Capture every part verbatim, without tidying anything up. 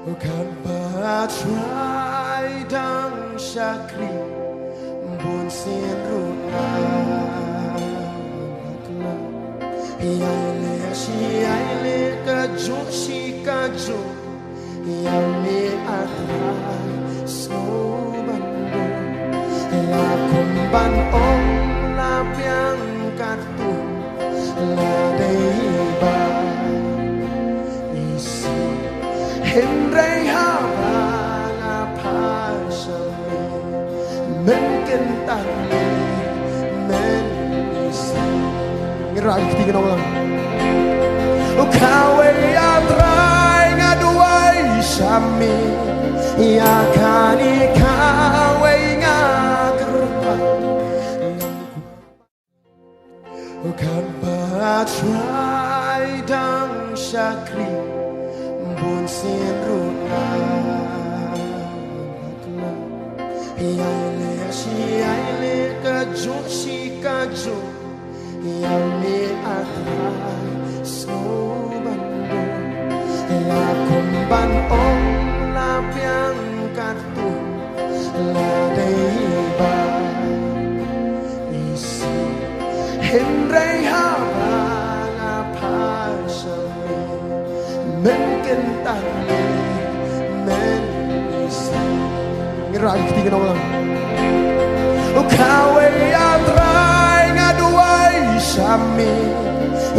Katba trai dang shakri, bun sien ruh nga khlem ïai leh shi ïai leh, kajuh shi kajuh ïa me, A Trai, sngewbha ban bun. La kum ban ong, la biang katto, la dei ba isih, hynrei haba nga phai sha me, men kynta me, men isih. Ngi rah kti kynnoh lang. O kawei, A Trai, nga duwai sha me, ïa kane kawei nga kyrpad. Katba trai dang shakri, bun sien ruh nga khlem ïai leh shi ïai leh, kajuh shi kajuh ïa me, A Trai, sngewbha ban bun. La kum ban ong, la biang katto, la dei ba isih, hynrei haba nga phai sha me, men kynta me, men isih. Ngi rah kti kynnoh lang. O kawei, A Trai, nga duwai sha me,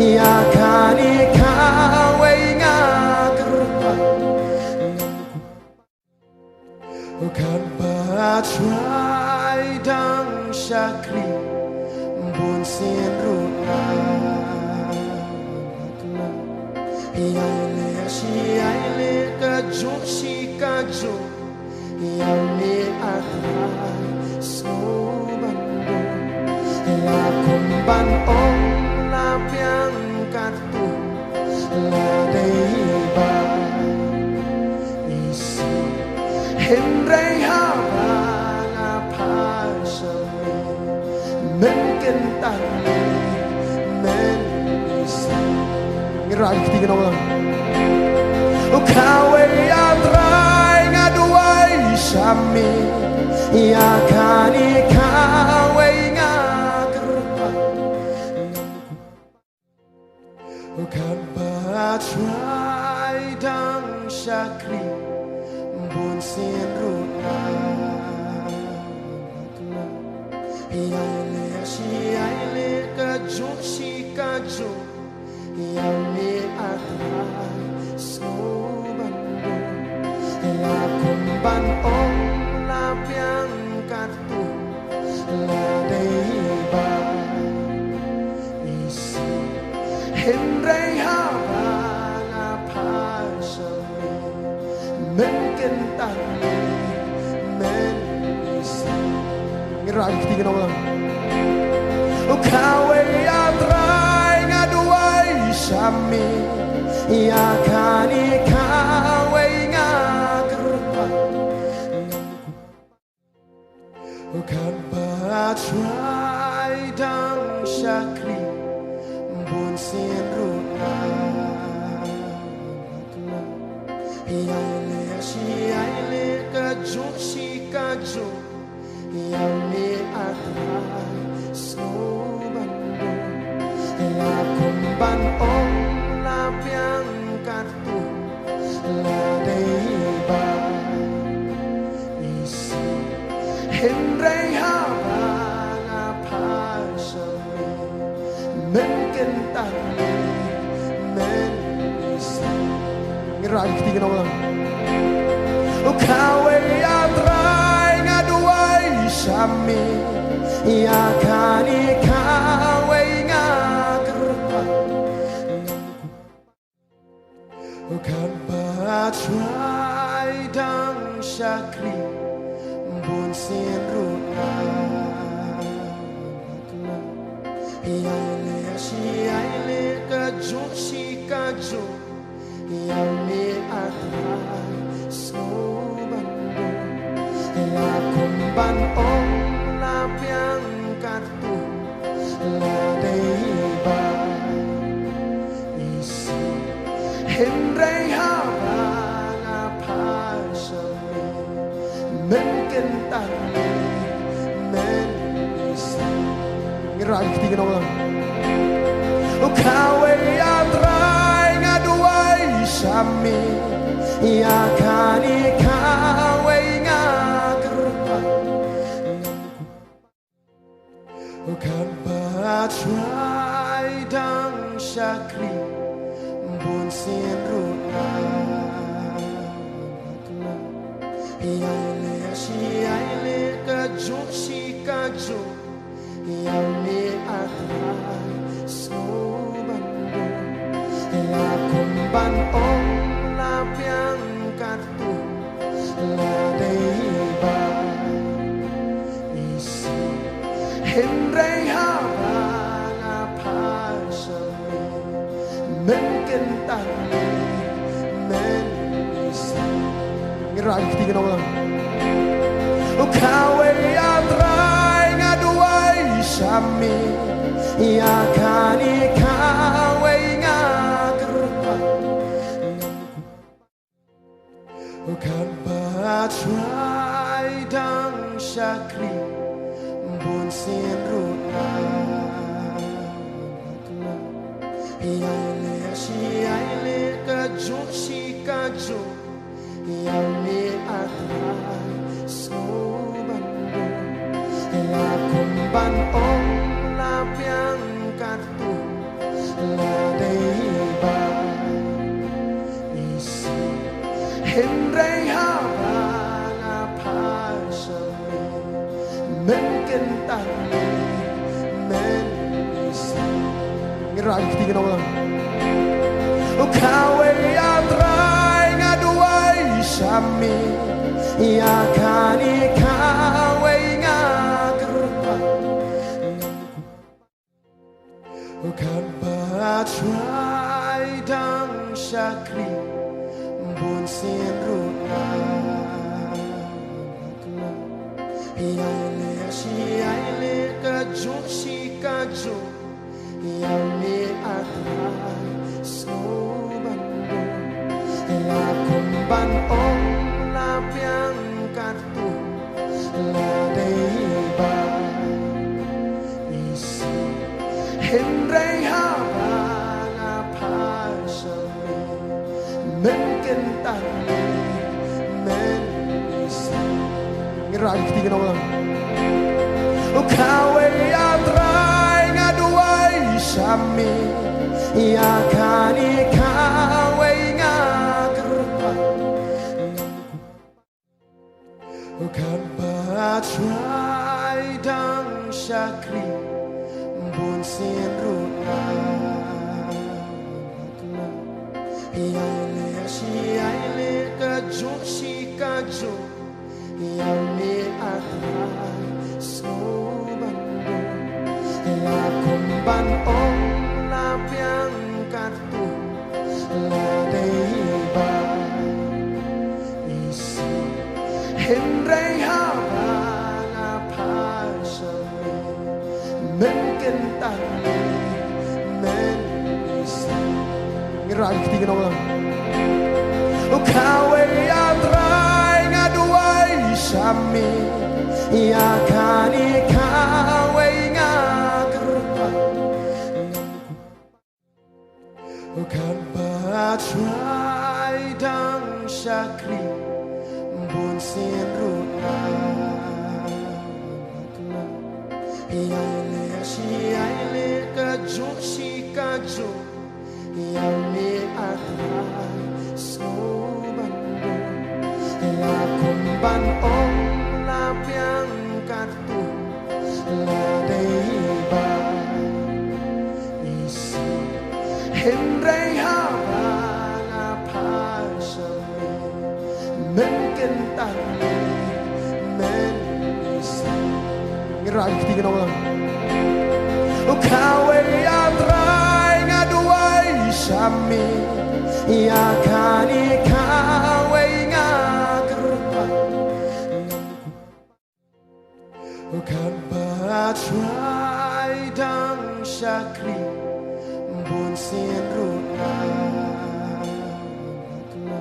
ïa kane kawei nga kyrpad. Katba trai dang shakri, bun sien ruh nga khlem ïai leh shi ïai leh, kajuh shi kajuh ïa me, A Trai, sngewbha ban bun. La kum ban ong, la biang katto, la dei ba isih, hynrei haba nga phai sha me, men kynta me, men isih. Ngi rah kti kynnoh lang. O kawei, A Trai, nga duwai sha me, ïa kane kawei nga kyrpad. Katba trai dang shakri, bun sien ruh nga khlem ïai leh shi ïai leh, kajuh shi kajuh ïa me, A Trai, sngewbha ban bun. La kum ban ong, la biang katto, la dei ba isih, hynrei haba nga phai sha me, men kynta me, men isih. Ngi rah kti kynnoh lang. O kawei, A Trai, nga duwai sha me, ïa kane kawei nga kyrpad. Katba trai dang shakri, bun sien ruh nga khlem ïai leh shi ïai leh, kajuh shi kajuh ïa me, A Trai, sngewbha ban bun. La kum ban ong, la biang katto, la dei ba isih, hynrei haba nga phai sha me, men kynta me, men isih. Ngi rah kti kynnoh lang. O kawei, A Trai, nga duwai sha me, ïa kane kawei nga kyrpad. Katba trai dang shakri, bun sien ruh nga khlem ïai leh shi ïai leh, kajuh shi kajuh ïa me, A Trai, sngewbha ban bun. La kum ban ong, la biang katto, la dei ba isih, hynrei haba nga phai Men kynta men isih. Ngi rah kti ki nonglang. O kawei, A Trai, nga duwai sha me, ïa kane kawei nga kyrpad. Katba Trai dang shakri, bunsien ruh nga bakla. Ïaileh shi ïaileh, kajuh shi kajuh, ïa me A Trai sngewbha ban bun. La kum ban ong la biang katto, la dei ba isih. Hynrei haba nga phai sha me, men kynta men isih. Ngi rah kti ki nonglang. O kawei, A Trai, nga duwai sha me, ïa kane kawei nga kyrpad. Katba Trai dang shakri, bunsien ruh nga bakla. Ïaileh shi ïaileh, kajuh shi kajuh, ïa me A Trai sngewbha ban bun. La kum ban ong la biang katto, la dei ba isih. Hynrei haba nga phai sha me, men kynta men isih. Ngi rah kti ki nonglang. O kawei, A Trai, nga duwai sha me, ïa kane kawei nga kyrpad. Katba Trai dang shakri, bunsien ruh nga bakla. Ïaileh shi ïaileh, kajuh shi kajuh, ïa me A Trai sngewbha ban bun. La kum ban ong la biang katto, la dei ba isih. Hynrei haba nga phai sha me, men kynta men isih. Ngi rah kti ki nonglang. O kawei, A Trai, nga duwai sha me, ïa kane kawei nga kyrpad. Katba Trai dang shakri, bunsien ruh nga bakla. Ïaileh shi ïaileh, kajuh shi kajuh, ïa me A Trai sngewbha ban bun. La kum ban ong la biang katto, la dei ba isih. Hynrei haba nga phai sha me, men kynta men isih. Ngi rah kti ki nonglang. O kawei, A Trai, nga duwai sha me, ïa kane kawei nga kyrpad. Katba Trai dang shakri, bunsien ruh nga bakla. Ïaileh shi ïaileh, kajuh shi kajuh, ïa me A Trai sngewbha ban bun. La kum ban ong la biang katto, la dei ba isih. Hynrei haba nga phai sha me, men kynta men isih. Ngi rah kti ki nonglang. O kawei, A Trai, nga duwai sha me, ïa kane kawei nga kyrpad. Katba Trai dang shakri, bunsien ruh nga bakla.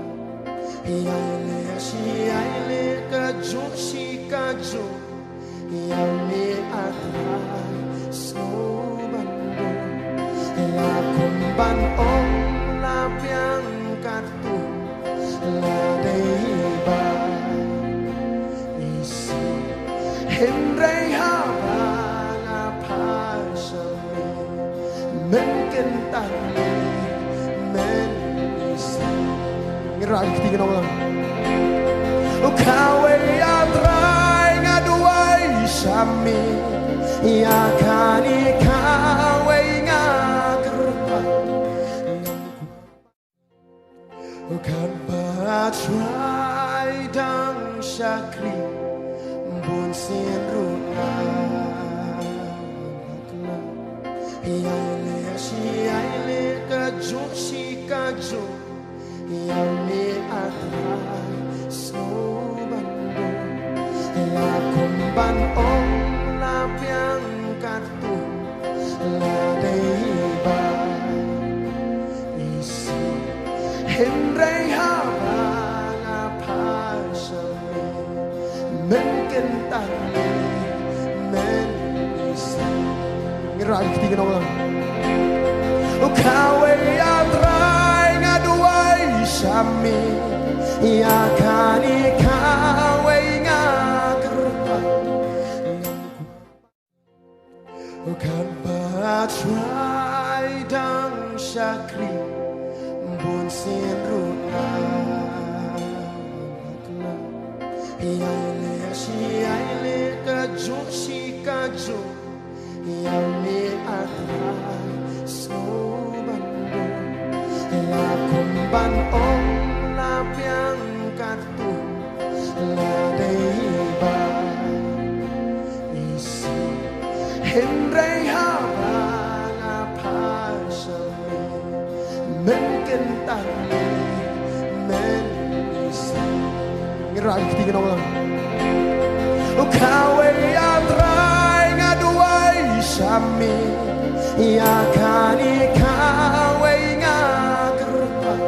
Ïaileh Shi ai le ka ju shi ka ju. Ïa me a Trai sngewbha. La kum ban ong la biang katto. La dei ba isi. Hynrei haba nga phai sha me, men kynta me, men isi. Ngi rah kti ki nonglang. O kawei a Trai nga duwai sha me, ïa kane kawei nga kyrpad. Kan ba Trai dang shakri, bun sien ruh nga bakla. Ïa le shi ïa le ka ju shi ka ju. Ïa me a Trai sngewbha. La kum ban ong la biang katto. La dei ba isi. Hynrei haba nga phai sha me, men kynta me, men isi. Ngi rah kti ki nonglang. O kawei a Trai nga duwai sha me, ïa kane kawei nga kyrpad. Kan ba Trai dang shakri, bun sien ruh nga bakla. Ïa le shi ïa le ka ju shi ka ju. Ïa me a Trai sngewbha. La kum ban ong la biang katto. La dei ba isi. Hynrei haba nga phai sha me, men kynta me, men isi. Ngi rah kti ki nonglang. O kawei a Trai nga duwai sha me, ïa kane kawei nga kyrpad.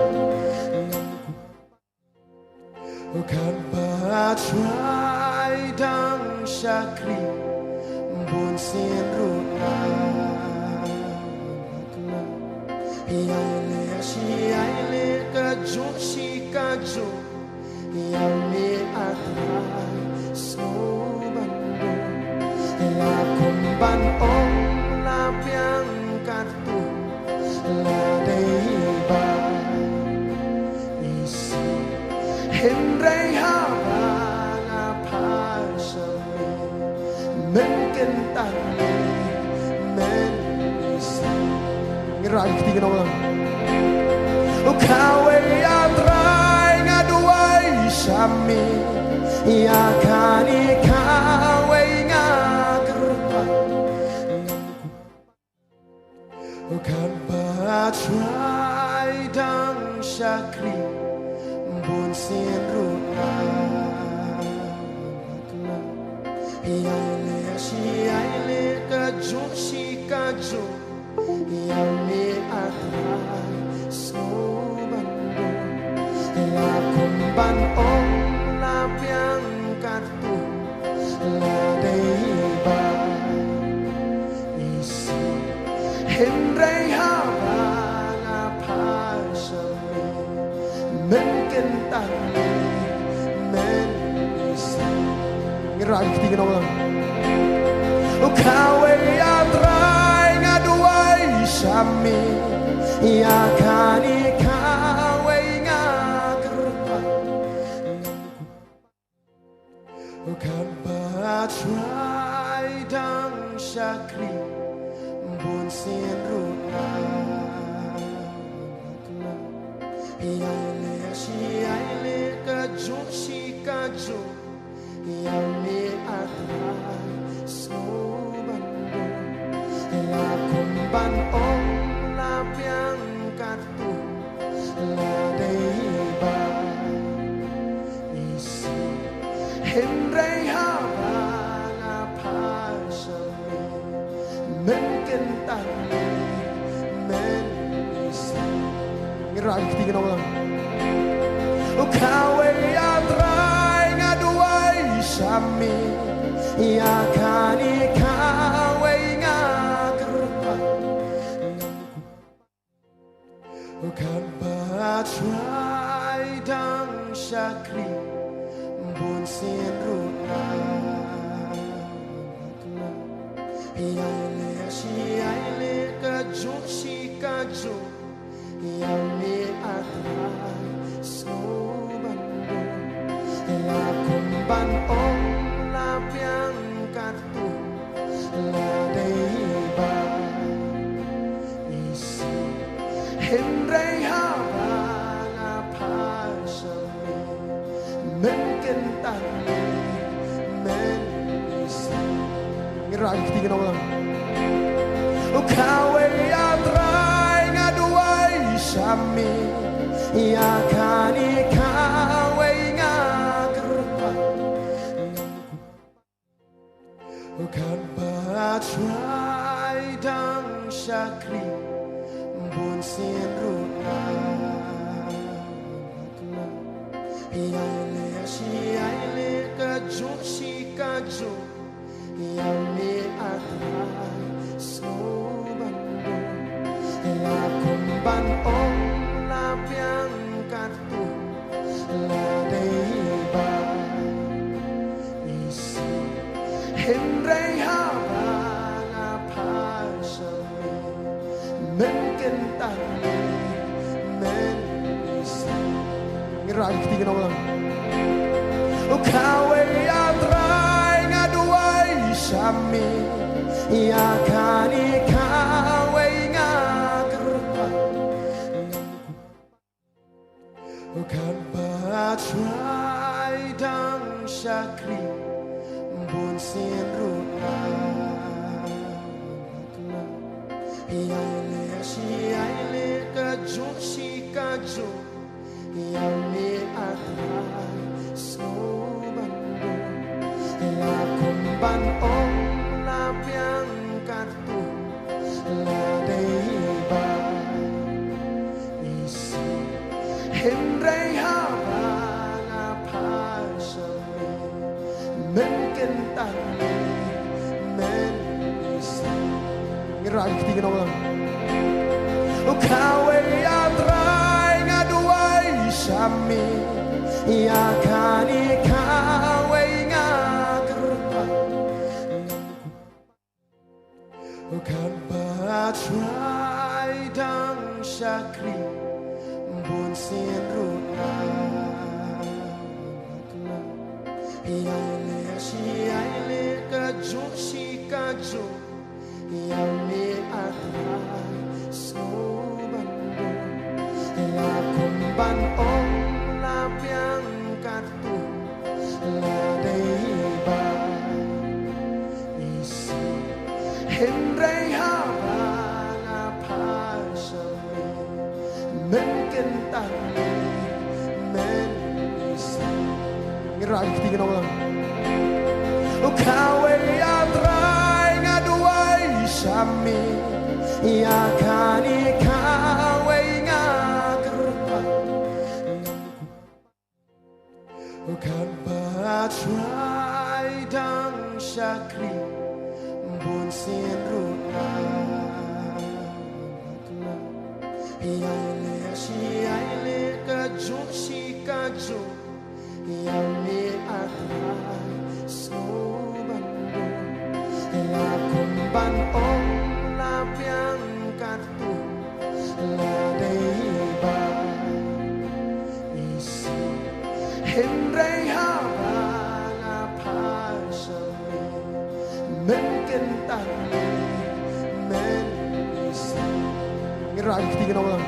Kan ba Trai dang shakri, bun sien ruh nga bakla. Ïa le shi ïa le ka ju shi ka ju. Ïa me a Trai sngewbha. La kum ban ong la biang katto. La dei ba isi. Hynrei haba nga phai sha me, men kynta me, men isi. Ngi rah kti ki nonglang. O kawei a Trai nga duwai sha me, ïa kane kawei nga kyrpad. Kan ba Trai dang shakri, bun sien ruh nga bakla. Ïa le shi ïa le ka ju shi ka ju. Ïa me a Trai sngewbha. La kum ban ong la biang katto. La dei ba isi. Hynrei haba nga phai sha me, men kynta me, men isi. Ngi rah kti ki nonglang. O kawei a Trai nga duwai sha me, ïa kane kawei nga kyrpad. Kan ba Trai dang shakri, bun sien ruh nga bakla. Ïa le shi ïa le ka ju shi ka ju. Ïa me a Trai sngewbha. La kum ban ong la biang katto. La dei ba isi. Hynrei haba nga phai sha me, men kynta me, men isi. Ngi rah kti ki nonglang. O kawei a Trai Shami, ïa kane kawei nga kyrpad. Katba trai dang shakri, bunsien ruh nga bakla. Ïa leh shi ïa leh kajuh shi kajuh. Ïa me A Trai sngewbha ban ong, la kum ban ong la biang katto, la dei ba isih. Hynrei haba nga phai sha me, men kynta lei, men isih. Ngi rah ïa kti ka nonglang. O kawei A Trai nga duwai sha me, ïa kane kawei nga kyrpad. Katba trai dang shakri, bunsien ruh nga bakla. Ïa leh shi ïa leh kajuh shi kajuh. Ïa me A Trai sngewbha ban ong, la kum ban ong la biang katto, la dei ba isih. Hynrei haba nga phai sha me, men kynta lei, men isih. Ngi rah ïa kti ka nonglang. O kawei A Trai nga duwai sha me, ïa kane kawei nga kyrpad. Katba trai dang shakri, bunsien ruh nga bakla. Ïa leh shi ïa leh kajuh shi kajuh. Ïa me A Trai sngewbha ban ong, la kum ban ong la biang katto, la dei ba isih. Hynrei haba nga phai sha me, men kynta lei, men isih. Ngi rah ïa kti ka nonglang. O kawei A Trai nga duwai sha me, ïa kane kawei nga kyrpad. Katba trai dang shakri, bunsien ruh nga bakla. Ïa leh shi ïa leh kajuh shi kajuh. Ïa me A Trai sngewbha ban ong, la kum ban ong la biang katto, la dei ba isih. Hynrei haba nga phai sha me, men kynta lei, men isih. Ngi rah ïa kti ka nonglang. O kawei A Trai nga duwai sha me, ïa kane kawei nga kyrpad. Katba trai dang shakri, bunsien ruh nga bakla. Ïa leh shi ïa leh kajuh shi kajuh. Ïa me A Trai sngewbha ban ong, la kum ban ong la biang katto, la dei ba isih. Hynrei haba nga phai sha me, men kynta lei, men isih. Ngi rah ïa kti ka nonglang.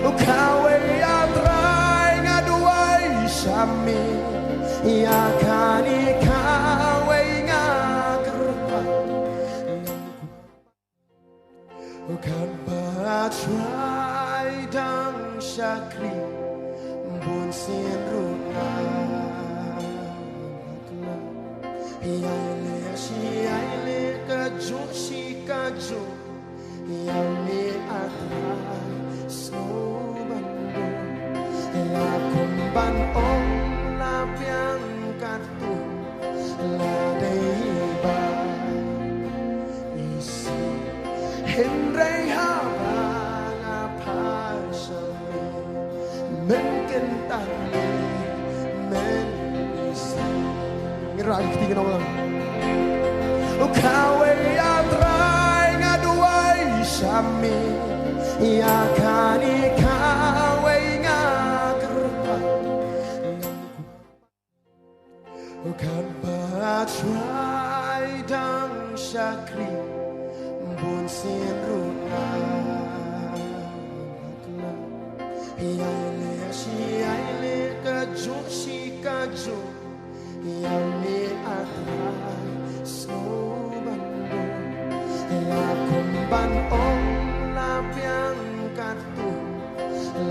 O kawei A Trai nga duwai sha me, ïa kane kawei nga kyrpad. Katba trai dang shakri, bunsien ruh nga bakla. Ïa leh shi ïa leh kajuh shi kajuh. Ïa me A Trai sngewbha ban ong, la kum ban ong la biang katto. Kynta men isih. Ngi rah ïa kti ki nonglang. U kawei ïa Trai nga duwai sha me, ïa kane kawei nga kyrpad. Katba Trai dang shakri, bunsien ruh nga bakla. Ïai leh shi ïai leh, kajuh shi kajuh, ïa me A Trai sngewbha ban bun. Ïa kum ban ong la biang katto,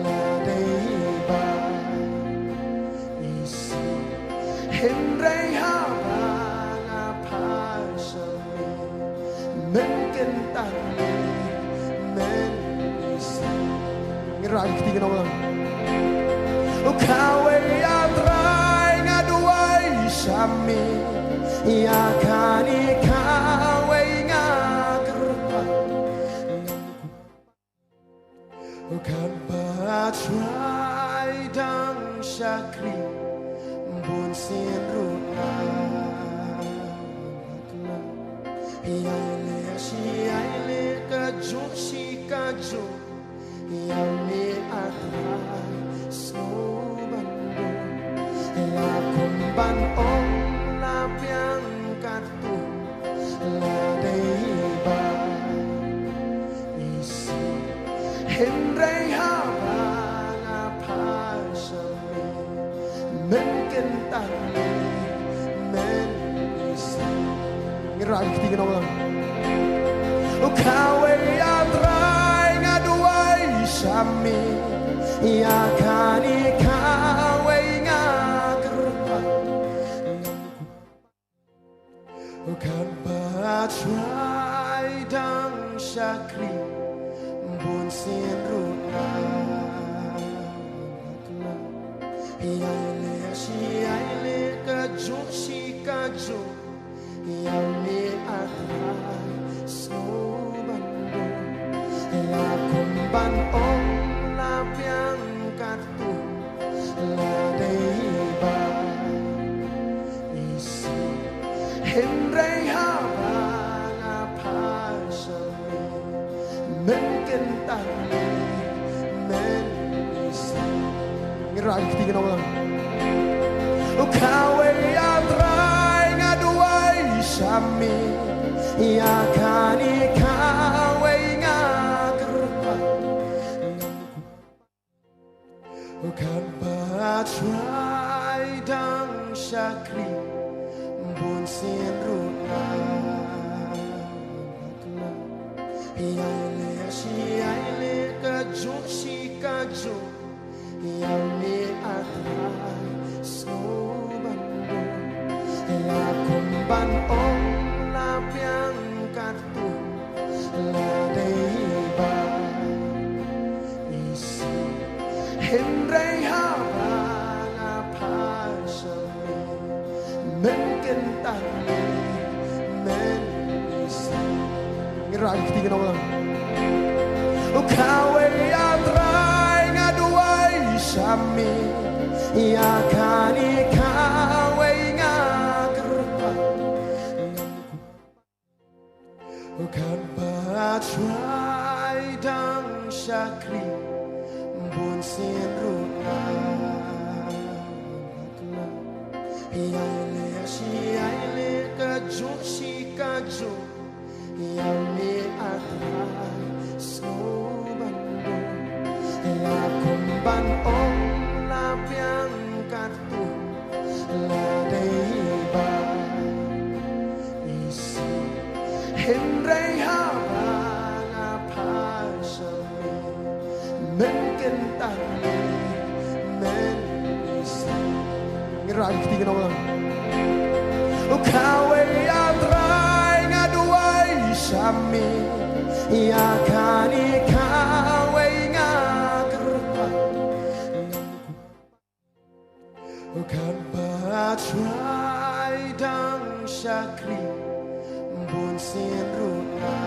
la dei ba isih. Hynrei haba nga phai sha me, men kynta men isih. Ngi rah ïa kti ki nonglang. U kawei ïa Trai nga duwai sha me, ïa kane kawei nga kyrpad. Katba Trai dang shakri, bunsien ruh nga bakla. Ïai leh shi ïai leh, kajuh shi kajuh, ïa me A Trai sngewbha ban bun. Ïa kum ban ong la biang katto, la dei ba isih. Hynrei haba nga phai sha me, men kynta men isih. Ngi rah ïa kti ki nonglang. U kawei ïa Trai nga duwai sha me, ïa kane kawei nga kyrpad. Katba Trai dang shakri, bunsien ruh nga bakla. Ïai leh shi ïai leh, kajuh shi kajuh, ïa me A Trai sngewbha ban bun. Ïa kum ban ong la biang katto, la dei ba isih. Hynrei haba nga phai sha me, men kynta men isih. Ngi rah ïa kti ki nonglang. U kawei ïa Trai nga duwai sha me, ïa kane kawei nga kyrpad. Katba Trai dang shakri, bunsien ruh nga bakla. Ïai leh shi ïai leh, kajuh shi kajuh, ïa me A Trai sngewbha ban bun. Ïa kum ban ong la biang katto, la dei ba isih. Hynrei haba nga phai sha me, men kynta men isih. Ngi rah ïa kti ki nonglang. U kawei ïa Trai nga duwai sha me, ïa kane kawei nga kyrpad. Katba Trai dang shakri, bunsien ruh nga bakla. Ïai leh shi ïai leh, kajuh shi kajuh, ïa me A Trai sngewbha ban bun. Ïa kum ban ong la biang katto, la dei ba isih. Hynrei haba nga phai sha me, men kynta men isih. Ngi rah ïa kti ki nonglang. U kawei ïa Trai nga duwai sha me, ïa kane kawei nga kyrpad. Katba Trai dang shakri, bunsien ruh nga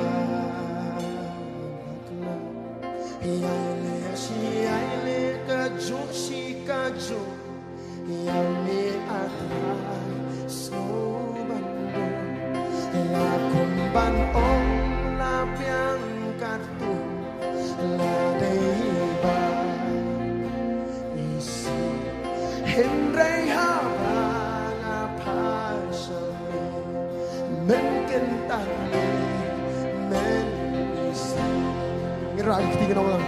bakla. Ïai leh shi ïai leh, kajuh shi Ka jong ïa me, A Trai, sngew ban don. La kum ban ong, la biang katto, la dei ba isih. Hynrei haba nga phai sha me, men kyntait, men isih. Ngi rah ïa kti ka nonglang.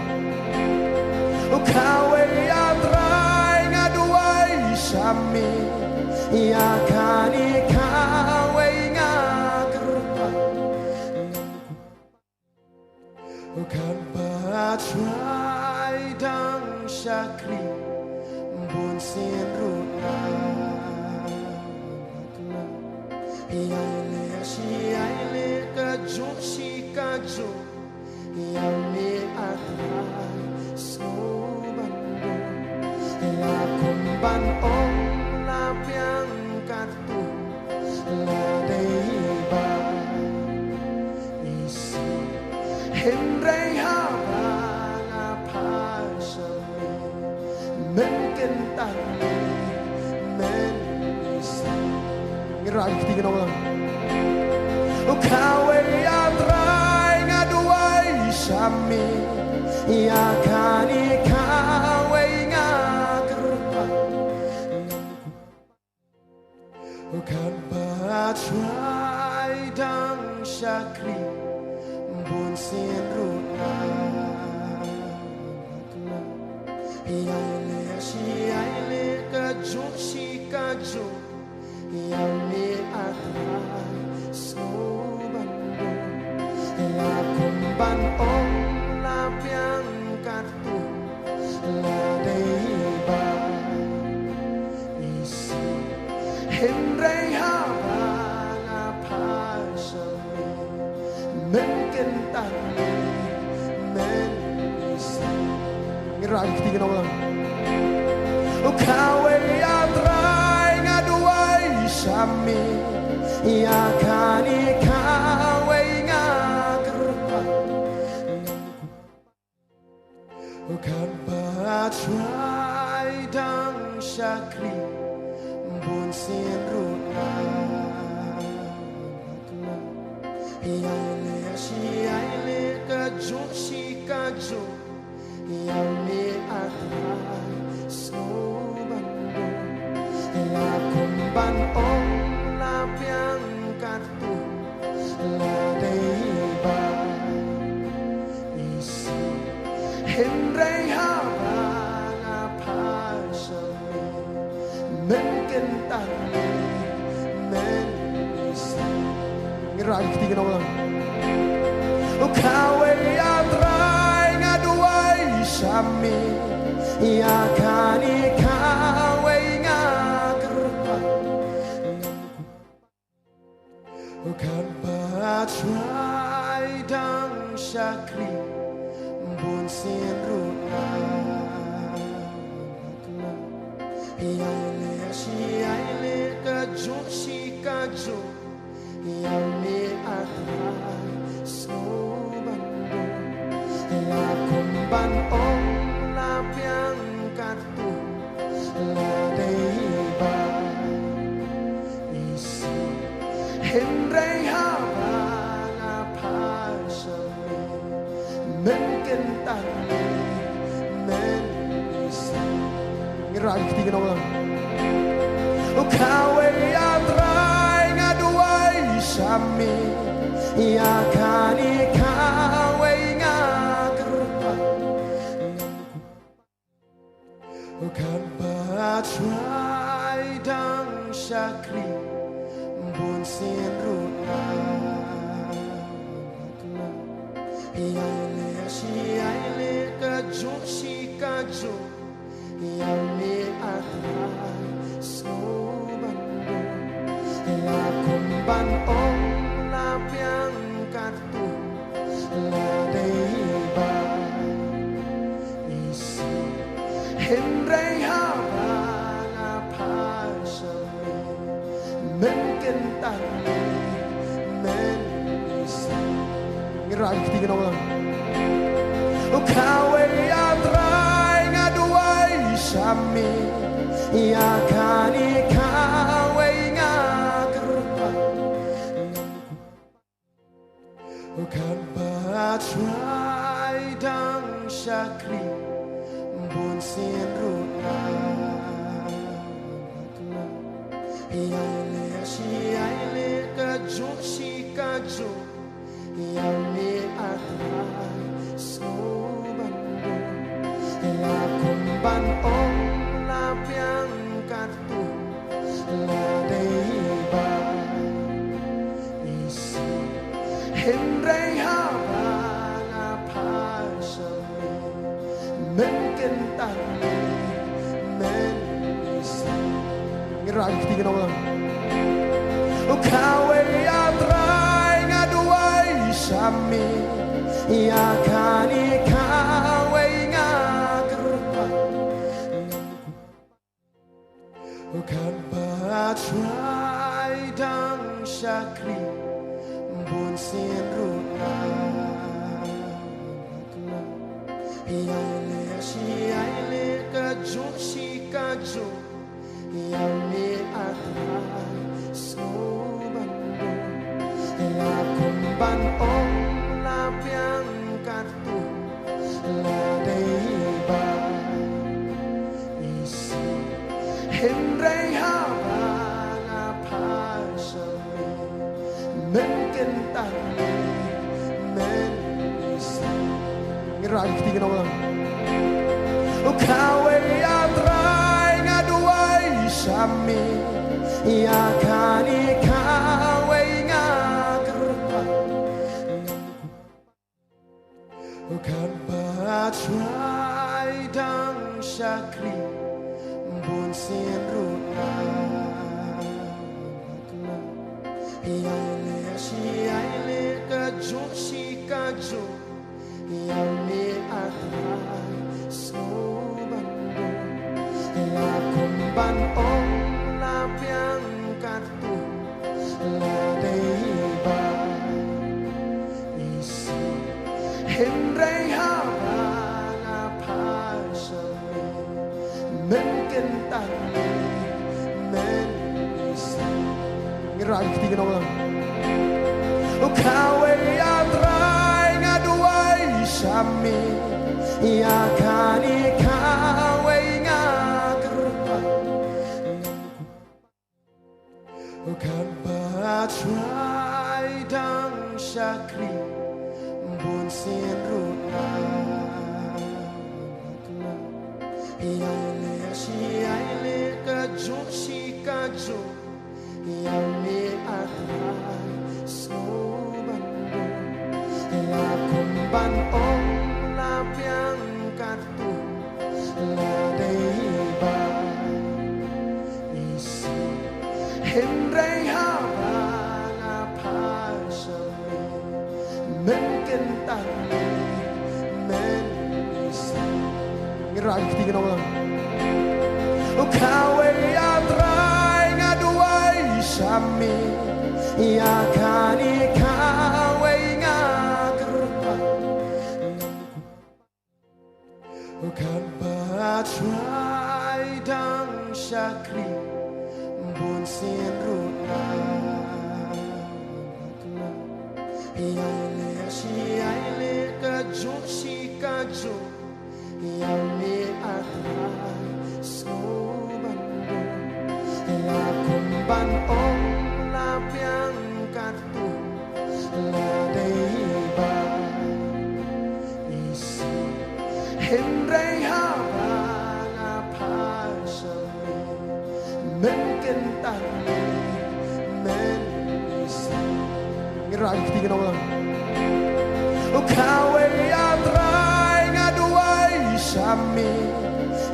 O kawei, A Trai, nga duwai sha me, ïa kane kawei nga kyrpad. Katba trai dang shakri, bunsien ruh nga bakla. Ïaileh shi ïaileh, ka jong shi ka jong, ïa me, A Trai, sngew ban don. La kum ban ong, la biang katto, la dei ba isih. Hynrei haba nga phai sha me, men kyntait, men isih. Ngi rah ïa kti ka nonglang. O kawei, A Trai, nga duwai sha me, ïa kane kawei nga kyrpad. Katba trai dang shakri, bunsien ruh nga bakla. Ïaileh shi ïaileh, ka jong shi ka jong, ïa me, A Trai, sngew ban don. La kum ban ong, la biang katto, la dei ba isih. Hynrei haba nga phai sha me, men kyntait, men isih. Ngi rah ïa kti ka nonglang. O kawei, A Trai, nga duwai sha me, ïa kane kawei nga kyrpad. Katba trai dang shakri, bunsien ruh nga bakla. Ïaileh shi ïaileh, ka jong shi ka jong, ïa me, A Trai, sngew ban don. La kum ban ong, la biang katto, la dei ba isih. Hynrei haba nga phai sha me, men kyntait, men isih. Ngi rah ïa kti ka nonglang. O kawei, A Trai, nga duwai sha me, ïa kane kawei nga kyrpad. Katba trai dang shakri, bunsien ruh nga bakla. Ïaileh shi ïaileh, ka jong shi ka jong, ïa me, A Trai, sngew ban don. La kum ban ong, la biang katto, la dei ba isih. Hynrei haba nga phai sha me, men kyntait, men isih. Ngi rah ïa kti ka nonglang. O kawei, A Trai, nga duwai sha me, ïa kane kawei nga kyrpad. Katba trai dang shakri, bunsien ruh nga bakla. Ïaileh shi ïaileh, ka jong shi ka jong, ïa me, A Trai, sngew ban don. La kum ban ong, la biang katto, la dei ba isih. Hynrei haba nga phai sha me, men kyntait, men isih. Ngi rah ïa kti ka nonglang. O kawei, A Trai, nga duwai Shami, ïa kane kawei nga kyrpad. Katba trai dang shakri, bunsien ruh nga bakla. Ïa leh shi ïa leh, kajuh shi kajuh, ïa me A Trai sngewbha ban buh. La kum ban ong la biang katto, la dei ba isih. Hynrei haba nga phai sha me, men kynta me, men isih. Ngi rah ïa ka kti ka nonglang. O kawei A Trai, nga duwai sha me, ïa kane kawei nga kyrpad. Katba trai dang shakri, bunsien ruh nga bakla. Ïa leh shi ïa leh, kajuh shi kajuh, ïa me A Trai sngewbha ban buh. La kum ban ong la biang katto, la dei ba isih. Hynrei haba nga phai sha me, men kynta me, men isih. Ngi rah ïa ka kti ka nonglang. O kawei A Trai, nga duwai sha me, ïa kane kawei nga kyrpad. Katba trai dang shakri, bunsien ruh nga bakla. Ïa leh shi ïa leh, kajuh shi kajuh, ïa me A Trai sngewbha ban buh. La kum ban ong la biang katto, la dei ba isih. Hynrei haba nga phai sha me, men kynta me, men isih. Ngi rah ïa ka kti ka nonglang. O kawei A Trai, nga duwai sha me, ïa kane kawei nga kyrpad. Katba trai dang shakri, bunsien ruh nga bakla. Ïa leh shi ïa leh, kajuh shi kajuh, ïa me A Trai sngewbha ban buh. La kum ban ong la biang katto, la dei ba isih. Hynrei haba nga phai sha me, men kynta me, men isih. Ngi rah ïa ka kti ka nonglang. O kawei A Trai, nga duwai sha me, ïa kane kawei nga kyrpad. Katba trai dang shakri, bunsien ruh nga bakla. Ïa leh shi ïa leh, kajuh shi kajuh, ïa me A Trai sngewbha ban buh. La kum ban ong la biang katto, la dei ba isih. Hynrei haba nga phai sha me, men kynta me, men isih. Ngi rah ïa ka kti ka nonglang. O kawei A Trai, nga duwai sha me,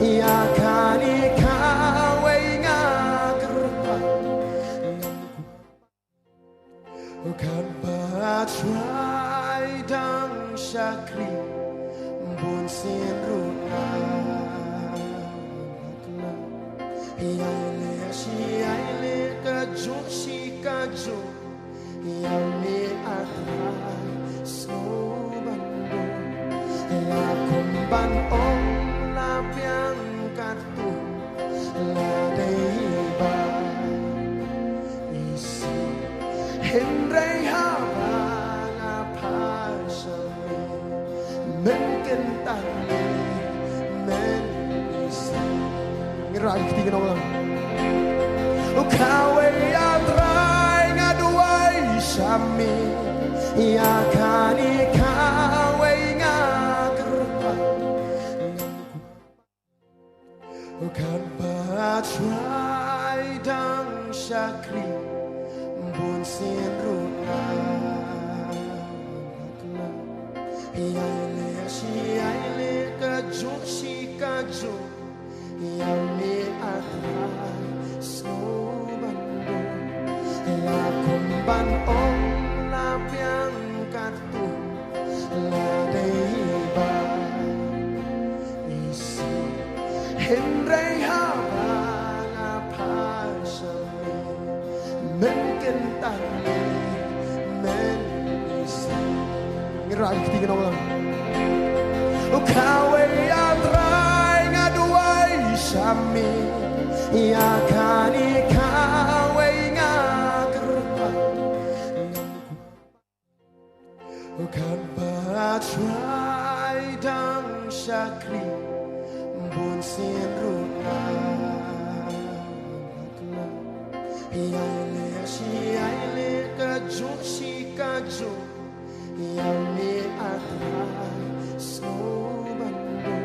ïa kane kawei nga kyrpad. Katba trai dang shakri, bunsien ruh nga bakla. Ïa leh shi ïa leh, kajuh shi kajuh, ïa me A Trai sngewbha ban buh. La kum ban ong la biang katto, Kti ka nonglang. U kawei, A Trai, nga duwai sha me, ïa kane kawei nga kyrpad. Kan ba Trai dang shakri bun sien ruh na. Ïa leh shi ïa leh, ka jong shi ka jong, ïa me A Trai sngewbha ban don. La kum ban ong la biang katto, la dei ba isih. Hynrei haba nga phai sha me, men kyntait, men isih. Ngi rah kti ka nonglang. U kawei, A Trai, nga duwai sha me, ïa kane kawei nga kyrpad. Kan ba Trai dang shakri bun sien ruh na. Ïa leh shi ïa leh, ka jong shi ka jong, ïa me A Trai sngewbha ban don.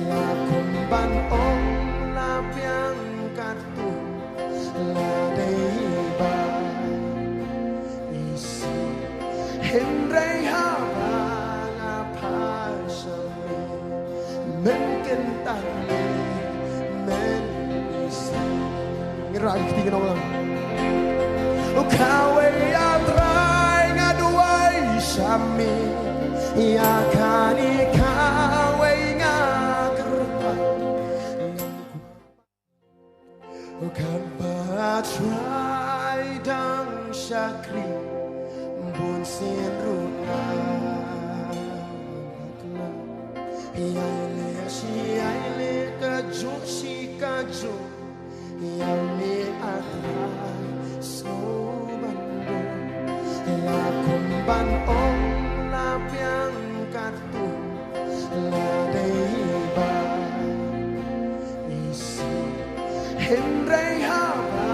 La kum ban ong la biang katto, la dei ba isih. Hynrei haba nga phai sha me, men kyntait, men isih. Ngi rah kti ka nonglang. U kawei, A Trai, nga duwai sha me, ïa kane kawei nga kyrpad. Kan ba Trai dang shakri bun sien ruh na. Ïa leh shi ïa leh, ka jong shi ka jong, ïa me A Trai sngewbha ban don. La kum ban ong la biang katto, la dei ba isih. Hynrei haba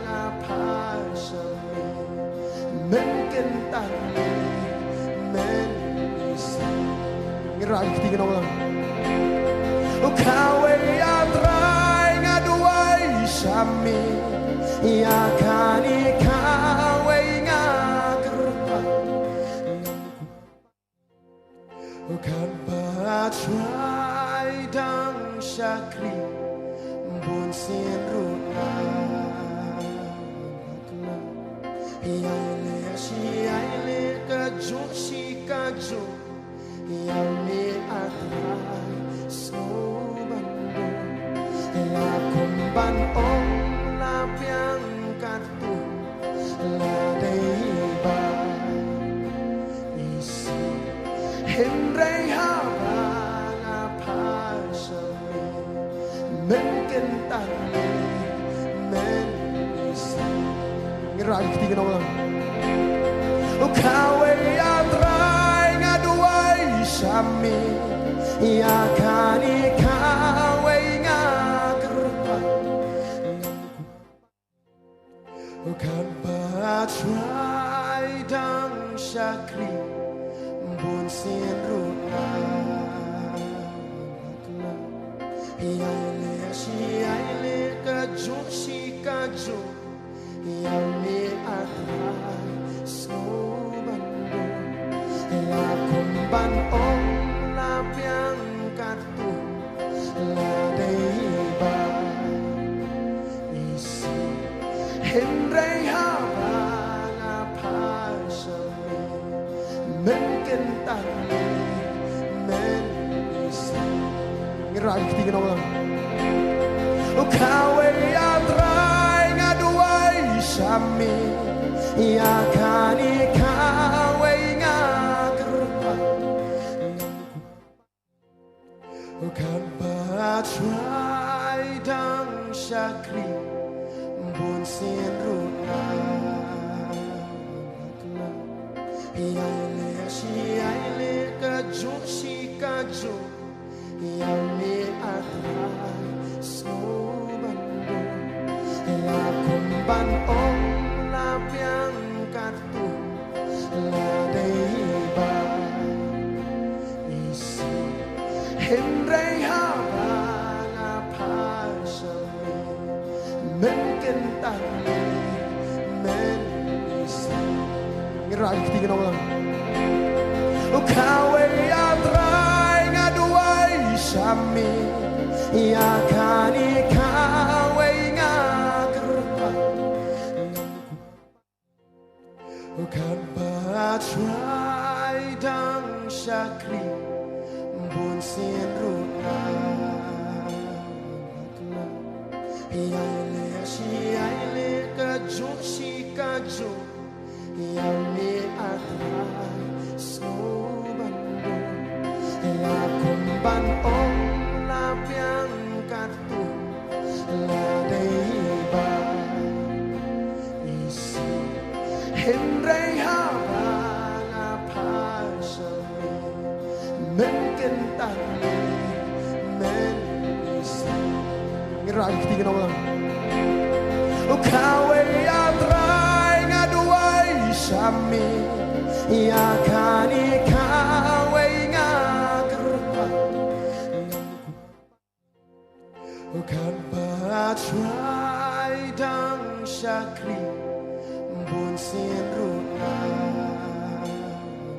nga phai sha me, men kyntait, men isih. Ngi rah kti ka nonglang. U kawei, A Trai, nga duwai sha me, ïa kane kawei nga kyrpad. Kan ba Trai dang shakri bun sien ruh na. Ïa leh shi ïa leh, ka jong shi ka jong, ïa me A Trai sngewbha ban don. La kum ban ong la biang katto, la dei ba isih. Hynrei haba nga phai sha me, men kyntait, men isih. Ngi rah kti ka nonglang. U kawei, A Trai, nga duwai sha me, ïa kane kawei nga kyrpad. Kan ba Trai dang shakri bun sien ruh na. Ïa leh shi ïa leh, ka jong shi ka jong, ïa me A Trai sngewbha ban don. La kum ban ong la biang katto, la dei ba isih. Hynrei haba nga phai sha me, men kyntait, men isih. Ngi rah kti ka nonglang. U kawei, A Trai, nga duwai sha me, ïa kane kawei nga kyrpad. Kan ba Trai dang shakri bun sien ruh na. Ïa leh shi ïa leh, ka jong shi ka jong, ïa me A Trai Sngewbha ban ong la biang katto la dei ba isih, hynrei haba nga phai sha me, men kynta me, men isih. Ngi rai kti ngi nong lang. O kawei, A Trai, nga duwai sha me ïa kane kawei, nga kyrpad. O katba A Trai dang shakri, bunsien ruh nga bakla. Ïaileh shi ïaileh, ka jong shi ka jong, ïa me A Trai sngewbha ban ong, la kum ban ong la biang katto la dei ba isih, hynrei haba nga phai sha me, men kynta me, men isih. Ngi rai kti ngi nong lang. O kawei, A Trai, nga duwai sha me ïa kane kawei, nga kyrpad. O katba A Trai dang shakri, bunsien ruh nga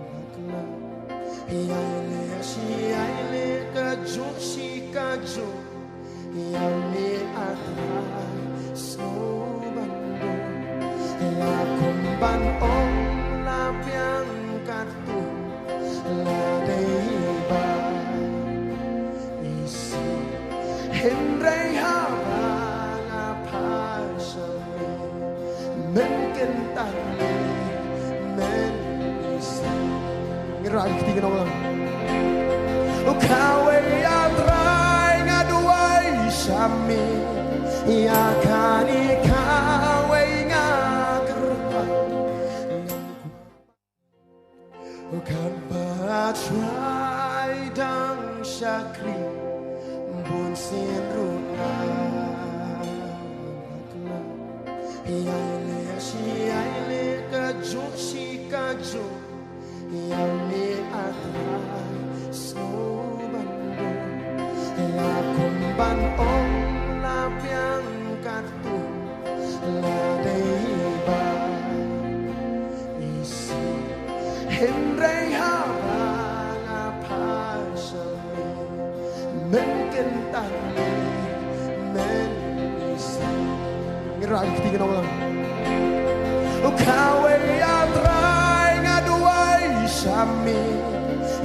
bakla. Ïaileh shi ïaileh, ka jong shi ka jong, ïa me A Trai sngewbha ban ong, la kum ban ong la biang katto la dei ba isih, hynrei haba nga phai sha me, men kynta me, men isih. Ngi rai kti ngi nong lang. O kawei, A Trai, nga duwai sha me ïa kane kawei, nga kyrpad. O katba A Trai dang shakri, bunsien ruh nga bakla. Ïaileh shi ïaileh, ka jong shi ka jong, ïa me A Trai sngewbha ban ong, la kum ban ong la biang katto la dei ba isih, hynrei haba nga phai sha me, men kynta me, men isih. Ngi rai kti ngi nong lang. O kawei, A Trai, nga duwai sha me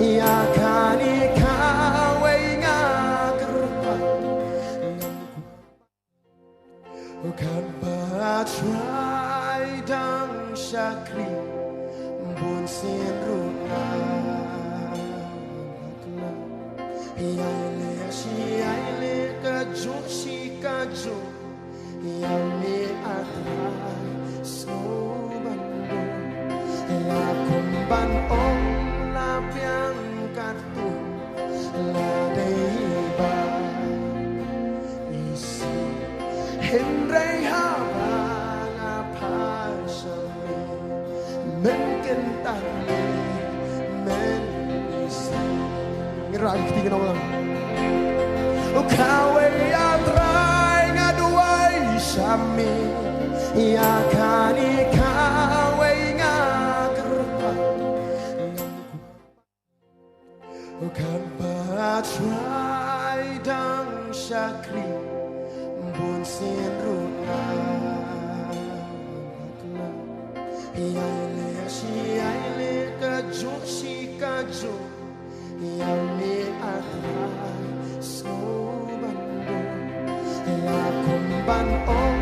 ïa kane kawei, nga kyrpad. O katba A Trai dang shakri, bunsien ruh nga bakla. Ïaileh shi ïaileh, ka jong shi ka jong, ïa me A Trai sngewbha ban ong, la kum ban ong la biang katto la dei ba isih, hynrei haba nga phai sha me, men kynta me, men isih. Ngi rai kti ngi nong lang. O kawei, A Trai, nga duwai sha me ïa kane kawei, nga kyrpad. O katba A Trai dang shakri, bunsien ruh nga bakla. Ïaileh shi ïaileh, ka jong shi ka jong, ïa me A Trai sngewbha ban ong, la kum ban ong.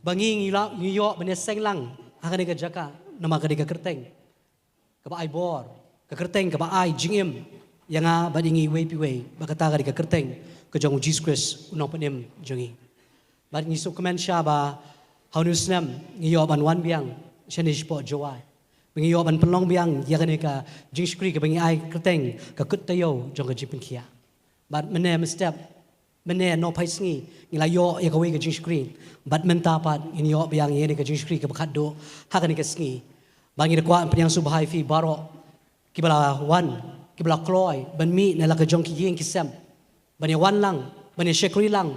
Ba ngi ngi la ngi ïoh ban ïaseng lang ha kane ka jaka namar ka dei ka kyrteng. kaba ai bor, ka kyrteng kaba ai jingim ïa nga bad ïa ngi iwei pa iwei, bad kata ka dei ka kyrteng ka jong u Jisu Khrist u nongpynim jong ngi. Bad ngi sngewkmen shisha ba ha une u snem ngi ïoh ban wan biang shane shapoh Jowai, ba ngi ïoh ban pynlong biang ïa kane ka jingshakri kaba ngi ai kyrteng ka kut taïew jong ka jingpynkhiah. Bad mynne mynstep, mynne nohphai sngi ngi la ïoh ïa kawei ka jingshakri, bad mynta pat ngin ïoh biang ïa kane ka jingshakri kaba khatduh ha kane ka sngi. Bad ngi da kwah pynïasoh bha ïa phi baroh kiba la wan, kiba la kloi ban mih na la ka jong ki ïing ki sem, ban ïa wan lang, ban ïa shakri lang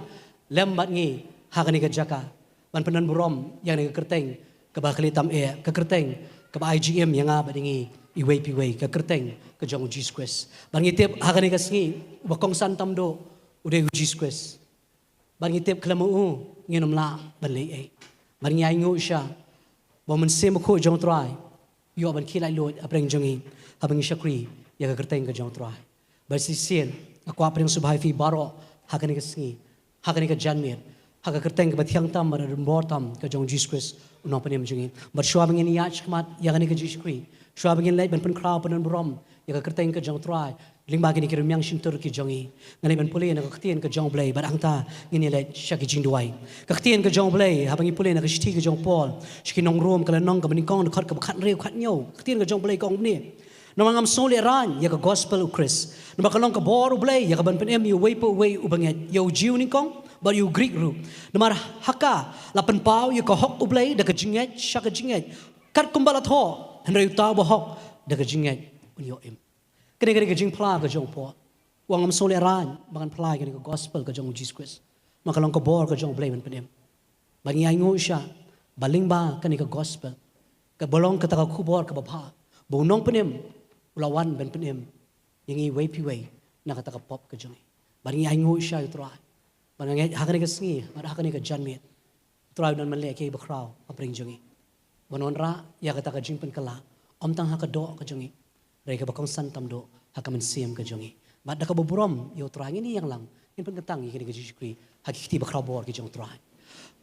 lem bad ngi ha kane ka jaka, ban pyndon burom ïa kane ka kyrteng kaba khlem tam eh, ka kyrteng kaba ai jingim ïa nga bad ïa ngi iwei pa iwei, ka kyrteng ka jong u Jisu Khrist. Bad ngi tip ha kane ka sngi, uba kongsan tam duh u dei u Jisu Khrist. Bad ngi tip khlem ma u ngin ym lah ban leh ei. Bad ngi ainguh shisha ba u Mynsiem Bakhuid jong u Trai u ïoh ban khie laitluid hapdeng jong ngi haba ngi shakri ïa ka kyrteng ka jong u Trai. Bad shisien nga kwah pynïasoh bha ïa phi baroh ha kane ka sngi, ha kane ka janmiet, ha ka kyrteng kaba thiang tam bad donbor tam ka jong u Jisu Khrist u nongpynim jong ngi. Bad shuwa ba ngin ïaid shakhmat ïa kane ka jingshakri, shuwa ba ngin leit ban pynkhraw pynbun burom ïa ka kyrteng ka jong u Trai lyngba kine ki rmiang shyntur ki jong ngi, ngan leit ban pule na ka ktien ka jong u Blei bad hangta ngin ïa leit sha ki jingduwai. Ka ktien ka jong u Blei, haba ngi pule na ka shithi ka jong u Paul sha ki nong Rom, ka lynnong kaba nyngkong, dkhot kaba khathynriew khathynñiew, ka ktien ka jong u Blei ka ong kumne: Namar ngam sngew lehraiñ ïa ka gospel u Khrist, namar ka long ka bor u Blei ïa ka ban pynim ïa uwei pa uwei u bangeit, ïa u Jiw nyngkong bad ïa u Grik ruh. Namar ha ka la pynpaw ïa ka hok u Blei da ka jingngeit sha ka jingngeit, kat kumba la thoh: Hynrei uta uba hok da ka jingngeit un ïoh im. Kane ka dei ka jingphla ka jong u Paul. U ong ngam sngew lehraiñ ba ngan phla ïa kane ka gospel ka jong u Jisu Khrist, namar ka long ka bor ka jong u Blei ban pynim. Bad ngi ainguh shisha ba lyngba kane ka gospel, kaba long kata ka khubor kaba bha, ba u nongpynim u la wan ban pynim ïa ngi iwei pa iwei na kata ka pop ka jong ngi. Bad ngi ainguh shisha ïa u Trai. Bad nga ngeit ha kane ka sngi bad ha kane ka janmiet, u Trai un don ban leh kiei bakhraw hapdeng jong ngi, ban wanrah ïa kata ka jingpynkylla, ym tang ha ka doh ka jong ngi, hynrei kaba kongsan tam duh ha ka mynsiem ka jong ngi. Bad da kaba burom ïa u Trai ngin ïeng lang, ngin pynkyntang ïa kane ka jingshakri ha ki kti bakhraw bor ki jong u Trai.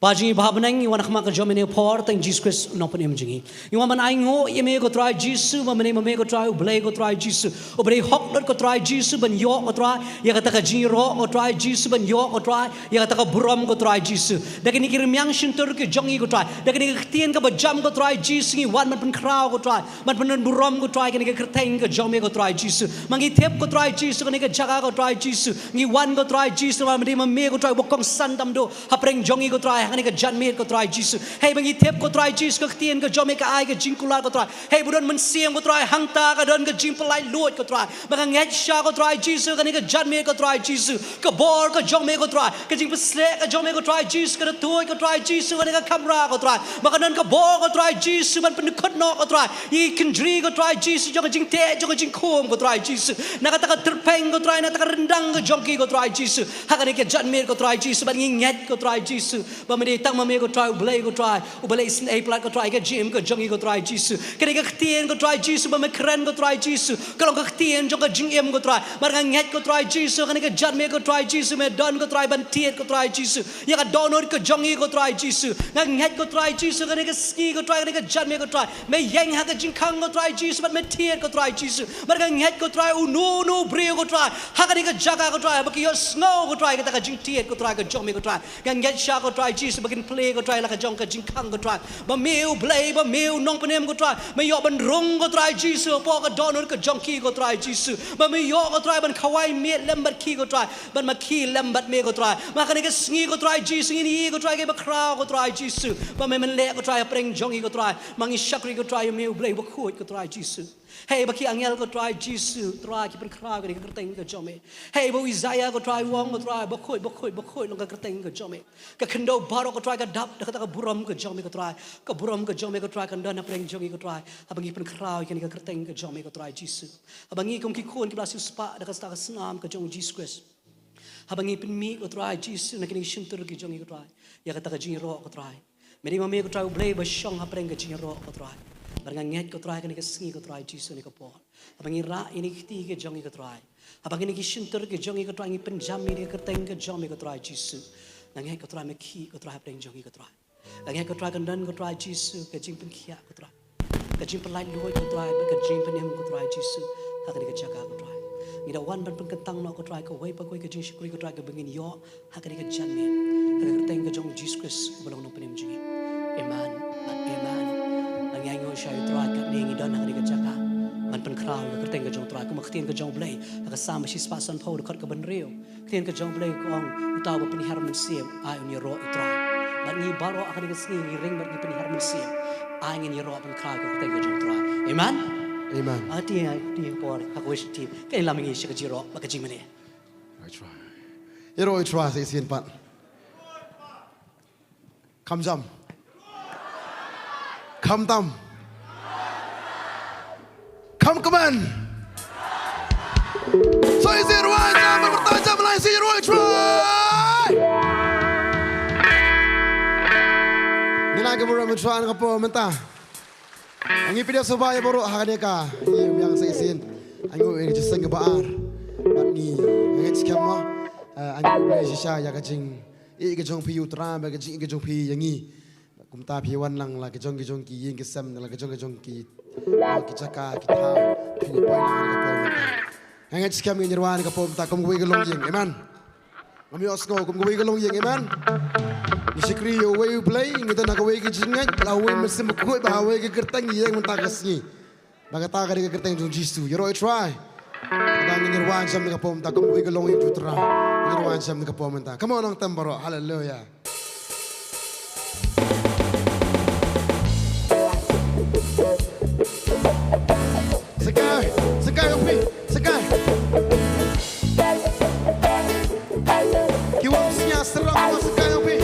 Kpa jong ngi ba ha bneng, ngi wan ha khmat ka jong me ha kane ka por, tang Jisu Khrist u nongpynim jong ngi. Ngi wan ban ainguh ïa me ko Trai Jisu, ba me dei ma me ko Trai u Blei ko Trai Jisu, uba dei hok lut ko Trai Jisu ban ïoh ko Trai ïa kata ka jingïaroh ko Trai Jisu, ban ïoh ko Trai ïa kata ka burom ko Trai Jisu. Da kine ki rmiang shyntur ki jong ngi ko Trai, da kine ki ktien kaba jam ko Trai Jisu, ngi wan ban pynkhraw ko Trai, ban pynbun burom ko Trai kane ka kyrteng ka jong me ko Trai Jisu. Ma ngi tip ko Trai Jisu, kane ka jaka ko Trai Jisu, ngi wan ko Trai Jisu, namar me dei ma me ko Trai uba kongsan tam duh hapdeng jong ngi ko Trai ha kane ka janmiet ko Trai Jisu. Hei, ba ngi tip ko Trai Jisu, ka ktien ka jong me ka ai ka jingkular ko Trai. Hei, ba don mynsiem ko Trai, hangta ka don ka jingpynlaitluid ko Trai. Ba nga ngeit shisha ko Trai Jisu, kane ka janmiet ko Trai Jisu, ka bor ka jong me ko Trai, ka jingpynshlur ka jong me ko Trai Jisu, ka da tuid ko Trai Jisu ha kane ka kamra ko Trai. Ba kan don ka bor ko Trai Jisu ban pyndkhot noh ko Trai ïa ki kynjri ko Trai Jisu jong ka jingteh jong ka jingkhum ko Trai Jisu, na kata ka tyrpeng ko Trai, na kata ka ryndang ka jong ki ko Trai Jisu, ha kane ka janmiet ko Trai Jisu. Bad ngi ngeit ko Trai Jisu ba me dei tang ma me ko Trai u Blei ko Trai uba leh isynei palat ko Trai ka jingim ka jong ngi ko Trai Jisu. Kane ka ktien ko Trai Jisu ba me kren ko Trai Jisu, ka long ka ktien jong ka jingim ko Trai. Bad nga ngeit ko Trai Jisu, kane ka janmiet ko Trai Jisu, me don ko Trai ban thied ko Trai Jisu ïa ka dohnud ka jong ngi ko Trai Jisu. Nga ngeit ko Trai Jisu, kane ka sngi ko Trai, kane ka janmiet ko Trai, me ïeng ha ka jingkhang ko Trai Jisu, bad me thied ko Trai Jisu. Bad nga ngeit ko Trai, uno uno u briew ko Trai ha kane ka jaka ko Trai, ba ki ïohsngew ko Trai kata ka jingthied ko Trai ka jong me ko Trai. Nga ngeit shisha ko Trai Jisu ba kin plie ko Trai la ka jong ka jingkhang ko Trai, ba me u Blei, ba me u nongpynim ko Trai, me ïoh ban rung ko Trai Jisu hapoh ka dohnud ka jong ki ko Trai Jisu, ba me ïoh ko Trai ban khawai miet lem bad ki ko Trai, ban ma ki lem bad me ko Trai. Ma kane ka sngi ko Trai Jisu, ngin ïohi ko Trai kiei bakhraw ko Trai Jisu ba me men leh ko Trai hapdeng jong ngi ko Trai. Ma ngi shakri ko Trai ïa me u Blei bakhuid ko Trai Jisu. Hei, ba ki angel ko Trai Jisu Trai ki pynkhraw kane ka kyrteng ka jong me. Hei, ba u Isaïah ko Trai u ong ko Trai, bakhuid, bakhuid, bakhuid long ka kyrteng ka jong me. Ka khyndew baroh ko Trai ka dap da kata ka burom ka jong me ko Trai. Ka burom ka jong me ko Trai kan don hapdeng jong ngi ko Trai, haba ngi pynkhraw ïa kane ka kyrteng ka jong me ko Trai Jisu. Haba ngi kum ki khun kiba la siewspah da kata ka snam ka jong u Jisu Khrist, haba ngi pynmih ko Trai Jisu na kine ki shyntur ki jong ngi ko Trai ïa kata ka jingïaroh ko Trai, me dei ma me ko Trai u Blei ba shong hapdeng ka jingïaroh ko Trai. Bad nga ngeit ko Trai kane ka sngi ko Trai Jisu, kane ka por, haba ngi rah ïa kine ki kti ki jong ngi ko Trai, haba kine ki shyntur ki jong ngi ko Trai ngi pynjam ïa kane ka kyrteng ka jong me ko Trai Jisu, nga ngeit ko Trai me khih ko Trai hapdeng jong ngi ko Trai. Nga ngeit ko Trai kan don ko Trai Jisu ka jingpynkhiah ko Trai. Ka jingpynlait luid ko Trai, bad ka jingpynim ko Trai Jisu, ha kane ka jaka ko Trai. Ngi da wan ban pynkyntang noh ko Trai, kawei pa kawei ka jingshakri ko Trai kaba ngin ïoh ha kane ka janmiet. Ha ka kyrteng ka jong u Jisu Khrist uba long u nongpynim jong ngi. Amen. Bad amen. Ngi ainguh shisha ko Trai, katne ngi don ha kane ka jaka ban pynkhraw ïa ka kyrteng ka jong u Trai. Kum ka ktien ka jong u Blei ha ka Salm ba shispah sanphew, dkhot kaba hynriew. Ktien ka jong u Blei ka ong, uta uba pynhiar mynsiem, ai un ïaroh ïa u Trai. Bad ngi baroh ha kane ka sngi ngi ring bad ngi pynhiar mynsiem, ai ngin ïaroh pynkhraw ïa ka kyrteng ka jong u Trai. Amen. Amen. Ati, ati por ha kawei shi team. Kane lam ngi sha ka jingïaroh bad ka jingmane. Ïaroh ïa u Trai. Ïaroh ïa u Trai sa shisien pat. Kham jam. Kham tam. Kham kmen. Sa shisien rwai jam, mynta jam, la shisien rwai Trai. Ngi la ka burom Trai na ka por mynta. Ngi pdiang sngewbha ïa baroh ha kane ka ïing biang sa shisien. Ngi ïa ka jingïaseng kaba ar. Bad ngi ngeit skhem mo. Ngi ïa shisha ïa ka jing ïa ka jong phi ïa u Trai, bad ka jing ïa ka jong phi ïa ngi. Kumta phi wan lang la ka jong ka jong ki ïing ki sem, la ka jong ka jong ki, la ki jaka ki thaw, phi ngi poi lang ka por mynta. Nga ngeit skhem ngi ïa rwai ka por mynta kum kawei ka longïing. Amen. Ngam ïohsngew kum kawei ka longïing. Amen. Ngi shakri ïa uwei u Blei, ngi don ha kawei ka jingngeit, la uwei Mynsiem Bakhuid, bad ha uwei ka kyrteng ngi ïeng mynta ka sngi. Bad kata ka dei ka kyrteng jong u Jisu. Ïaroh ïa u Trai. Kata ngin ïa rwai jam na ka por mynta kum kawei ka longïing jong u Trai. Ngin ïa rwai jam na ka por mynta. Come on, nongtem baroh. Haleluya. Sakai, sakai, Upi, sakai. Ki wan sñiaw syrang, wan sakai, Upi.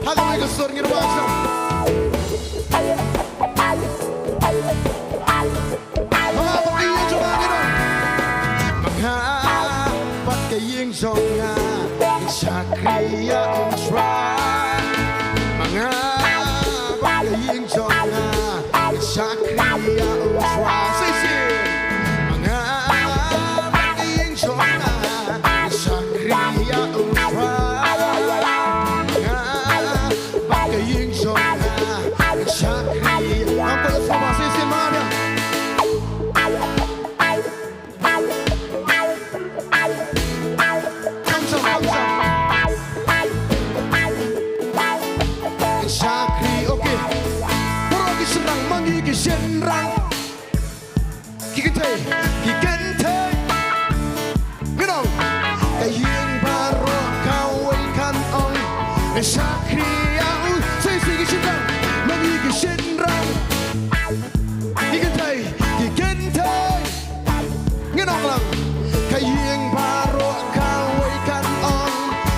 Ha kawei ka sur ngin rwai sha. Manga bad ka ïing jong nga ngin ong. Manga bad ka ïing jong nga ngin shakri ïa u Trai. Manga bad ka ïing jong nga ngin shakri ïa u Trai. Shisien. Manga bad ka ïing jong nga ngin shakri ïa u Trai. Manga bad ka ïing jong nga ngin shakri. Ngam kwah sngewbha shisien ma nga. Kham sham, kham sham. Ngin shakri, okay. Baroh ki shynrang, ma ngi ki shynrang. Ki kynthei, ki kynthei. Ngin ong. Ka ïing baroh kawei kan ong. Ngin shakri ïa u. Sa shisien ki shynrang. Ma ngi ki shynrang. Ki kynthei, ki kynthei. Ngin ong lang. Ka ïing baroh kawei kan ong.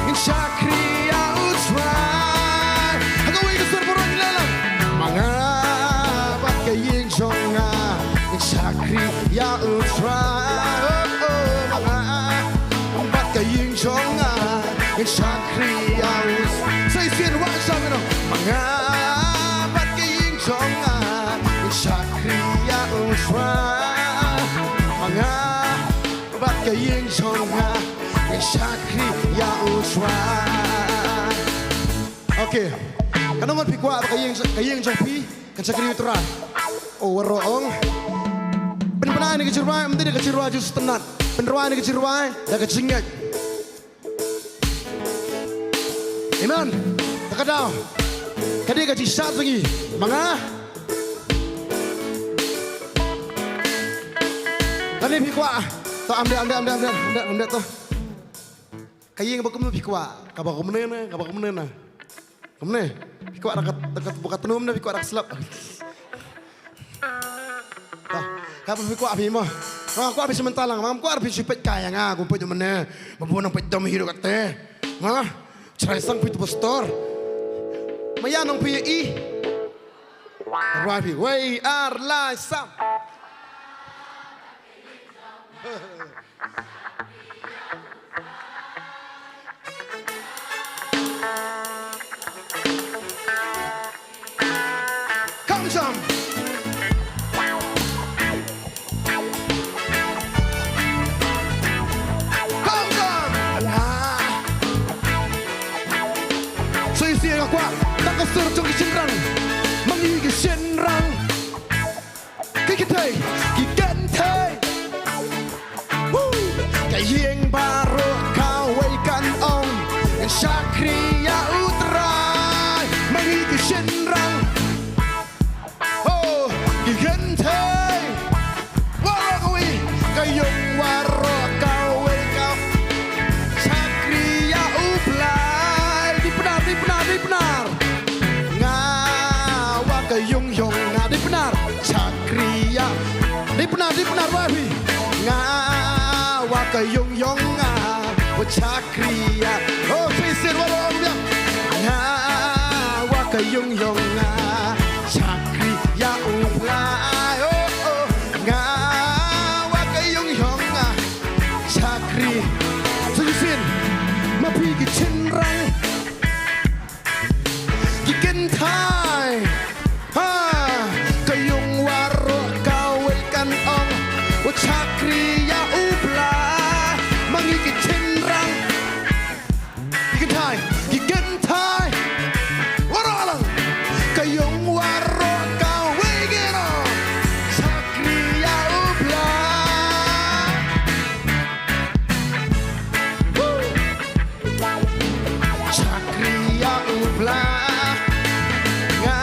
Ngin shakri ïa u Trai. Ha kawei ka sur baroh ngin ong lang. Ma nga bad ka ïing jong nga ngin shakri ïa u Trai. Oh, oh, ma nga bad ka ïing jong nga ngin shakri ïa u. Sa shisien rwai sha ngin ong. Ma nga bad ka ïing jong nga ngin shakri ïa u Trai. Ma nga bad ka ïing jong nga ngin shakri ïa u Trai. Okay. Katno ngut phi kwah ba ka ïing, ka ïing jong phi kan shakri ïa u Trai? Oh, waroh ong. Pynbna ïa ka jingrwai, ym dei da ka jingrwai jong u sngewtynnat. Pynrwai ïa ka jingrwai da ka jingngeit. Amen. Te ka daw. Ka dei ka jingshad jong ngi. Ma nga. Kane phi kwah. To, am dei, am dei, am dei, am dei, am dei, am dei to. Ka ïing ba kumno phi kwah? Kaba kumne ne, kaba kumne ne. Kumne. Phi kwah da ka, da ka, ba ka tnum ne, phi kwah da ka slap. Ah, kaba phi kwah phi mo. Nga kwah phi shu mynta lang, ngam kwah phi shu peit kai ïa nga, kum peit mynne. Ba bun nang peit dom hi ruh kate. Ha? Chrai sang phi tu pastor. Ma ïa nong phi i. Rwai phi. Wei, ar, lai, sam. Come, come. Come, come. shynrang. Ho, ki kynthei. Waroh kawei, ka yung waroh kawei ka. Shakri ïa u Blai. Dei Pnar, dei Pnar, dei Pnar. Nga wa ka yung yong nga, dei Pnar. Shakri ïa. Dei Pnar, dei Pnar, wa phi. Nga wa ka yung yong nga. Wa shakri ïa. Oh, shisien waroh ong biang. Nga wa ka yung yong nga. Shakri ïa u Blai. Oh, oh. Nga wa ka yung yong nga. Shakri. Shisien. Ma phi ki shynrang. Ki kynthei. Ha, ka yung waroh kawei kan ong. Wa shakri ïa u Blai. Ma ngi ki shynrang. Ki kynthei, ki kynthei. Waroh lang. Ka yung waroh kawei kan ong. Shakri ïa u Blai. Woo! Shakri ïa u Blai. Nga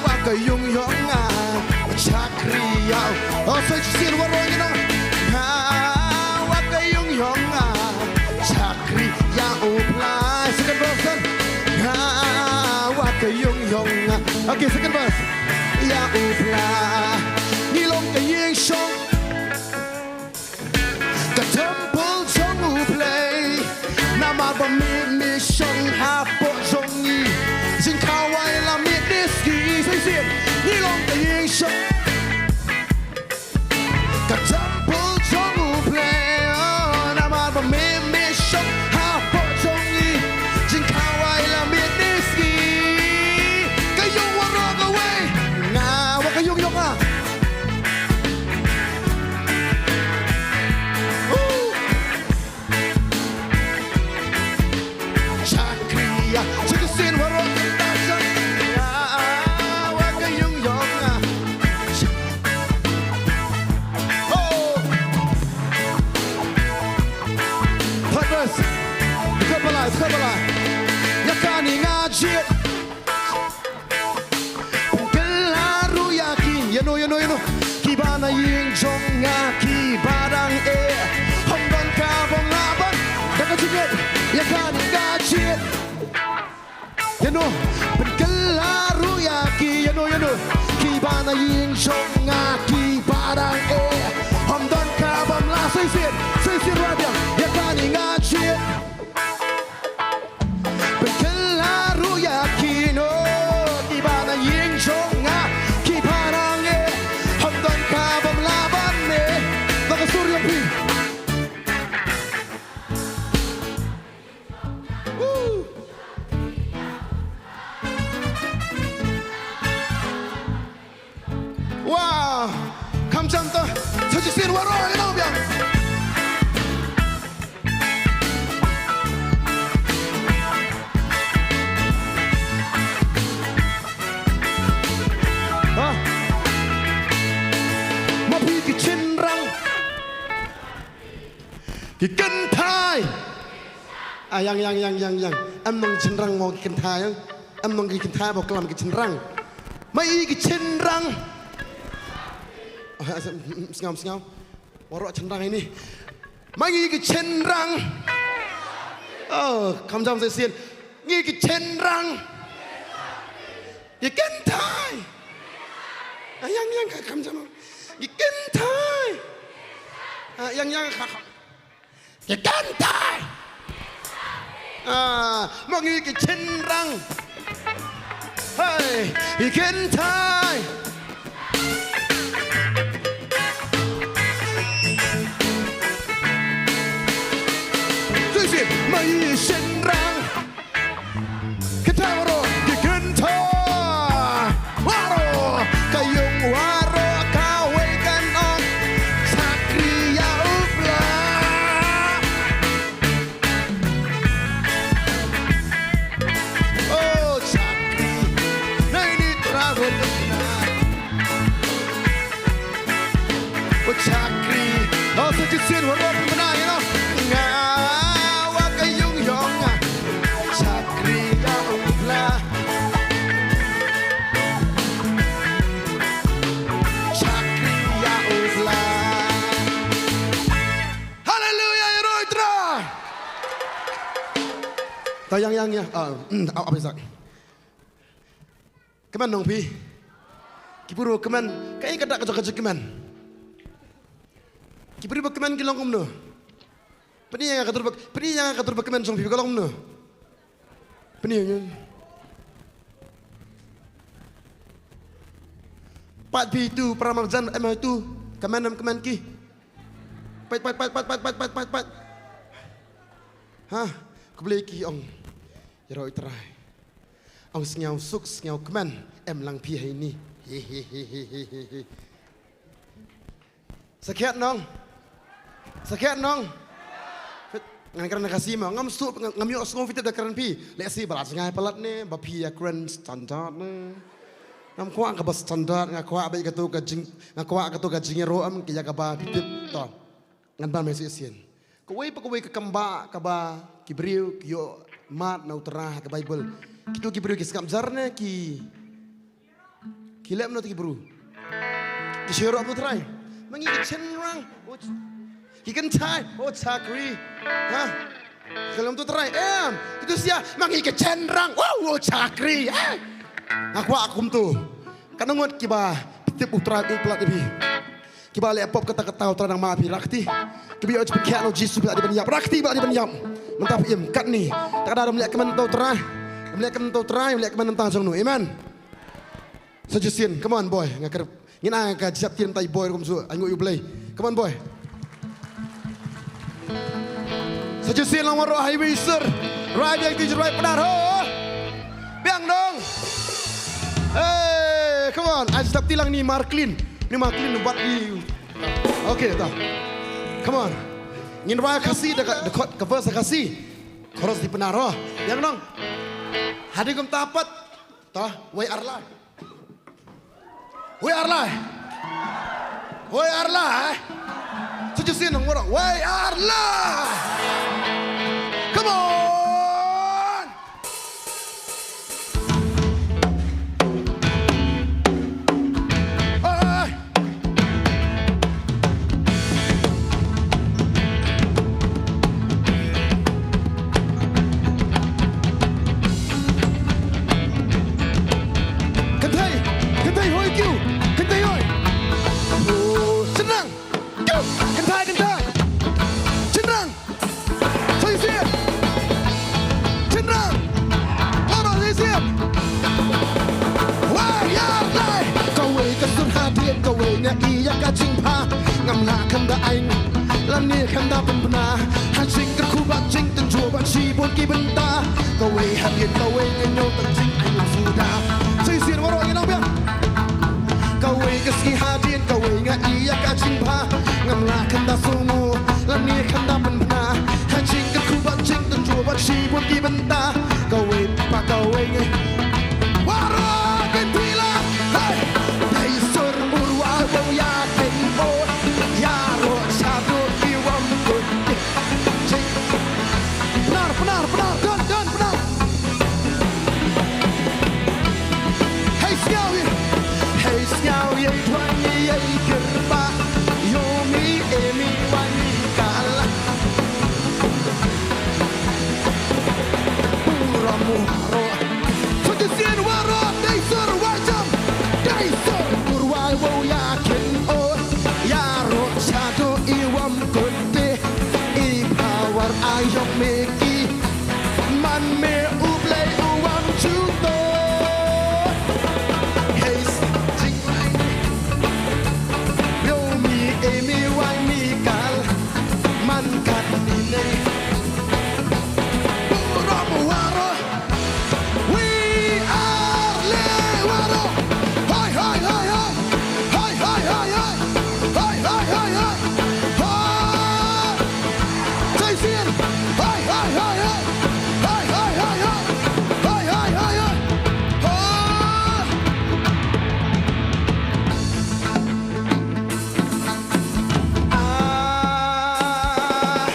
wa ka yung yong nga. Shakri ïa u. Oh, sa shisien waroh ngi ong. Nga wa ka yung yong nga. Shakri ïa u Blai. Second verse. Nga wa ka yung yong nga. Okay, second verse. Ïa u Blai. Ngi long ka ïing shong. Ka temple jong U Blei. Namar ba me me shong hapoh jong ngi. Jingkhawai la me diski. Shisien ngi long ka ïing shong. Ka temple jong U Blei. Oh, namar ba me me shong hapoh jong ngi. Jingkhawai la me diski. Ka yung waroh kawei. Nga wa ka yung yong nga. Woo! Shakri ïa, shakri shisien waroh kynta shang. Ïa, wa ka yung yong nga. Oh. Third verse. Third verse, third verse. Ïa kane nga jied. Pynkylla ruh ïa ki, ïa no, ïa no, ïa no. Kiba na ïing jong nga kiba dang eh. Hom don kaba ym lah ban. Da ka jingeh, ïa kane ka jingeh. Ïa no, pynkylla ruh ïa ki, ïa no, ïa no. Kiba na ïing jong nga kiba dang eh. Hom don kaba ym lah, sa shisien, sa shisien ruh biang. Ïa kane ka jingeh. Pynkylla ruh ïa ki no, kiba na ïing jong nga, kiba dang eh, hom don kaba ym lah ban eh, ba ka sur ïa phi. Woo! Wow! Kham jam ta, sa shisien waroh ïa u biang. Ha? Ma phi ki shynrang. Ki kynthei. Ah, ïang, ïang, ïang, ïang, ïang. Em nong shynrang mo ki kynthei, ïang. Em nong ki kynthei ba klam ki shynrang. Ma i ki shynrang. Ah, sngew, sngew. Waroh shynrang ini. Ma ngi ki shynrang. Oh, kham jam sa shisien. Ngi ki shynrang. Ki kynthei. Ah, ïang, ïang, kham jam. Ki kynthei. Ah, ïang, ïang, kham. Ki kynthei. Ah, ma ngi ki shynrang. Hey, ki kynthei. Shisien, ma ngi shynrang. Kynthei waroh, ki kynthei waroh, ka yung waroh kawei kan ong, shakri ïa u Blei. Oh, shakri. Nei ni travel. Ta yang yang ya. Ah, mm, ap, ap, Isaac. Kmen nong phi. Ki briew kmen. Kaei ka dak ka jong ka jingkmen. Ki briew ba kmen ki long kumno. Pyni ïa nga ka dur ba, pyni ïa nga ka dur ba kmen jong phi ba ka long kumno. Pyni ïa nga. Pat phi tu para marjan em tu. Kmen em kmen ki. Pat pat pat pat pat pat pat pat pat. Ha, khublei ki ong. Ïaroh ïa u Trai. Ong sngew suk sngew kmen em lang phi ha ini. Sakhiat nong. Sakhiat nong. Ngan kren Khasi mo, ngam suk, ngam, ngam ïoh sngew phi te da kren phi. Lehse ba la jngai palat ne ba phi ïa kren standard ne. Ngam kwah kaba standard, nga kwah ba ïa kato ka jing, nga kwah kato ka jingïaroh em ki ïa kaba tip to. Ngan ban mai shisien. Kawei pa kawei ka kam ba kaba ki briew ki ïoh mad na u Trai ha ka Baibl. Kito ki briew ki sngap jar ne ki, ki leh kumno to ki briew. Ki shu ïaroh kumno Trai. Ma ngi ki chynrang. Oh, ch-, ki kynthai. Oh, chakri. Ha? Ka lem to Trai. Em. Kito sha. Ma ngi ki chynrang. Oh, oh, chakri. Eh. Nga kwah kumto. Katno ngut kiba tip u Trai u palat ïa phi. Kiba leh pop kata kata u Trai nang map ïa phi, rah kti. Kiba ïoh jingpynkhiah na u Jisu phi la dei ban ïap, rah kti, phi la dei ban ïap. Mynta phi im katne. Te ka da dang leh kmen na u Trai. Dang leh kmen na u Trai, dang leh kmen na bynta jong u. Amen. Sa shisien, come on boy. Nga kyrpad. Ngin ai ka jingïap ktien mynta ïa boy rukom shu. Ai nguh ïa u Blei. Come on boy. Sa shisien lang waroh ha iwei i sur. Rai biang ti rai Pnar ho. Biang dong. Eh, come on. Ai stop ti lang ni Marklin. Ni Marklin wat ni. Okay, ta. Come on. Ngin rwai Khasi da ka, da ka, ka verse Khasi. Chorus ti Pnar ho. Biang dong. Hadien kumta pat. Ta, wei ar lai. Wei ar lai. Wei ar lai. Sa shisien nang waroh. Wei ar lai. Come on. Oi. Kynthei, kynthei hoi kiew, kynthei hoi. Oh, chynrang. Kiew, kynthei, kynthei. Chynrang. Sa shisien. Chynrang. Waroh sa shisien. Wei ar lai. Kawei ka sur hadien kawei nga ïa ka jingpha. Ngam lah kham da ai lane kham da pynbna. Ha jingkyrkhu bad jingtynjuh bad shibun ki bynta. Kawei hadien kawei nga ñiew tang jingai suda. Sa shisien waroh ngi nang biang. Kawei ka sngi hadien kawei nga ïa ka jingpha. Ngam lah kham da sngew lane kham da pynbna. Ha jingkyrkhu bad jingtynjuh bad shibun ki bynta. Kawei pa kawei ngi. Waroh kynthei la. Hey. Dei sur u rwai wow ïa kynnoh. Ïaroh shaduh i wam kut. Pnar, Pnar, Pnar, don, don, Pnar. Hei sñiaw ïa, hei sñiaw ïa, i twang ïa, i kyrpad. Ïoh mi, eh mi, wai mi kal. Burom waroh. Sa shisien waroh, dei sur wai jam. Dei sur u rwai wow ïa kynnoh. Ïaroh shaduh i wam kut. I power a ïong me ki. Man me u Blei u wan juh to. Hey, jing. Yo mi e mi wai mi kal. Man kat ni ne. Burom waroh. We are le waroh. Hoi, hoi, hoi, hoi. Hoi, hoi, hoi, hoi. Hoi, hoi, hoi, hoi. Hoi. Sa shisien. Hoi, hoi, hoi, hoi. Hoi, hoi, hoi, hoi. Hoi, hoi, hoi, hoi. Hoi. Ah,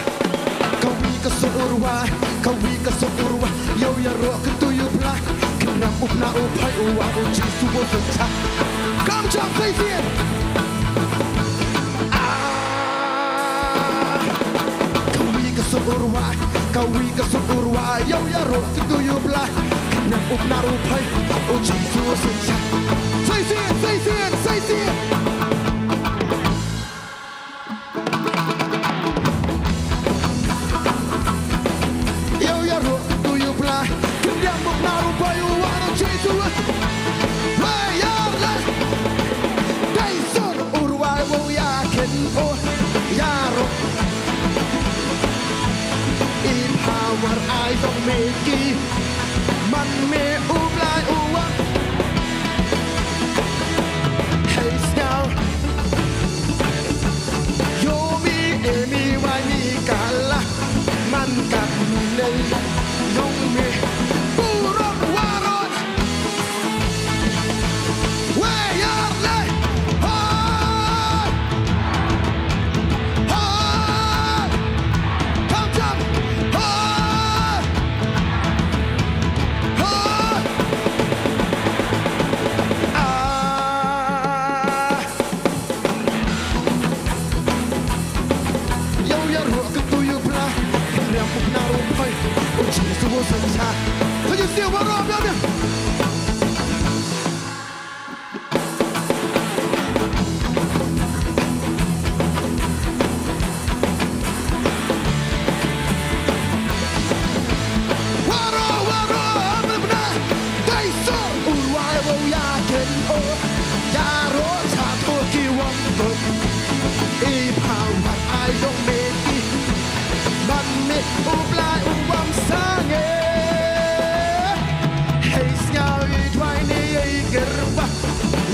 ka wi ka sur u rwai, ka wi ka sur u rwai, yow ïaroh kyntu ïa u Blei, kynam u Bna u Bhoi u Wah u Jisu u Synshar. Kam jam sa shisien. Ah, ka wi ka sur u rwai, Kawi ka sur u rwai, ïa u ïaroh ka tu ïa u Blai. Kane u Bnai u phai, u Jisu u synshar. Sa shisien, sa shisien, sa shisien. Ïa u ïaroh ka tu ïa u Blai. Kane u Bnai u phai, u wan u Jisu. Wei ïar leh. Dei sur u rwai u ïa khein u ïaroh. I power ai dong me ki. Man me u Blai u wan. Hei sñiaw. Yo mi e mi wai mi kala. Man kat mi nei. Yong me. Purok warot. Wei ïar leh. Hoi! Hoi! Tam tam! Hoi! Hoi! Ah! Ïa u ïaroh ka tu ïa u Blai. Ka liang u Bnai u phai. U Jisu u synshar. Ka ïa siew baroh biang biang. Waroh, waroh, amr bna. Dei sur u rwai u ïa khein u ïaroh sha tu ki wang tu. I power ai dong me ki. Man me u Blai u wan sangeh. Hei sñiaw i dwai ni ei kyrpad.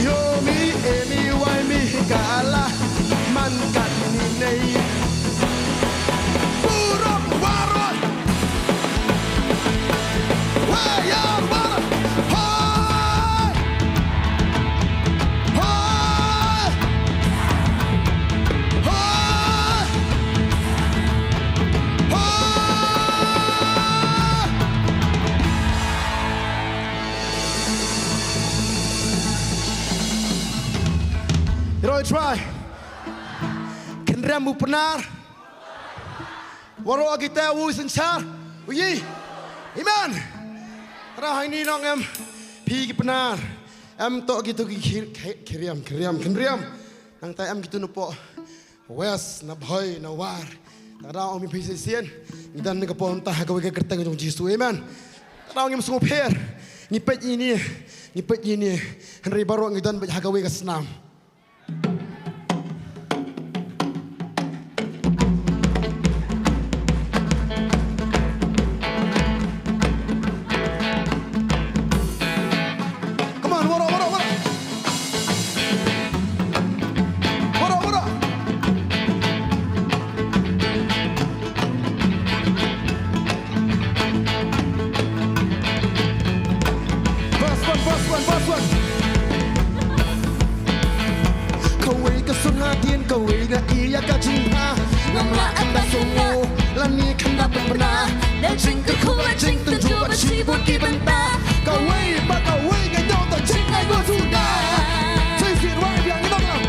Yo mi e mi wai mi kala. Man kat ni nei. Purok warot. Wei ïar warot. Hoi! Hoi! Hoi! Hoi! Roi trai. Kynrem u Pnar. Waroh kita u synshar. U yi. Amen. Ra hai ni nong em. Phi ki Pnar. Em to ki tu ki khir-, khi-, khiriam, khiriam, khiriam. Nang ta em ki tu na po. West, na Bhoi, na War. Ta da ong mi phi shisien. Ngi don ka pon ta ha kawei ka kyrteng jong Jisu. Amen. Ta da ong ngim sngewpher. Ngi peit ïa ini. Ngi peit ïa ini. Hynrei baroh ngi don beit ha kawei ka snam. Come on, waroh, waroh, waroh. Waroh, waroh. Verse one, verse one, verse one. Kawei ka sur hadien, kawei nga ïa ka jingbha. Ngam lah kynda sngew, lane kynda pynbna. Na jingkyrkhu bad jingtynjuh bad shibun ki bynta. Kawei pa kawei nga ïoh ta jingai ba suda. Sa shisien wai biang ïa nong lang.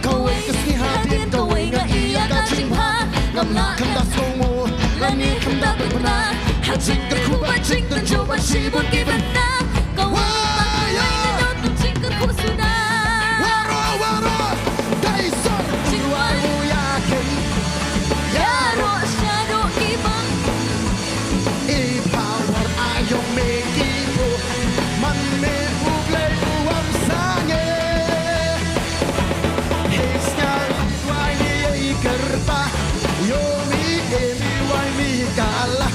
Kawei ka sngi hadien, kawei nga ïa ka jingbha. Ngam lah kynda sngew, lane kynda pynbna. Ha jingkyrkhu bad jingtynjuh bad shibun ki bynta. Kawei pa kawei nga ïoh ta jingkyrkhu suda. Waroh, waroh, dei sor. Jingrwai u ïa khein. Ïaroh shaduh ki bang. I power ai ïong me ki tu. Man me u Blei u wan sangeh. Hei sñiaw i dwai ni ei kyrpad. Yo mi e mi wai mi kala.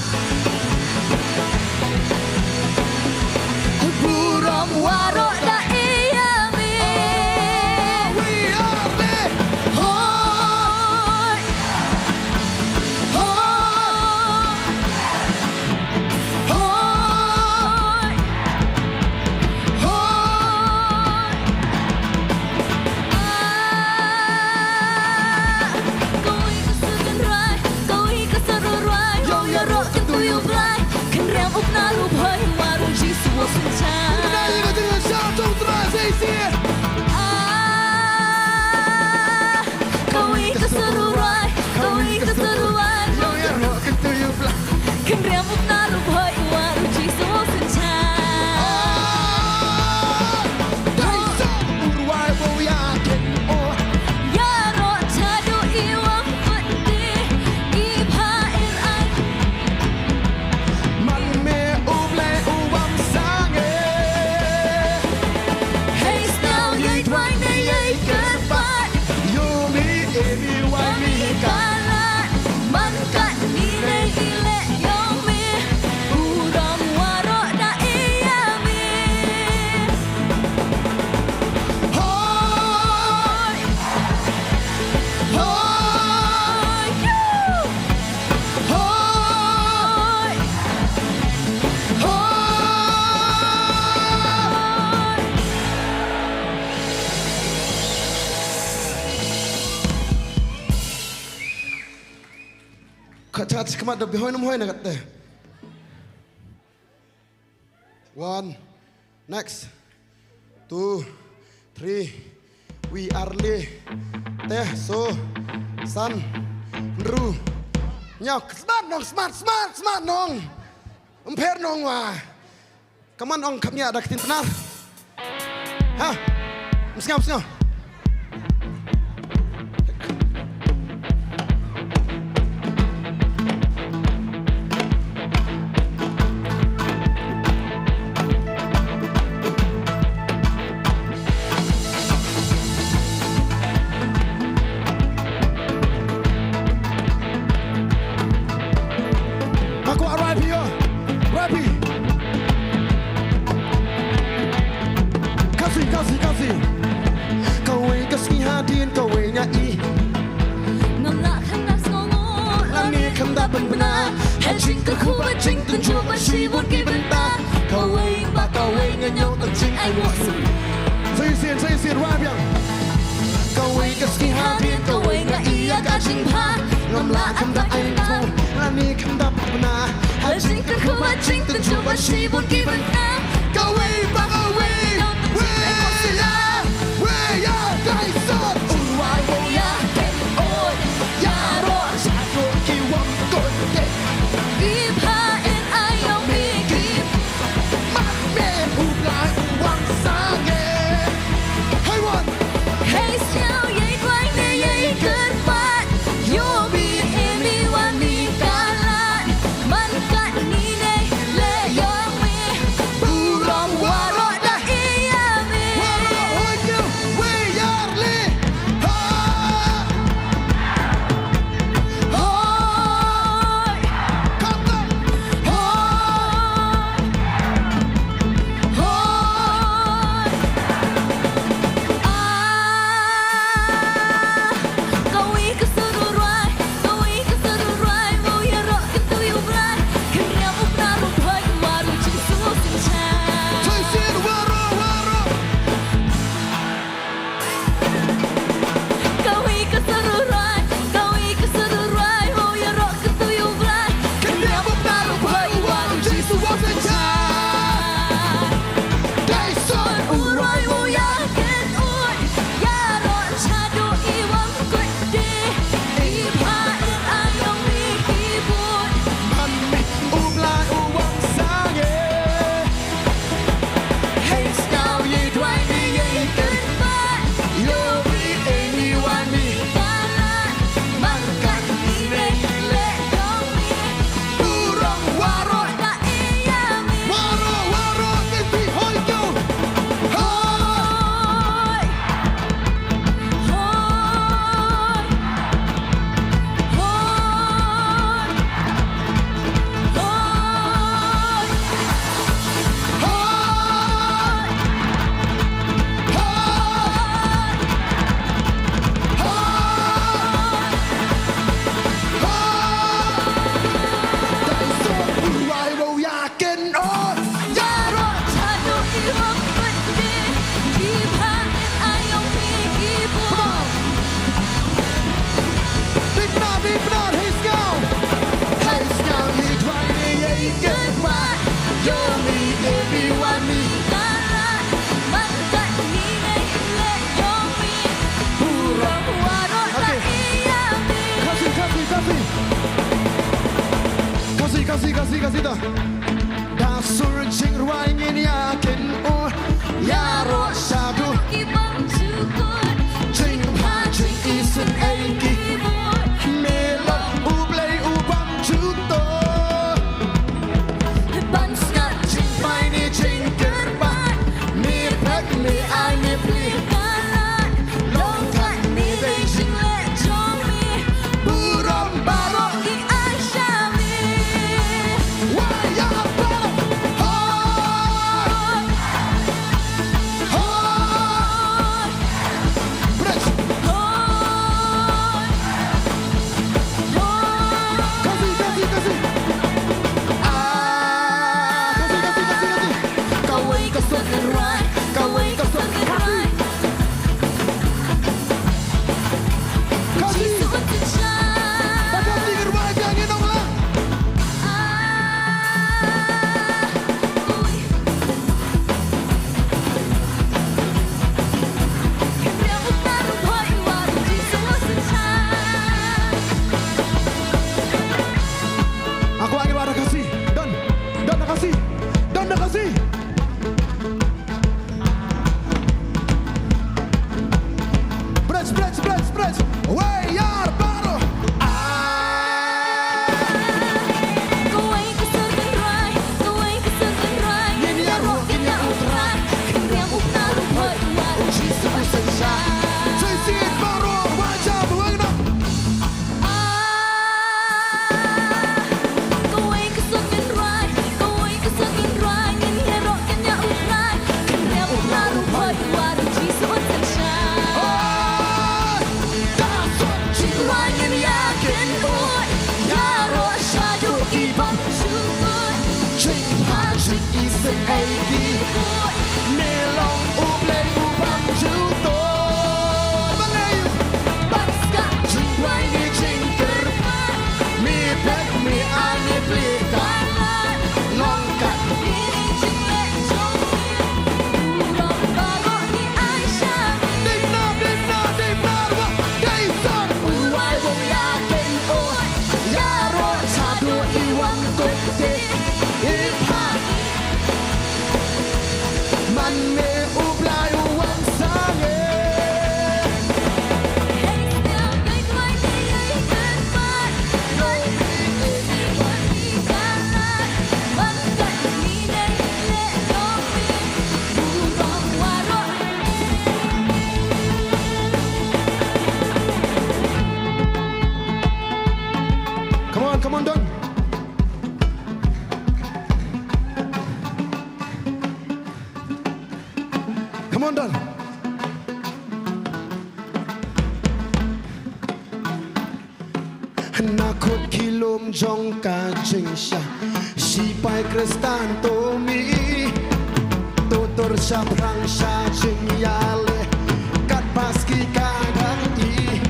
Kat shi khmat da bihoi num hoi na kat te. One. Next. Two. Three. We are le. Te so. San. Ru. Nyok. Smart nong, smart, smart, smart nong. Ym pher nong wa. Ka man ong kham ïa da ka ktien Pnar. Ha. Ym sngew, ym sngew. Nga kwah rap hi ïa, rap hi. Khasi, Khasi, Khasi. Kawei ka sngi hadien kawei nga i. Ngam lah khamtam sngewnguh lane khamtam pynbna. Ha jingkyrkhu bad jingtynjuh bad shibun ki bynta. Kawei pa kawei nga ñiew tang jingainguh. Sa shisien, sa shisien, rap biang. Kawei ka sngi hadien kawei nga i ïa ka jingbha. Ngam lah khamtam ainguh lane khamtam pynbna. Ha jingkyrkhu bad jingtynjuh bad shibun ki bynta. Kawei pa kawei. Wei ïa, wei ïa, dei sor. U rwai u ïa ken oi. Ïaroh shaduh ki wam kut dei. Ki bha in ai ïong mi ki. Mat me u Blai u wan sangeh. Hey, one. Hey, sñiaw, yei duwai ne yei kyrpad. Ïoh mi, eh mi, wan mi, kalan. Man kat mi ne, leh ïong mi. Burom waroh da ïa mi. Waroh, hoi, kiew, wei, ïar, leh. Ha. Hoi. Khamtam. Hoi. Hoi. Ah. Kawei ka sur u rwai, kawei ka sur u rwai, wow ïaroh kyntu ïa u Blai. Kynriam u Pnar u Bhoi, u Maru Jisu synshar. Sa shisien waroh, waroh. Kawei ka sur u rwai, kawei ka sur u rwai, wow ïaroh kyntu ïa u Blai. Kynriam u Pnar u Bhoi, u Maru Jisu synshar. Dei sor u rwai, wow ïa ken oi. Ïaroh shaduh i wam kut dei. I bha in ai ïong mi ki bun. Man mi u Blai u wan sangeh. Hei sñiaw, yei duwai ne yei kyrpad. Ïoh mi, eh mi, wan mi, kalan. Man kat mi ne, leh ïong mi. Burom waroh. Ka ïa mi. Waroh, waroh, kynti hoi kiew. Hoi. Hoi. Hoi. Hoi. Hoi. Hoi. Hoi. Hoi. Dei sor u rwai wow ïa ken oi. Ïaroh shaduh i wam kut dei. Ki bha in ai ïong mi ki bun. Come on. Dei Pnar, dei Pnar, hei sñiaw. Hei sñiaw, yei duwai ne yei kyrpad. Ïoh mi, eh mi, wan mi, kalan. Man kat mi ne, leh ïong mi. Burom waroh da ïa mi. Khasi, Khasi, Khasi. Khasi, Khasi, Khasi, Khasi da. Da sur jingrwai ngin ïa ken oi. Ïaroh shaduh ki bymjukut. Jingbha jingisynei ki bun. Me long U Blei u bymjukut. Ban sngap jingphai ne jingkyrpad. Me peit me ai me plie. Kalan. Long kat ne dei jingleh jong mi. Burom baroh ki ai sha mi. Wai ïa Kawei ka sut ngan rwai, kawei ka sut ngan rwai, ngan ïaroh kynnoh U Trai, kynnoh U Trai, u Blei u War, u Jisu un synshar. Da sut jingwai ngan ïa kynnoh, ïaroh shaduh ki bymjukut. Jingpha jingisynei ki, me long U Blei u bymjukut. Balei? Bad sha jingduwai ne jingkyrpad, me peit me ai me plie, ka long kat. Dei na, dei na, dei na, wa, dei son u wai wong ïa kynnoh, ïaroh shaduh i wan kut te, i pha. Man me U Blei u wan sangeh. Come on, come on, Don. Come on, Don. Na kut ki lum jong ka jingshah, sipai Khristan to mih, to tur shaphrang sha jingïaleh, kat ba ki ka dang ih.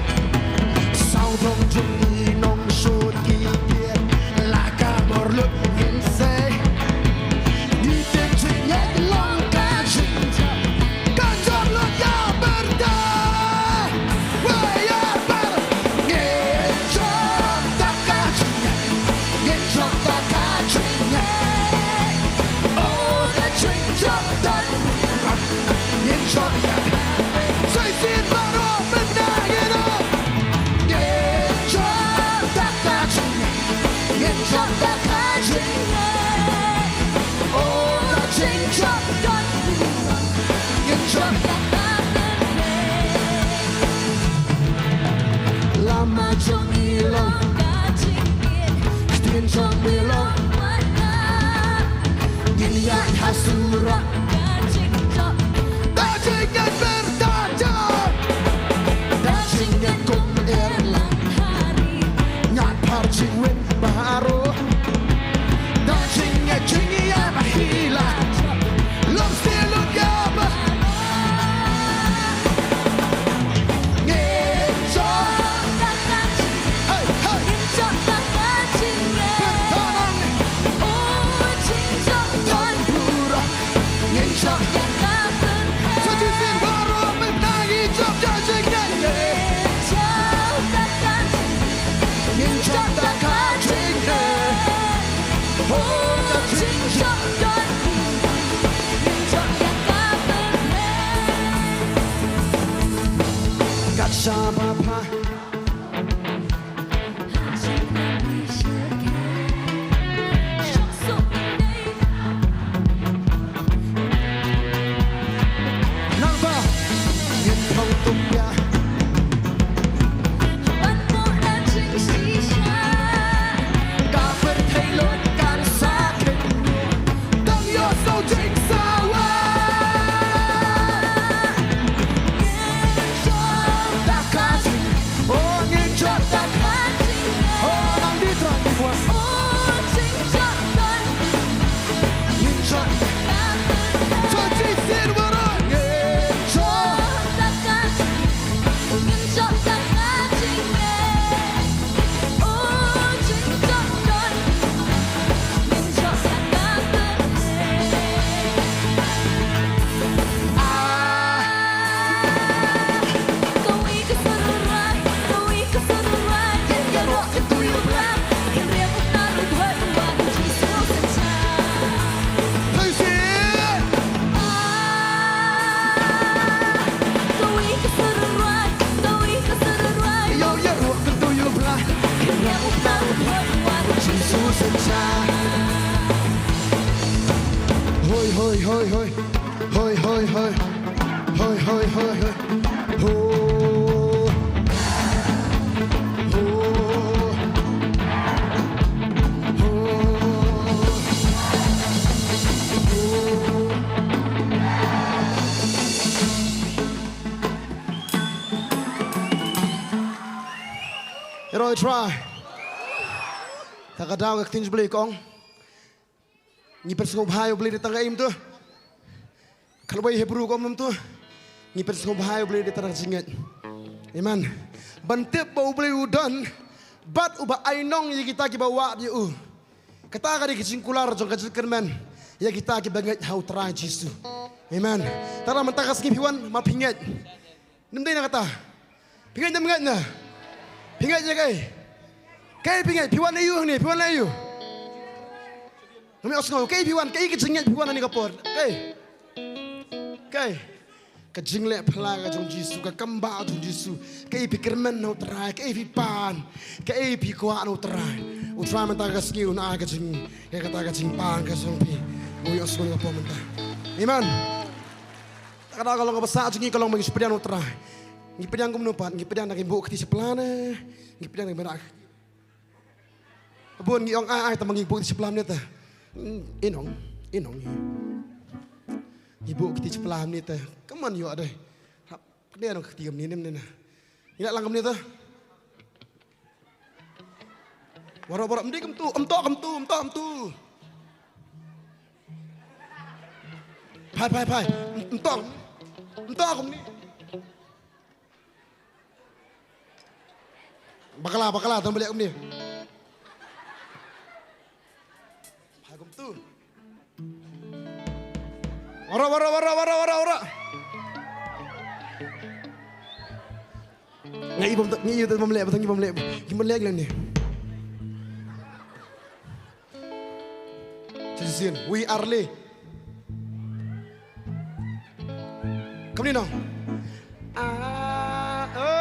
Sawdong jong i nongshun ki kiet, la ka bor lut ngin sei. Ngi tip jingngeit long ka jingjop, ka jop lut ïa pyrthei. Wei ïa pyrthei. Ngin jop da ka jingngeit, ngin jop da ka jingngeit. Oh, ka jingjop don. Ngin jop ïa ka. Sa shisien baroh mynta ngin ong. Ngin jop da ka jingngeit. Ngin jop da ka jingngeit. Oh, ka jingjop don. Ngin jop ïa ka pyrthei. Lama jong ngi long ka jingngeit. Ktien jong ngi long. Ngin ïaid ha surok. Ka jingngeit pyrta jong. Da jingngeit kum erlang hari. Ngat phar jingwit baroh. Da jingngeit jingïa ba hi la. Lum stie lut ïa ba. Ngin jop. Hey, hey. Pyrta nang. Tan burom. Ngin jop. Sa shisien baroh mynta ngin jop ïa ka jingngeit. Ngin jop da ka jingngeit. Oh, ka jingjop. Kat shaba pha. Nangta ngin phong tup ïa. Ka pyrthei lut kan sa khyndiat. Tang ïoh sngewthuh sawa. Ngin jop da ka jing. Oh, ngin jop da ka jing. Oh, nang di trai di buan. Oh, jing jop da. Ngin jop. Sa shisien baroh. Ngin jop da ka jing. Ngin jop da ka jing. Kawei ka sur rwai, kawei ka sur rwai. Ïa u ïaroh kyntu ïa u Blei. Kynriah u Blei u Blei u Wan u Jisu synshar. Hoi, hoi, hoi, hoi. Hoi, hoi, hoi. Hoi, Hoi, hoi, hoi. Ho. Ho. Ho. Ho. Ïaroh try. Kata ka daw ka ktien jong U Blei ka ong, ngi pynsngewbha ïa U Blei da tang ka im tu. Khlawei Hebru ka ong mynta, ngi pynsngewbha ïa U Blei da tang ka jingngeit. Amen. Ban tip ba U Blei u don bad uba ai nong ïa kita kiba wad ïa u. Kata ka dei ka jingkular jong ka jingkyrmen ïa kita kiba ngeit ha U Trai Jisu. Amen. Te mynta ka sngi phi wan ma phi ngeit? Nym dei na kata. Phi ngeit ne ym ngeit ne? Phi ngeit ïa kaei? Kaei phi ngeit? Phi wan aïu hangne? Phi wan aïu? Ngam ïohsngew. Kaei phi wan? Kaei ka jingngeit phi wan hangne ka por? Kaei? Kaei? Ka jingleh phylla ka jong Jisu, ka kam ba jong Jisu. Kaei phi kyrmen na U Trai? Kaei phi pan? Kaei phi kwah na U Trai? U Trai mynta ka sngi un ai ka jing, ka kata ka jingpan ka jong phi. U ïohsngew ka por mynta. Amen. Ka daw ka long kaba sah jong ngi ka long ba ngi shu pdiang U Trai. Ngi pdiang kumno pat? Ngi pdiang da ngi buh kti shapla ne? Ngi pdiang da ngi bynrah? Bun ngi ong ai ai tang ba ngi buh kti shapla ne te. Hmm, inong, inong. Ngi buh kti shapla ne te. Ka mon ïoh dei. Hap kane nong kti kam ne ne ne. Ngi la lang kam ne te. Waroh, waroh, ym dei kumtu, ym toh kumtu, ym toh kumtu. Phai, phai, phai. Ym toh, ym toh kumne. Bakla, bakla, tang ba leh kumne. Phai kumtu. Waroh, waroh, waroh, waroh, waroh, waroh. Nga i bym, nga i bym leh, bym leh, bym leh, bym leh lane. Citizen, we are Lee. Come on now. Ah, oh.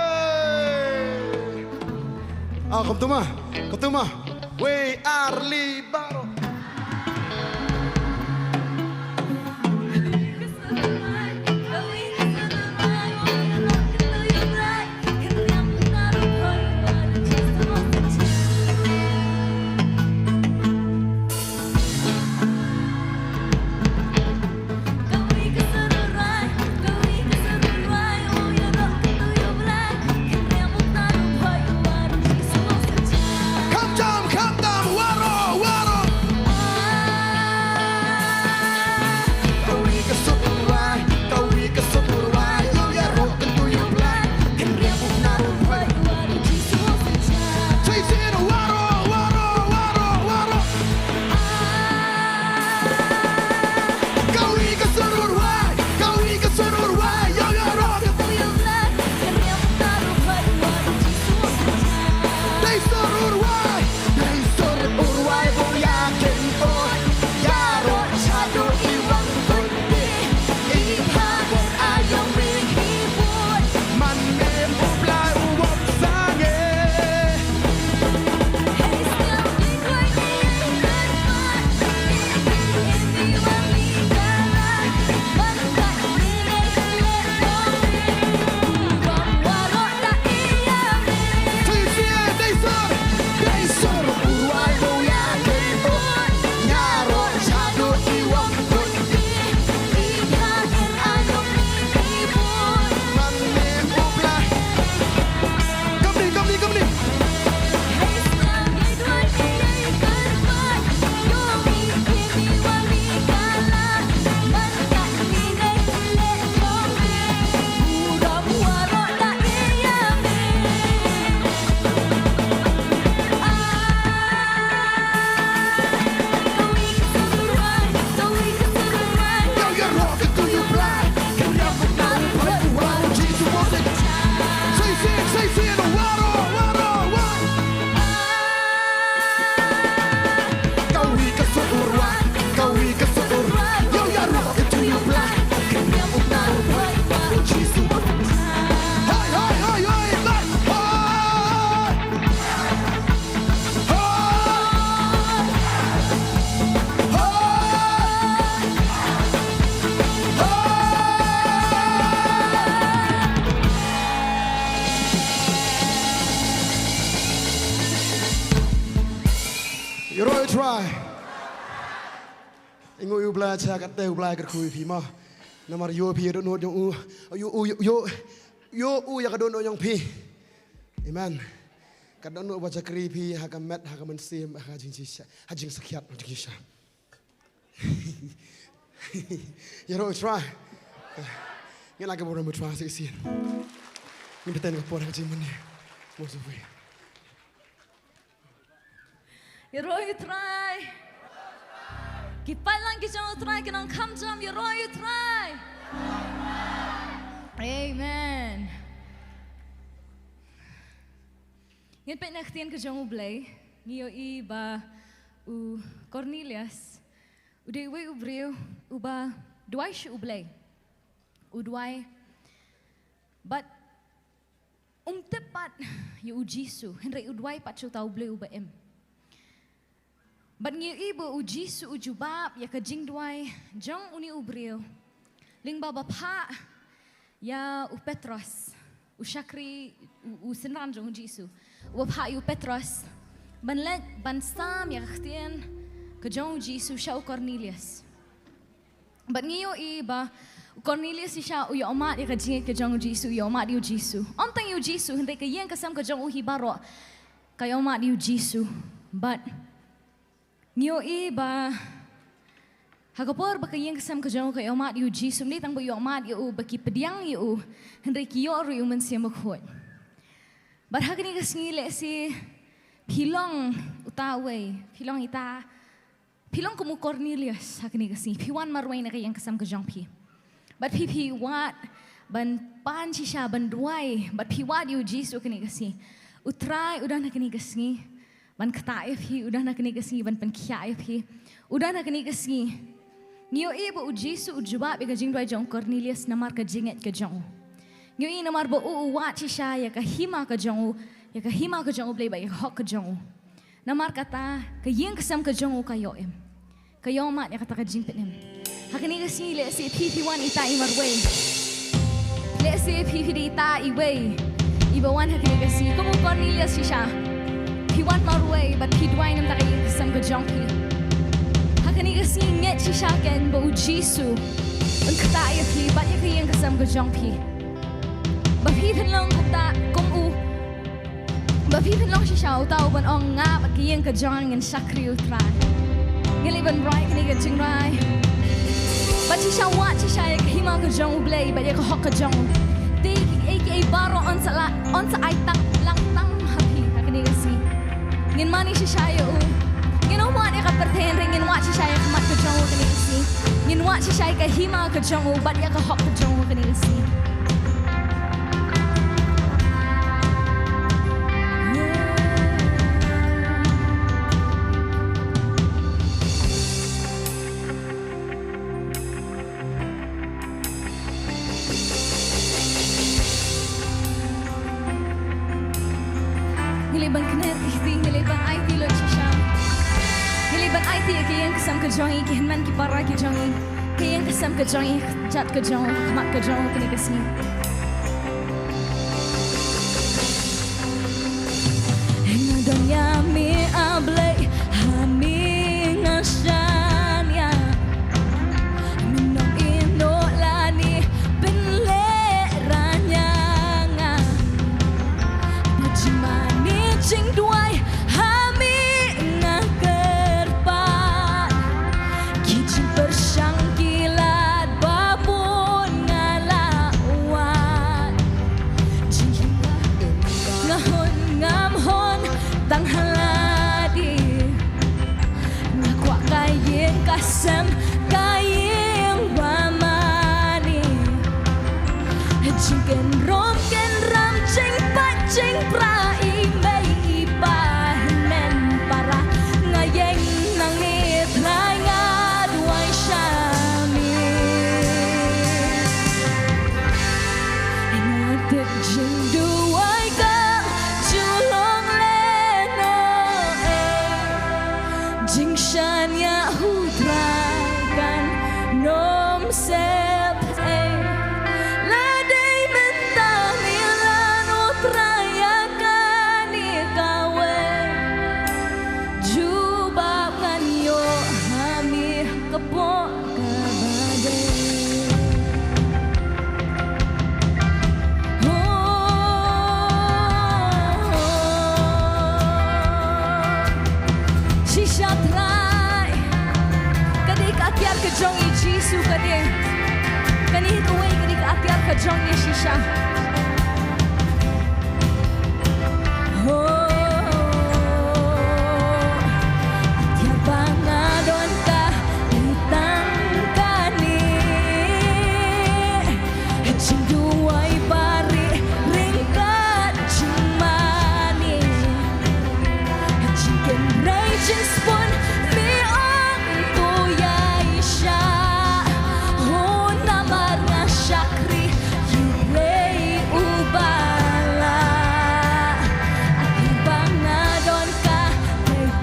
Ah, come to ma. Come to ma. We are Lee Baro. Kham jam, kham jam, waroh, waroh. Blei cha kata u Blei kyrkhu ïa phi mo. Namar ïoh phi ïa dohnud jong u. Ïoh u ïoh ïoh ïoh u ïa ka dohnud jong phi. Amen. Ka dohnud ba shakri phi ha ka met ha ka mynsiem ha ka jingshisha ha jingsakhiat ha jingshisha. Ïaroh u Trai. Ngin la ka burom u Trai shisien. Ngin bteng ka por ha ka jingmane. Mo shu phi. Ïaroh u Trai. Ki paidlang ki jong u Trai, ki nongkham jam, ïaroh u Trai. Amen. Ngin peit na ka ktien ka jong u Blei, ngi ïohi ba u Cornelius u dei uwei u briew uba duwai sha u Blei. U duwai. Bad um tip pat ïa u Jisu, hynrei u duwai pat sha uta u Blei uba im. Bad ngi ïohi ba u Jisu u jubab ïa ka jingduwai jong une u briew lyngba ba phah ïa u Petros, u shakri, u, u synran jong u Jisu, uba phah ïa u Petros ban leit ban sam ïa ka ktien ka jong u Jisu sha u Cornelius. Bad ngi ïohi ba u Cornelius shisha u ïohmad ïa ka jingngeit ka jong u Jisu, u ïohmad ïa u Jisu. Ym tang ïa u Jisu, hynrei ka ïing ka sem ka jong u hi baroh ka ïohmad ïa u Jisu. Bad ngi ïohi ba ha ka por ba ka ïing ka sem ka jong u ka ïohmad ïa u Jisu, ym dei tang ba u ïohmad ïa u, ba ki pdiang ïa u, hynrei ki ïoh ruh ïa u Mynsiem Bakhuid. Bad ha kane ka sngi lehse phi long uta uwei, phi long ita, phi long kum u Cornelius ha kane ka sngi, phi wan marwei na ka ïing ka sem ka jong phi. Bad phi, phi wad ban pan shisha, ban duwai, bad phi wad ïa u Jisu ha kane ka sngi. U Trai u don ha kane ka sngi ban ktah ïa phi, u don ha kane ka sngi ban pynkhiah ïa phi. U don ha kane ka sngi. Ngi ïohi ba u Jisu u jubab ïa ka jingduwai jong u Cornelius namar ka jingngeit ka jong u. Ngi ïohi namar ba u, u wad shisha ïa ka hima ka jong u, ïa ka hima ka jong u Blei bad ïa ka hok ka jong u. Namar kata ka ïing ka sem ka jong u ka ïoh im. Ka ïohmad ïa kata ka jingpynim. Ha kane ka sngi lehse phi, phi wan ita i marwei. Lehse phi, phi dei ita iwei iba wan ha kane ka sngi kum u Cornelius shisha. Phi wan marwei bad phi duwai na ka bynta ka ïing ka sem ka jong phi. Ha kane ka sngi ngeit shisha kein ba u Jisu un ktah ïa phi bad ïa ka ïing ka sem ka jong phi. Ba phi phin long kumta kum u Ba phi phin long shisha uta uban ong nga bad ka ïing ka jong nga ngin shakri u Trai. Ngi leh ban rai kane ka jingrai. Bad shisha wad shisha ïa ka hima ka jong u Blei bad ïa ka hok ka jong u. Te kiei kiei baroh yn sa la, yn sa ai tang lang tang ha phi ha kane ka sngi. Ngin mane shisha ïa u. Ngin ym wad ïa ka pyrthei hynrei ngin wad shisha ïa ka mat ka jong u kane ka sngi. Ngin wad shisha ïa ka hima ka jong u bad ïa ka hok ka jong u kane ka sngi. Ngi leh ban kner ki kti, ngi leh ban aiti lut shisha. Ngi leh ban aiti ïa ki ïing ki sem ki jong ngi, ki hynmen ki para ki jong ngi, ki ïing ki sem ki jong ngi, jait ki jong, khmat ki jong, kine ki sngi. Nga dang ïa me A Blei, ha me nga shaniah. Me nongïehnoh lane pynlehrain ïa nga. Ba jingmane jingduwai ha me nga kyrpad. Ki jingpyrshang ki lad ba bun nga la wad. Jingim nga hun ngam hun tang ha lade. Nga kwah ka ïing ka sem ka ïing ba mane. Jingkynrum kynram jingpait jingpra i mei i pa hynmen para. Nga ïeng nangne Trai nga duwai sha me. Nga tip jingduwai kam ju long lehnoh ei. Jingshaniah u Trai kan nym sep ei. La dei mynta me leh u Trai ïa kane kawei. Jubab ngan ïoh ha me ha ka por. Jong ngi shisha. Oh, ïa ba nga don ka, tang kane. Jingduwai ba rieh ryngkat jingmane. Jingkynrei jingspun me ong to ïaishah. Ho namar nga shakri ïa U Blei uba lah. Ïa ba nga don ka,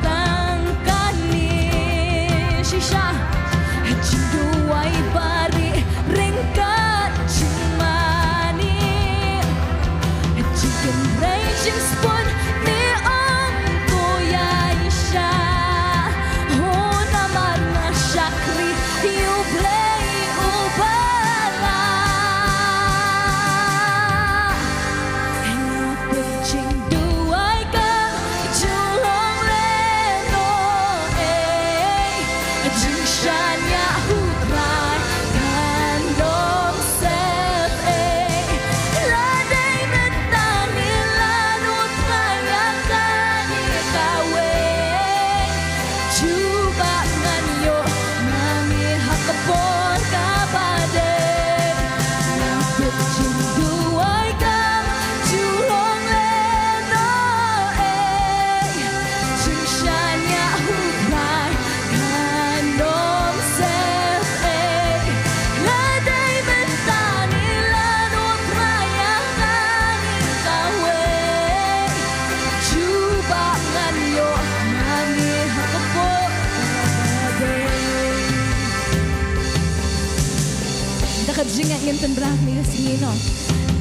tang kane. Shisha. Jingduwai ba rieh ryngkat jingmane. Jingkynrei jingspun me ong to ïaishah. Ho namar nga shakri ïa U Blei uba lah. Nga tip jingduwai kam ju long lehnoh ei. Jingshaniah U Trai kan ym sep ei. Lada dei mynta ne lano, Trai ïa kane kawei. Jubab ngan ïoh na me ha ka por kaba dei. Nga tip jingduwai kam ju long lehnoh ei. Jingshaniah U Trai kan ym sep ei. Lada dei mynta ne lano, Trai ïa kane kawei. Jubab ngan ïoh na me ha ka por kaba dei. Da ka jingngeit ngin pynbna ïa ka sngi noh.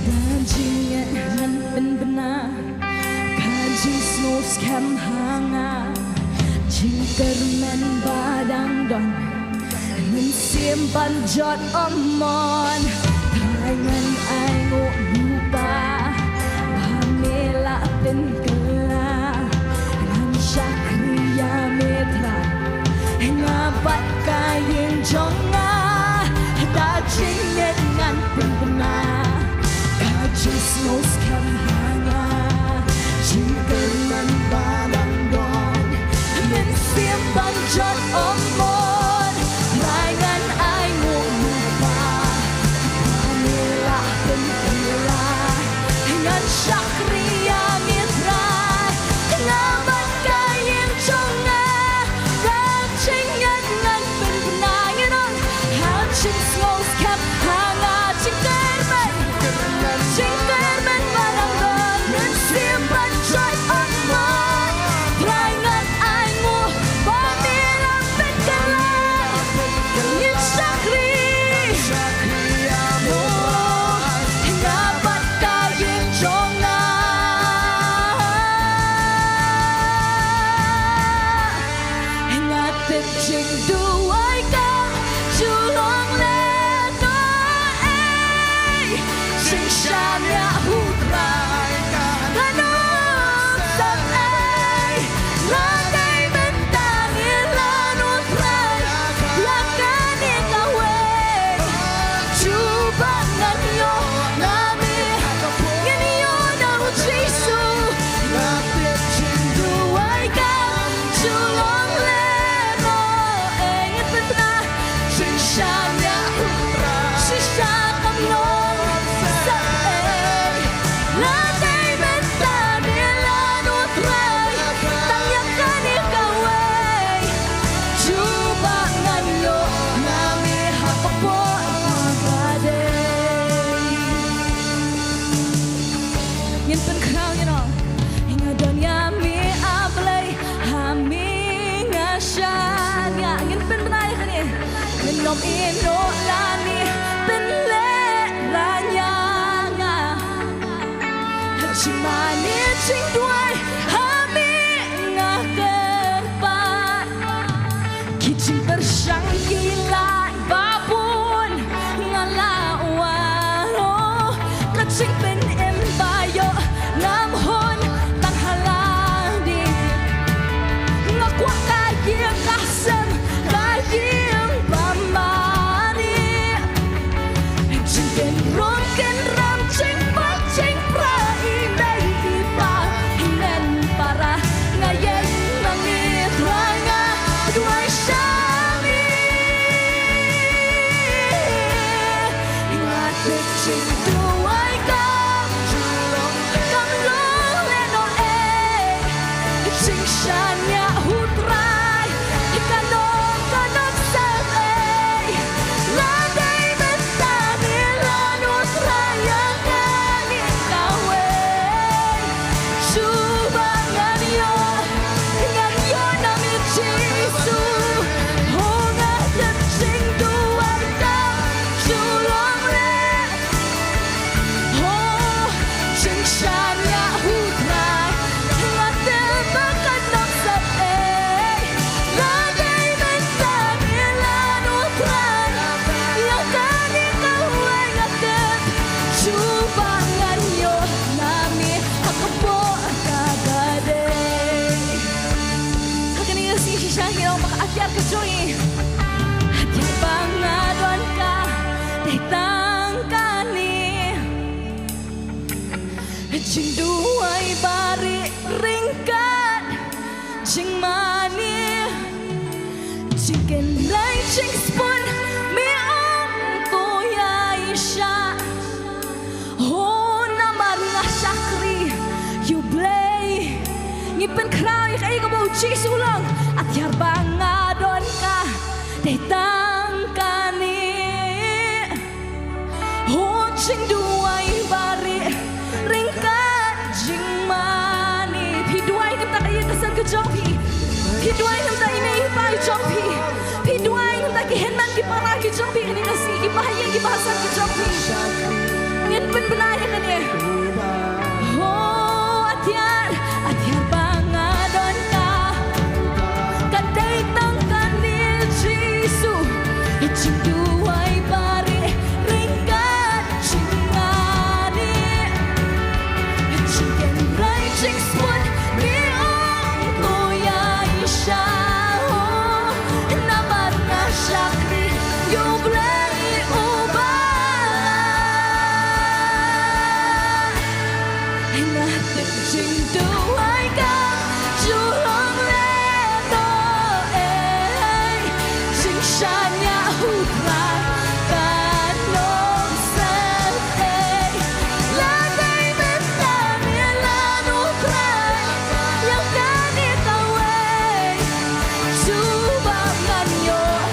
Da jingngeit ngan pynbna ka jingsngewskhem ha nga. Jingkyrmen ba dang don, Mynsiem ban jot, oh mon. Trai ngan ai nguh lypa ba me la pynkylla. Ngan shakri ïa me Trai, nga bad ka ïing jong nga. Da jingngeit ngan pynbna ka jingsngewskhem ha nga. Jingkyrmen ba dang don, mynsiem ban jot, oh mon. Trai ngan ai nguh lypa ba me la pynkylla. Ngan shakri ïa me Trai, nga bad ka ïing jong nga. Da jingngeit ngan pynbna, ngan ong, ha jingsngewskhem ha nga. Jingkyrmen, jingkyrmen ba dang don, mynsiem ban jot, oh mon. Trai ngan ai nguh ba me la pynkylla. Ngin shakri, oh, nga bad ka ïing jong nga. Nga tip jingduwai kam ju long lehnoh ei. Jingshaniah U Trai kan ym sep ei. Lada dei mynta ne lano, Trai ïa kane kawei. Jubab ngan ïoh na me, ngan ïoh na U Jisu. Nga tip jingduwai kam ju long lehnoh ei. Ngin pynbna. Jingshaniah U Trai shisha kam ym sep ei. Lada dei mynta ne lano, Trai, tang ïa kane kawei. Jubab ngan ïoh na me ha ka por kaba dei. Ngin pynkhraw, ngin ong, nga don ïa me, A Blei, ha me nga shaniah. Ngin pynbna ïa kane. Ngin ym ïehnoh lane pynlehraiñ ïa nga. Jingmane jingduwai ha me nga kyrpad. Ki jingpyrshang ki la ba bun nga la wan, oh. Ka jingpynim ba ïoh ngam hun tang ha lade. Nga kwah ka ïing ka sem, ka ïing ba mane. Jingpynrung ki Ka jong i. Ïa ba nga don ka dei tang kane. Jingduwai barieh ryngkat jingmane. Jingkynrei jingspun me ong to ïaishah. Ho namar nga shakri ïa u Blei. Ngi pynkhraw ïa kaei kaba u Jisu u ong. Ïa ba nga don ka dei tang kane. Ho jingduwai barieh ryngkat jingmane. Phi duwai na ka bynta ka ïing ka sem ka jong phi. Phi duwai na ka bynta i mei i pa i jong phi. Phi duwai na ka bynta ki hynmen ki para ki jong phi. Kane ka sngi ki bahaïing ki bahasem ki jong phi. Ngin pynbna ïa kane. Ho atiar, atiar ba nga don ka. Ka dei tang kane Jisu. Jingduwai barieh ryngkat jingmane. Jingkynrei jingspun me ong to ïaishah. Namar nga shakri ïa u Blei uba Nga tip jingduwai kam ju long lehnoh ei. Jingshaniah u Trai kan long seh ei. Lada dei mynta me la u Trai ïa kane kawei. Shu ba ngan ïoh,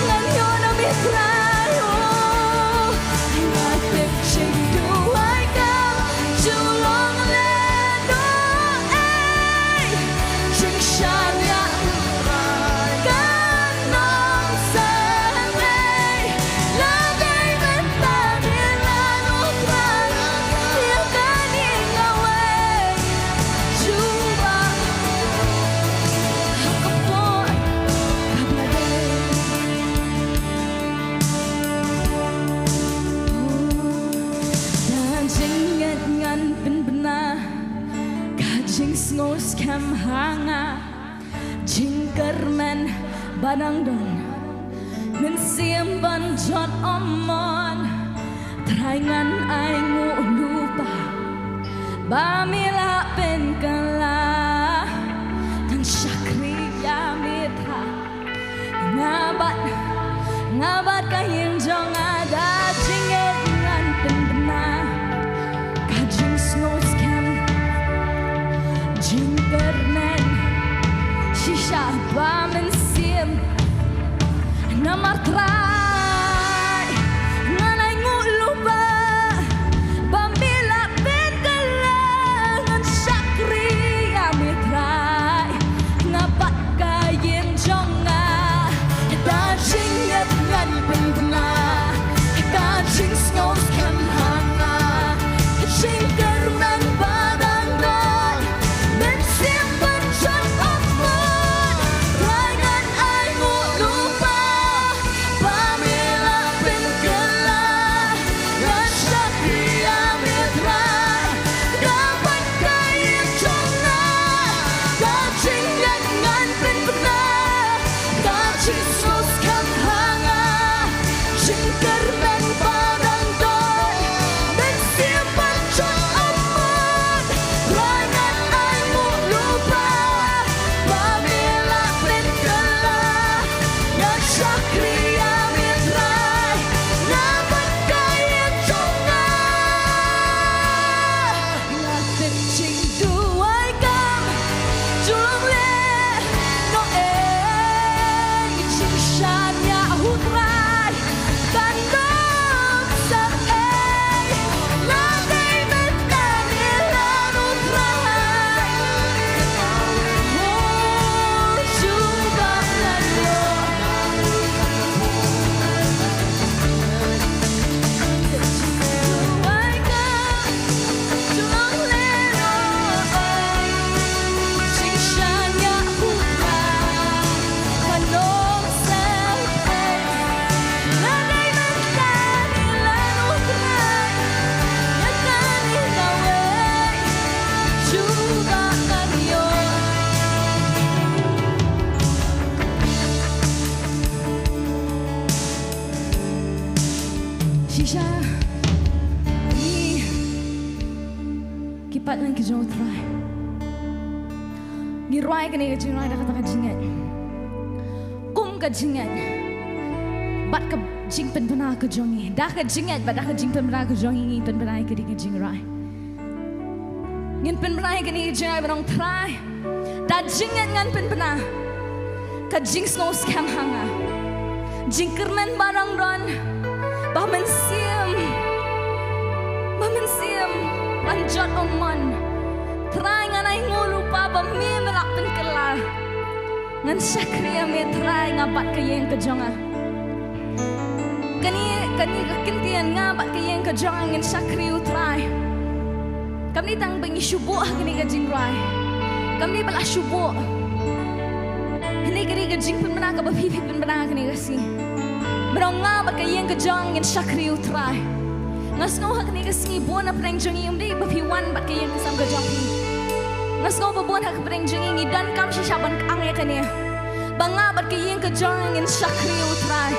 ngan ïoh na me Trai o. Nga tip jingduwai kam ju long lehnoh ei. Jingshaniah kan long seh ei. Lada dei mynta me la u Trai ïa kane kawei. Shu ba ha ka por kaba dei. Da jingngeit ngan pynbna ka jingsngewskhem ha nga. Jingkyrmen ba dang don, mynsiem ban jot, oh mon. Trai ngan ainguh lypa ba me la pynkylla. Ngan shakri ïa me Trai. Nga bad, nga bad ka ïing jong nga da jingngeit ngan pynbna ka jingsngewskhem, jingkyrmen shisha ba mynsiem. Namar Trai ngan ainguh lypa ba me la pynkylla. Ngan shakri ïa me Trai, nga bad ka ïing jong nga. Da jingngeit ngan pynbna ka jingsngewskhem ha nga. Jingkyrmen ba dang don, mynsiem ban jot, oh mon. Trai ngan ainguh lypa ba Pat lang ki jong u Trai. Ngi rwai kane ka jingrwai da kata ka jingngeit. Kum ka jingngeit. Bad ka jingpynbna ka jong ngi. Da ka jingngeit bad da ka jingpynbna ka jong ngi ngin pynbna ïa kane ka jingrwai. Ngin pynbna ïa kane ka jingrwai ba ong Trai. Da jingngeit ngan pynbna. Ka jingsngewskhem ha nga. Jingkyrmen ba dang don. Ba mynsiem. Ba mynsiem. Ban jot ong mon. Trai ngan ainguh lypa ba me me lah pynkylla. Ngan shakri ïa me Trai nga bad ka ïing ka jong nga. Kane, kane ka kyntien nga bad ka ïing ka jong nga ngin shakri u Trai. Kam dei tang ba ngi shu buh ha kane ka jingrwai. Kam dei ba la shu buh. Hynrei kane ka jingpynbna kaba phi phi pynbna ha kane ka sngi. Ba ong nga bad ka ïing ka jong nga ngin shakri u Trai. Nga sngew ha kane ka sngi bun na pdeng jong ngi ym dei ba phi wan bad ka ïing ka sem ka jong phi. Nga sngew ba bun ha ka pdeng jong ngi ngi donkam shisha ban kang ïa kane. Ba nga bad ka ïing ka jong nga ngin shakri u Trai.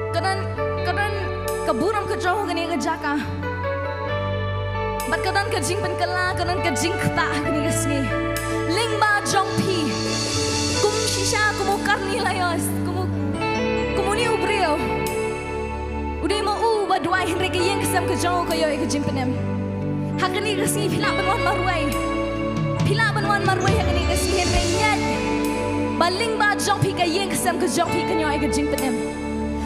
Ka don, ka don ka burom ka jong kane ka jaka. Bad ka don ka jingpynkylla, ka don ka jingktah ha kane ka sngi. Lyngba jong phi. Kum shisha, kum u Kornelius, kum u, kum une u briew. U dei ma u ba duwai hynrei ka ïing ka sem ka jong u ka ïoh ïa ka jingpynim. Ha kane ka sngi phi lah ban wan marwei. Phi lah ban wan marwei ha kane ka sngi hynrei ngeit. Ba lyngba jong phi ka ïing ka sem ka jong phi kan ïoh ïa ka jingpynim.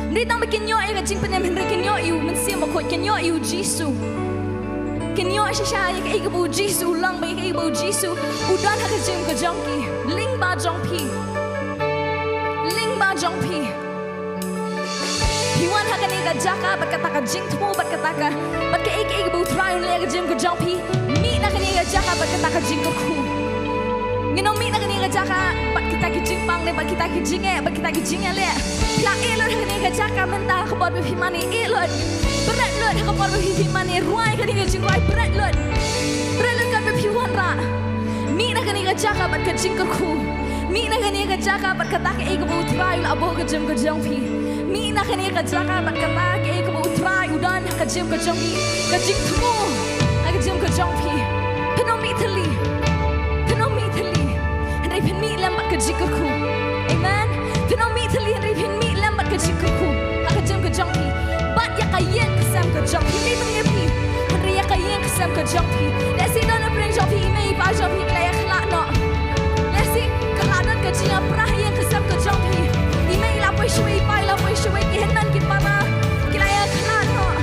Ym dei tang ba kin ïoh ïa ka jingpynim hynrei kin ïoh ïa u Mynsiem Bakhuid, kin ïoh ïa u Jisu. Kin ïoh shisha ïa kaei kaba u Jisu u long bad ïa kaei kaba u Jisu u don ha ka jingim ka jong ki. Lyngba jong phi. Lyngba jong phi. Phi wan ha kane ka jaka bad kata ka jingthmu bad kata ka, bad kaei kaei kaba u Trai un leh ha ka jingim ka jong phi. Mih na kane ka jaka bad kata ka jingkyrkhu. Ngin ym mih na kane ka jaka bad kita ki jingpang ne bad kita ki jingeh bad kita ki jingeh leh. Phi la eh lut ha kane ka jaka mynta ha ka por ba phi mane eh lut. Bret lut ha ka por ba phi mane rwai kane ka jingrwai bret lut. Bret lut katba phi wanrah. Mih na kane ka jaka bad ka jingkyrkhu. Mih na kane ka jaka bad kata kaei kaba u Trai u la buh ha ka jingim ka jong phi. Mih na kane ka jaka bad kata kaei kaba u Trai u don ha ka jingim ka jong phi. Ka jingthmu ha ka jingim ka jong phi. Phin ym mih thylli. Phin ym mih thylli. Hynrei phin mih lem bad ka jingkyrkhu. Amen. Phin ym mih thylli hynrei phin mih lem bad ka jingkyrkhu. Ha ka jingim ka jong phi. Bad ïa ka ïing ka sem ka jong phi. Ym dei tang ïa phi. Hynrei ïa ka ïing ka sem ka jong phi. Lehse don na pdeng jong phi i mei i pa jong phi ki la ïakhlad noh. Lehse ka la don ka jingïapra ha ïing ka sem ka jong phi. I mei i la poi shawei i pa i la poi shawei ki hynmen ki para ki la ïakhlad noh.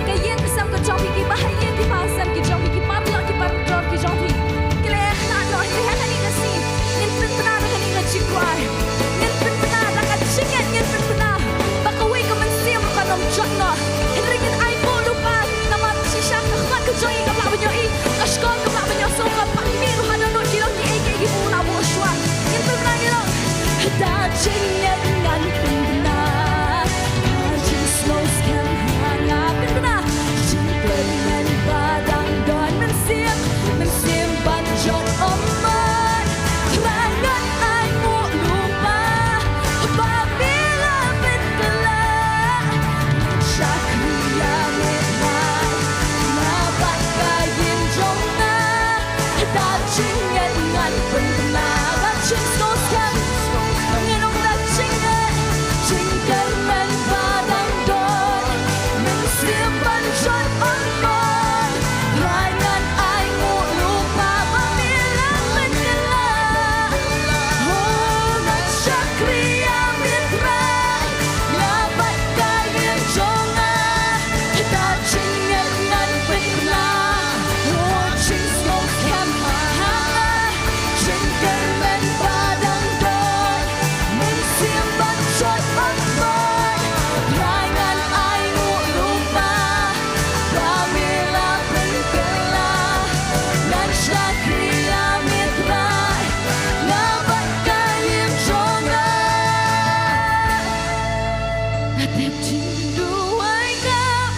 Ka ïing ka sem ka jong phi ki bahaïing ki bahasem ki jong phi ki paralok ki parador ki jong phi. Ki la ïakhlad noh hynrei ha kane ka sngi. Ngin pynbna da kane ka jingkwai. Ngin pynbna da ka jingngeit ngin pynbna. Ba kawei ka mynsiem ruh kan ym jot noh. Hynrei ngin ai nguh lypa namar shisha ka khmat ka jong ngi kam lah ban ïohi. Ka shkor kam lah ban ïohsngew ka pang mih ruh haduh nud ki long kiei kiei kiba u la buh shuwa. Ngin pynbna ngi long. Da jingngeit ngan pynbna. Da jingsngewskhem ha nga pynbna. Jingkyrmen ba dang don mynsiem, mynsiem ban jot ym mon. Trai ngan ai nguh lypa ba me la pynkylla. Ngan shakri ïa me Trai, nga bad ka ïing jong nga. Da jingngeit ngan pynbna, da jingsngewskhem. Ngin ong da jingngeit, jingkyrmen ba dang don. Mynsiem ban jot ym mon. Trai ngan ai nguh lypa ba me la pynkylla. Oh, ngan shakri ïa me Trai. Nga bad ka ïing jong nga. Da jingngeit ngan pynbna. Oh, jingsngewskhem ha nga. Jingkyrmen ba dang don. Mynsiem ban jot ym mon. Trai ngan ai nguh lypa. Ba me la pynkylla. Ngan shakri ïa me Trai. Nga bad ka ïing jong nga. Nga tip jingduwai ngam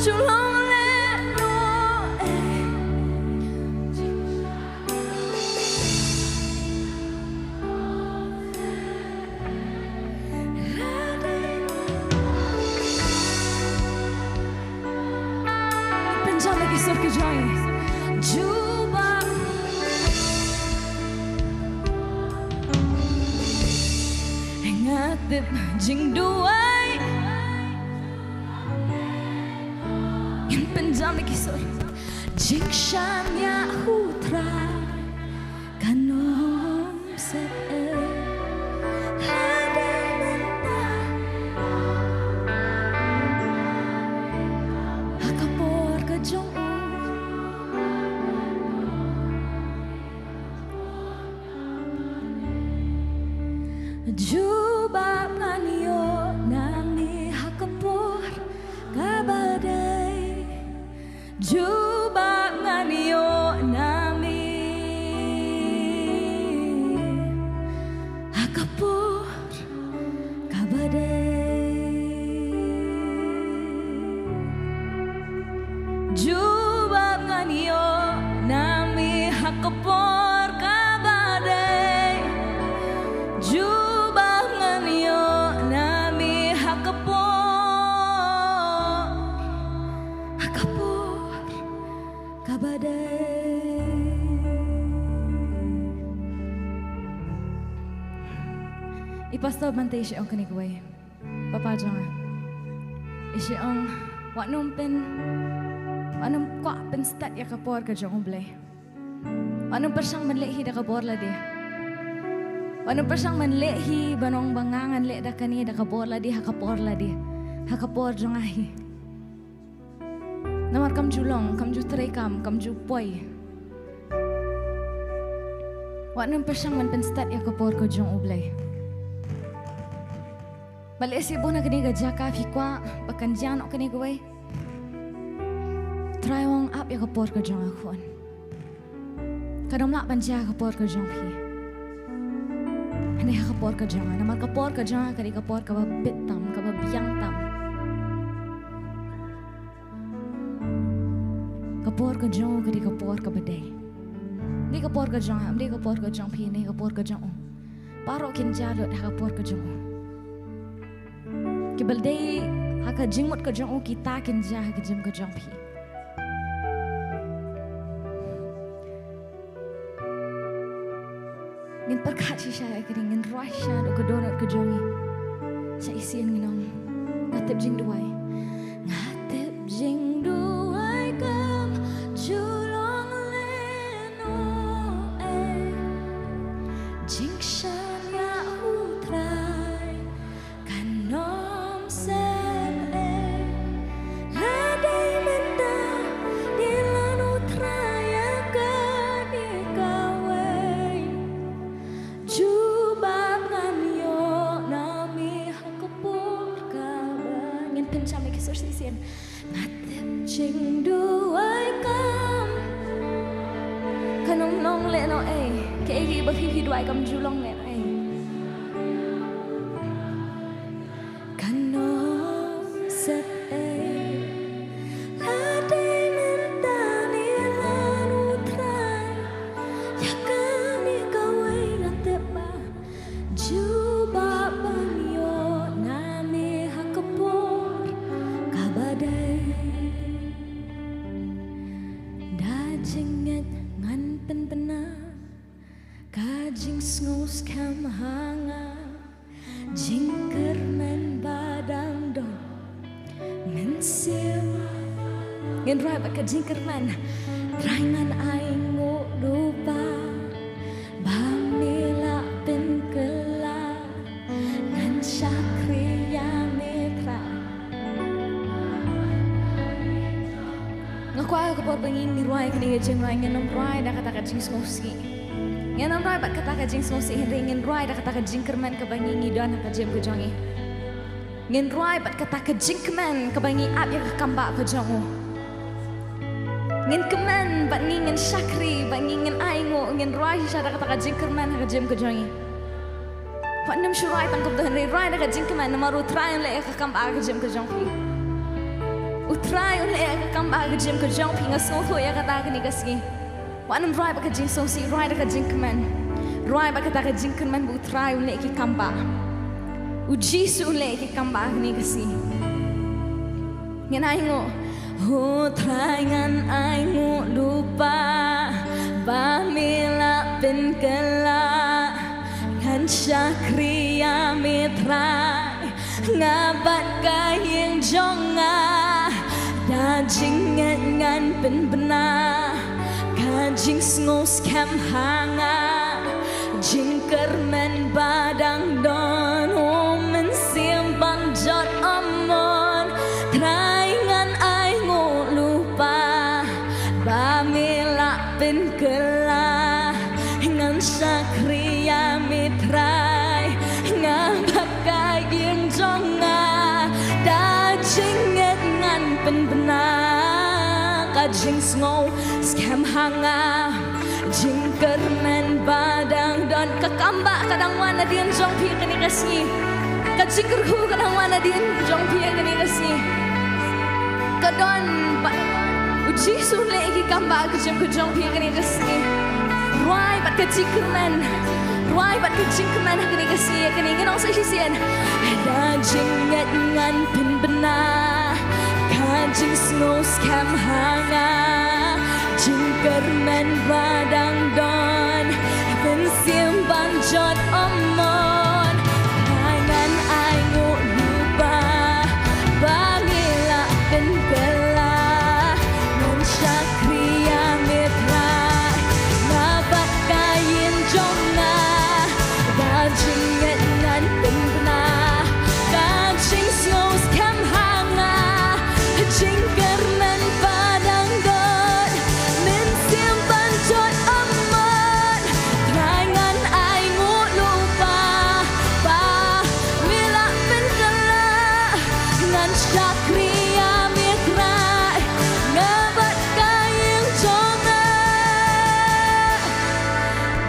ju long lehnoh ei. Pynjah na ki sur Jai. Jubab. Nga tip jingduwai. Ngin pynjam ïa ki sur. Jingshaniah ha U Trai kan ym set ei. Hadien mynta ha ka por ka jong u. Jubab ngan ïoh na me ha ka por kaba dei. Jubab ngan ïoh na me ha ka por kaba dei. Jubab ngan ïoh na me ha ka por kaba dei. Jubab ngan ïoh na me ha ka por, ha ka por kaba dei. I Pastor Bante i shu ong kane kawei. Papa jong nga, i shu ong, wat nym pyn, wat nym kwah pynstad ïa ka por ka jong U Blei. Wat nym pyrshang ban leh hi da ka bor lade. Wat nym pyrshang ban leh hi ban ong ba nga ngan leh da kane da ka bor lade, ha ka por lade, ha ka por jong nga hi. Namar kam ju long, kam ju treikam, kam ju poi. Wat nym pyrshang ban pynstad ïa ka por ka jong U Blei. Ba lehse bun ha kane ka jaka phi kwah ba kan jia noh kane kawei. Trai u ong ap ïa ka por ka jong nga khun. Kan ym lah ban jia ha ka por ka jong phi. Hynrei ha ka por ka jong nga, namar ka por ka jong nga ka dei ka por kaba bit tam, kaba biang tam. Ka por ka jong u ka dei ka por kaba dei. Ym dei ka por ka jong nga, ym dei ka por ka jong phi, ne ka por ka jong u. Baroh kin jia lut ha ka por ka jong u. Kiba dei ha ka jingmut ka jong u kita kin jia ha ka jingim ka jong phi. Ngin pyrkhat shisha ïa kane, ngin rwai shisha da ka dohnud ka jong ngi. Sha shisien ngin ong, nga tip jingduwai. Nga tip jingduwai kam ju long lehnoh ei. Jingshaniah ha U Trai kan ym set ei. Lada mynta dei lano Trai ïa kane kawei. Jubab ngan ïoh na me ha ka por kaba. Ngin pynjam ïa ki sur shisien. Nga tip jingduwai kam kan ym long lehnoh ei. Kaei kaei ba phi phi duwai kam ju long lehnoh ei. Kan ym set ei. Lada mynta dei lano Trai ïa kane kawei, nga tip ba jubab ban ïoh na me ha ka por kaba dei. Da jingngeit ngan pynbna ka jingsngewskhem ha nga. Jingkyrmen ba dang don mynsiem. Ngin rwai bad ka jingkyrmen. Trai ngan ainguh lypa ba me la pynkylla. Ngan shakri ïa me Trai. Nga kwah ha ka por ba ngin ngi rwai kane ka jingrwai, ngin ym rwai da kata ka jingsngewsih. Ngin ym rwai bad kata ka jingsngewsih, hynrei ngin rwai da kata ka jingkyrmen kaba ngi ngi don ha ka jingim ka jong ngi. Ngin rwai bad kata ka jingkmen kaba ngi ap ïa ka kambah ka jong u. Ngin kmen bad ngi ngin shakri bad ngi ngin ainguh, ngin rwai shisha da kata ka jingkyrmen ha ka jingim ka jong ngi. Wat nym shu rwai tang kumta, hynrei rwai da ka jingkmen, namar U Trai un leh ïa ka kambah ha ka jingim ka jong phi. U Trai un leh ïa ka kambah ha ka jingim ka jong phi, nga sngewthuh ïa kata ha kane ka sngi. Wat nym rwai bad ka jingsngewsih, rwai da ka jingkmen. Rwai bad kata ka jingkmen ba U Trai un leh ïa ki kambah. U Jisu un leh ïa ki kambah ha kane ka sngi. Ngin ainguh. U Trai ngan ainguh. Nga bad ka ïing jong nga, da jingngeit ngan pynbna, ka jingsngew skhem ha nga, jingkyrmen ba dang don, u Mynsiem ban jot amon, Trai ngan ai nguh lypa, ba me lah pynkylla, ngan shakri ïa me Trai, nga bad ka ïing jong nga, da jingngeit ngan pynbna, ka jingsngew skhem ha nga, jingkyrmen ba dang don. Ka kam ba ka dang wan nadien jong phi kane ka sngi. Ka jingkyrkhu ka dang wan nadien jong phi kane ka sngi. Ka don ba u Jisu leh ki kam ba ka jingkyrkhu jong phi kane ka sngi. Rwai bad ka jingkyrmen, rwai bad ka jingkyrmen kane ka sngi. Kane ngi ong sa shisien. Da jingngeit ngan pynbna, ka jingsngew skhem ha nga, jingkyrmen ba dang don, Mynsiem ban jot amon, Trai ngan ai nguh lypa, ba me lah pynkylla, ngan shakri ïa me Trai, nga bad ka ïing jong nga, da jingngeit ngan pynbna, ka jingsngew skhem ha nga, jingkyrmen ba dang don, Mynsiem ban jot amon, Trai ngan ai nguh lypa, ba me lah pynkylla, ngan shakri ïa me Trai, nga bad ka ïing jong nga.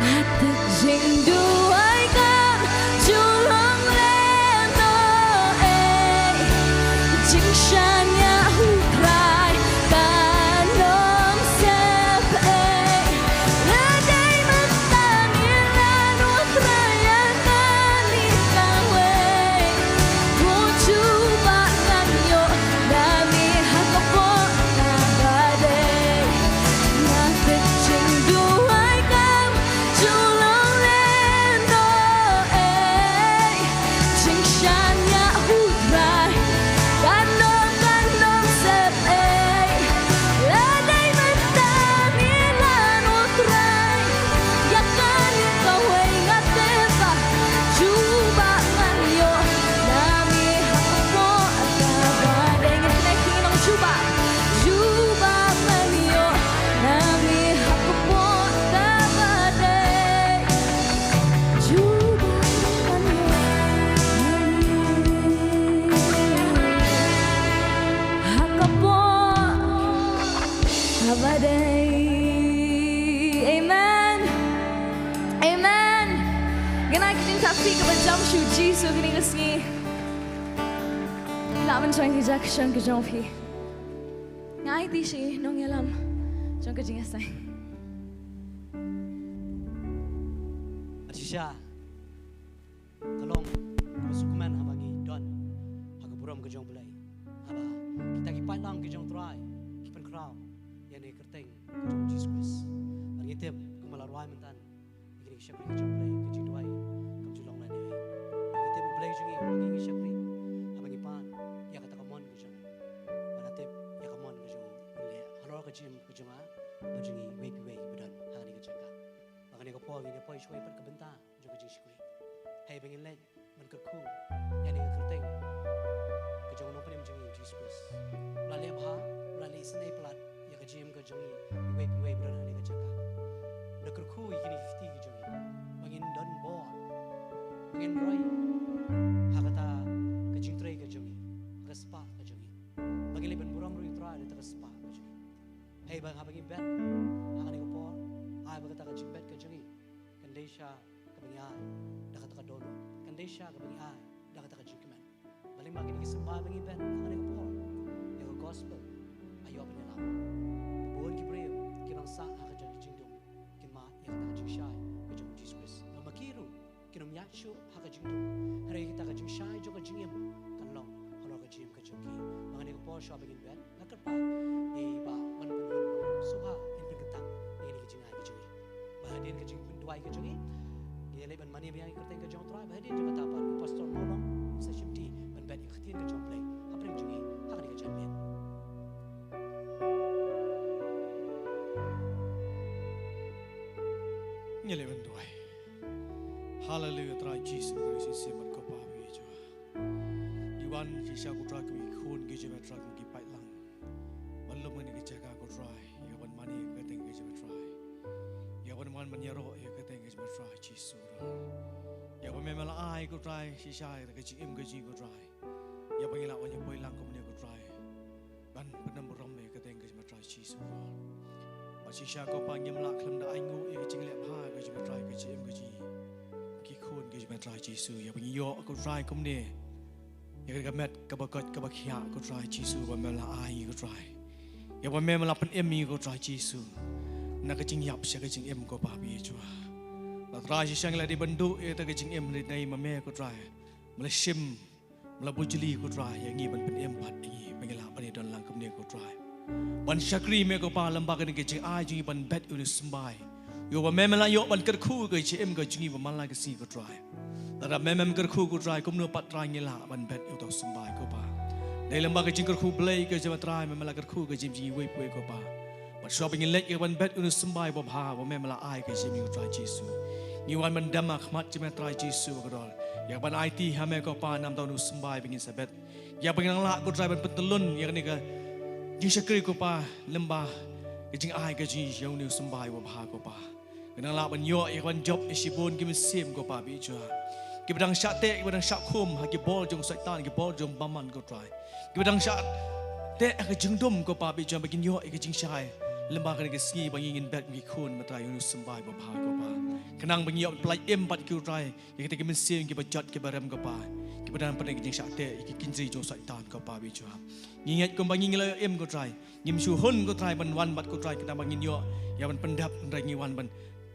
Nga tip jingduwai kam ju long lehnoh ei. Jingshaniah u Trai kan ym sep ei. Lada dei mynta ngi la nud Trai ïa kane kawei. To jubab ngan ïoh na me ha ka por kaba dei. Nga tip jingduwai kam ju long lehnoh ei. Jingshaniah u Trai kan ym, kan ym sep ei. Lada dei mynta ngi la nud Trai ïa kane kawei, nga tip ba jubab ngan ïoh na me ha ka por kaba dei. Ngin kynnoh, ngin ong jubab, jubab ngan ïoh na me ha ka por kaba dei. Jubab ngan ïoh na me ha ka por kaba dei. Amen. Amen. Kane ka dei ka jingthap kaba jam sha u Jisu kane ka sngi. Lah ban shong ïa ka jaka shong ka jong phi. Nga aiti sha i nongïalam jong ka jingïaseng. Shisha ka long kaba suk kmen haba ngi don ha ka burom ka jong U Blei, haba kita ki paidlang ki jong U Trai ki pynkhraw ïa kane ka kyrteng ka jong U Jisu Khrist. Bad ngi tip kumba la rwai mynta ïa kane ka shakri ka jong U Blei, ka jingduwai kam ju long lehnoh ei. Bad ngi tip U Blei jong ngi, U Blei jong ngi, u shakri haba ngi pan ïa kata ka mon ka jong u. Bad nga tip ïa ka mon ka jong u un leh halor ka jingim ka jong nga bad jong ngi iwei pa iwei ba don ha kane ka jaka. Bad ha kane ka por ngin ïa poi shuwa pat ka bynta jong ka jingshakri. Hei ba ngin leit ban kyrkhu ïa kane ka kyrteng ka jong u Nongpynim jong ngi U Jisu Khrist. U la leh bha, u la leh isynei palat ïa ka jingim ka jong ngi iwei pa iwei ba don ha kane ka jaka. Ngi kyrkhu ïa kine ki kti ki jong ngi ba ngin don bor, ba ngin roi ha kata ka jingtrei ka jong ngi, ha ka spah ka jong ngi. Ba ngin leit ban burom ruh ïa U Trai da kata ka spah ka jong ngi. Hei ba haba ngi bet ha kane ka por, ai ba kata ka jingbet ka jong ngi kan dei sha kaba ngi ai da kata ka dohnud, kan dei sha kaba ngi ai da kata ka jingkmen. Balei ma kine ki symbai ba ngi bet ha kane ka por ïa ka gospel, aïu ban ïalam? Bun ki briew ki nang sah ha ka jingdum, kin mad ïa kata ka jingshai ka jong U Jisu Khrist. Bad ma ki ruh kin ym ïaid shuh ha ka jingdum, hynrei kita ka jingshai jong ka jingim kan long halor ka jingim ka jong ki. Bad ha kane ka por shuwa ba ngin bet, nga kyrpad ïa i Bah Wanpynhun Nongrum shuwa in pynkyntang ïa kine ki jingai ki jong ngi. Bad hadien ka jingpynduwai ka jong ngi, ngi ïa leit ban mane biang ïa ka kyrteng ka jong U Trai. Bad hadien jong kata pat u Pastor Mawlong un sa shimti ban bet Ngi leh ban duwai. Haleluya, Trai Jisu Khrist, shisien bad ko Pa ba ïeit jong nga. Ngi wan shisha ko Trai kum ki khun ki jong me Trai kum ki paidlang. Ban lum ha kane ka jaka ko Trai, ïa ban mane ïa ka kyrteng ka jong me Trai. Ïa ban wan ban ïaroh ïa ka kyrteng ka jong me Trai Jisu Khrist. Ïa ba me me la ai ko Trai shisha ïa ka jingim ka jong ngi ko Trai. Ïa ba ngi lah ban ïa poi lang kumne ko Trai. Ban pyndonkam ïa ka kyrteng ka jong me Trai Jisu. Bad shisha ko Pa ngim lah khlem da ainguh ïa ka jingleh bha ka jong me Trai ka jingim ka jong ngi. Ki khun ka jong me Trai Jisu ïa ba ngi ïoh ko Trai kumne. Ïa ka met kaba koit kaba khiah ko Trai Jisu ba me la ai ko Trai. Ïa ba me me la pynim ïa ko Trai Jisu. Na ka jingïap sha ka jingim ko Pa ba ïeit jong nga. La Trai shisha ngi la dei ban duh ïa ka jingim hynrei ma me ko Trai. Me la shim Me la bujli ko Trai ïa ngi ban pynim pat ïa ngi ba ngi lah ban ïa don lang kumne ko Trai. Ban shakri me ko Pa lem bad kane ka jingai jong ngi ban bet ïa une u symbai. Ïa ba me me la ïoh ban kyrkhu ka jingim ka jong ngi ba man la ka sngi ko Trai. Lada me mem kyrkhu ko Trai kumno pat Trai ngi lah ban bet ïa uto u symbai ko Pa. Dei lem bad ka jingkyrkhu Blei ka jong me Trai me me la kyrkhu ka jingim jong ngi iwei pa iwei ko Pa. Bad shuwa ba ngin leit ïa ban bet ïa une u symbai babha ba me me la ai ka jingim ïa u Trai Jisu. Ngi wan ban dem ha khmat jong me Trai Jisu ba kordor. Ïa ban aiti ha me ko Pa namar uto une u symbai ba ngin sa bet. Ïa ba ngin nang lah ko Trai ban pyntyllun ïa kane ka jingshakri ko Pa lem bad ka jingai ka jong ngi ïa une u symbai babha ko Pa. Ngin nang lah ban ïoh ïa ban jop ïa shibun ki mynsiem ko Pa ba ïeit jong nga. Kiba dang shah teh kiba dang shah khum ha ki bor jong Soitan ki bor jong bymman ko Trai. Kiba dang shah teh ha ka jingdum ko Pa ba ïeit jong nga ba kin ïoh ïa ka jingshai. Lem bad kane ka sngi ba ngi ngin bet ngi khun me Trai ïa une u symbai babha ko Pa. Khnang ba ngi ïoh pyllait im bad ki ko Trai. Ïa kita ki mynsiem kiba jot kiba rem ko Pa. Kiba dang pyneh ka jingshah teh ïa ki kynjri jong Soitan ko Pa ba ïeit jong nga. Ngi ngeit kumba ngi ngi la ïoh im ko Trai. Ngim shu hun ko Trai ban wan bad ko Trai khnang ba ngin ïoh ïa ban pyndep hynrei ngi wan ban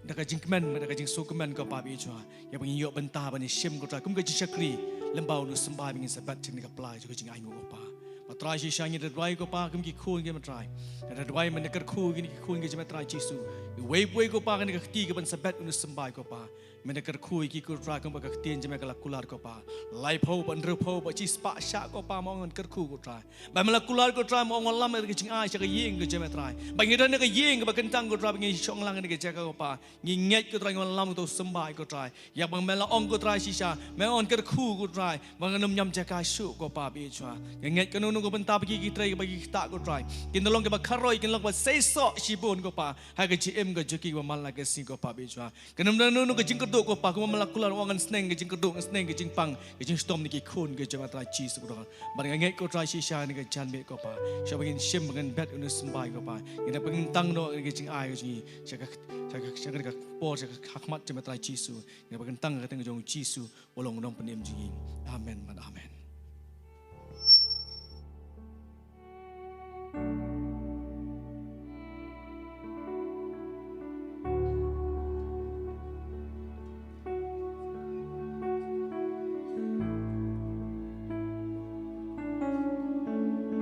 da ka jingkmen da ka jingsngewkmen ko Pa ba ïeit jong nga. Ïa ba ngin ïoh bynta ban ïashim ko Trai kum ka jingshakri lem bad une u symbai ba ngin sa bet jong kane ka pla jong ka jingainguh ko Pa. Ba Trai shisha ngi da duwai ko Pa kum ki khun ki me Trai. Ngi da duwai men da kyrkhu kine ki khun ki jong me Trai Jisu. Iwei pa iwei ko Pa kane ka kti kaban sa bet une u symbai ko Pa. Men da kyrkhu ïa ki ko Trai kumba ka ktien jong me ka la kular ko Pa. Laiphew bad hynriewphew bad shispah shah ko Pa me ong ngan kyrkhu ko Trai. Ba me la kular ko Trai me ong wan lam ïa ka jingai sha ka ïing ka jong me Trai. Ba ngi don ïa ka ïing kaba kyntang ko Trai ba ngi shong lang ïa ka jaka ko Pa. Ngi ngeit ko Trai ngi wan lam uto u symbai ko Trai. Ïa ba me la ong ko Trai shisha me ong ngan kyrkhu ko Trai. Ba ngan ym ñiam jaka shuh ko Pa ba ïeit jong nga. Ngi ngeit kano kano ka bynta ba ki ki trei ba ki ki ktah ko Trai. Kin da long kiba kharoi kin long ba seisoh shibun ko Pa. Ha ka jingim ka jong ki ba man la ka sngi ko Pa ba ïeit jong nga. Kan ym don kano kano ka jingkyrduh ko Pa kumba me la kular ong ngan sneng ka jingkyrduh ngan sneng ka jingpang ka jingshitom na ki khun ka jong me Trai Jisu kordor. Bad nga ngeit ko Trai shisha kane ka janmiet ko Pa. Shuwa ba ngin shim ba ngin bet une u symbai ko Pa. Ngin da pynkyntang noh kane ka jingai ka jong ngi. Sha ka sha ka sha ka por sha ka khmat jong me Trai Jisu. Ngin da pynkyntang ha ka kyrteng jong u Jisu. U long u nongpynim jong ngi. Amen bad amen.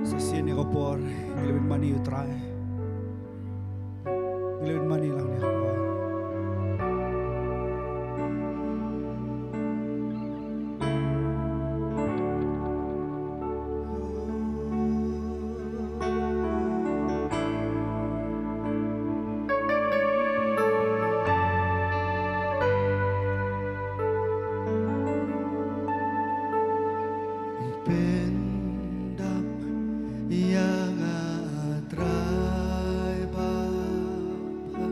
Sa shisien ïa ka por ngi la wan mane ïa u Trai. Ngi la wan mane lang ïa ka por. Pyndap ïa nga Trai Baba.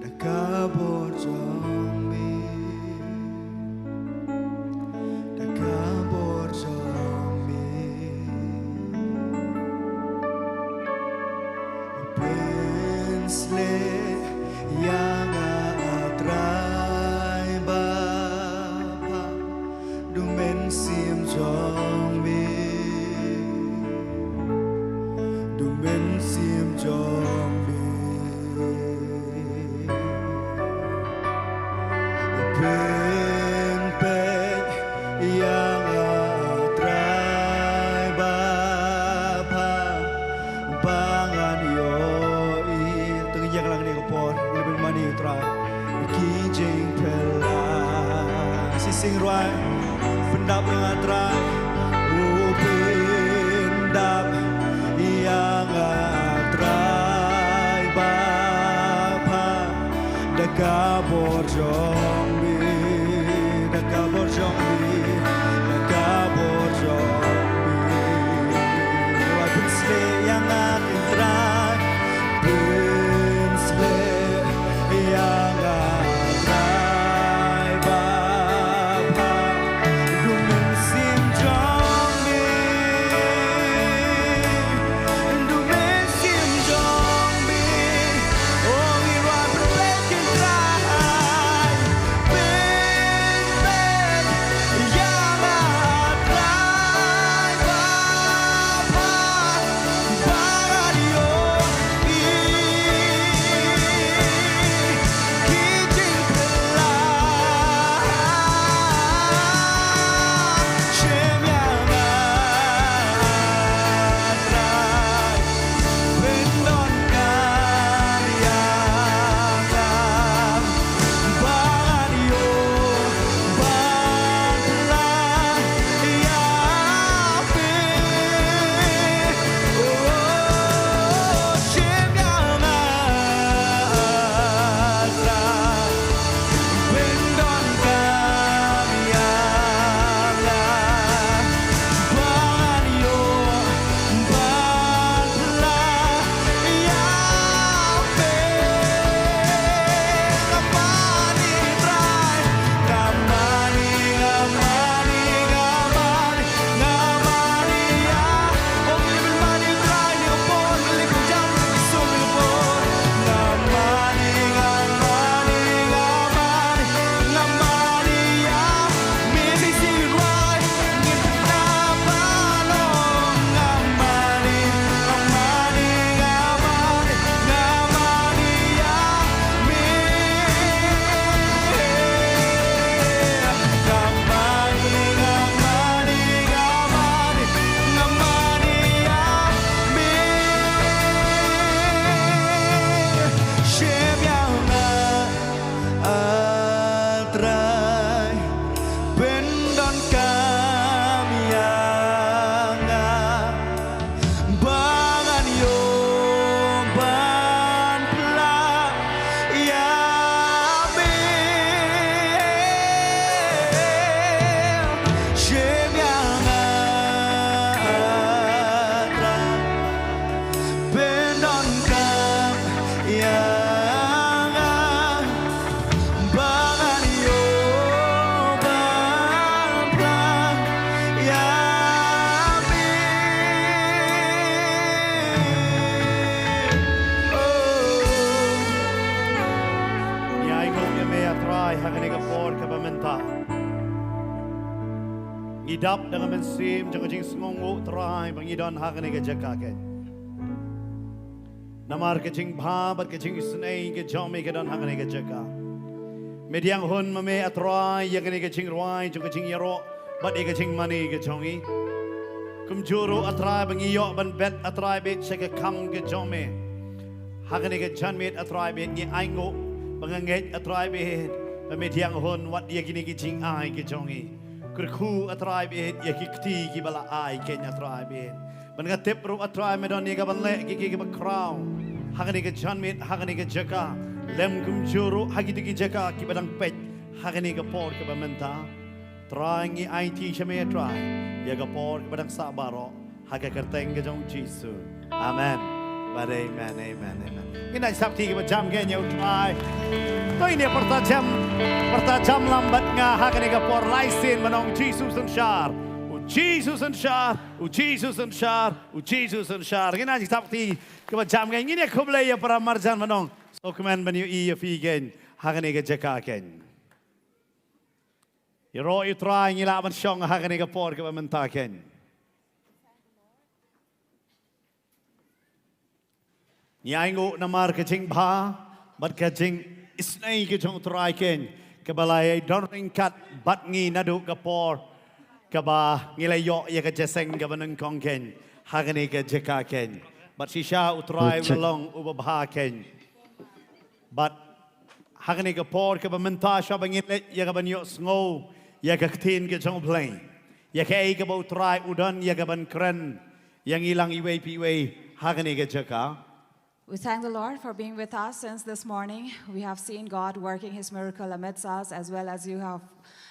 Da ka bor jong me, da ka bor jong me. Pynsleh ïa nga Trai Baba. Du mynsiem jong me. Du mynsiem jong me. Pynpeit ïa nga Trai Baba. Ba ngan ïohi. To ngin ïeng lang kane ka por. Ngin ïa pynmane ïa u Trai. Ki jingphylla. Shisien rwai. Pyndap ïa nga Trai. U pyndap ïa nga Trai Baba. Da ka Ka bor jong me, da ka bor jong me, da ka bor jong me. Wat pynsleh ïa nga, Trai, pynsleh ïa nga, Trai Baba. Du mynsiem jong me, du mynsiem jong me. Oh, ngi wan pynsleh, Trai, pynsleh ïa nga, Trai Baba. Trai, pyndonkam ïa nga, ba ngan ïoh ban pla ïa me. Shim ïa nga, Trai, pyndonkam ïa nga, ba ngan ïoh ban pla ïa me. Oh. Ngi ainguh ïa me, A Trai, ha kane ka por kaba mynta. Ngi dap da ka mynsiem jong ka jingsngewnguh, Trai, ba ngi don ha kane ka jaka keiñ. Namar ka jingbha bad ka jingisynei ka jong me ka don ha kane ka jaka. Me pdiang hun ma me, A Trai, ïa kane ka jingrwai jong ka jingïaroh bad ïa ka jingmane ka jong ngi. Kumjuh ruh, A Trai, ba ngi ïoh ban bet, A Trai, beit sha ka kam ka jong me. Ha kane ka janmiet, A Trai, beit ngi ainguh ba nga ngeit, A Trai, beit ba me pdiang hun wat ïa kine ki jingai ka jong ngi. Kyrkhu, A Trai, beit ïa ki kti kiba la ai keiñ, A Trai, beit. Bad nga tip ruh, A Trai, me don ïa ka ban leh ki, ki, kiba khraw ha kane ka janmiet, ha kane ka jaka, lem kumjuh ruh ha kito ki jaka kiba dang peit ha kane ka por kaba mynta. Trai, ngi aiti sha me, Trai, ïa ka por kaba dang sah baroh, ha ka kyrteng ka jong U Jisu. Amen. Bad amen, amen, amen. Ngin ai sap kti kiba jam keiñ ïa U Trai. To ngin ïa pyrta jam, pyrta jam lang bad nga ha kane ka por, lai sien ban ong: U Jisu synshar, U Jisu synshar, U Jisu synshar, U Jisu synshar. Ngin ai sap kti kiba jam keiñ, ngin ïa khublei ïa para marjan ban ong: Sngewkmen ban ïohi ïa phi keiñ ha kane ka jaka keiñ. Ïaroh ïa U Trai ngi lah ban shong ha kane ka por kaba mynta keiñ. Ngi ainguh namar ka jingbha bad ka jingisynei ka jong U Trai keiñ, kaba la ïadon ryngkat bad ngi naduh ka por kaba ngi la ïoh ïa ka jingïaseng kaba nyngkong keiñ ha kane ka jaka keiñ. Bad shisha U Trai u la long uba bha keiñ. Bad ha kane ka por kaba mynta, shwa ba ngin leit ïa kaban ïohsngew ïa ka ktien ka jong U Blei, ïa kaei kaba U Trai u don ïa kaban kren ïa ngi lang iwei pa iwei ha kane ka jaka, We thank the Lord for being with us since this morning. We have seen God working His miracle amidst us, as well as you have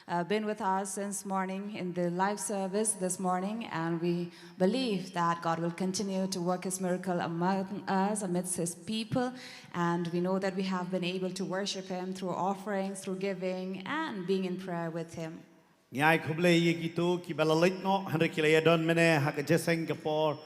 uh, been with us since morning in the live service this morning. And we believe that God will continue to work His miracle among us, amidst His people. And we know that we have been able to worship Him through offerings, through giving, and being in prayer with Him. Ngi ai khublei ïa kito kiba la leit noh hynrei ki la ïadon mynne ha ka jingïaseng ka por,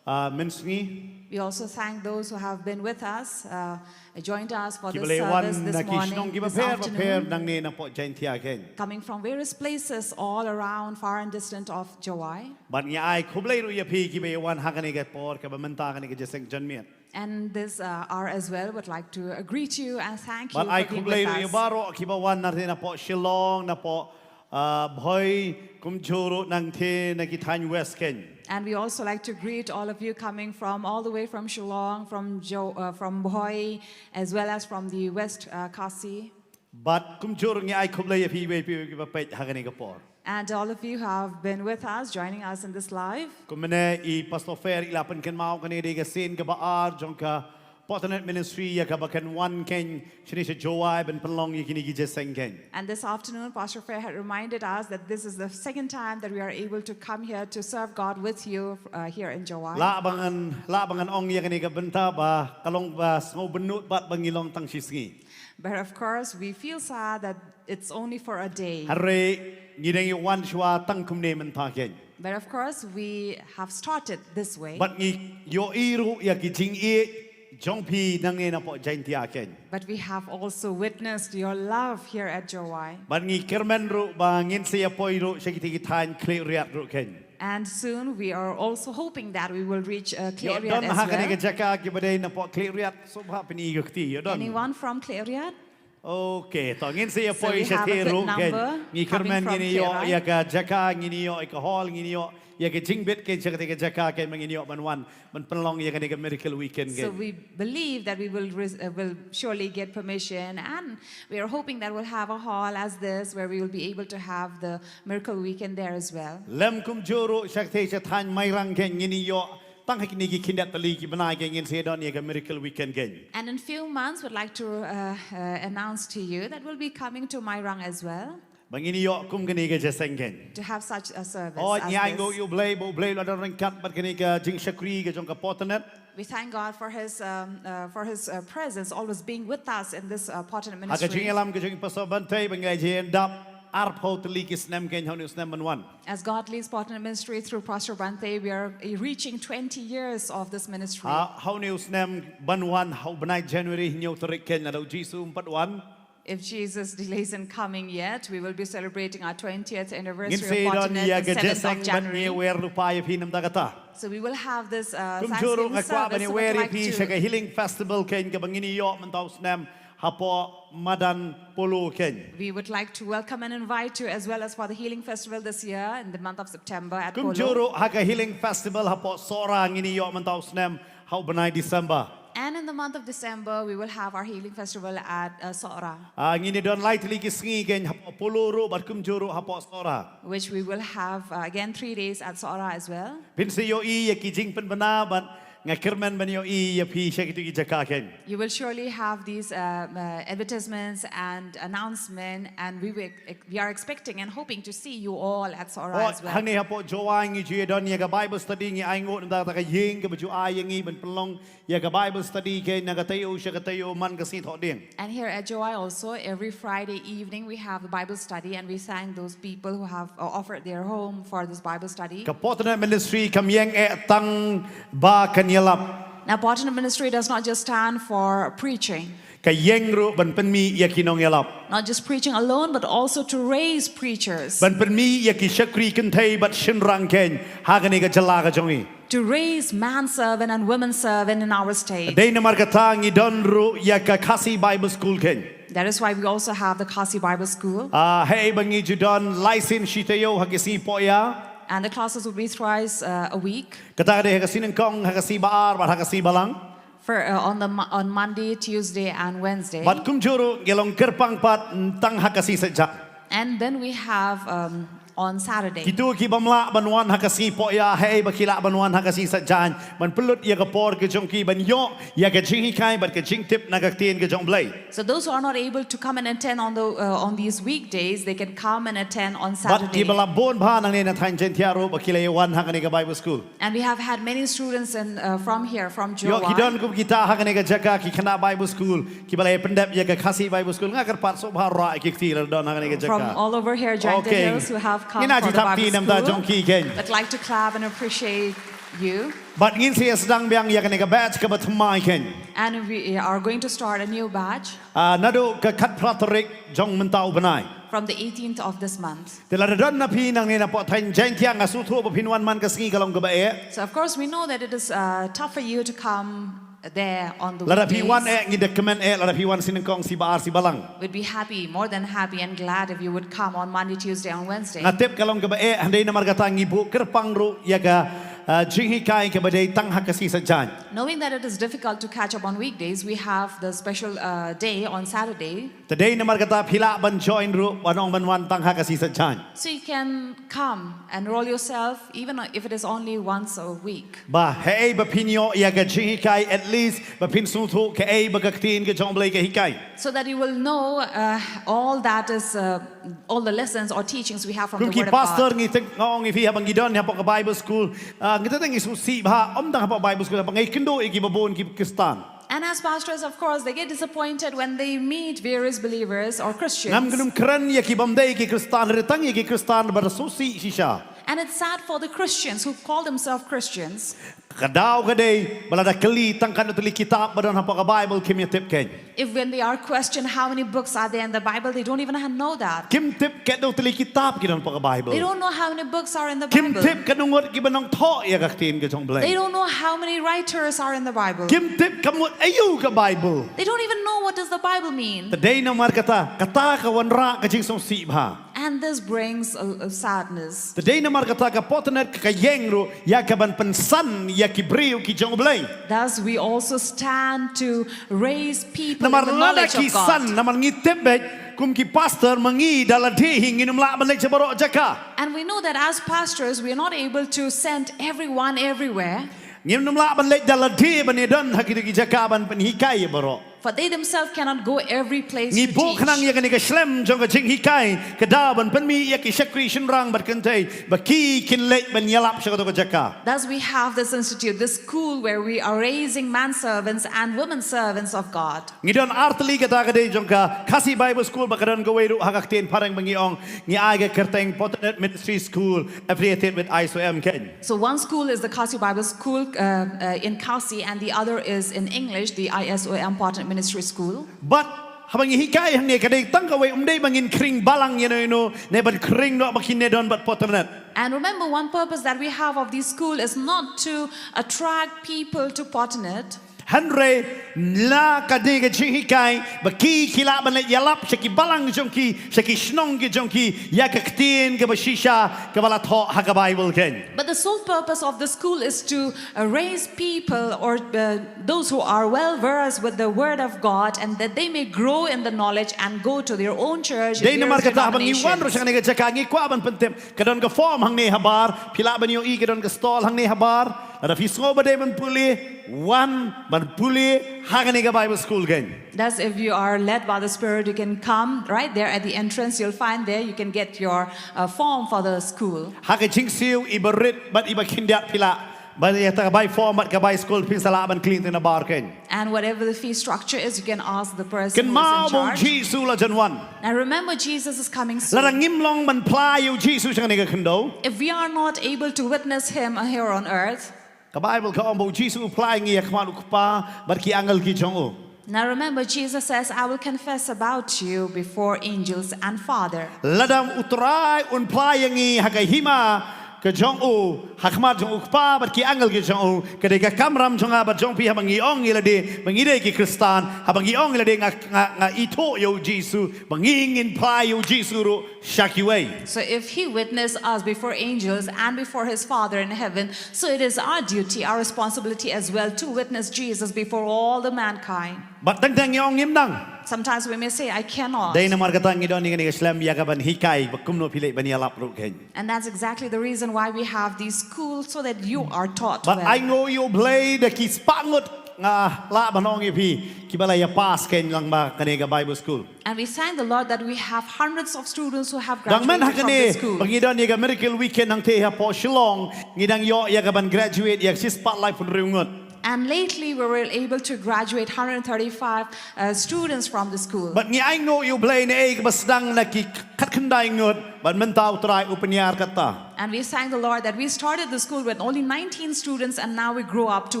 ah, mynsngi. We also thank those who have been with us, uh, joined us for this service this morning, this afternoon. Kiba la wan na ki shnong kiba pher bapher nangne napoh Jaintia kein. Coming from various places all around, far and distant of Jowai. Bad ngi ai khublei ruh ïa phi kiba ïa wan ha kane ka por kaba mynta kane ka jingïaseng janmiet. And this uh, hour as well, would like to uh, greet you and thank you for being with us. Bad ai khublei ruh ïa baroh kiba wan na te napoh Shillong, napoh, uh, Bhoi, kumjuh ruh nangte na ki thaiñ West kein. And we also like to greet all of you coming from all the way from Shillong, from jo uh, from Bhoi, as well as from the West uh, Khasi. Bad kumjuh ruh ngi ai khublei ïa phi iwei pa iwei kiba peit ha kane ka por. And all of you who have been with us, joining us in this live. Kumne i Pastor Fer i la pynkynmaw kane ka dei ka sien kaba ar jong ka Potternet Ministry ïa kaba kan wan kein shane sha Jowai ban pynlong ïa kine ki jingïaseng kein. And this afternoon, Pastor Fer had reminded us that this is the second time that we are able to come here to serve God with you uh, here in Jowai. Lah ba ngan, lah ba ngan ong ïa kane ka bynta ba ka long ba sngewbynnud bad ba ngi long tang shi sngi. But of course, we feel sad that it's only for a day. Hynrei ngi dang ïa wan shuwa tang kumne mynta kein. But of course, we have started this way. Bad ngi ïohi ruh ïa ki jingïeit jong phi nangne napoh Jaintia kein. But we have also witnessed your love here at Jowai. Bad ngi kyrmen ruh ba ngin sa ïa poi ruh sha kita ki thaiñ Khliehriat ruh kein. And soon we are also hoping that we will reach uh, Khliehriat as well. Ïoh don ha kane ka jaka kiba dei napoh Khliehriat, sngewbha pyni ïa ka kti, ïoh don. Anyone from Khliehriat? Okay, to ngin sa ïa poi shatei ruh kein. Ngi kyrmen ngin ïoh ïa ka jaka, ngin ïoh ïa ka hall, ngin ïoh ïa ka jingbit kein sha katei ka jaka kein ba ngin ïoh ban wan ban pynlong ïa kane ka Miracle Weekend kein. So we believe that we will res- uh, will surely get permission, and we are hoping that we'll have a hall as this where we will be able to have the Miracle Weekend there as well. Lem kumjuh ruh sha katei sha thaiñ Mairang kein ngin ïoh tang ha kine ki khyndiat tylli ki bnai kein ngin sa ïa don ïa ka Miracle Weekend kein. And in few months, we'd like to uh, uh, announce to you that we'll be coming to Mairang as well. Ba ngin ïoh kum kane ka jingïaseng kein. To have such a service as this. Oh, ngi ainguh ïa U Blei ba U Blei u la don ryngkat bad kane ka jingshakri ka jong ka Potternet. We thank God for His um, uh, for His uh, presence, always being with us in this uh, Potternet Ministry. Ha ka jingïalam ka jong i Pastor Bante ba ngi la ïa dap arphew tylli ki snem kein ha une u snem ban wan. As God leads Potternet Ministry through Pastor Bante, we are reaching twenty years of this ministry. Ha, ha une u snem ban wan ha u bnai January hynñiew tarik kein lada U Jisu um pat wan. If Jesus delays in coming yet, we will be celebrating our twentieth anniversary of Potternet on the seventh of January. Ngin sa ïa don ïa ka jingïaseng bad ngi wer lypa ïa phi namar kata. So we will have this uh, Thanksgiving service. Kumjuh ruh nga kwah ban ïa wer ïa phi sha ka Healing Festival kein kaba ngin ïoh mynta u snem hapoh madan Polo kein. We would like to welcome and invite you as well as for the Healing Festival this year in the month of September at Polo. Kumjuh ruh ha ka Healing Festival hapoh Sohra ngin ïoh mynta u snem ha u bnai December. And in the month of December, we will have our Healing Festival at uh, Sohra. Ah, ngin ïa don lai tylli ki sngi kein hapoh Polo ruh bad kumjuh ruh hapoh Sohra. Which we will have uh, again three days at Sohra as well. Phin sa ïohi ïa ki jingpynbna bad nga kyrmen ban ïohi ïa phi sha kito ki jaka kein. You will surely have these uh, uh, advertisements and announcement, and we will, we are expecting and hoping to see you all at Sohra as well. Oh, hangne hapoh Jowai ngi ju ïa don ïa ka Bible study, ngi ainguh namar kata ka ïing kaba ju ai ïa ngi ban pynlong ïa ka Bible study kein na ka taïew sha ka taïew man ka sngi Thohdieng. And here at Jowai also, every Friday evening we have a Bible study, and we thank those people who have uh, offered their home for this Bible study. Ka Potternet Ministry kam ïeng eh tang ba kan ïalap. Now, Potternet Ministry does not just stand for preaching. Ka ïeng ruh ban pynmih ïa ki nongïalap. Not just preaching alone, but also to raise preachers. Ban pynmih ïa ki shakri kynthei bad shynrang kein ha kane ka jylla ka jong ngi. To raise manservant and womenservant in our state. Dei namar kata ngi don ruh ïa ka Khasi Bible School kein. That is why we also have the Khasi Bible School. Ah, hei ba ngi ju don lai sien shi taïew ha ka sngi Pohïa. And the classes will be thrice uh, a week. Kata ka dei ha ka Sngi Nyngkong, ha ka Sngi Ba-ar bad ha ka Sngi Balang. For uh, on the Mo- on Monday, Tuesday, and Wednesday. Bad kumjuh ruh ngi long kyrpang pat tang ha ka Sngi Saitjaiñ. And then we have um, on Saturday. Kito ki bym lah ban wan ha ka sngi Pohiah, hei ba ki lah ban wan ha ka sngi Saitjaiñ, ban pynlut ïa ka por ka jong ki ban ïoh ïa ka jinghikai bad ka jingtip na ka ktien ka jong U Blei. So those who are not able to come and attend on the uh, on these weekdays, they can come and attend on Bad ki Saturday. ba la bun bha nangne na thaiñ Jaintia ruh ba ki la wan ha kane ka Bible school. And we have had many students in, uh, from here, from Ïoh ki don Jowai, kum kita ha kane ka jaka ki khynnah Bible school, ki ba la pyndep ïa ka Khasi Bible school, nga kyrpad sngewbha rah ïa ki kti la don ha kane ka from jaka. All Over Here, Jaintia Okay. Hills, who have come Ngin ai for ti the thap ti Bible namar ta school. Jong ki khein. I'd like to clap and appreciate you. Bad ngin sa ïa sdang biang ïa kane ka batch kaba thymmai khein. And we are going to start a new batch Ah, naduh ka khatphra tarik jong mynta u bnai. From the eighteenth of this month. Te lada don na phi nangne na pdeng thaiñ Jaintia, nga sngewthuh ba phin wan man ka sngi ka long kaba eh. So of course we know that it is uh, tough for you to come there on the Lada phi wan weekdays. Eh, ngin da kmen eh, lada phi wan shi nyngkong, shi baar, shi balang. We'd be happy, more than happy and glad if you would come on Monday, Tuesday, and Wednesday. Nga tip ka long kaba eh, hynrei namar kata ngi buh kyrpang ruh ïa ka ah, jinghikai kaba dei tang ha ka sngi Saitjaiñ. Knowing that it is difficult to catch up on weekdays, we have the special uh, day on Saturday. Te dei namar kata phi lah ban join ruh, ban ong ban wan tang ha ka sngi Saitjaiñ. So you can come, enroll yourself, even if it is only once a week. Ba hei ba phin ïoh ïa ka jinghikai, at least ba phin sngewthuh kaei ba ka ktien ka jong U Blei ka hikai. So that you will know uh, all that is, uh, all the lessons or teachings we have from Kum the ki Word of God. Pastor ngi tip, nga ong ïa phi haba ngi don hapoh ka Bible school, ah, ngi tip ngi sngewsih bha, ym tang hapoh Bible school, haba ngi kynduh ïa ki ba bun ki Khristan. And as pastors, of course, they get disappointed when they meet various believers or Christians. Ngam kynduh kren ïa ki bym dei ki Khristan, hynrei tang ïa ki Khristan ba da sngewsih shisha. And it's sad for the Christians who call themselves Christians. Ka daw ka dei ba lada kylli tang katno tylli kitab ba don hapoh ka Bible, kim ïa tip khein. If when they are questioned how many books are there in the Bible, they don't even ha- know that. Kim tip katno tylli kitab ki don hapoh ka Bible. They don't know how many books are in the Kim Bible. Tip ka nongwad ki ba nongthoh ïa ka ktien ka jong U Blei. They don't know how many writers are in the Bible. Kim tip ka mut aïu ka Bible. They don't even know what does the Bible mean. Te dei namar kata, kata ka wanrah ka jingsngewsih bha. And this brings a, a sadness. Te dei namar kata ka Potternet ka ïeng ruh ïa ka ban pynsan ïa ki briew ki jong U Blei. Thus, we also stand to raise people Namar in the lada knowledge ki of God. San, namar ngi tip beit kum ki pastor ma ngi da lade hi ngin ym lah ban leit sha baroh jaka. And we know that as pastors, we are not able to send everyone everywhere. Ngin ym lah ban leit da lade ban ïadon ha kito ki jaka ban pynhikai ïa baroh. For they themselves cannot go every place Ngi to buh khnang teach. Ïa kane ka shlem jong ka jinghikai, ka daw ban pynmih ïa ki shakri shynrang bad kynthei ba ki kin leit ban ïalap sha kato ka jaka. Thus, we have this institute, this school where we are raising manservants and women servants of God. Ngi don ar tylli, kata ka dei jong ka Khasi Bible School, bad ka don kawei ruh ha ka ktien phareng ba ngi ong, ngi ai ka kyrteng Potternet Ministry School, affiliated with I S O M khein. So one school is the Khasi Bible School uh, uh, in Khasi, and the other is in English, the I S O M Potternet Ministry School. Bad haba ngi hikai hangne, ka dei tang kawei, ym dei ba ngin khring balang ïano ïano, ne ban khring noh ba kin ïadon bad Potternet. And remember, one purpose that we have of this school is not to attract people to Potternet. Hynrei na ka dei ka jinghikai ba ki, ki lah ban leit ïalap sha ki balang jong ki, sha ki shnong ki jong ki, ïa ka ktien kaba shisha kaba la thoh ha ka Bible khein. But the sole purpose of the school is to uh, raise people or uh, those who are well versed with the Word of God, and that they may grow in the knowledge and go to their own church. Dei namar Various kata haba ngi wan ruh sha denominations. Kane ka jaka ngi kwah ban pyntip, ka don ka form hangne habar, phi lah ban ïohi, ka don ka stall hangne habar. Lada phi sngew ba dei ban pule, wan ban pule ha kane ka Bible School khein. Thus, if you are led by the Spirit, you can come right there at the entrance. You'll find there you can get your uh, form for the school. Ha ka jingsiew iba rit bad iba khyndiat phi lah, bad ïa kata ka bai form bad ka bai school phin sa lah ban kylli na bar khein. And whatever the fee structure is, you can ask the person who is Kynmaw in ba u charge. Jisu la jan wan. And remember, Jesus is coming soon. Lada ngim long ban phla ïa u Jisu sha kane ka khyndew, If we are not able to witness him here on earth, ka Bible ka ong ba u Jisu u phla ïa ngi ha khmat u Kpa bad ki angel ki jong u. now remember, Jesus says, "I will confess about you before angels and Father." Lada u Trai un phla ïa ngi ha ka hima ka jong u ha khmat jong u Kpa bad ki angel ki jong u, ka dei ka kamram jong nga bad jong phi haba ngi ong ïa lade ba ngi dei ki Khristan, haba ngi ong ïa lade nga, nga, nga ithuh ïa u Jisu, ba ngi ngin phai ïa u Jisu ruh sha kiwei. So if he witnessed us before angels and before his Father in heaven, so it is our duty, our responsibility as well to witness Jesus before all the mankind. Bad teng teng ngi ong ngim nang. Sometimes we may say, "I cannot." Dei namar kata ngi don ïa kane ka slem ïa ka ban hikai ba kumno phi leh ban ïalap ruh keiñ. And that's exactly the reason why we have these schools, so that you are taught well. Bad ai nguh ïa u Blei da ki spah ngut nga lah ban ong ïa phi kiba la ïa pass keiñ lyngba kane ka Bible school. And we thank the Lord that we have hundreds of students who have graduated from this school. Dang mynta ha kane ba ngi don ïa ka Miracle Weekend hangtei hapoh Shillong, ngi dang ïoh ïa ka ban graduate ïa ka shispah laiphew hynriew ngut. And lately we were able to graduate hundred thirty-five uh, students from the school. Bad ngi ai nguh ïa u Blei ne ei kaba sdang na ki khatkhyndai ngut, bad mynta u Trai u pynïar kata. And we thank the Lord that we started the school with only nineteen students and now we grew up to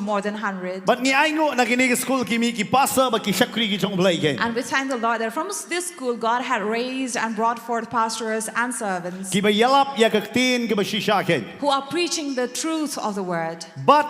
more than hundred. Bad ngi ai nguh na kine ki school ki mih ki pastor bad ki shakri ki jong u Blei keiñ. And we thank the Lord that from this school God had raised and brought forth pastors and servants kiba ïalap ïa ka ktien kaba shisha keiñ. Who are preaching the truth of the word. Bad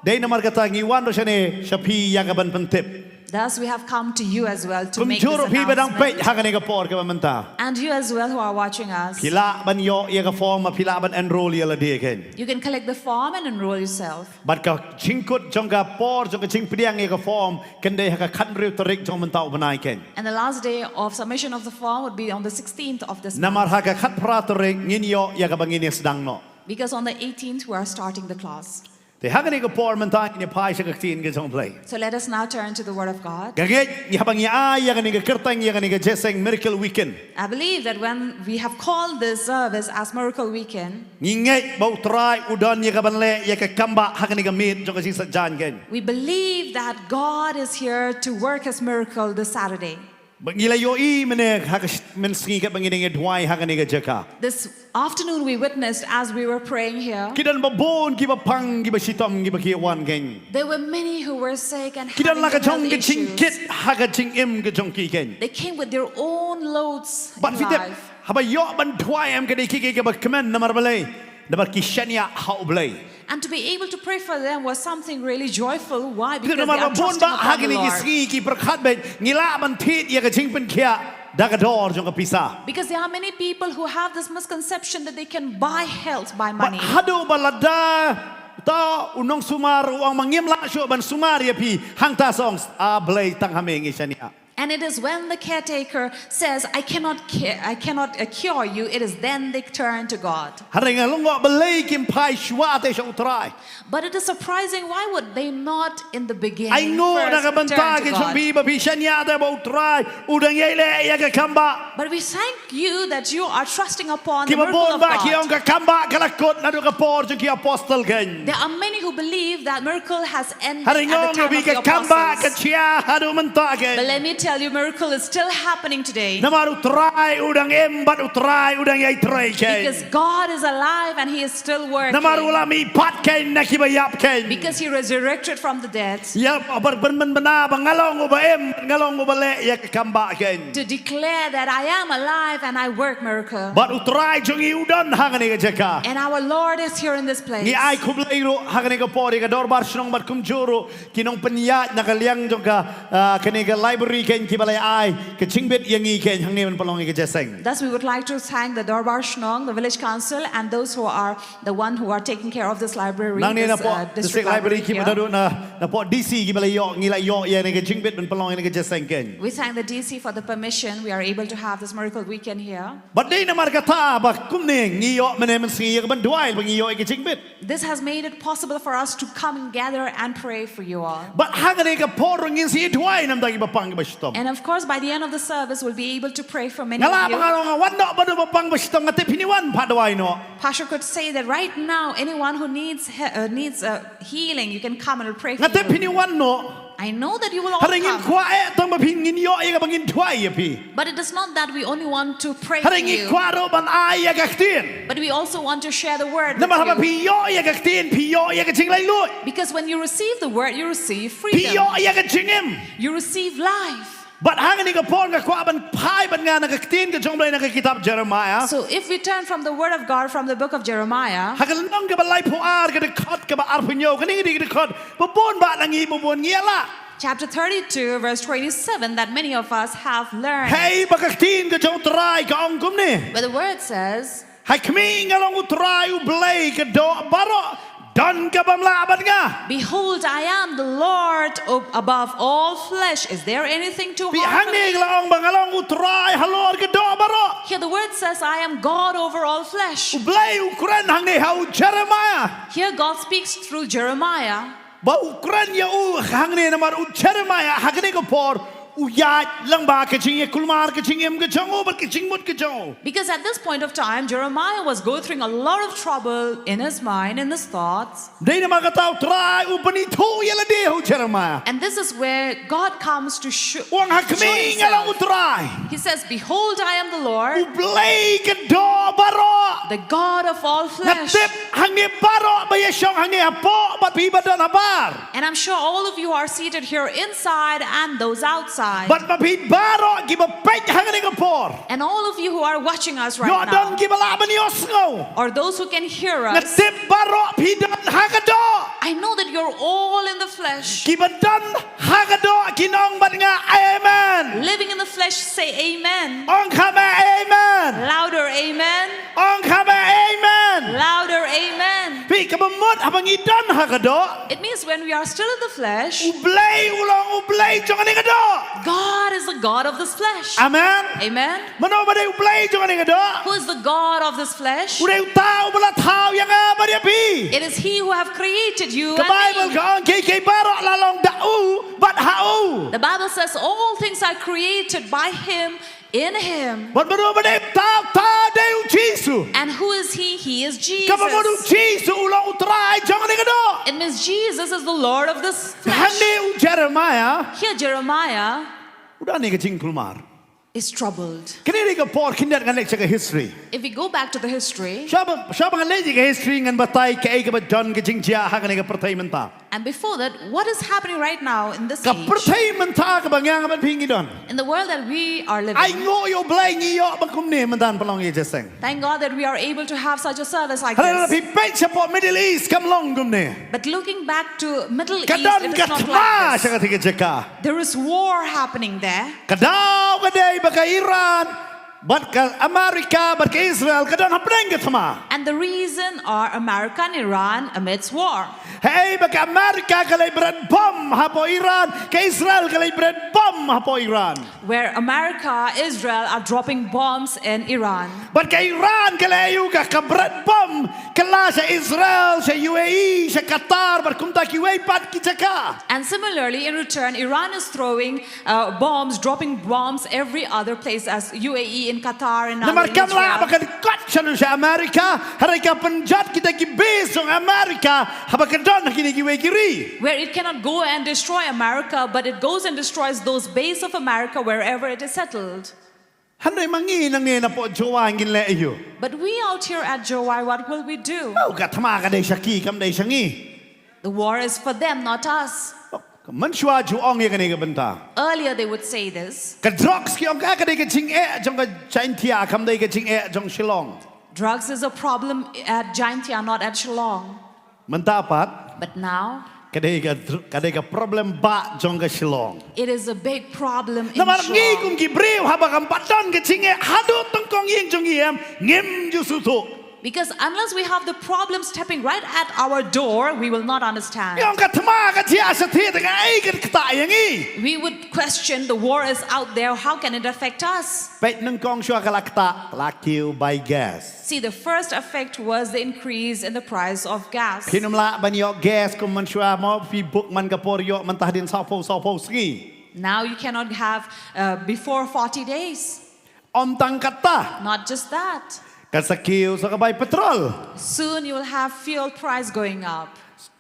dei namar kata ngi wan ruh shane sha phi ïa ka ban pyntip. Thus we have come to you as well to make this announcement. Kumjuh ruh phi ba dang peit ha kane ka por kaba mynta. And you as well who are watching us. Phi lah ban ïoh ïa ka form, phi lah ban enroll ïa lade keiñ. You can collect the form and enroll yourself. Bad ka jingkut jong ka por jong ka jingpdiang ïa ka form kan dei ha ka khathynriew tarik jong mynta u bnai keiñ. And the last day of submission of the form would be on the sixteenth of this month. Namar ha ka khatphra tarik ngin ïoh ïa kaba ngin ïa sdang noh. Because on the eighteenth we are starting the class. Te ha kane ka por mynta ngin ïa phai sha ka ktien ka jong u Blei. So let us now turn to the word of God. Nga ngeit ngi haba ngi ai ïa kane ka kyrteng ïa kane ka jingïaseng Miracle Weekend. I believe that when we have called this service as Miracle Weekend, ngi ngeit ba u Trai u don ïa ka ban leh ïa ka kambah ha kane ka miet jong ka jingsah jaiñ keiñ. We believe that God is here to work his miracle this Saturday. Ba ngi la ïohi mynne ha ka sh-, mynsngi katba ngi dang ïa duwai ha kane ka jaka. This afternoon we witnessed as we were praying here. Ki don ba bun kiba pang, kiba shitom, kiba ki wan keiñ. There were many who were sick and having health issues. Ki don la ka jong ka jingkit ha ka jingim ka jong ki keiñ. They came with their own loads in life. Bad phi tip haba ïoh ban duwai em ka dei ki, ki, kiba kmen namar balei. Namar ki shaniah ha u Blei. And to be able to pray for them was something really joyful. Why? Because they are trusting upon the Lord. Namar ba bun bah ha kine ki sngi ki pyrkhat beit ngi lah ban thied ïa ka jingpynkhiah da ka dor jong ka pisa. Because there are many people who have this misconception that they can buy health by money. Bad haduh ba lada uta u nongsumar u ong ba ngim lah shuh ban sumar ïa phi, hangta sa ong, a Blei, tang ha me ngi shaniah. And it is when the caretaker says, "I cannot ca-, I cannot, uh, cure you," it is then they turn to God. Hynrei nga lyngngoh balei kim phai shuwa te sha u Trai. But it is surprising, why would they not in the beginning first turn to God? Ai nguh na ka bynta ka jong phi ba phi shaniah te ba u Trai u dang ïai leh ïa ka kambah. But we thank you that you are trusting upon the miracle of God. Kiba bun bah ki ong ka kambah ka la kut naduh ka por jong ki apostol keiñ. There are many who believe that miracle has ended at the time of the apostles. Hynrei nga ong ïa phi ka kambah ka jia haduh mynta keiñ. But let me tell you, miracle is still happening today. Namar u Trai u dang im bad u Trai u dang ïai trei keiñ. Because God is alive and he is still working. Namar u la mihpat keiñ na kiba ïap keiñ. Because he resurrected from the dead. Ïa, ban pynbna ba nga long uba im, nga long uba leh ïa ka kambah keiñ. To declare that I am alive and I work miracle. Bad u Trai jong ngi u don ha kane ka jaka. And our Lord is here in this place. Ngi ai khublei ruh ha kane ka por ïa ka dorbar shnong bad kumjuh ruh ki nongpynïaid na ka liang jong ka, ah, kane ka library keiñ kiba la ai ka jingbit ïa ngi keiñ hangne ban pynlong ïa ka jingïaseng. Thus, we would like to thank the Dorbar Shnong, the village council, and those who are the one who are taking care of this library, this, uh, district library here. Nangne napoh district library kiba naduh na, napoh D C kiba la ïoh, ngi la ïoh ïa kane ka jingbit ban pynlong ïa kane ka jingïaseng keiñ. We thank the D C for the permission we are able to have this miracle weekend here. Bad dei namar kata ba kumne ngi ïoh mynne mynsngi ïa ka ban duwai ba ngi ïoh ïa ka jingbit. This has made it possible for us to come and gather and pray for you all. Bad ha kane ka por ruh ngin sa ïa duwai na bynta kiba pang kiba shitom. And of course, by the end of the service, we'll be able to pray for many of you. Nga lah ba nga long nga wan noh bad u ba pang ba shitom, nga tip phin ïa wan pat duwai noh. Pastor could say that right now, anyone who needs he-, uh, needs, uh, healing, you can come and we'll pray for you. Nga tip phin ïa wan noh. I know that you will all come. Hynrei ngim kwah eh tang ba phin, ngin ïoh ïa kaba ngin duwai ïa phi. But it is not that we only want to pray for you. Hynrei ngi kwah ruh ban ai ïa ka ktien. But we also want to share the word with you. Namar haba phi ïoh ïa ka ktien, phi ïoh ïa ka jinglaitluid. Because when you receive the word, you receive freedom. Phi ïoh ïa ka jingim. You receive life. Bad hangne ka por nga kwah ban phai bad nga na ka ktien ka jong U Blei na ka kitab Jeremiah. So if we turn from the word of God from the book of Jeremiah, ha ka lynnong kaba laiphew ar ka dkhot kaba arphew hynñiew, kane ka dei ka dkhot ba bun ba na ngi ba bun ngi ïa lah. Chapter thirty-two, verse twenty-seven, that many of us have learned. Hei ba ka ktien ka jong U Trai ka ong kumne. But the word says, ha khmih nga long U Trai U Blei ka doh baroh, don ka bym lah bad nga. Behold, I am the Lord ab- above all flesh. Is there anything too hard for me? Hangne la ong ba nga long U Trai halor ka doh baroh. Here the word says, I am God over all flesh. U Blei u kren hangne ha u Jeremiah. Here God speaks through Jeremiah. Ba u kren ïa u hangne namar u Jeremiah ha kane ka por u ïaid lang bad ka jingïakulmar ka jingim ka jong u bad ka jingmut ka jong u. Because at this point of time, Jeremiah was going through a lot of trouble in his mind, in his thoughts. Dei namar kata U Trai u pynithuh ïa lade ha u Jeremiah. And this is where God comes to show, u ong ha khmih nga long U Trai. He says, behold, I am the Lord, U Blei ka doh baroh, the God of all flesh. Nga tip hangne baroh ba ïa shong hangne hapoh bad phi ba don habar. And I'm sure all of you are seated here inside and those outside. Bad ma phi baroh kiba peit hangne ka por. And all of you who are watching us right now. Ïoh don kiba lah ban ïohsngew. Or those who can hear us. Nga tip baroh phi don ha ka doh. I know that you're all in the flesh. Kiba don ha ka doh kin ong bad nga amen. Living in the flesh, say amen. Ong kham amen. Louder, amen. Ong kham amen. Louder, amen. Phi kaba mut haba ngi don ha ka doh. It means when we are still in the flesh, U Blei u long U Blei jong kane ka doh. God is the God of this flesh. Amen. Amen. Mano ba dei U Blei jong kane ka doh? Who is the God of this flesh? U dei uta uba la thaw ïa nga bad ïa phi. It is He who have created you and me. Ka Baibl ka ong kiei kiei baroh la long da u bad ha u. The Bible says all things are created by Him, in Him. Bad mano ba dei uta? Uta dei U Jisu. And who is He? He is Jesus. Kaba mut U Jisu u long U Trai jong kane ka doh. It means Jesus is the Lord of this flesh. Hangne u Jeremiah. Here Jeremiah. U don ïa ka jingkulmar. Is troubled. Kane dei ka por khyndiat ngan leit sha ka history. If we go back to the history, shwa ba, shwa ba ngan leit sha ka history ngan batai kaei kaba don ka jingjia ha kane ka pyrthei mynta. And before that, what is happening right now in this age? Ka pyrthei mynta kaba nga bad phi ngi don. In the world that we are living, ai nguh ïa U Blei ngi ïoh ba kumne mynta ban pynlong ïa ka jingïaseng. Thank God that we are able to have such a service like this. Hynrei lada phi peit shapoh Middle East kam long kumne. But looking back to Middle East, it is not like this. Ka don ka thma sha katei ka jaka. There is war happening there. Ka daw ka dei ba ka Iran bad ka America bad ka Israel ka don hapdeng ka thma. And the reason are America and Iran amidst war. Hei ba ka America ka leit bret bom hapoh Iran, ka Israel ka leit bret bom hapoh Iran. Where America, Israel are dropping bombs in Iran. Bad ka Iran ka leh aïu? Ka, ka bret bom kylla sha Israel, sha U A E, sha Qatar bad kumta kiwei pat ki jaka. And similarly, in return, Iran is throwing uh, bombs, dropping bombs every other place as U A E, in Qatar, and now in Israel. Namar kam lah ba ka kot sha, sha America, hynrei ka pynjot kita ki base jong America haba ka don ha kine kiwei ki ri. Where it cannot go and destroy America, but it goes and destroys those base of America wherever it is settled. Hynrei ma ngi nangne napoh Jowai ngin leh aïu? But we out here at Jowai, what will we do? Oh, ka thma ka dei sha ki, kam dei sha ngi. The war is for them, not us. Mynshuwa ju ong ïa kane ka bynta. Earlier they would say this. Ka drugs ki ong ka, ka dei ka jingeh jong ka Jaintia, kam dei ka jingeh jong Shillong. Drugs is a problem at Jaintia, not at Shillong. Mynta pat. But now, ka dei ka dr-, ka dei ka problem bah jong ka Shillong. It is a big problem in Shillong. Namar ngi kum ki briew haba kam pat don ka jingeh haduh tyngkong ïing jong ngi em, ngim ju sngewthuh. Because unless we have the problem stepping right at our door, we will not understand. Ngi ong ka thma ka jia shatei, te kaei ka ktah ïa ngi? We would question, the war is out there, how can it affect us? Peit nyngkong shuwa ka la ktah, la kiew bai gas. See, the first effect was the increase in the price of gas. Phin ym lah ban ïoh gas kum mynshuwa mo, phi book man ka por ïoh mynta hadien sawphew, sawphew sngi. Now you cannot have, uh, before forty days. Ym tang kata. Not just that. Kan sa kiew sa ka bai petrol. Soon you will have fuel price going up.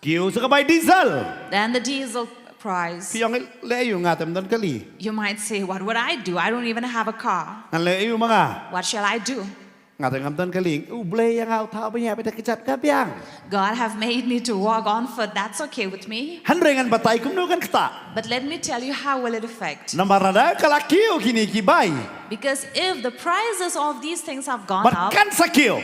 Kiew sa ka bai diesel. Then the diesel price. Phi ong leh aïu, nga te ym don kali. You might say, "What would I do? I don't even have a car." Ngan leh aïu ma nga? What shall I do? Nga te ngam don ka lieng, U Blei ïa nga u thaw ba ïa ba da kjat ka biang. God have made me to walk on foot. That's okay with me. Hynrei ngan batai kumno kan kta. But let me tell you how will it affect. Namar lada ka la kiew kine ki bai. Because if the prices of these things have gone Bad up, kan sa kiew.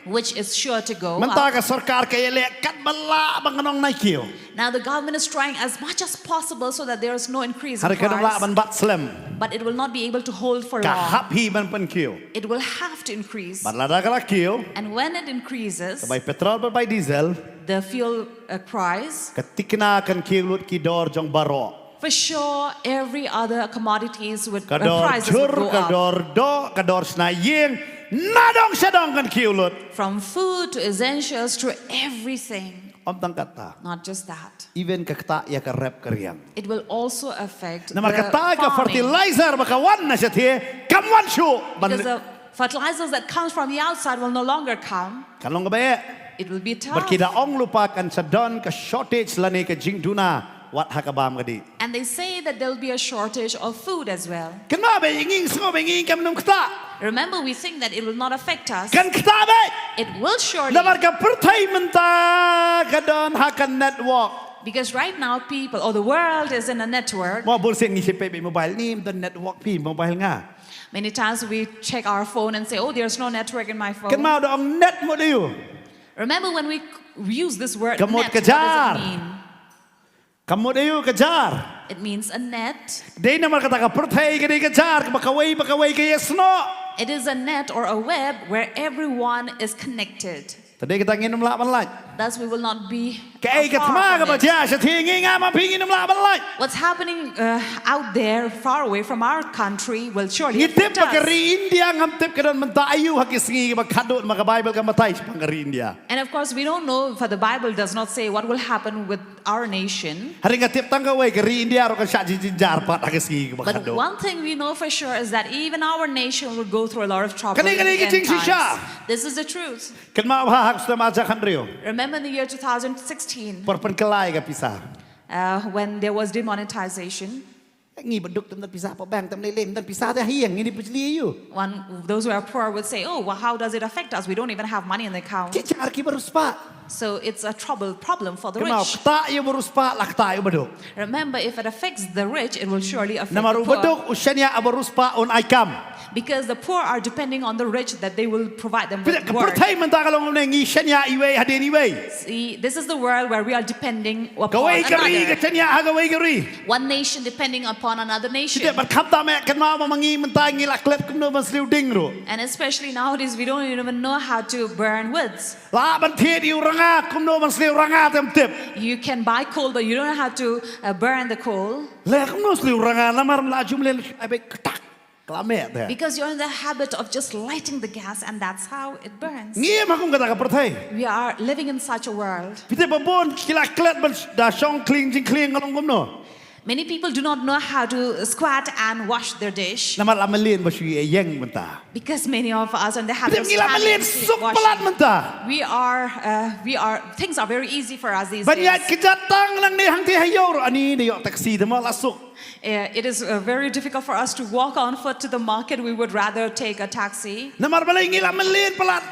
Which is sure to go Mynta up, ka sorkar ka ïaleh kat ba lah ba ngan ong nai kiew. Now the government is trying as much as possible so that there is no increase in Hynrei kan ym lah price, ban bat slem. But it will not be able to hold for Ka long. Hap hi ban pynkiew. It will have to increase. Bad lada ka la kiew. And when it increases, Ka bai petrol bad bai diesel. The fuel uh, price, Ka thikna kan kiew lut ki dor jong baroh. For sure, every other commodities would Ka uh, dor prices would jhur, go ka up. Dor doh, ka dor shna ïing. Nadong shadong kan kiew lut. From food to essentials to everything. Ym tang kata. Not just that. Even ka kta ïa ka rep ka riang. It will also affect Namar the kata ka farming. Fertilizer ba ka wan na shathie kam wan shuh. Ban Because the fertilizers that comes from the outside will no longer come. Kan long ka ba eh. It will be tough. Bad ki da ong lypa kan sa don ka shortage lane ka jingduna wat ha ka bam ka dih. And they say that there will be a shortage of food as well. Kynmaw ba ïa ngi, sngewbha ba ïa ngi kam nym kta. Remember, we think that it will not affect us. Kan kta ba. It will surely. Namar ka pyrthei mynta ka don ha ka network. Because right now, people, or the world is in a network. Mo bun sien ngi shu peit ba mobile ni, don network phi mobile nga. Many times we check our phone and say, oh, there's no network in my phone. Kynmaw da ong net mut aïu. Remember when we c- use this word Ka mut net, ka what does jar. It mean? Ka mut aïu ka jar. It means a net. Dei namar kata ka pyrthei ka dei ka jar, ba kawei ba kawei ka ïasnoh. It is a net or a web where everyone is connected. Te dei kata ngin ym lah ban lait. Thus, we will not be. Kaei ka Far thma from kaba it. Jia shathie ngi nga ma phi ngin ym lah ban lait. What's happening uh, out there, far away from our country, will surely Ngi tip affect ba ka us. Ri India ngam tip ka don mynta aïu ha ki sngi ba khadduh ma ka Bible ka batai shaphang ka Ri India. And of course, we don't know, for the Bible does not say what will happen with our nation. Hynrei nga tip tang kawei, ka Ri India ruh kan shah jingjynjar pat ha ki sngi ba But khadduh. One thing we know for sure is that even our nation will go through a lot of trouble. Kane, In kane the ka end jingshisha. Times. This is the truth. Kynmaw ba ha u snem ar hajar khathynriew. Remember in the year two thousand sixteen, Por pynkylla ïa ka pisa. Uh, when there was demonetization. Ngi baduk tam da pisa pa bank tam lei lei, tam pisa te ha ïing ngi ni pajli aïu. One, those who are poor would say, oh, well, how does it affect us? We don't even have money in the account. Ki jar ki ba riewspah. So it's a trouble problem for the Kynmaw rich. Kata ïa u ba riewspah la kta ïa u baduk. Remember, if it affects the rich, it will surely affect Namar the u poor. Baduk u shaniah u ba riewspah un ai kam. Because the poor are depending on the rich that they will provide them with Ka work. Pyrthei mynta ka long ne ngi shaniah iwei hadien iwei. See, this is the world where we are depending upon Kawei ka ri ka another. Shaniah ha kawei ka ri. One nation depending upon another nation. Te bad khamtam eh kynmaw ma ngi mynta ngi la klet kumno ban sliu ding ruh. And especially nowadays, we don't even know how to burn woods. Lah ban thied ïa u ranga, kumno ban sliu ranga te ym tip. You can buy coal, but you don't know how to uh, burn the coal. Leh kumno sliu ranga namar la jum len ai bek ktak. Klameh te. Because you're in the habit of just lighting the gas, and that's how it burns. Ngi ma kum kata ka pyrthei. We are living in such a world. Phi te ba bun ki la klet ban da shong khlieng jingkhlieng ka long kumno. Many people do not know how to squat and wash their dish. Namar la mlien ba shu ïeng mynta. Because many of us are in the habit Phi of te ngi la mlien standing, suk palat washing. Mynta. We are, uh, we are, things are very easy for us these Ban days. ïaid kjat tang nangne hangtei ha ïew ruh ani da ïoh taxi te mo la suk. Uh, it is uh, very difficult for us to walk on foot to the market. We would rather take a taxi. Namar balei ngi la mlien palat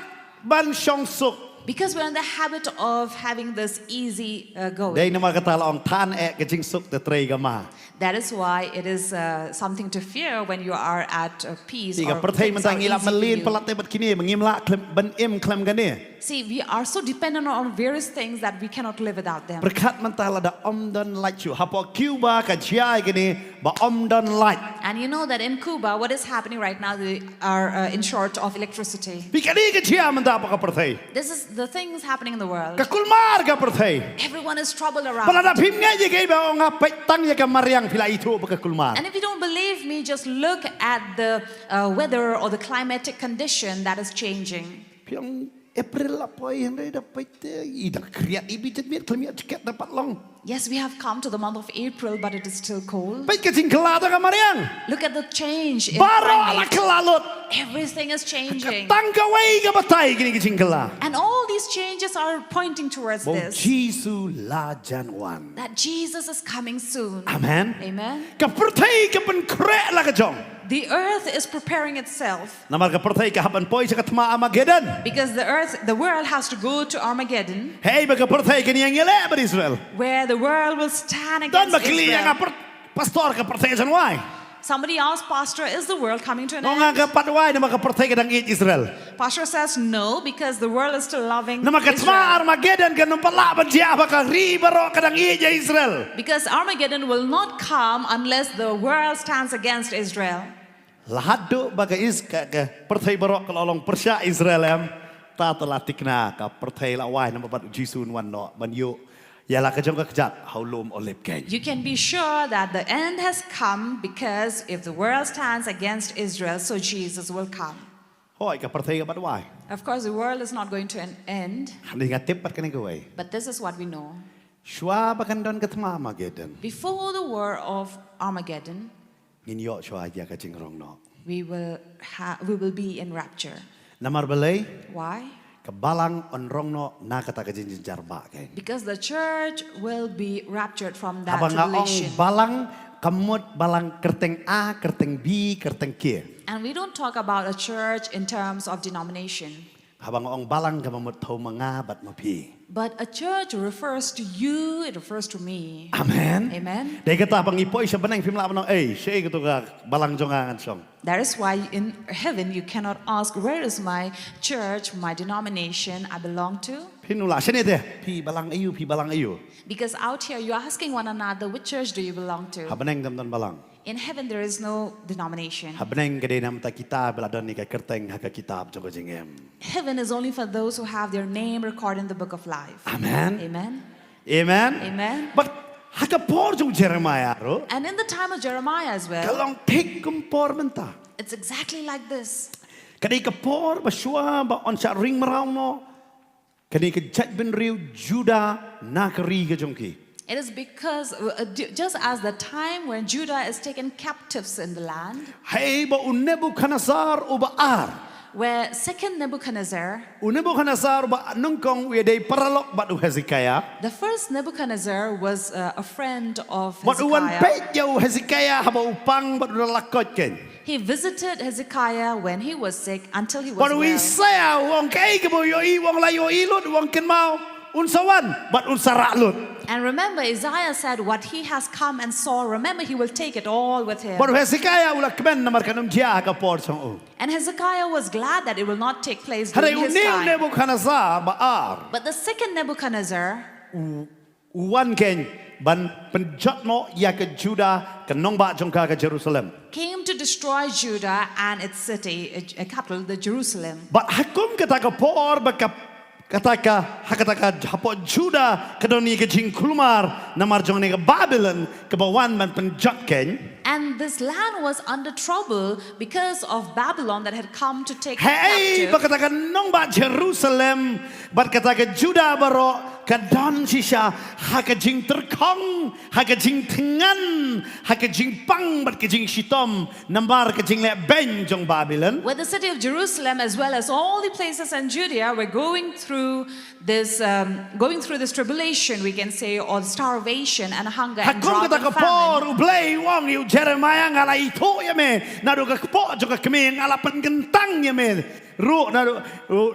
ban shong suk. Because we're in the habit of having this easy uh, going. Dei namar kata la ong than eh ka jingsuk te trei ka ma. That is why it is uh, something to fear when you are at uh, peace. Te ka Or pyrthei things mynta are ngi la easy for mlien you. Palat te bad kine ba ngim lah khlem ban im khlem kane. See, we are so dependent on various things that we cannot live without them. Pyrkhat mynta lada ym don light shuh. Hapoh Cuba ka jia kine ba ym don light. And you know that in Cuba, what is happening right now, they are uh, in short of electricity. Phi kane ka jia mynta hapoh ka pyrthei. This is the things happening in the world. Ka kulmar ka pyrthei. Everyone is troubled around. Ba lada phim ngeit ïa kaei ba ong nga, peit tang ïa ka mariang phi la ithuh ba ka kulmar. And if you don't believe me, just look at the uh, weather or the climatic condition that is changing. Phi ong April la poi hynrei da peit te i da khriat i bit miet khlem ïa jaket da pat long. Yes, we have come to the month of April, but it is still cold. Peit ka jingkylla da ka mariang. Look at the change in Baroh la climate. Kylla lut. Everything is changing. Tang kawei ka batai kine ki jingkylla. And all these changes are pointing towards Ba u this. Jisu la jan wan. That Jesus is coming soon. Amen. Amen. Ka pyrthei ka pynkhreh la ka jong. The earth is preparing itself Namar ka pyrthei ka hap ban poi sha ka thma Armageddon. Because the earth, the world has to go to Armageddon, Hei ba ka pyrthei kan ïeng ïaleh bad Israel. Where the world will stand Don against ba kylli ïa nga Israel. Pastor, ka pyrthei kan wai. Somebody asked, Pastor, is the world coming to an Nga end? Ka pat wai namar ka pyrthei ka dang ïeit Israel. Pastor says no, because the world is still loving Namar ka thma Israel. Armageddon kan ym pat lah ban jia ba ka ri baroh ka dang ïeit ïa Israel. Because Armageddon will not come unless the world stands against Israel. La haduh ba ka is ka, ka pyrthei baroh ka la long pyrshah Israel em. Ta te la tikna ka pyrthei la wai namar ba u Jisu un wan noh ban ïuh ïa la ka jong ka kjat ha u lum Olib keiñ. You can be sure that the end has come, because if the world stands against Israel, so Jesus will come. Hoi, ka pyrthei ka pat wai. Of course, the world is not going to an end, Hynrei nga tip pat kane kawei. But this is what we know. Shuwa ba kan don ka thma Armageddon. Before the war of Armageddon, Ngin ïoh shuwa ïa ka jingrong noh. We will ha- we will be in rapture. Namar balei? Why? Ka balang yn rong noh na kata ka jingjynjar ba keiñ. Because the church will be raptured from that Haba nga ong tribulation. Balang, ka mut balang kyrteng A, kyrteng B, kyrteng K. And we don't talk about a church in terms of denomination. Haba nga ong balang ka mut thaw ma nga bad ma phi. But a church refers to you, it refers to me. Amen. Amen. Dei kata ba ngi poi sha bneng phim lah ban ong, ei, shaei kato ka balang jong nga ngan shong. That is why in heaven you cannot ask, "Where is my church, my denomination I belong to?" Phin ong lah shane te, phi balang aiu, phi balang aiu. Because out here you're asking one another, "Which church do you belong to?" Ha bneng kam don balang. In heaven there is no denomination. Ha bneng ka dei namar kita ba la don ïa ka kyrteng ha ka kitab jong ka jingim. Heaven is only for those who have their name recorded in the book of life. Amen. Amen. Amen. Amen. But ha ka por jong Jeremiah ruh, And in the time of Jeremiah as ka well, long thik kum por mynta. It's exactly like this. Ka dei ka por ba shuwa ba yn shah ring mraw noh kane ka jaitbynriew Judah na ka ri ka jong ki. It is because, uh, ju- just as the time when Judah is taken captives in the land, Hei ba u Nebuchadnezzar uba ar. where second Nebuchadnezzar, U Nebuchadnezzar uba nyngkong u ïadei paralok bad u Hezekiah. The first Nebuchadnezzar was uh, a friend of Bad u wan Hezekiah. peit ïa u Hezekiah haba u pang bad u da la koit keiñ. He visited Hezekiah when he was sick until he was Bad u well. Isaiah u ong kaei kaba u ïohi, u ong la ïohi lut, u ong kynmaw un sa wan bad un sa rah lut. And remember, Isaiah said, "What he has come and saw, remember, he will take it all with him." Bad u Hezekiah u la kmen namar kan ym jia ha ka por jong u. And Hezekiah was glad that it will not take place Hynrei during u his ne u time. Nebuchadnezzar ba ar But the second Nebuchadnezzar u wan keiñ ban pynjot noh ïa ka Judah, ka nongbah jong ka, ka Jerusalem. came to destroy Judah and its city, a, a capital, the Jerusalem. Bad ha kum kata ka por ba ka, kata ka, ha kata ka hapoh Judah ka don ïa ka jingkulmar namar jong kane ka Babylon kaba wan ban pynjot keiñ. And this land was under trouble because of Babylon that had come to take Hei captive. ba kata ka nongbah Jerusalem bad kata ka Judah baroh ka don shisha ha ka jingtyrkhong, ha ka jingthngan, ha ka jingpang bad ka jingshitom namar ka jingleh beiñ jong Babylon. Where the city of Jerusalem, as well as all the places in Judea, were going through this, um, going through this tribulation, we can say, or starvation and hunger Ha and kum drought kata and ka famine. por u Blei u ong ïa u Jeremiah, nga la ithuh ïa me naduh ka kpoh jong ka kmie, nga la pynkyntang ïa me ruh naduh,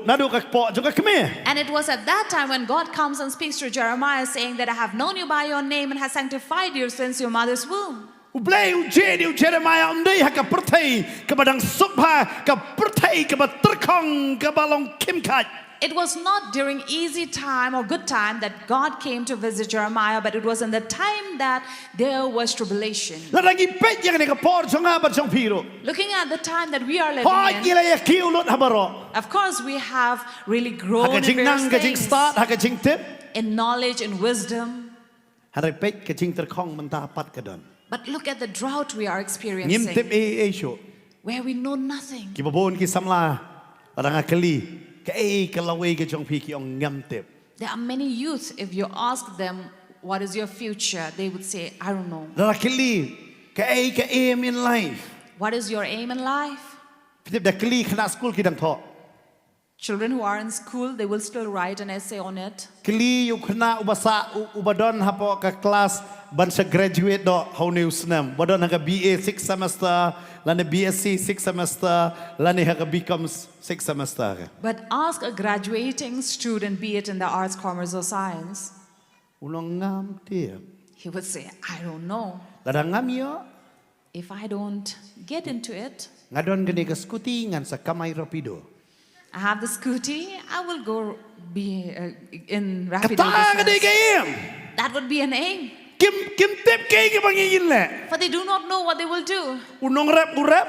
naduh ka kpoh jong ka kmie. And it was at that time when God comes and speaks to Jeremiah, saying that, "I have known you by your name and has sanctified you since your mother's womb." U Blei u jied ïa u Jeremiah, ym dei ha ka pyrthei kaba dang suk bha, ka pyrthei kaba tyrkhong, kaba long khim khait. It was not during easy time or good time that God came to visit Jeremiah, but it was in the time that there was tribulation. Lada ngi peit ïa kane ka por jong nga bad jong phi ruh, Looking at the time that we are living hooid ngi in, la ïa kiew lut ha baroh. Of course, we have really Ha grown ka in jingnang, various ka things, jingstad, ha ka jingtip. In knowledge, in wisdom. Hynrei peit, ka jingtyrkhong mynta pat ka don. But look at the drought we are Ngim experiencing. tip ei ei shuh. Where we know nothing. Kiba bun ki samla, lada nga kylli, kaei ka lawei ka jong phi, ki ong ngam tip. There are many youth, if you ask them, "What is your future?" they would say, "I don't know." Lada kylli, kaei ka aim in life. What is your aim in life? Phi tip, da kylli khynnah skul ki dang thoh. Children who are in school, they will still write an essay on it. Kylli ïa u khynnah uba sah, u- uba don hapoh ka klas ban sa graduate noh ha une u snem. Uba don ha ka B A sixth semester, lane B S C sixth semester, lane ha ka B Com sixth semester. But ask a graduating student, be it in the arts, commerce, or science, Un ong ngam tip. He would say, "I don't know." Lada ngam ïoh, If I don't get into it, nga don kane ka scooty, ngan sa kamai rapido. I have the scooty, I will go be uh, in Rapido Kata ka dei business. Ka aim. That would be an aim. Kim kim tip kaei kaba ngin leh. For they do not know what they will do. U nongrep u rep.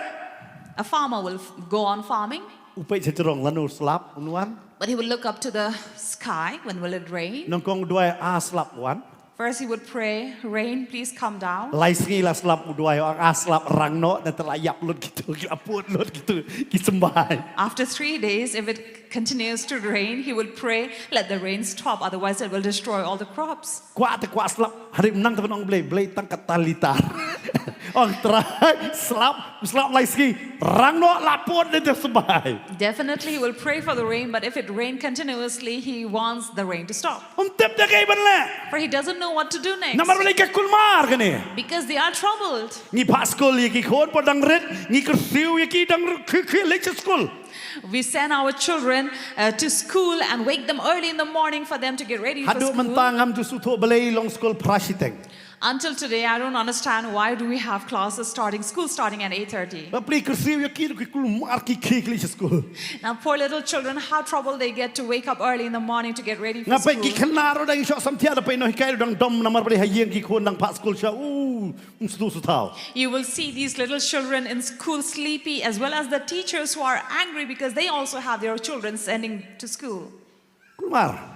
A farmer will f- go on farming, U peit sha jrong, lano slap un wan. But he will look up to the sky when will it rain. Nyngkong u duwai, ah, slap wan. First, he would pray, "Rain, please come down." Lai sngi la slap u duwai, ah, slap rang noh, nangta la ïap lut kito, ki la put lut kito ki symbai. After three days, if it continues to rain, he will pray, "Let the rain stop, otherwise it will destroy all the crops." Kwah te kwah slap, hynrei mynta ban ong Blei, Blei tang kata litar. Ong Trai, slap, slap lai sngi, rang noh, la put, nangta symbai. Definitely, he will pray for the rain, but if it rained continuously, he wants the rain to stop. Um tip da kaei ban leh. For he doesn't know what to do next. Namar balei ka kulmar kane. Because they are troubled. Ngi phah skul ïa ki khun, pat dang rit, ngi kyrsiew ïa ki, dang rit, ki ki leit sha skul. We send our children uh, to school and wake them early in the morning for them to get ready for Haduh school. Mynta ngam ju sngewthuh balei long skul phra shiteng. Until today, I don't understand why do we have classes starting, school starting at eight thirty. Bapli kyrsiew ïa ki, ki kulmar ki ki leit sha skul. Now, poor little children, how trouble they get to wake up early in the morning to get ready for Nga peit ki school. Khynnah ruh dang ïoh samthiah da peit nonghikai ruh dang dom namar balei ha ïing ki khun dang phah skul sha u. Mstu suthaw. You will see these little children in school sleepy, as well as the teachers who are angry because they also have their children sending to school. Kulmar.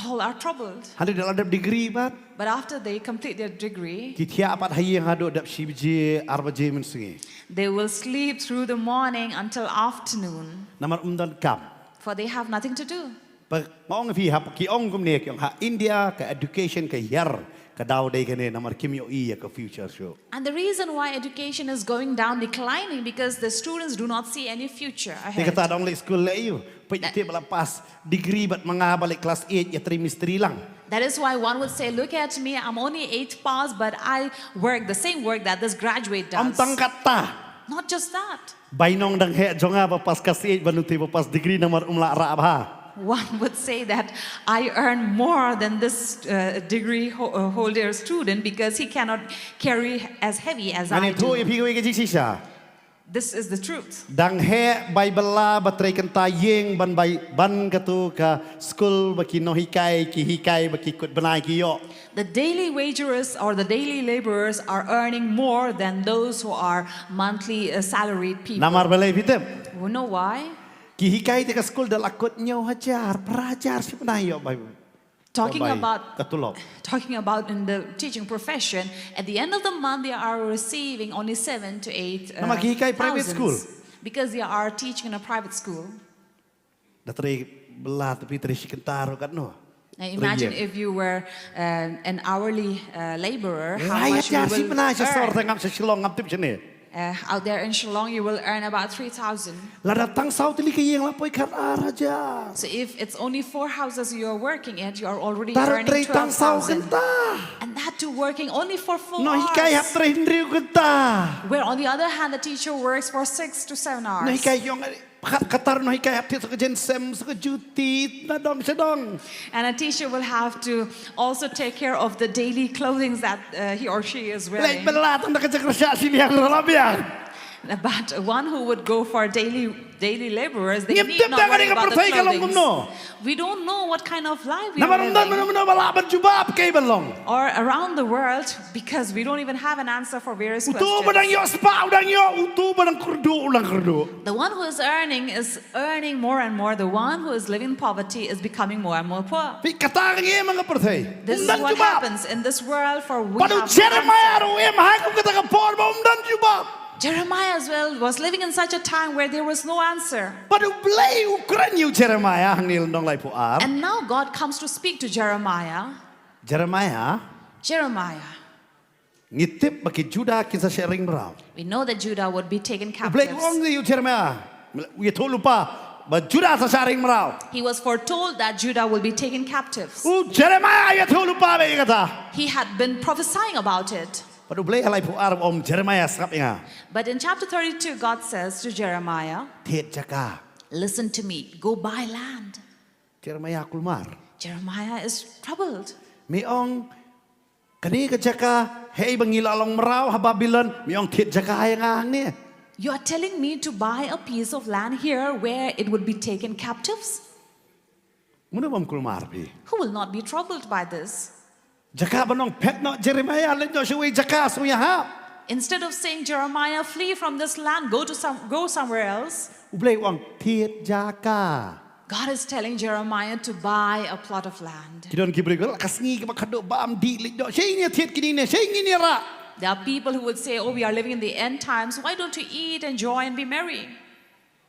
All are troubled. Hynrei da la dep degree pat. But after they complete their degree, Ki thiah pat ha ïing haduh dep shi baje, ar baje mynsngi. They will sleep through the morning until afternoon, Namar um don kam. For they have nothing to do. Ba nga ong phi ha ki ong kumne, ki ong ha India ka education ka hiar, ka daw dei kane namar kim ïohi ïa ka future shuh. And the reason why education is going down, declining, because the students do not see any future Te ahead. Kata dang leit skul leh ïa u. Peit te ba la pass degree bad ma nga ba leit class eight ïatrei mistri lang. That is why one would say, "Look at me, I'm only eight pass, but I work the same work that this graduate does." Am tang kata. Not just that. Bainong dang heh jong nga ba pass class eight ban u te ba pass degree namar um lah rah bha. One would say that I earn more than this uh, degree ho- uh, holder student because he cannot carry as heavy as I Ngan ïathuh ïa do. Phi kawei ka jingshisha. This is the truth. Dang heh bai bylla ba trei kynta ïing ban bai ban katu ka skul ba ki nonghikai ki hikai ba ki kut bnai ki ïoh. The daily wagers or the daily laborers are earning more than those who are monthly uh, salaried people. Namar balei phi tip? You know why? Ki hikai te ka skul da la kut hynñiew hajar, phra hajar shi bnai ïoh bai. Talking Bai. about Ka tulop. Talking about in the teaching profession, at the end of the month they are receiving only seven to eight uh, Namar ki hikai private thousands school. Because they are teaching in a private school. Da trei bylla te phi trei shi kynta ruh katno. Now imagine Trei ïing. If you were uh, an hourly uh, laborer, how Lai much you hajar shi will bnai sha sor earn. Te ngam sha Shillong ngam tip shane. Uh, out there in Shillong, you will earn about three thousand. Lada tang saw tylli ki ïing la poi khat ar hajar. So if it's only four houses you're working at, you're already Tara earning trei tang saw twelve thousand. Kynta. And that too working only for four Nonghikai hap hours. Trei hynriew kynta. Where on the other hand, the teacher works for six to seven hours. Nonghikai ïong khat katar nonghikai hap thied sa ka jingsem sa ka juti na dong sha dong. And a teacher will have to also take care of the daily clothing that uh, he or she is Leh wearing. Bylla tang da ka jaka sha shi liang ruh la biang. But one who would go for daily daily laborers, they Ngim need tip not da ka worry dei ka about the pyrthei ka long clothing. Kumno. We don't know what kind of life we Namar are um don living. Mano mano ba lah ban jubab kaei ban long. Or around the world, because we don't even have an answer for various Utu ba dang questions. Ïoh spah u dang ïoh, utu ba dang kyrduh u dang kyrduh. The one who is earning is earning more and more. The one who is living in poverty is becoming more and more poor. Phi kata ka ngi mang ka pyrthei. This Um is don what jubab. Happens in this world, for we Padu have no Jeremiah answer. Ruh em ha kum kata ka por ba um don jubab. Jeremiah as well was living in such a time where there was no answer. Padu Blei u kren ïa u Jeremiah hangne lynnong laiphew ar. And now God comes to speak to Jeremiah. Jeremiah. Jeremiah. Ngi tip ba ki Judah kin sa shah ring mraw. We know that Judah would be taken U Blei captives. U ong ïa u Jeremiah. U ïathuh lypa. ba Judah sa shah ring mraw. He was foretold that Judah will be taken captives. U Jeremiah ïathuh lypa bha ïa kata. He had been prophesying about it. Bad U Blei ha laiphew ar u ong, Jeremiah, sngap ïa nga. But in chapter thirty-two, God says to Jeremiah, thied jaka. Listen to me, go buy land. Jeremiah kulmar. Jeremiah is troubled. Me ong, kane ka jaka, hei ba ngi la long mraw ha Babylon, me ong thied jaka ïa nga hangne. You are telling me to buy a piece of land here where it would be taken captives? Mano bym kulmar phi? Who will not be troubled by this? Jaka ban ong phet noh Jeremiah, leit noh sha iwei i jaka, sngew ïahap. Instead of saying, Jeremiah, flee from this land, go to some, go somewhere else. U Blei u ong thied jaka. God is telling Jeremiah to buy a plot of land. Ki don ki briew ka sngi kaba khadduh bam dih, leit noh, shei ngin thied kine ne, shei ngin ïarah. There are people who would say, oh, we are living in the end times. Why don't you eat, enjoy, and be merry?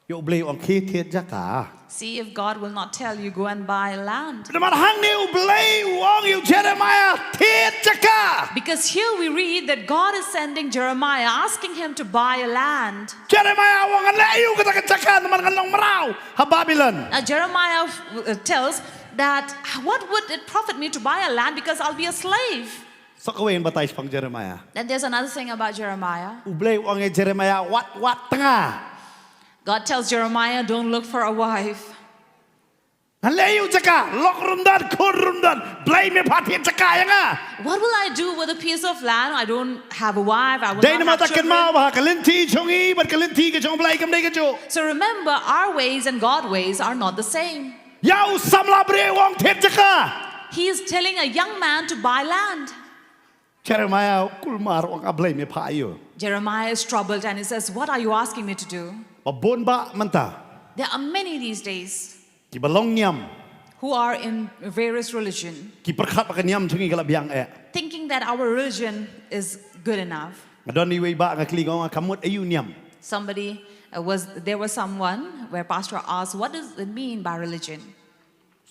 Ïa U Blei u ong thied jaka. See if God will not tell you, go and buy land. Namar hangne U Blei u ong ïa u Jeremiah thied jaka. Because here we read that God is sending Jeremiah, asking him to buy a land. Jeremiah u ong ngan leh aïu kata ka jaka namar ngan long mraw ha Babylon. Now Jeremiah uh, tells that what would it profit me to buy a land because I'll be a slave? Sa kawei ban batai shaphang Jeremiah. Then there's another thing about Jeremiah. U Blei u ong ïa Jeremiah wat wat tnga. God tells Jeremiah, don't look for a wife. Ngan leh aïu jaka, lok ruh ym don, khun ruh ym don, Blei me phah thied jaka ïa nga. What will I do with a piece of land? I don't have a wife, I will not have children. Dei namar ta kynmaw ba ka lynti jong ngi bad ka lynti ka jong U Blei kam dei kajuh. So remember, our ways and God ways are not the same. Ïa u samla briew u ong thied jaka. He is telling a young man to buy land. Jeremiah u kulmar, u ong A Blei me phah aïu. Jeremiah is troubled and he says, what are you asking me to do? Ba bun bha mynta. There are many these days kiba long niam, who are in various religion, ki pyrkhat ba ka niam jong ngi ka la biang eh. Thinking that our religion is good enough. Nga don iwei i bah nga kylli, nga ong ka mut aïu niam. Somebody uh, was there was someone where pastor asked, what does it mean by religion?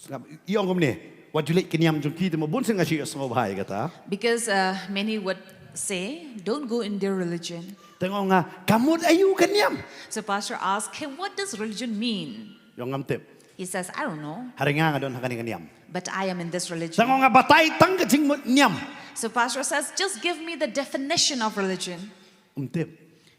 Sngap, i ong kumne, wat ju leit ka niam jong ki, te ma bun sien nga shu ïohsngew bha ïa kata. Because uh, many would say, don't go in their religion. Te nga ong nga, ka mut aïu ka niam? So pastor asked him, what does religion mean? I ong ngam tip. He says, I don't know. Hynrei nga nga don ha kane ka niam. But I am in this religion. Te nga ong nga, batai tang ka jingmut niam. So pastor says, just give me the definition of religion. Um tip.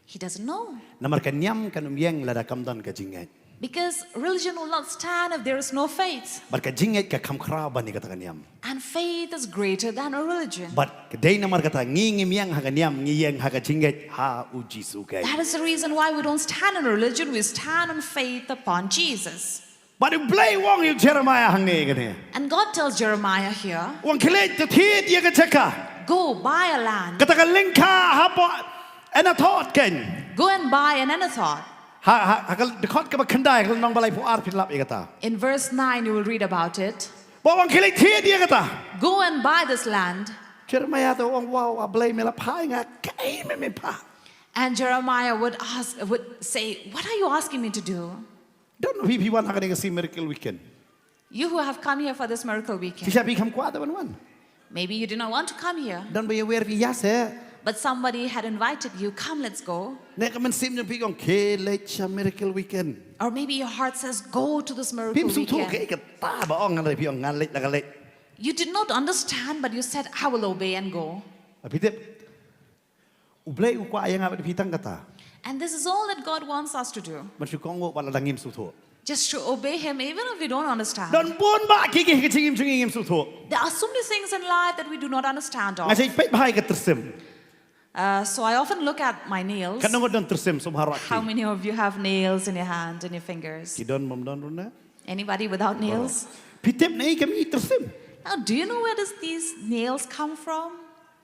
He doesn't know. Namar ka niam kan ym ïeng lada kam don ka jingngeit. Because religion will not stand if there is no faith. Bad ka jingngeit ka kham khraw ban ïa kata ka niam. And faith is greater than a religion. Bad ka dei namar kata ngi ngim ïeng ha ka niam, ngi ïeng ha ka jingngeit ha U Jisu Khrist. That is the reason why we don't stand on religion, we stand on faith upon Jesus. Bad U Blei u ong ïa u Jeremiah hangne kane. And God tells Jeremiah here, u ong khie leit to thied ïa ka jaka. Go buy a land. Kata ka lyngkha hapoh Anathoth kein. Go and buy an Anathoth. Ha, ha, ha ka dkhot kaba khyndai, ka lynnong ba laiphew ar phin lap ïa kata. In verse nine you will read about it. Ba u ong khie leit thied ïa kata. Go and buy this land. Jeremiah te u ong, wow, A Blei me la phah ïa nga, kaei me me phah? And Jeremiah would ask, would say, what are you asking me to do? Don phi, phi wan ha kane ka sngi Miracle Weekend. You who have come here for this Miracle Weekend. Shisha phi kham kwah te ban wan. Maybe you did not want to come here. Don ba ïawer phi ïa se. But somebody had invited you, come, let's go. Ne ka mynsiem jong phi ka ong khie leit sha Miracle Weekend. Or maybe your heart says, go to this Miracle Weekend. Phim sngewthuh kaei kata ba ong, hynrei phi ong ngan leit la ka leit. You did not understand, but you said, I will obey and go. Phi tip, U Blei u kwah ïa nga bad phi tang kata. And this is all that God wants us to do. Ban shu kohnguh wat la dang ngim sngewthuh. Just to obey Him, even if we don't understand. Don bun bah ki ki ha ka jingim jong ngi ngim sngewthuh. There are so many things in life that we do not understand of. Nga shait peit bha ïa ka tyrsim. Uh, so I often look at my nails. Katno ngut don tyrsim, sngewbha rah ki. How many of you have nails in your hand, in your fingers? Ki don bym don ruh ne? Anybody without nails? Phi tip naei kam i tyrsim? Now, do you know where does these nails come from?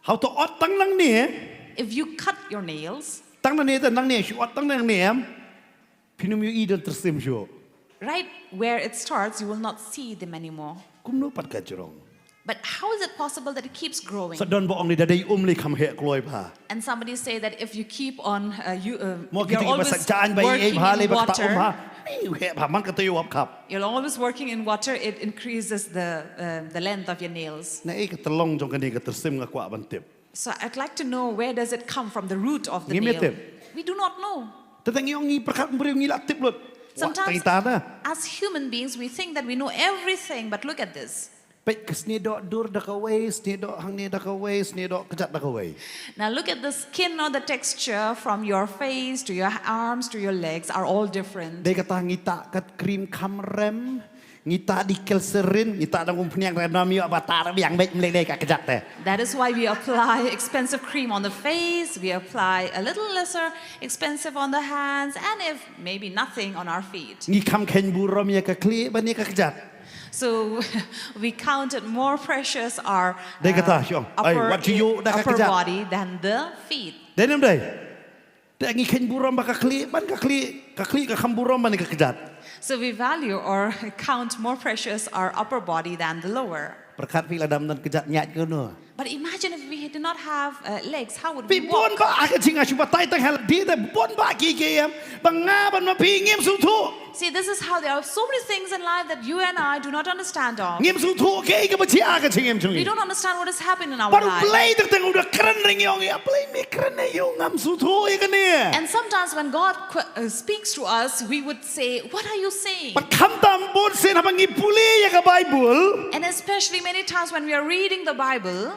Haba to ot tang nangne. If you cut your nails, tang nangne, tang nangne, shu ot tang nangne em. Phin ym ïohi don tyrsim shuh. Right where it starts, you will not see them anymore. Kumno pat ka jrong? But how is it possible that it keeps growing? Sa don ba ong lei da dei um lei kham heh kloi bha. And somebody say that if you keep on, uh, you, uh, if you're always working in water, you're always working in water, it increases the, uh, the length of your nails. Naei ka tyllong jong kane ka tyrsim nga kwah ban tip. So I'd like to know where does it come from, the root of the nail. Ngim tip. We do not know. Tang ngi ong ngi pyrkhat briew ngi la tip lut. Sometimes, as human beings, we think that we know everything, but look at this. Peit ka sniedoh dur da kawei, sniedoh hangne da kawei, sniedoh kjat da kawei. Now look at the skin or the texture from your face to your arms to your legs are all different. Dei kata ngi tah ka cream kham rem, ngi tah di Eucerin, ngi tah da umphniang rem nam ïoh ba tah biang beit mlei dei ka kjat te. That is why we apply expensive cream on the face, we apply a little lesser expensive on the hands, and if maybe nothing on our feet. Ngi kham kheiñ burom ïa ka khlieh ban ïa ka kjat. So we counted more precious our uh, upper, upper body than the feet. Dei ne em dei? Te ngi kheiñ burom ba ka khlieh ban ka khlieh, ka khlieh ka kham burom ban ka kjat. So we value or count more precious our upper body than the lower. Pyrkhat phi lada ym don kjat ñiah kano. But imagine if we did not have uh, legs, how would we walk? Phi bun bah ka jingïashu batai tang hal di te bun bah ki ki em ba nga bad ma phi ngim sngewthuh. See, this is how there are so many things in life that you and I do not understand of. Ngim sngewthuh kaei kaba jia ka jingim jong ngi. We don't understand what is happening in our life. Bad U Blei teng teng u da kren ring ïong ïa, Blei me kren ïa u, ngam sngewthuh ïa kane. And sometimes when God qu- uh, speaks to us, we would say, "What are you saying?" Bad khamtam bun sien haba ngi pule ïa ka Bible. And especially many times when we are reading the Bible,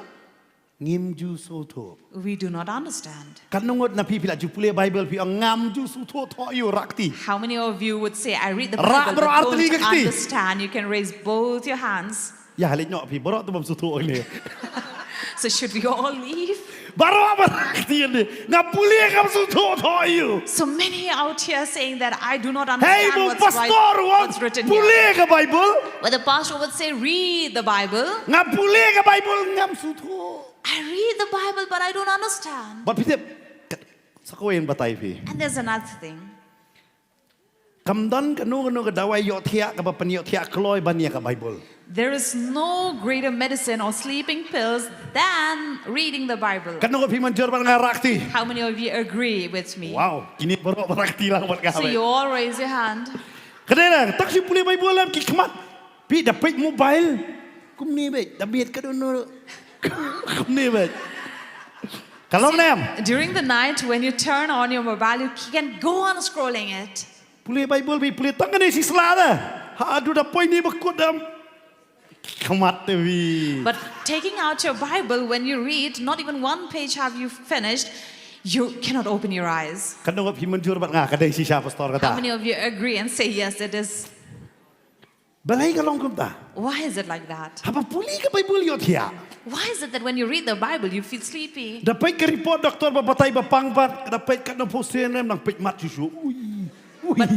ngim ju sngewthuh. We do not understand. Katno ngut na phi phi la ju pule Bible phi ong ngam ju sngewthuh thoh ïa u rakti. How many of you would say, "I read the Bible but don't understand"? You can raise both your hands. Ïa leit noh phi baroh tu bym sngewthuh ïa. So should we all leave? Baroh baroh kti ïa nga pule ngam sngewthuh thoh ïa u. So many out here saying that I do not understand what's right, what's written here. Hei, ba u pastor u ong pule ka Bible. But the pastor would say, "Read the Bible." Nga pule ka Bible ngam sngewthuh. I read the Bible, but I don't understand. Bad phi tip, sa kawei ngan batai phi. And there's another thing. Kam don kano kano ka dawai ïohthiah kaba pynïohthiah kloi ban ïa ka Bible. There is no greater medicine or sleeping pills than reading the Bible. Katno ka phi mynjur bad nga rakti? How many of you agree with me? Wow, kine baroh ba rakti lang bad nga. So you all raise your hand. Ka dei na, tak shu pule Bible lem ki khmat. Phi da peit mobile. Kumne beit, da miet ka dono. Kumne beit. Ka long ne em? During the night when you turn on your mobile, you can go on scrolling it. Pule Bible phi pule tang kane shi sla da. Haduh da poi ne ba kut dam. Khmat te phi. But taking out your Bible when you read, not even one page have you finished, you cannot open your eyes. Katno ka phi mynjur bad nga ka dei shisha pastor kata? How many of you agree and say, "Yes, it is"? Balei ka long kumta? Why is it like that? Haba pule ka Bible ïohthiah. Why is it that when you read the Bible, you feel sleepy? Da peit ka report doctor ba batai ba pang pat, da peit katno percent em nang peit mat shuh shuh. Ui. Ui. But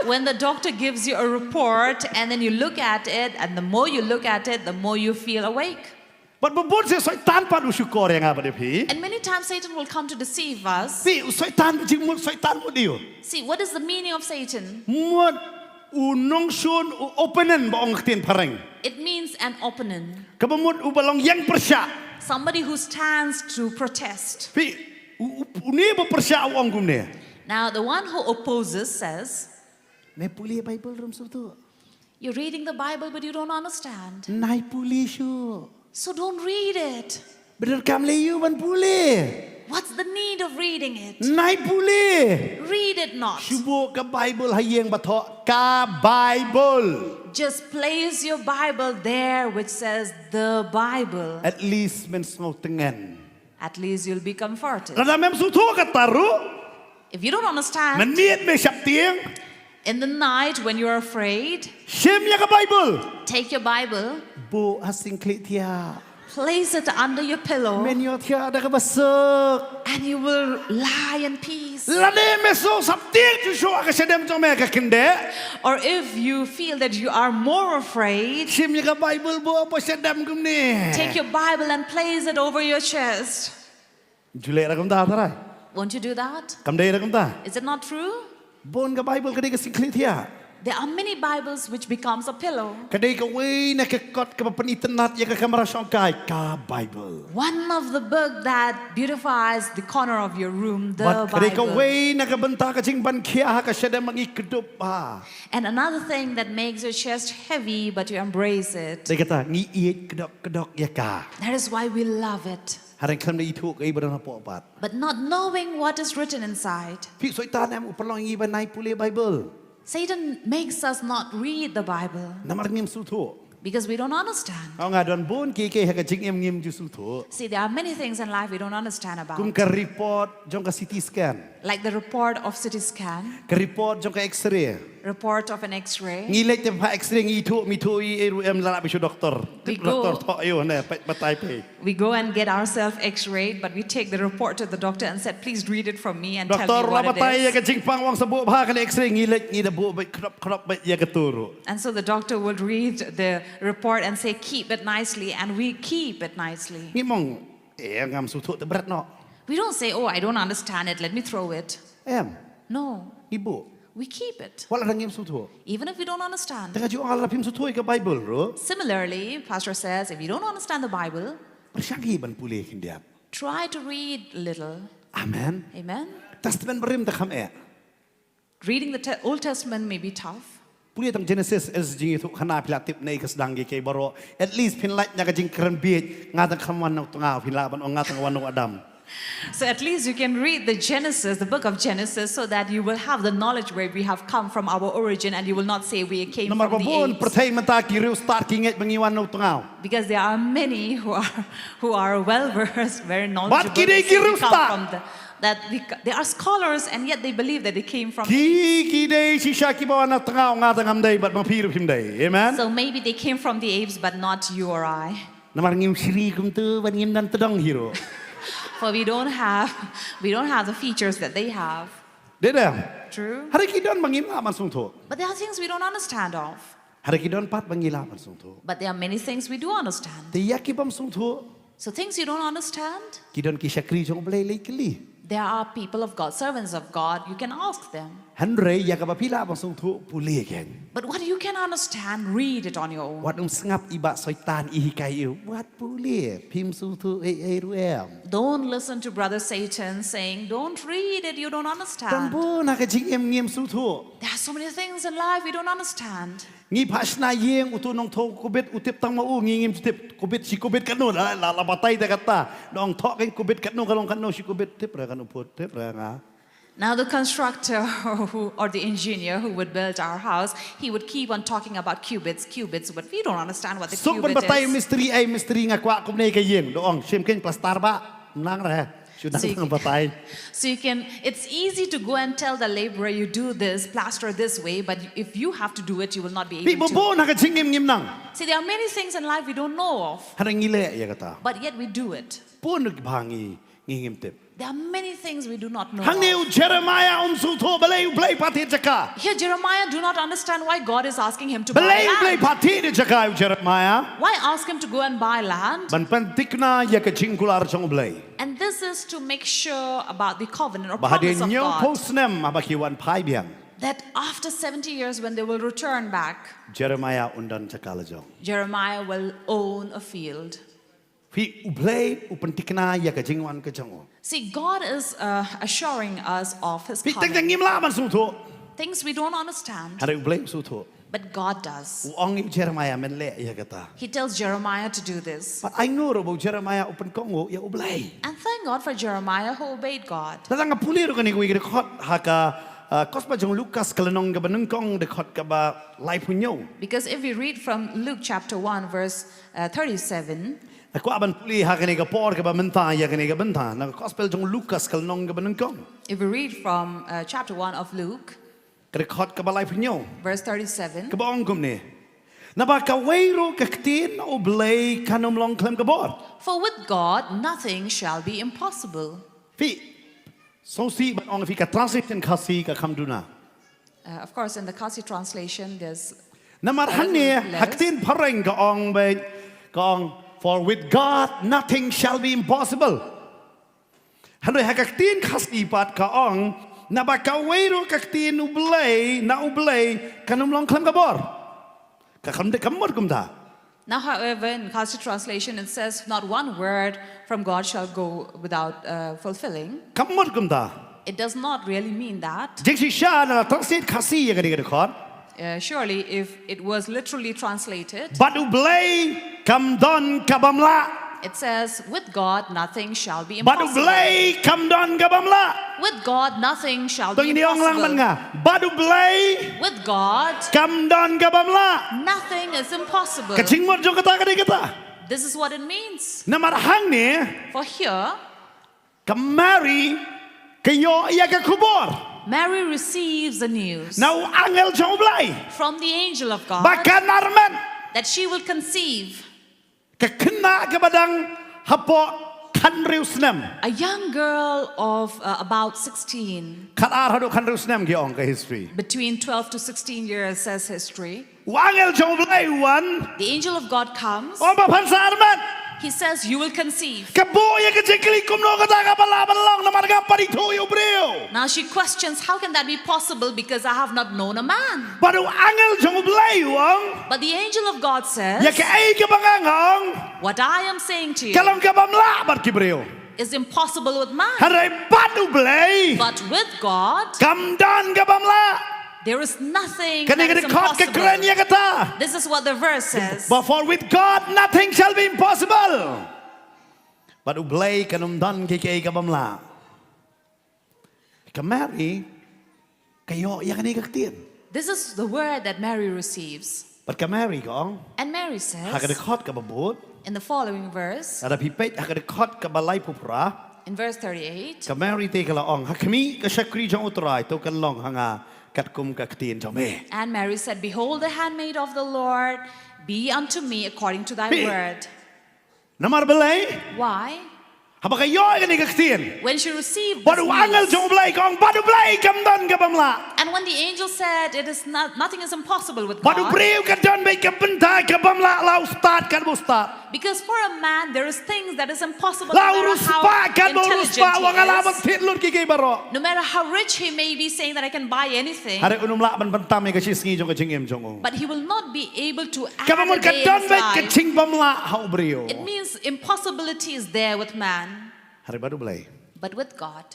when the doctor gives you a report and then you look at it, and the more you look at it, the more you feel awake. Bad ba bun sien Soitan pat u shukor ïa nga bad ïa phi. And many times Satan will come to deceive us. Phi, u Soitan, jingmut Soitan mut dei u. See, what is the meaning of Satan? Mut u nongshun, u opponent ba ong ktien phareng. It means an opponent. Kaba mut uba long ïeng pyrshah. Somebody who stands to protest. Phi, u, u, une ba pyrshah u ong kumne. Now, the one who opposes says, me pule Bible ruh ym sngewthuh. You're reading the Bible, but you don't understand. Nai pule shuh. So don't read it. Ba donkam lei aïu ban pule? What's the need of reading it? Nai pule. Read it not. Shu buh ka Bible ha ïing ba thoh ka Bible. Just place your Bible there which says the Bible. At least men sngewtngen. At least you'll be comforted. Lada mem sngewthuh kata ruh. If you don't understand, mynmiet me sheptieng, in the night when you are afraid, shim ïa ka Bible. Take your Bible. Buh ha sngewthuh thiah. Place it under your pillow. Men ïohthiah da kaba suk. And you will lie in peace. Lane me sngewsaptieng shuh shuh ha ka shadem jong me ka kyndeh. Or if you feel that you are more afraid, shim ïa ka Bible buh ha shadem kumne. Take your Bible and place it over your chest. Ju leh ruh kumta tharai. Won't you do that? Kam dei ruh kumta? Is it not true? Bun ka Bible ka dei ka sngewthuh thiah. There are many Bibles which becomes a pillow. Ka dei kawei na ka kot kaba pynitynnad ïa ka kamra shongkai ka Bible. One of the book that beautifies the corner of your room, the Bible. Bad ka dei kawei na ka bynta ka jingban khia ha ka shadem ba ngi kdup bha. And another thing that makes your chest heavy, but you embrace it. Dei kata ngi ïeit kdok kdok ïa ka. That is why we love it. Hynrei khlem da ithuh kaei ba don hapoh pat. But not knowing what is written inside. Phi, Soitan em u pynlong ïa ngi ba nai pule Bible. Satan makes us not read the Bible Namar ngim sngewthuh. because we don't understand. Nga ong nga don bun kiei kiei ha ka jingim ngim ju sngewthuh. See, there are many things in life we don't understand about. Kum ka report jong ka C T scan. Like the report of C T scan, Ka report jong ka X-ray. Report of an X-ray. Ngi leit te ha X-ray ngi thuh mi thuh i ruh em la bi shu doktor. We go- Doktor thoh ïoh ne peit batai phi. We go and get ourselves X-rayed, but we take the report to the doctor and said, "Please read it for me and tell Doktor me la what it batai ïa is." Ka jingpang ong sa buh bha ka X-ray ngi leit ngi da buh beit khnop khnop beit ïa ka tu ruh. And so the doctor would read the report and say, "Keep it nicely," and we keep it nicely. Ngim ong eh ngam sngewthuh te bret noh. We don't say, "Oh, I don't understand it, let me throw it." Em. No, Ngi buh. We keep it. Wat la ngim sngewthuh. Even if we don't understand. Te nga ju ong la phim sngewthuh ïa ka Bible ruh. Similarly, Pastor says, if you don't understand the Bible, Pyrshang hi ban pule khyndiat. Try to read little. Amen. Amen. Testament Barim te kham eh. Reading the te- Old Testament may be tough. Pule tang Genesis, eh, jingïathuhkhana phi la tip ne ka sdang ki kei baroh. At least phin lait na ka jingkren bieit nga tang kham wan nong tnga phi la ban ong nga tang wan nong Adam. So at least you can read the Genesis, the book of Genesis, so that you will have the knowledge where we have come from, our origin, and you will not say we came Namar from the babun apes. Pyrthei mynta ki riewstad ki ngeit ba ngi wan nong tnga. Because there are many who are who are well versed, very knowledgeable. Bad ki dei ki riewstad. That we, they are scholars and yet they believe that they came from. Ki ki dei shisha ki ba wan nong tnga nga tang ngam dei bad ma phi ruh phim dei. Amen. So maybe they came from the apes, but not you or I. Namar ngim shri kumtu ban ngim don tdong hi ruh. For we don't have, we don't have the features that they have. Dei dei. True. Hynrei ki don ba ngim lah ban sngewthuh. But there are things we don't understand of. Hynrei ki don pat ba ngi lah ban sngewthuh. But there are many things we do understand. Te ïa ki bym sngewthuh. So things you don't understand. Ki don ki shakri jong U Blei lei kylli. There are people of God, servants of God, you can ask them. Hynrei ïa kaba phi lah ban sngewthuh pule kein. But what you can understand, read it on your own. Wat ym sngap i Bah Soitan i hikai ïa u. Wat pule, phim sngewthuh ei ei ruh em. Don't listen to Brother Satan saying, "Don't read it, you don't understand." Tang bun ha ka jingim ngim sngewthuh. There are so many things in life we don't understand. Ngi phah shna ïing, utu u nongthoh Covid u tip tang ma u, ngi ngim tip Covid shi Covid katno, la la batai te kata. Nongthoh kein Covid katno ka long katno shi Covid, tip re katno phut, tip re nga. Now the constructor who, or the engineer who would build our house, he would keep on talking about cubits, cubits, but we don't understand what the cubit is. Suk ban batai mistri, ei mistri nga kwah kumne ka ïing, da ong shim kein plaster ba, nang re. Shu dang batai. So you can, it's easy to go and tell the laborer, "You do this, plaster this way," but if you have to do it, you will not be able to. Bun ha ka jingim ngim nang. See, there are many things in life we don't know of. Hynrei ngi leh ïa kata. But yet we do it. Bun bha ngi ngi ngim tip. There are many things we do not know. Hangne u Jeremiah um sngewthuh balei U Blei pat thied jaka. Here Jeremiah do not understand why God is asking him to buy land. Balei U Blei pat thied jaka u Jeremiah. Why ask him to go and buy land? Ban pyntikna ïa ka jingkular jong U Blei. And this is to make sure about the covenant or promise of God. Ba hadien hynñiewphew snem haba ki wan phai biang. That after seventy years when they will return back, Jeremiah un don jaka la jong. Jeremiah will own a field. Phi U Blei u pyntikna ïa ka jingwan ka jong u. See, God is uh, assuring us of his coming. Phi teng teng ngim lah ban sngewthuh. Things we don't understand. Hynrei U Blei u sngewthuh. But God does. U ong ïa u Jeremiah men leh ïa kata. He tells Jeremiah to do this. Bad ainguh ruh ba u Jeremiah u pynkohnguh ïa U Blei. And thank God for Jeremiah who obeyed God. Lada nga pule ruh kane kawei ka dkhot ha ka uh, Gospel jong Lukas ka lynnong kaba nyngkong dkhot kaba laiphew hynñiew. Because if we read from Luke chapter one verse uh, thirty-seven. Nga kwah ban pule ha kane ka por kaba mynta ïa kane ka bynta na ka Gospel jong Lukas ka lynnong kaba nyngkong. If we read from uh, chapter one of Luke. Ka dkhot kaba laiphew hynñiew. Verse thirty-seven. Kaba ong kumne. Naba kawei ruh ka ktien na U Blei kan ym long khlem ka bor. For with God nothing shall be impossible. Phi. Sngewsih ban ong phi ka translation Khasi ka kham duna. Uh, of course, in the Khasi translation, there's Namar hangne ha ka ktien phareng ka ong beit ka ong for with God nothing shall be impossible. Hynrei ha ka ktien Khasi pat ka ong naba kawei ruh ka ktien U Blei na U Blei kan ym long khlem ka bor. Ka kham dei ka mut kumta. Now, however, in Khasi translation it says, "Not one word from God shall go without uh, fulfilling." Ka mut kumta. It does not really mean that. Jingshisha na la translate Khasi ïa kane ka dkhot. Uh, surely, if it was literally translated. Bad U Blei kam don ka bym lah. It says, "With God, nothing shall be Bad u impossible." Blei kam don ka bam lah. With God, nothing shall Tong be ini ong lang man impossible. Nga. Bad u Blei With God, kam don ka bam lah. nothing is impossible. Ka jingmut jong kata ka dei kata. This is what it means. Namar hangne, For here, ka Mary ka ïoh ïa ka khubor. Mary receives the news Na u angel jong u Blei. from the angel of Ba God kan armet. that she will conceive Ka khynnah kaba dang hapoh khathynriew snem. a young girl of uh, about sixteen. Khatar haduh khathynriew snem ki ong ka history. Between twelve to sixteen years, says history. U angel jong u Blei u wan. The angel of God comes. Ong ba phan sa armet. He says, "You will conceive." Ka buh ïa ka jingkylli kumno kata kaba lah ban long namar ngam pat ithuh ïa u briew. Now she questions, "How can that be possible? Because I have not known a man." Bad u angel jong u Blei u ong. But the angel of God says, Ïa kaei kaba nga ong. "What I am saying to you Ka long ka bam lah bad ki briew. is impossible with man." Hynrei bad u Blei. But with God, Kam don ka bam lah. there is nothing Kane that ka is dkhot ka kren impossible. ïa kata. This is what the verse says. But for with God nothing shall be impossible. Bad u Blei kan ym don kiei kiei ka bam lah. Ka Mary ka ïoh ïa kane ka ktien. This is the word that Mary receives. Bad ka Mary ka ong. And Mary Ha ka says, dkhot kaba bud. in the following verse, Lada phi peit ha ka dkhot kaba laiphew phra. in verse thirty-eight, Ka Mary te ka la ong. Ha khmih ka shakri jong u Trai to kan long ha nga katkum ka ktien jong me. and Mary said, "Behold, the handmaid of the Lord, be unto me according to thy Phi- word." Namar balei. Why? Haba ka ïoh ïa kane ka ktien. When she received Bad this u angel news, jong u Blei ka ong bad u Blei kam don ka bam lah. and when the angel said, "It is not, nothing is impossible with Bad u God," briew ka don beit ka bynta ka bam lah la u stad katba u stad. because for a man there is things that is impossible, La no u matter how riewspah katba u intelligent riewspah u ong nga lah ban he is, thied lut kiei kiei baroh. No matter how rich he may be, saying that, "I can buy anything," Hynrei un ym lah ban pyntam ïa ka shisngi jong ka jingim jong u. but he will not be able to add Kaba a mut ka day in don his beit ka life. jingbam lah ha u briew. It means impossibility is there with man, Hynrei bad u Blei. but with God,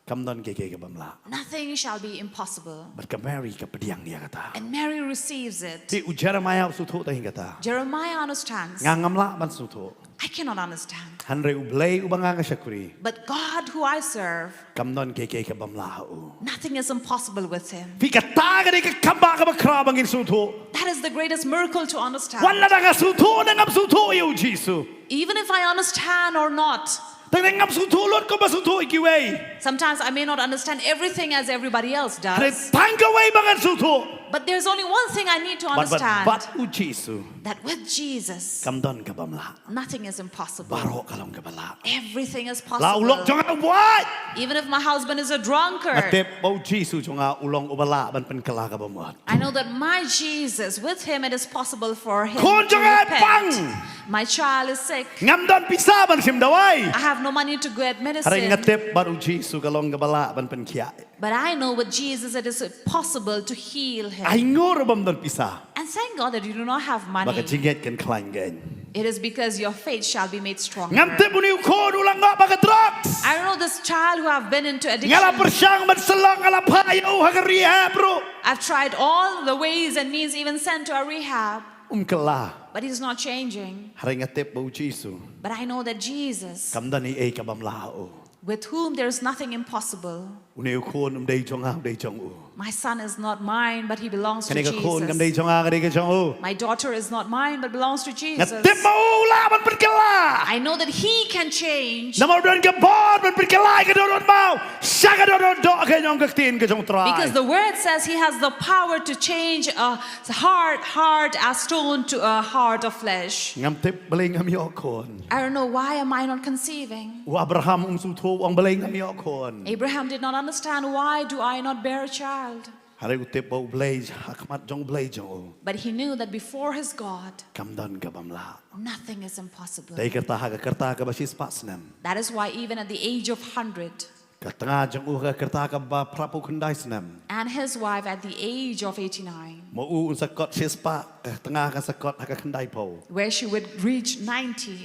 Kam don kiei kiei ka bam lah. nothing shall be impossible. Bad ka Mary ka pdiang ïa kata. And Mary receives it. Te u Jeremiah u sngewthuh tang ïa kata. Jeremiah understands. Nga ngam lah ban sngewthuh. I cannot understand. Hynrei u Blei uba nga nga shakri. But God, who I serve, Kam don kiei kiei ka bam lah ha u. Nothing is impossible with him. Phi kata ka dei ka kaba kaba khraw ba ngin sngewthuh. That is the greatest miracle to understand. Wat lada nga sngewthuh ne ngam sngewthuh ïa u Jisu. Even if I understand or not, Tang ne ngam sngewthuh lut kumba sngewthuh ïa kiwei. Sometimes I may not understand everything as everybody else does. Hynrei tang kawei ba ngan sngewthuh. But there's only one thing I need to Bad bad understand, bad u Jisu. That with Jesus, Kam don ka bam lah. Nothing is impossible. Baroh ka long kaba lah. Everything is La u lok possible. jong nga u buaid. Even if my husband is a drunkard, Nga tip ba u Jisu jong nga u long uba lah ban pynkylla ka bamut. I know that my Jesus, with him, it is possible for him Khun to jong nga repent. Pang. My child is sick. Ngam don pisa ban shim dawai. I have no money to get Hynrei nga medicine. Tip ba u Jisu ka long kaba lah ban pynkhiah. But I know with Jesus it is possible to heal him. Ai ngur bam don pisa. And thank God that you do not have Ba ka money. Jingngeit kan khlaiñ kein. It is because your faith shall be made stronger. Ngam tip une u khun u la ngop ha ka drugs. I don't know this child who have been into Nga la addiction. Pyrshang ban sylloh nga la phah ïa u ha ka rehab ruh. I've tried all the ways and means, even sent to a rehab, Um kylla. But he's not changing. Hynrei nga tip ba u Jisu. But I know that Jesus, Kam don ei ei ka bam lah ha u. With whom there is nothing impossible. Une u khun um dei jong nga, u dei jong u. My son is not mine, but he belongs to Kane ka khun kam dei Jesus. Jong nga, ka dei ka jong u. My daughter is not mine, but belongs to Nga Jesus. Tip ba u lah ban pynkylla. I know that he can change. Namar u don ka bor ban pynkylla ïa ka dohnud maw sha ka dohnud doh, ka ong ka ktien ka jong u Trai. Because the word says he has the power to change a heart, heart as stone to a heart of flesh. Ngam tip balei ngam ïoh khun. I don't know, why am I not conceiving? U Abraham um sngewthuh, u ong balei ngam ïoh khun. Abraham did not understand, "Why do I not bear a child?" Hynrei u tip ba u Blei, ha khmat jong u Blei jong u, But he knew that before his God, kam don ka bym lah. Nothing is impossible. Dei kata ha ka rta kaba shispah snem. That is why even at the age of hundred, Ka tnga jong u ha ka rta kaba phraphew khyndai snem. And his wife at the age of eighty-nine. Ma u un sa kot shispah, ka tnga kan sa kot ha ka khyndaiphew. Where she would reach ninety.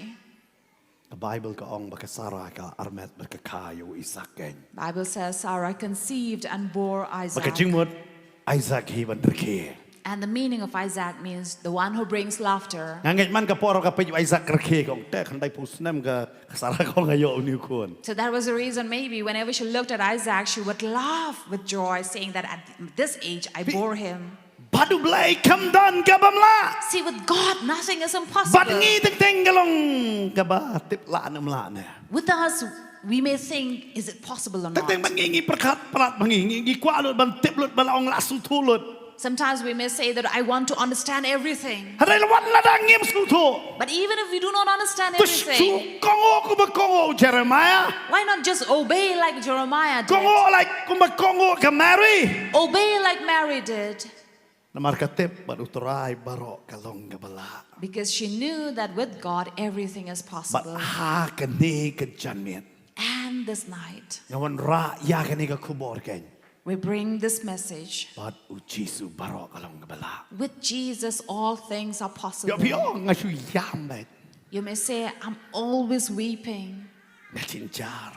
Ka Baibl ka ong ba ka Sara ka armet bad ka kha ïa u Isaak kein. Bible says Sarah conceived and bore Isaac. Ba ka jingmut Isaak hi ban rkhie. And the meaning of Isaac means the one who brings laughter. Nga ngeit man ka por ka peit Isaac ka rkhie ka ong te khyndai phew snem ka ka Sarah ka ong nga ïoh une u khun. So that was the reason maybe whenever she looked at Isaac, she would laugh with joy, saying that at this age I bore him. Bad U Blei kam don ka bym lah. See, with God, nothing is Bad impossible. ngi teng teng ka long kaba tip lah ne ym lah ne. With us, we may think, is it possible or Teng teng not? bad ngi ngi pyrkhat pyrkhat bad ngi ngi ngi kwah lut ban tip lut ban ong lah sngewthuh lut. Sometimes we may say that I want to understand everything. Hynrei lada ngim sngewthuh. But even if we do not understand To shu everything, kohnguh kumba kohnguh u Jeremiah. Why not just obey like Jeremiah did? Kohnguh like kumba kohnguh ka Mary. Obey like Mary did. Namar ka tip bad U Trai baroh ka long kaba lah. Because she knew that with God, everything is Bad possible. ha kane ka janmiet. And this night, Nga wanrah ïa kane ka khubor kein. we bring this message Bad U Jisu baroh ka long kaba lah. with Jesus, all things are Ïoh possible. phi ong nga shu ïam bad. You may say, I'm always weeping. Nga jynjar.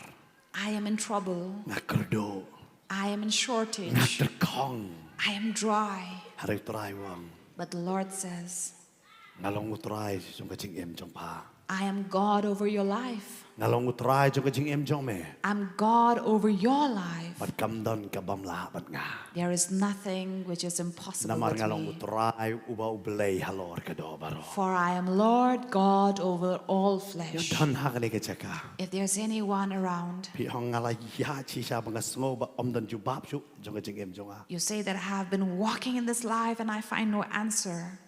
I am in trouble. Nga kyrduh. I am in Nga shortage. tyrkhong. I am dry. Hynrei U Trai u ong. But the Lord says, Nga long U Trai jong ka jingim jong pha. I am God over your life. Nga long U Trai jong ka jingim jong me. I'm God over your life. Bad kam don ka bym lah bad nga. There is nothing which is impossible Namar with nga long U me. Trai uba U Blei halor ka doh baroh. For I am Lord God over all Ïa flesh. don ha kane ka jaka. If there's anyone around, Phi ong nga la ïaid shisha ba nga sngew ba ym don jubab shuh jong ka jingim jong nga. You say that I have been walking in this life and I find no answer.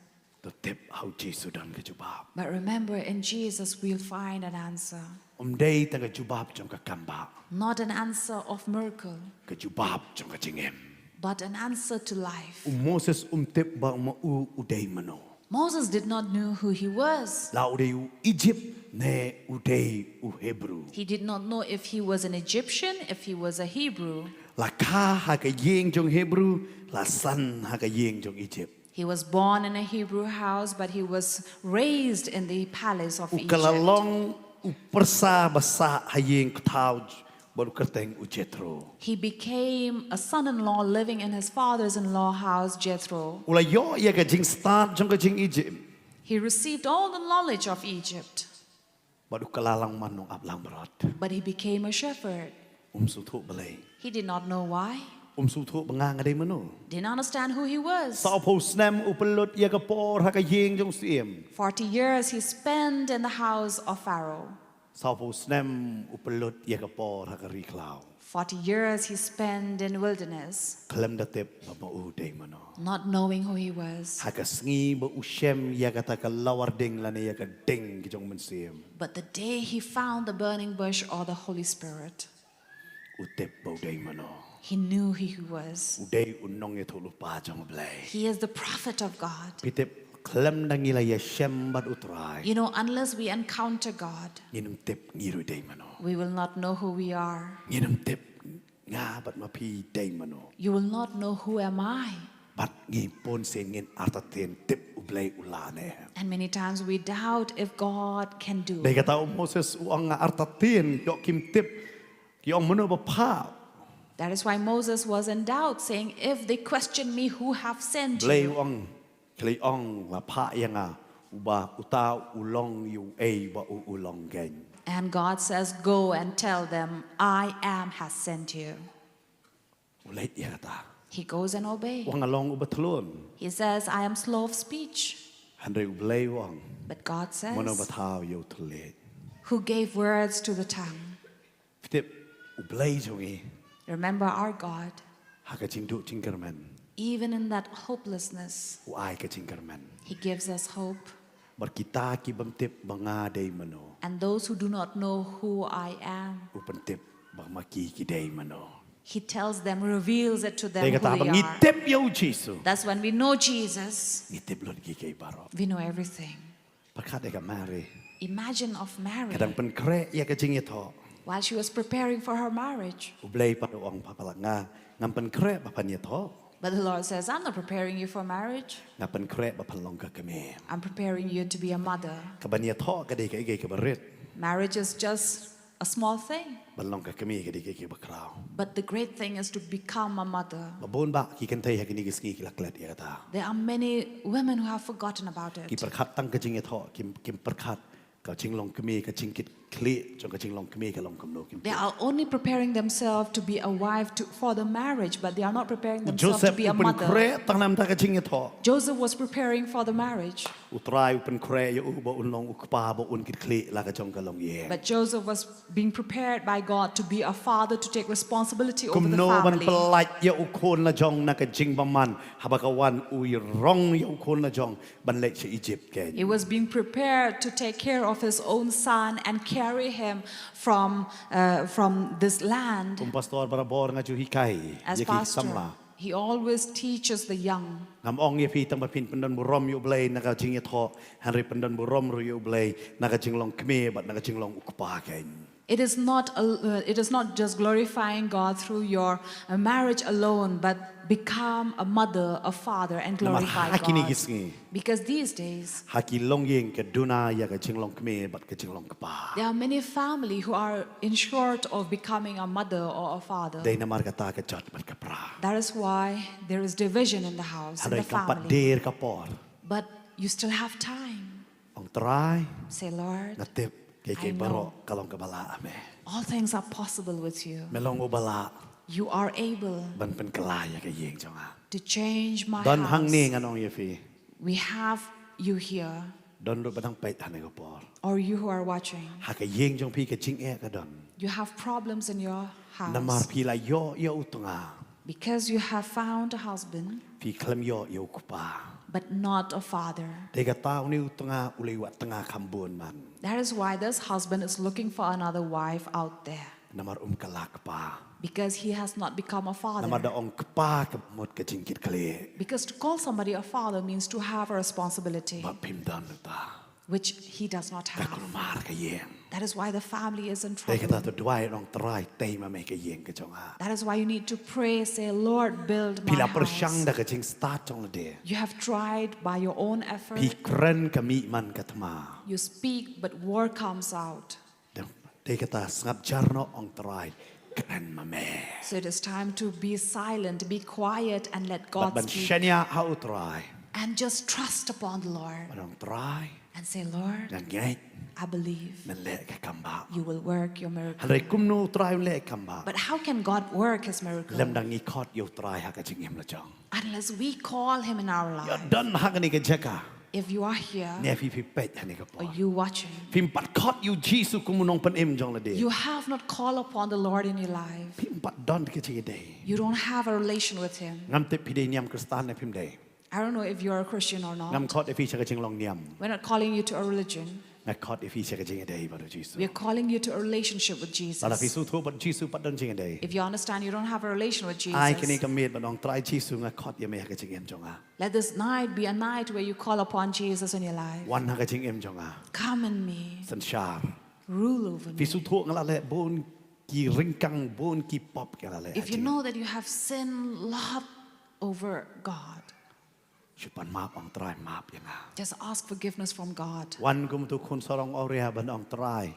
To tip ha U Jisu don ka jubab. But remember, in Jesus, we'll find an answer. Ym dei tang ka jubab jong ka kambah. Not an answer of miracle, Ka jubab jong ka jingim. but an answer to life. U Moses um tip ba ma u u dei mano. Moses did not know who he was. La u dei u Egypt ne u dei u Hebrew. He did not know if he was an Egyptian, if he was a Hebrew. La kha ha ka ïing jong Hebrew, la san ha ka ïing jong Egypt. He was born in a Hebrew house, but he was raised in the palace of U kylla Egypt. long u pyrsa ba sah ha ïing u thaw bad u kyrteng u Jethro. He became a son-in-law living in his father's-in-law house, Jethro. U la ïoh ïa ka jingstad jong ka jingim. He received all the knowledge of Egypt, Bad u kylla long man nongap langbrot. but he became a shepherd. Um sngewthuh balei. He did not know why. Um sngewthuh ba nga nga dei mano. Didn't understand who he was. Sawphew snem u pynlut ïa ka por ha ka ïing jong u syiem. Forty years he spent in the house of Pharaoh. Sawphew snem u pynlut ïa ka por ha ka ri khlaw. Forty years he spent in wilderness, Khlem da tip ba ma u dei mano. not knowing who he was. Ha ka sngi ba u shem ïa kata ka lawar ding lane ïa ka ding ki jong u Mynsiem. But the day he found the burning bush or the Holy Spirit, U tip ba u dei mano. he knew who he was. U dei u nongïathuhlypa jong u Blei. He is the prophet of God. Phi tip khlem da ngi la ïashem bad u Trai. You know, unless we encounter God, Ngin ym tip ngi ruh dei mano. we will not know who we are. Ngin ym tip nga bad ma phi dei mano. You will not know who am I. Bad ngi bun sien ngin artatien tip u Blei u lah ne. And many times we doubt if God can do. Dei kata u Moses u ong nga artatien ïoh kim tip. Ki ong mano ba phah. That is why Moses was in doubt, saying, if they question me, who have sent Blei you? U ong, Blei U ong la phah ïa nga uba uta u long ïa uei ba u u long kein. And God says, go and tell them, I am has sent you. U leit ïa kata. He goes and obeys. U ong nga long uba thlun. He says, I am slow of speech. Hynrei u Blei U ong. But God says, Mano ba thaw ïa u thylliej. Who gave words to the tongue? Phi tip u Blei jong ngi. Remember our God. Ha ka jingduh jingkyrmen. Even in that hopelessness, U ai ka jingkyrmen. He gives us hope. Bad kita ki bym tip ba nga dei mano. And those who do not know who I am, U pyntip ba ma ki ki dei mano. He tells them, reveals it to them Dei who kata ba they ngi are. Tip ïa u Jisu. That's when we know Jesus. Ngi tip lut ki ki baroh. We know everything. Pyrkhat ïa ka Mary. Imagine of Mary. Ka dang pynkhreh ïa ka jingïathoh. While she was preparing for her marriage, U Blei pat u ong pha pala nga ngam pynkhreh ba phan ïathoh. But the Lord says, I'm not preparing you for marriage. Nga pynkhreh ba phan long ka kmie. I'm preparing you to be a mother. Ka ban ïathoh ka dei ka ei ka ba rit. Marriage is just A small thing. Ban long ka kmie ka dei ka, ka bakhraw. But the great thing is to become a mother. Ba bun bah ki kynthei ha kine ki sngi ki la klet ïa kata. There are many women who have forgotten about it. Ki pyrkhat tang ka jingïathoh, kim, kim pyrkhat ka jinglong kmie, ka jingkit khlieh jong ka jinglong kmie ka long kumno, kim. They are only preparing themselves to be a wife to, for the marriage, but they are not preparing themselves to be a mother. Joseph u pynkhreh tang namar ka jingïathoh. Joseph was preparing for the marriage. U Trai u pynkhreh ïa u ba un long u kpa, ba un kit khlieh la ka jong ka longïing. But Joseph was being prepared by God to be a father, to take responsibility over the family. Kumno ban pyllait ïa u khun la jong na ka jingbymman, haba ka wan u ïarong ïa u khun la jong ban leit sha Egypt kein. He was being prepared to take care of his own son and carry him from, uh, from this land. Kum pastor barabor nga ju hikai ïa ki samla. As pastor, he always teaches the young. Ngam ong ïa phi tang ba phin pyndonburom ïa U Blei na ka jingïathoh, hynrei pyndonburom ruh ïa U Blei na ka jinglong kmie bad na ka jinglong u kpa kein. It is not a, uh, it is not just glorifying God through your, uh, marriage alone, but become a mother, a father, and glorify God. Namar ha kine ki sngi, because these days, ha ki longïing ka duna ïa ka jinglong kmie bad ka jinglong kpa. There are many family who are in short of becoming a mother or a father. Dei namar kata ka jot bad ka pra. That is why there is division in the house, in the family. Hynrei kam pat dier ka por. But you still have time. Ong Trai. Say, Lord, nga tip kaei kaei baroh ka long kaba lah ha me. All things are possible with you. Me long uba lah. You are able. Ban pynkylla ïa ka ïing jong nga. To change my house. Don hangne ngan ong ïa phi. We have you here. Don ruh ba dang peit ha kane ka por. Or you who are watching. Ha ka ïing jong phi ka jingeh ka don. You have problems in your house. Namar phi la ïoh ïa u tnga. Because you have found a husband, phi khlem ïoh ïa u kpa. But not a father. Te kata une u tnga u la ïoh tnga kham bun man. That is why this husband is looking for another wife out there. Namar um kylla kpa. Because he has not become a father. Namar da ong kpa ka mut ka jingkit khlieh. Because to call somebody a father means to have a responsibility. Bad phim don uta. Which he does not have. Ka kulmar ka ïing. That is why the family is in trouble. Te kata to duwai, ong Trai, tei ma me ka ïing ka jong nga. That is why you need to pray, say, Lord, build my house. Phi la pyrshang da ka jingstad jong lade. You have tried by your own effort. Phi kren ka mih man ka thma. You speak, but war comes out. Te kata sngap jar noh, ong Trai, kren ma me. So it is time to be silent, be quiet, and let God speak. Bad ban shaniah ha u Trai. And just trust upon the Lord. Bad ong Trai. And say, Lord, nga ngeit, I believe, men leh ka kam bah. You will work your miracle. Hynrei kumno u Trai un leh ka kam bah? But how can God work his miracle? Lymda ngi khot ïa u Trai ha ka jingim la jong. Unless we call him in our life. Ïa don ha kane ka jaka. If you are here, ne phi phi peit ha kane ka por, or you watching, phim pat khot ïa u Jisu kum u nongpynim jong lade. You have not called upon the Lord in your life. Phim pat don ka jingïadei. You don't have a relation with him. Ngam tip phi dei niam Khristan ne phim dei. I don't know if you are a Christian or not. Ngam khot ïa phi sha ka jinglong niam. We're not calling you to a religion. Nga khot ïa phi sha ka jingïadei bad u Jisu. We are calling you to a relationship with Jesus. Lada phi sngewthuh bad u Jisu pat don jingïadei. If you understand you don't have a relation with Jesus, ai kane ka miet bad ong, Trai Jisu, nga khot ïa me ha ka jingim jong nga. Let this night be a night where you call upon Jesus in your life. Wan ha ka jingim jong nga. Come in me. Synshar. Rule over me. Phi sngewthuh nga la leh bun ki ryngkang, bun ki pop nga la leh ha jingim. If you know that you have sinned lot over God, shu pan map, ong Trai map ïa nga. Just ask forgiveness from God. Wan kum utu u khun sarong awria ban ong, Trai,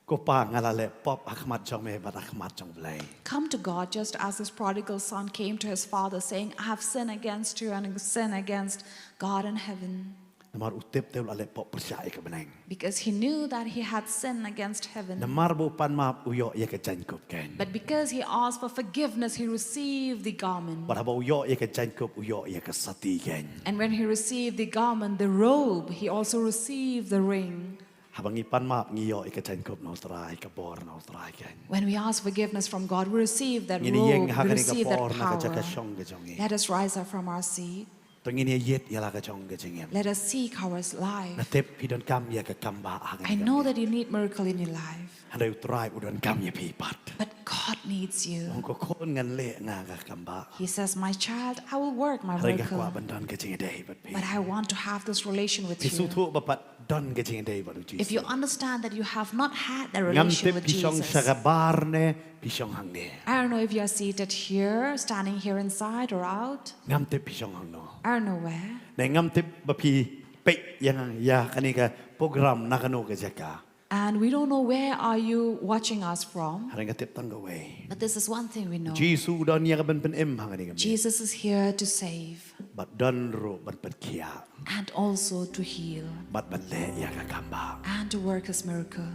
ko Pa, nga la leh pop ha khmat jong me bad ha khmat jong U Blei. Come to God just as this prodigal son came to his father saying, I have sinned against you and sinned against God and heaven. Namar u tip te u la leh pop pyrshah ïa ka bneng. Because he knew that he had sinned against heaven. Namar ba u pan map u ïoh ïa ka jaiñkup kein. But because he asked for forgiveness, he received the garment. Bad haba u ïoh ïa ka jaiñkup u ïoh ïa ka sati kein. And when he received the garment, the robe, he also received the ring. Haba ngi pan map ngi ïoh ïa ka jaiñkup na u Trai, ka bor na u Trai kein. When we ask forgiveness from God, we receive that robe, we receive that power. Ngin ïeng ha kane ka por na ka jaka shong ka jong ngi. Let us rise up from our seat. To ngin ïa ïit ïa la ka jong ka jingim. Let us seek our life. Nga tip phi donkam ïa ka kam bah ha kane ka miet. I know that you need miracle in your life. Hynrei u Trai u donkam ïa phi pat. But God needs you. Ong ko khun, ngan leh nga ka kam bah. He says, my child, I will work my miracle. Hynrei nga kwah ban don ka jingïadei bad phi. But I want to have this relation with you. Phi sngewthuh ba pat don ka jingïadei bad u Jisu. If you understand that you have not had the relation with Jesus. Ngam tip phi shong sha ka bar ne phi shong hangne. I don't know if you are seated here, standing here inside or out. Ngam tip phi shong hangno. I don't know where. Ne ngam tip ba phi peit ïa nga ïa kane ka program na kano ka jaka. And we don't know where are you watching us from. Hynrei nga tip tang kawei. But this is one thing we know. Jisu u don ïa ka ban pynim ha kane ka miet. Jesus is here to save. Bad don ruh ban pynkhiah. And also to heal. Bad ban leh ïa ka kambah. And to work his miracle.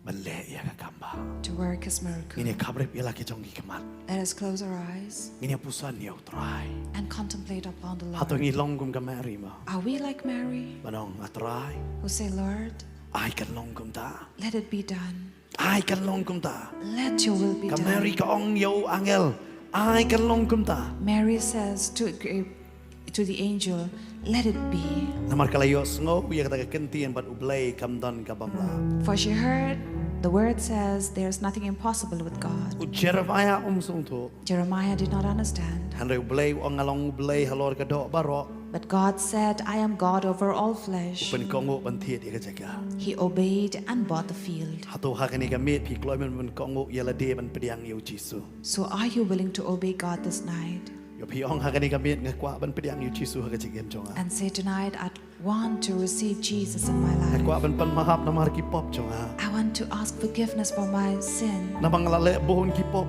Ban leh ïa ka kambah. To work his miracle. Ngin ïa khaprip ïa la ki jong ki khmat. Let us close our eyes. Ngin ïa puson ïa u Trai. And contemplate upon the Lord. Hato ngi long kum ka Mary mo? Are we like Mary? Ban ong, A Trai. Who say, Lord, ai kan long kumta. Let it be done. Ai kan long kumta. Let your will be done. Ka Mary ka ong ïa u angel, ai kan long kumta. Mary says to, to the angel, let it be. Namar ka la ïohsngew ïa kata ka ktien bad U Blei kam don ka bym lah. For she heard the word says, there's nothing impossible with God. U Jeremiah um sngewthuh. Jeremiah did not understand. Hynrei U Blei u ong, nga long U Blei halor ka doh baroh. But God said, I am God over all flesh. U pynkohnguh ban thied ïa ka jaka. He obeyed and bought the field. Hato ha kane ka miet phi kloi ban pynkohnguh ïa lade ban pdiang ïa u Jisu? So are you willing to obey God this night? Ïoh phi ong ha kane ka miet nga kwah ban pdiang ïa u Jisu ha ka jingim jong nga. And say, tonight I want to receive Jesus in my life. Nga kwah ban pan mahap namar ki pop jong nga. I want to ask forgiveness for my sin. Namar nga la leh bun ki pop.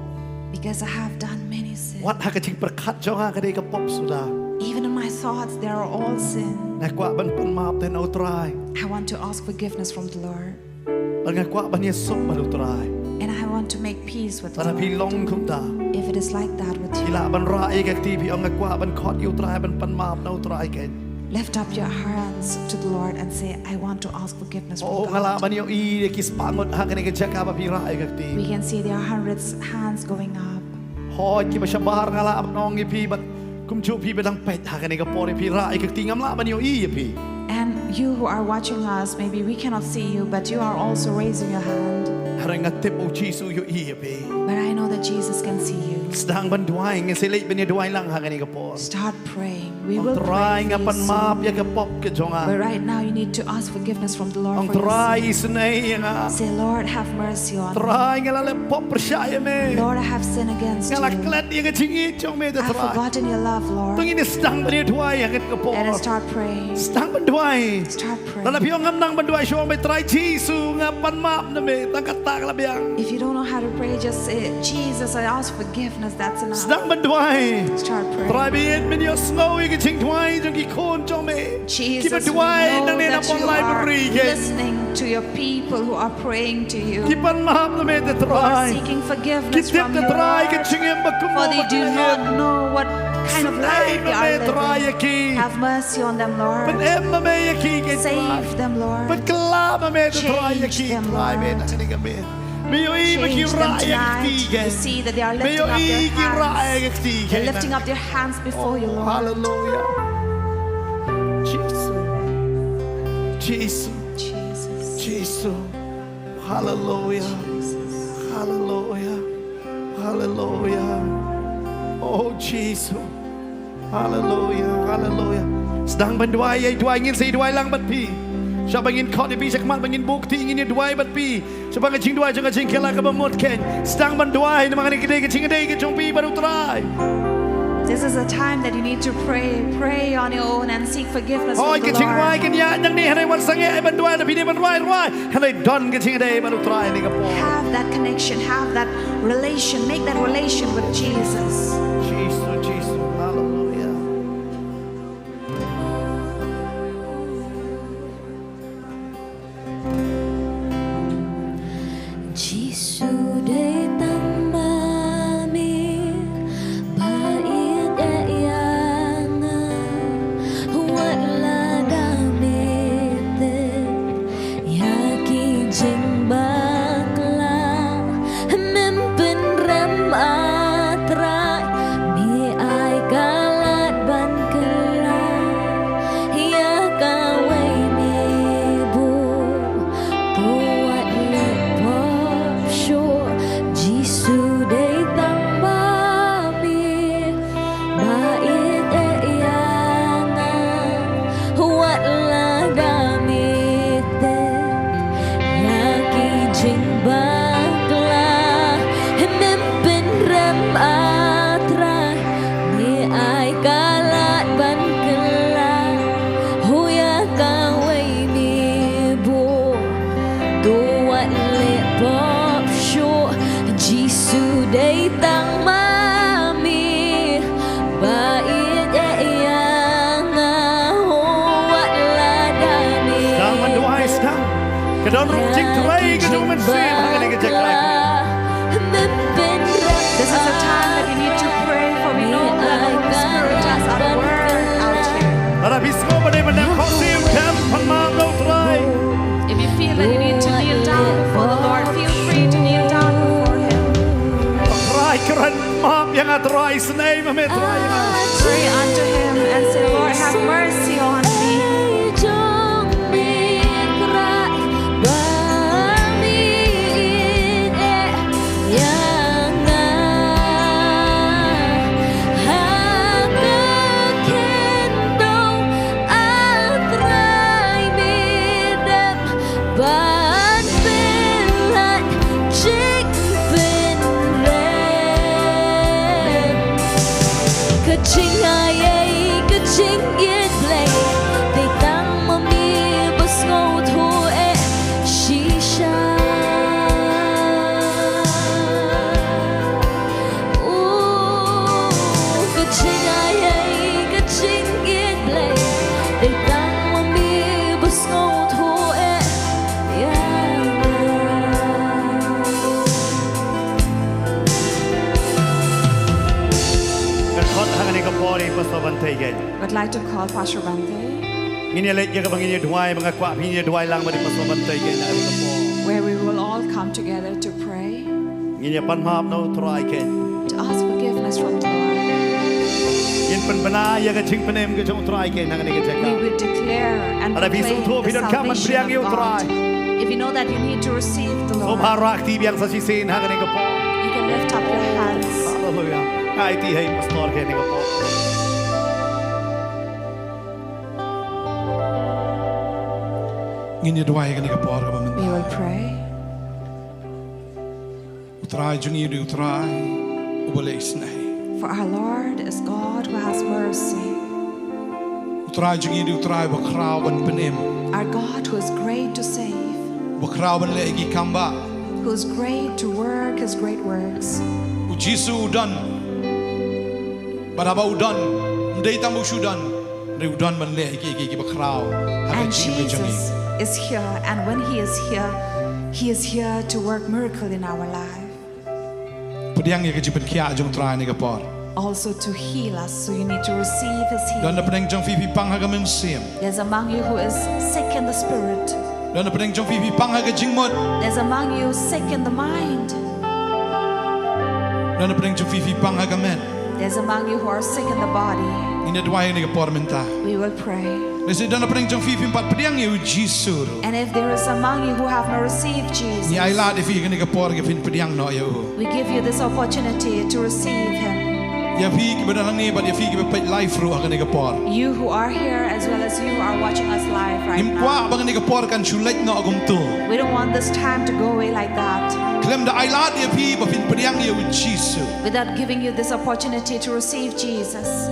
Because I have done many sins. Wat ha ka jingpyrkhat jong nga ka dei ka pop suda. Even in my thoughts, they are all sin. Nga kwah ban pan mahap te na u Trai. I want to ask forgiveness from the Lord. Bad nga kwah ban ïasuk bad u Trai. And I want to make peace with the Lord. Lada phi long kumta. If it is like that with you. Phi lah ban rah ïa ka kti, phi ong nga kwah ban khot ïa u Trai, ban pan mahap na u Trai kein. Lift up your hands to the Lord and say, I want to ask forgiveness from God. Oh, nga lah ban ïohi ïa ki spah ngut ha kane ka jaka ba phi rah ïa ka kti. We can see there are hundreds hands going up. Hooid, kiba shabar nga lah ban ong ïa phi, bad kumjuh phi ba dang peit ha kane ka por, ïa phi rah ïa ka kti, ngam lah ban ïohi ïa phi. And you who are watching us, maybe we cannot see you, but you are also raising your hand. Hynrei nga tip u Jisu u ïohi ïa phi. But I know that Jesus can see you. Sdang ban duwai, ngin sa leit ban ïa duwai lang ha kane ka por. Start praying. We will pray for you soon. Ong Trai, nga pan mahap ïa ka pop ka jong nga. But right now you need to ask forgiveness from the Lord for your sin. Ong Trai, isynei ïa nga. Say, Lord, have mercy on me. Trai, nga la leh pop pyrshah ïa me. Lord, I have sinned against you. Nga la klet ïa ka jingïeit jong me, Trai. I've forgotten your love, Lord. To ngin ïa sdang ban ïa duwai ha kane ka por. Let us start praying. Sdang ban duwai. Start praying. Lada phi ong ngam nang ban duwai, shu ong beit, Trai Jisu, nga pan mahap na me, tang katta ka la biang. If you don't know how to pray, just say, Jesus, I ask forgiveness, that's enough. Sdang ban duwai. Start praying. Trai, bad men ïohsngew ïa ka jingduwai jong ki khun jong me. Jesus, we know that you are listening to your people who are praying to you. Kiba duwai nangne na bynrap ri kein. Ki pan mahap na me, Trai. Who are seeking forgiveness from you, Lord. Ki tip, Trai, ka jingim ba kumno ba ki la im. For they do not know what kind of life they are living. Isynei ma me, Trai, ïa ki. Have mercy on them, Lord. Pynim ma me ïa ki, Trai. Save them, Lord. Pynkylla ma me, Trai, ïa ki, Trai. Change them, Lord. Me ïohi ba ki rah ïa ka kti kein. Change them tonight. We see that they are lifting up their hands. Me ïohi ki rah ïa ka kti kein. They're lifting up their hands before you, Lord. Oh, hallelujah. Jisu. Jisu. Jesus. Jisu. Hallelujah. Jesus. Hallelujah. Hallelujah. Oh, Jisu. Hallelujah. Hallelujah. Sdang ban duwai, ïa duwai, ngin sa ïa duwai lang bad phi. Sha ba ngin khot ïa phi shakhmat, ba ngin buh kti, ngin ïa duwai bad phi. Sha ba ka jingduwai jong ka jingkylla kaba mut kein. Sdang ban duwai, namar kane ka dei ka jingïadei ka jong phi bad u Trai. This is a time that you need to pray. Pray on your own and seek forgiveness from the Lord. Hooid, ka jingduwai kan ïaid nangne, hynrei wat sangeh ban duwai, lada phi dei ban rwai, rwai. Hynrei don ka jingïadei bad u Trai ha kane ka por. Have that connection, have that relation, make that relation with Jesus. Jisu, Jisu, hallelujah. Jisu dei tang ma me, ba ïeit ïa nga, wat lada me tip ïa ki jingbakla, mem pynrem, A Trai, me ai ka Trei ka jong u Mynsiem ha kane ka jaka. This is a time that you need to pray, for we know that the Holy Spirit has a word out here. Lada phi sngew ba dei ban ïa khohsiew, khlem, pan map na u Trai. If you feel that you need to kneel down before the Lord, feel free to kneel down before Him. Trai kren, map ïa nga Trai, isynei ma me Trai ïa nga. Pray unto Him and say, "Lord, have mercy on me." Ban pynlait jingpynrem. Ka jingai ei, ka jingïeit Blei, dei tang ma me ba sngewthuh eh shisha. U, ka jingai ei, ka jingïeit Blei, dei tang ma me ba sngewthuh eh ïa nga. Nga khot ha kane ka por ïa i Pastor Bante Keiñ. I'd like to call Pastor Bante. Ngin ïa leit ïa kaba ngin ïa duwai, ba nga kwah phin ïa duwai lang bad i Pastor Bante Keiñ ha kane ka por. Where we will all come together to pray. Ngin ïa pan map na u Trai Keiñ. To ask forgiveness from the Lord. Ngin pynbna ïa ka jingpynim ka jong u Trai Keiñ ha kane ka jaka. We will declare and proclaim the salvation of God. Lada phi sngewthuh phi donkam ban pdiang ïa u Trai. If you know that you need to receive the Lord, sngewbha rah kti biang sa shisien ha kane ka por. You can lift up your hands. Hallelujah. Nga aiti ha i Pastor ha kane ka por. Ngin ïa duwai ha kane ka por kaba mynta. We will pray. U Trai jong ngi u dei u Trai uba leh isynei. For our Lord is God who has mercy. U Trai jong ngi u dei u Trai uba khraw ban pynim. Our God who is great to save. Uba khraw ban leh ïa ki kam ba. Who is great to work his great works. U Jisu u don. Bad haba u don, ym dei tang ba u shu don. Hynrei u don ban leh ïa ki, ki, kiba khraw ha ka jingim ka jong ngi. And Jesus is here, and when he is here, he is here to work miracle in our life. Pdiang ïa ka jingpynkhiah jong u Trai ha kane ka por. Also to heal us, so you need to receive his healing. Don na pdeng jong phi phi pang ha ka mynsiem. There's among you who is sick in the spirit. Don na pdeng jong phi phi pang ha ka jingmut. There's among you sick in the mind. Don na pdeng jong phi phi pang ha ka met. There's among you who are sick in the body. Ngin ïa duwai ha kane ka por mynta. We will pray. Lehse don na pdeng jong phi phim pat pdiang ïa u Jisu ruh. And if there is among you who have not received Jesus, ngi ailad ïa phi ha kane ka por ba phin pdiang noh ïa u. We give you this opportunity to receive him. Ïa phi kiba don hangne bad ïa phi kiba peit live ruh ha kane ka por. You who are here as well as you are watching us live right now. Ngim kwah ba kane ka por kan shu leit noh kumto. We don't want this time to go away like that. Khlem da ailad ïa phi ba phin pdiang ïa u Jisu. Without giving you this opportunity to receive Jesus.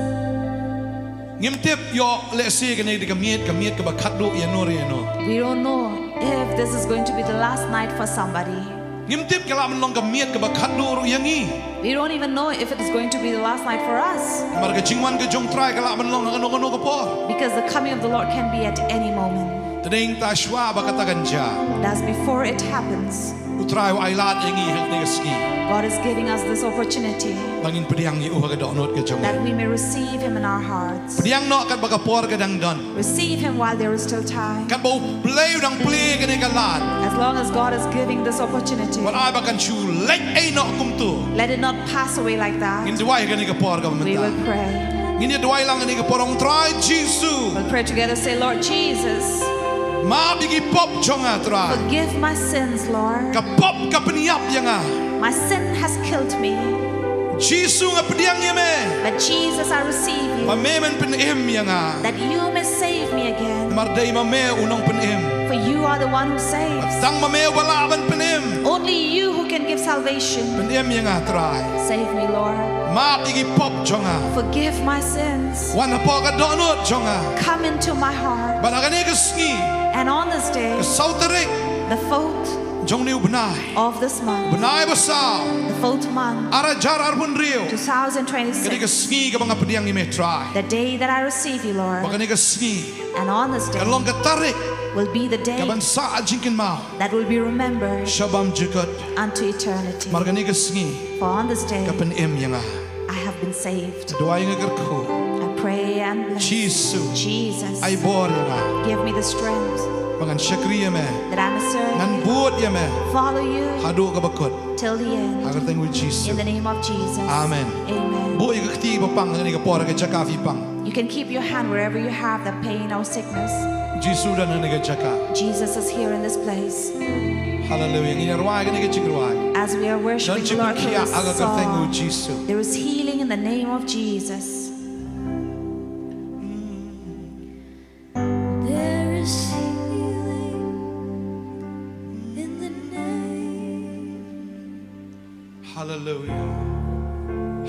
Ngim tip ïoh lehse kane ka dei ka miet, ka miet kaba khatduh ïano re ïano. We don't know if this is going to be the last night for somebody. Ngim tip ka lah ban long ka miet kaba khatduh ruh ïa ngi. We don't even know if it is going to be the last night for us. Namar ka jingwan ka jong u Trai ka lah ban long ha kano kano ka por. Because the coming of the Lord can be at any moment. Tang ta shuwa ba kata kan jia. Thus before it happens. U Trai u ailad ïa ngi ha kane ka sngi. God is giving us this opportunity. Ba ngin pdiang ïa u ha ka dohnud ka jong ngi. That we may receive him in our hearts. Pdiang noh katba ka por ka dang don. Receive him while there is still time. Katba u Blei u dang plie kane ka lad. As long as God is giving this opportunity. Wat ai ba kan shu leit ei noh kumto. Let it not pass away like that. Ngin duwai ha kane ka por kaba mynta. We will pray. Ngin ïa duwai lang ha kane ka por, ong Trai Jisu. We'll pray together, say, Lord Jesus. Map ïa ki pop jong nga Trai. Forgive my sins, Lord. Ka pop ka pynïap ïa nga. My sin has killed me. Jisu nga pdiang ïa me. But Jesus, I receive you. Ba me men pynim ïa nga. That you may save me again. Namar dei ma me u nongpynim. For you are the one who saves. Tang ma me uba lah ban pynim. Only you who can give salvation. Pynim ïa nga Trai. Save me, Lord. Map ïa ki pop jong nga. Forgive my sins. Wan hapoh ka dohnud jong nga. Come into my heart. Bad ha kane ka sngi. And on this day, ka saw tarik, the fourth, Jong une u bnai. Of this month. Bnai ba saw. The fourth month. Ar hajar arphew hynriew. Two thousand twenty-six. Kane ka sngi kaba nga pdiang ïa me Trai. The day that I receive you, Lord. Ba kane ka sngi. And on this day. Ka long ka tarik. Will be the day. Kaban sah jingkynmaw. That will be remembered. Sha bymjukut. Unto eternity. Namar kane ka sngi. For on this day. Ka pynim ïa nga. I have been saved. Duwai nga kyrkhu. I pray and bless. Jisu. Jesus. Ai bor ïa nga. Give me the strength. Ba ngan shakri ïa me. That I may serve you. Ngan bud ïa me. Follow you. Haduh kaba kut. Till the end. Ha ka kyrteng u Jisu. In the name of Jesus. Amen. Amen. Buh ïa ka kti ba pang ha kane ka por ha ka jaka phi pang. You can keep your hand wherever you have the pain or sickness. Jisu don ha kane ka jaka. Jesus is here in this place. Hallelujah. Ngin ïa rwai kane ka jingrwai. As we are worshiping the Lord through this song, don jingpynkhiah ha ka kyrteng u Jisu. There is healing in the name of Jesus. There is healing in the name. Hallelujah.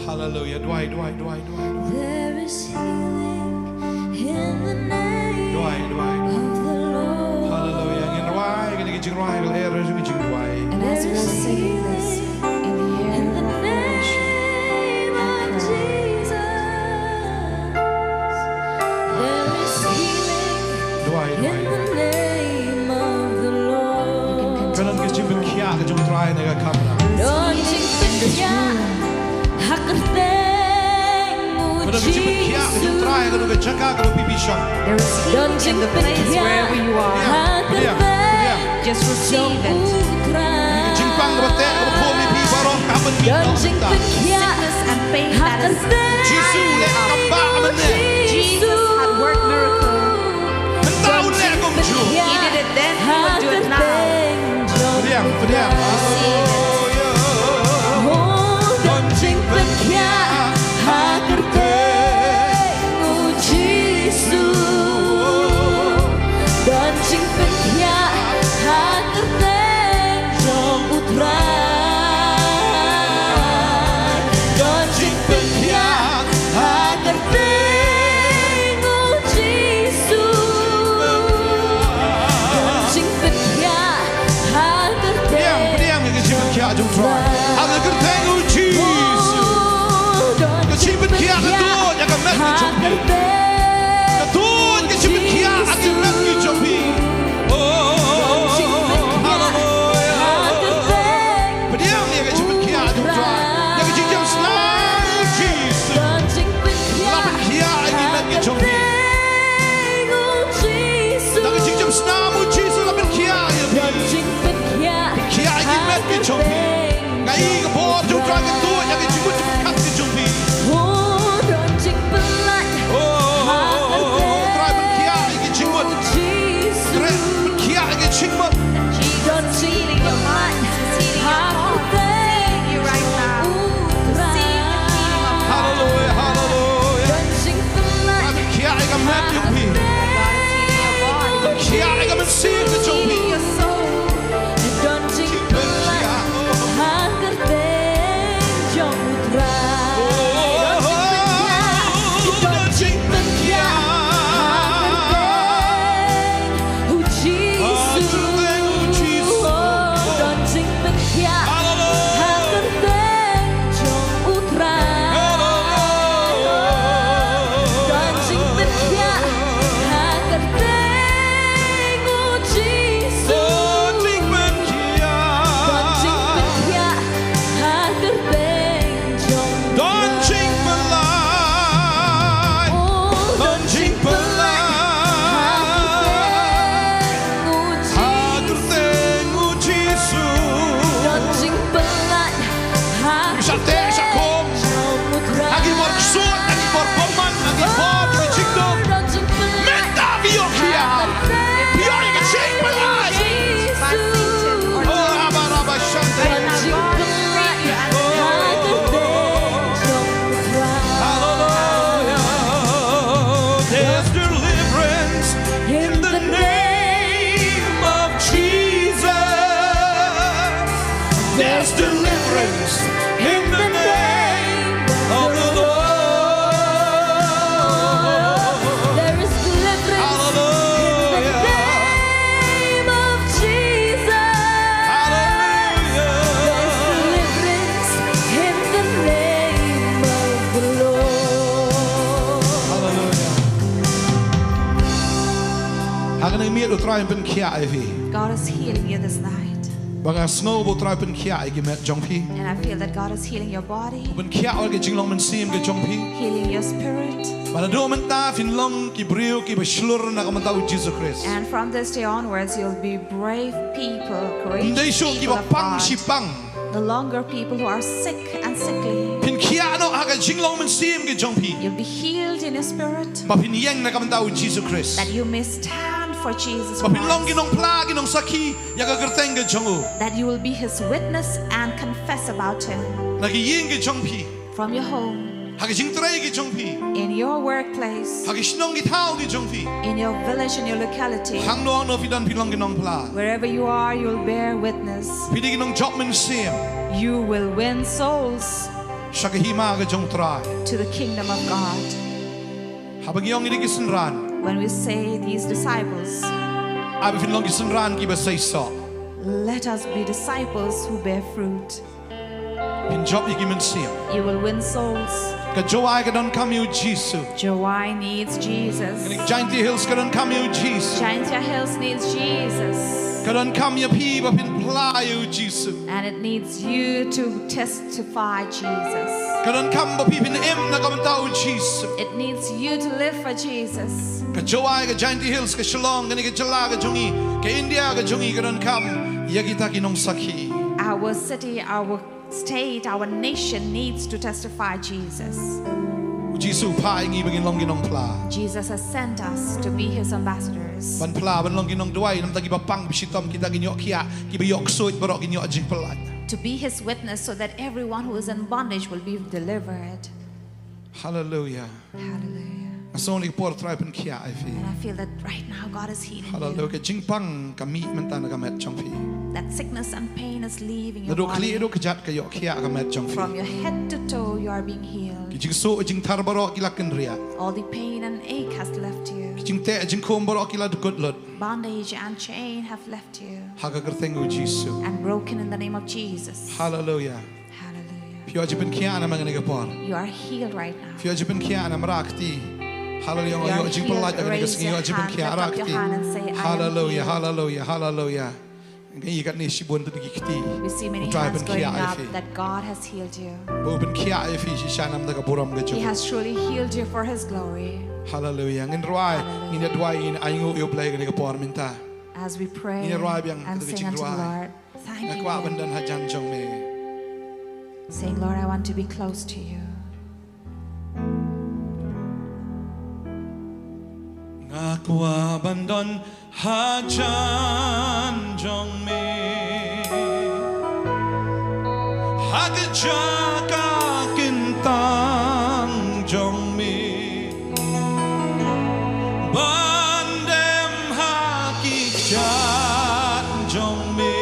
Hallelujah. Duwai, duwai, duwai, duwai, duwai. There is healing in the name of the Lord. Duwai, duwai. Hallelujah. Ngin rwai kane ka jingrwai ha ka lyer jong ka jingduwai. And as we are singing this in the year of the Lord, there is healing in the name of the Lord. Duwai, duwai, duwai. Ka don ka jingpynkhiah ka jong u Trai ha kane ka kamra. Don jingpynkhiah ha ka kyrteng u Jisu. Ka don ka jingpynkhiah ka jong u Trai ha kane ka jaka kaba phi phi shong. There is healing in the place wherever you are. Don jingpynkhiah ha ka kyrteng jong u Trai. Ka jingpang kaba teh kaba khum ïa phi baroh ka hap ban mih noh mynta. Don jingpynkhiah ha ka kyrteng jong u Jisu. Mynta u leh kumjuh. He did it then, he will do it now. Pdiang, pdiang. Hallelujah. Don jingpynkhiah ha ka kyrteng u Jisu. Don jingpynkhiah ha ka kyrteng jong u Trai. Don jingpynkhiah ha ka kyrteng u Jisu. Don jingpynkhiah ha ka kyrteng. Pdiang, pdiang ïa ka jingpynkhiah jong u Trai. Ha ka kyrteng u Jisu. Ka jingpynkhiah ka don ïa ka met ka jong phi. Ka don ka jingpynkhiah ha ka met ka jong phi. Oh, hallelujah. Pdiang ïa ka jingpynkhiah jong u Trai. Ïa ka jingjem snam u Jisu. La pynkhiah ïa ki met ki jong phi. Da ka jingjem snam u Jisu la pynkhiah ïa phi. Pynkhiah ïa ki met ki jong phi. Nga i ka bor jong u Trai ka tuid ïa ki jingmut jingpyrkhat ki jong phi. Oh, Trai pynkhiah ïa ki jingmut. Trai pynkhiah ïa ki jingmut. He's healing your mind. He's healing your thoughts. He's healing you right now. He's seeing the healing of God. Hallelujah, hallelujah. Trai pynkhiah ïa ka met jong phi. God is healing your body. Pynkhiah ïa ka mynsiem ka jong phi. Healing your soul. Jingpynkhiah. Trai pynkhiah ïa phi. God is healing you this night. Ba nga sngew ba U Trai pynkhiah ïa ki met jong phi. And I feel that God is healing your body, Pynkhiah ïa ka jinglong mynsiem ka jong phi. Healing your spirit. Ba naduh mynta phin long ki briew kiba shlur na ka bynta U Jisu Khrist. And from this day onwards, you'll be brave people, courageous people of God. Ym dei shuh kiba pang shi pang. No longer people who are sick and sickly. Phin khiah noh ha ka jinglong mynsiem ka jong phi. You'll be healed in your spirit. Ba phin ïeng na ka bynta U Jisu Khrist. That you may stand for Jesus Christ. Ba phin long ki nongphla, ki nongsakhi ïa ka kyrteng ka jong U. That you will be his witness and confess about him. Na ki ïing ki jong phi. From your home. Ha ki jingtrei ki jong phi. In your workplace. Ha ki shnong ki thaw ki jong phi. In your village, in your locality. Hangno hangno phi don phin long ki nongphla. Wherever you are, you'll bear witness. Phi dei ki nongjop mynsiem. You will win souls. Sha ka hima ka jong U Trai. To the kingdom of God. Haba ngi ong ïa ki synran. When we say these disciples. Ai ba phin long ki synran kiba seisoh. Let us be disciples who bear fruit. Phin jop ïa ki mynsiem. You will win souls. Ka Jowai ka donkam ïa U Jisu. Jowai needs Jesus. Kane Jaintia Hills ka donkam ïa U Jisu. Jaintia Hills needs Jesus. Ka donkam ïa phi ba phin phla ïa U Jisu. And it needs you to testify Jesus. Ka donkam ba phi phin im na ka bynta U Jisu. It needs you to live for Jesus. Ka Jowai, ka Jaintia Hills, ka Shillong, kane ka jylla ka jong ngi, ka India ka jong ngi ka donkam ïa kita ki nongsakhi. Our city, our state, our nation needs to testify Jesus. U Jisu u phah ïa ngi ba ngin long ki nongphla. Jesus has sent us to be his ambassadors. Ban phla, ban long ki nongduwai, namar kita kiba pang, ba shitom, kita ki ïoh khiah, kiba ïoh ksuid baroh ki ïoh jingpyllait. To be his witness so that everyone who is in bondage will be delivered. Hallelujah. Hallelujah. Nga sngew ïa ka por Trai pynkhiah ïa phi. And I feel that right now God is healing you. Hallelujah. Ka jingpang ka mih mynta na ka met jong phi. That sickness and pain is leaving your body. Naduh khlieh haduh kjat ka ïoh khiah ka met jong phi. From your head to toe, you are being healed. Ki jingsuh jingthar baroh ki la kynriah. All the pain and ache has left you. Ki jingteh jingkhum baroh ki la dkut lut. Bondage and chain have left you. Ha ka kyrteng U Jisu. And broken in the name of Jesus. Hallelujah. Hallelujah. Phi ïoh jingpynkhiah namar kane ka por. You are healed right now. Phi ïoh jingpynkhiah namar ka kti. Hallelujah. Ïoh jingpyllait kane ka sngi, ïoh jingpynkhiah namar ka kti. If you are healed, raise your hand, lift up your hand and say, "I am healed." Hallelujah, hallelujah, hallelujah. Nga ïohi katne shibun ki kti. We see many hands going up that God has healed you. U Trai u pynkhiah ïa phi. Ba u pynkhiah ïa phi shisha namar ka burom ka jong u. He has truly healed you for his glory. Hallelujah. Ngin rwai, ngin ïa duwai, ngin ainguh ïa U Blei kane ka por mynta. As we pray and sing unto the Lord. Ngin ïa rwai biang kata ka jingrwai. Thank you, Lord. Nga kwah ban don hajan jong me. Saying, "Lord, I want to be close to you." Nga kwah ban don hajan jong me. Ha ka jaka kyntang jong me. Ban dem ha ki kjat jong me.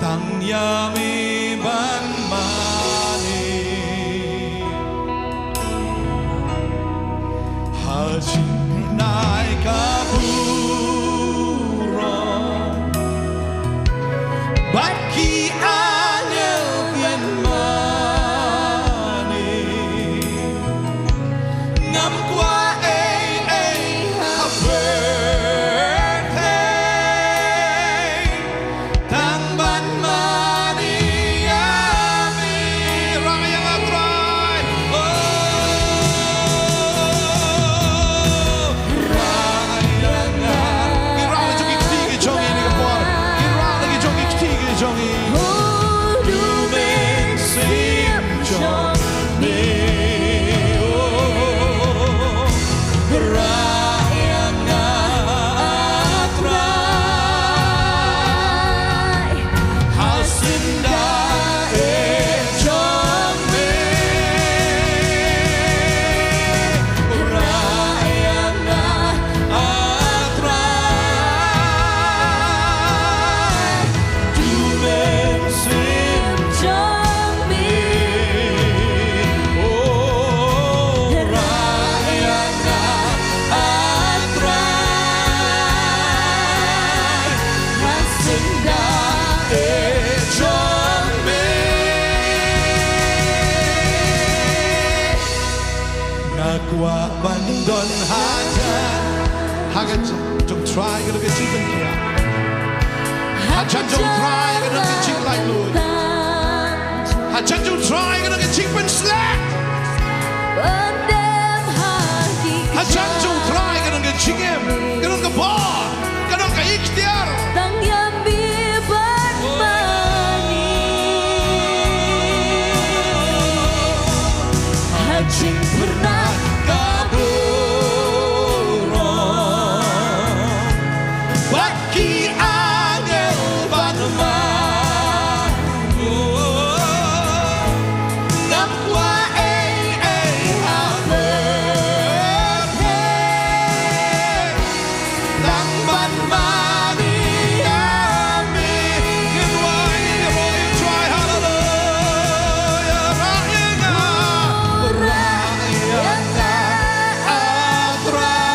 Tang ïa me ban mane. Ha jingpynai ka burom. Bad ki angel kin mane. Ngam kwah ei ei ha pyrthei. Tang ban mane ïa me. Rah ïa nga Trai. Oh. Rah ïa nga. Ngi rah la jong ki kti ki jong ngi kane ka por. Ngi rah la ki jong ki kti ki jong ngi. Oh, du mynsiem jong me. Oh, rah ïa nga Trai. Ha syndah eh jong me. Rah ïa nga Trai. Du mynsiem jong me. Oh, rah ïa nga Trai. Ha syndah eh jong me. Nga kwah ban don hajan, Ha ka jan jong U Trai ka don ka jingpynkhiah. Ha jan jong U Trai ka don ka jinglaitluid. Ha jan jong U Trai ka don ka jingpynsleh. Ha jan jong U Trai ka don ka jingim, ka don ka bor, ka don ka iktiar. Tang ïa me bad ma ngi. Ha jingpyrkhat ka burom bad ki angel bad ma ngi. Ngam kwah ei ei ha pyrthei. Tang ban ma ngi ïa me. Ngin wai, ngin wai, U Trai, haleluia. Rah ïa nga, rah ïa nga, ah Trai.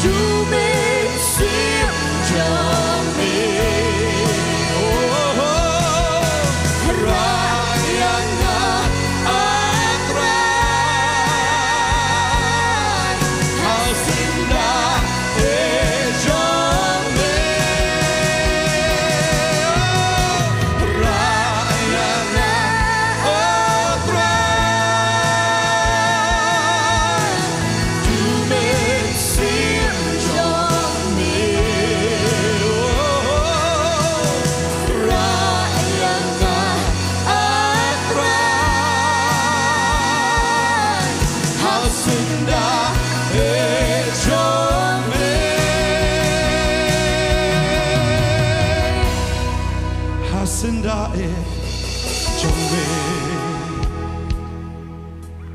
Ju Mynsiem jong me. Oh, oh, oh. Rah ïa nga, ah Trai. Ha syndah ei jong me. Rah ïa nga, oh Trai. Ju Mynsiem jong me. Oh, rah ïa nga, ah Trai. Ha syndah ei jong me. Ha syndah ei jong me.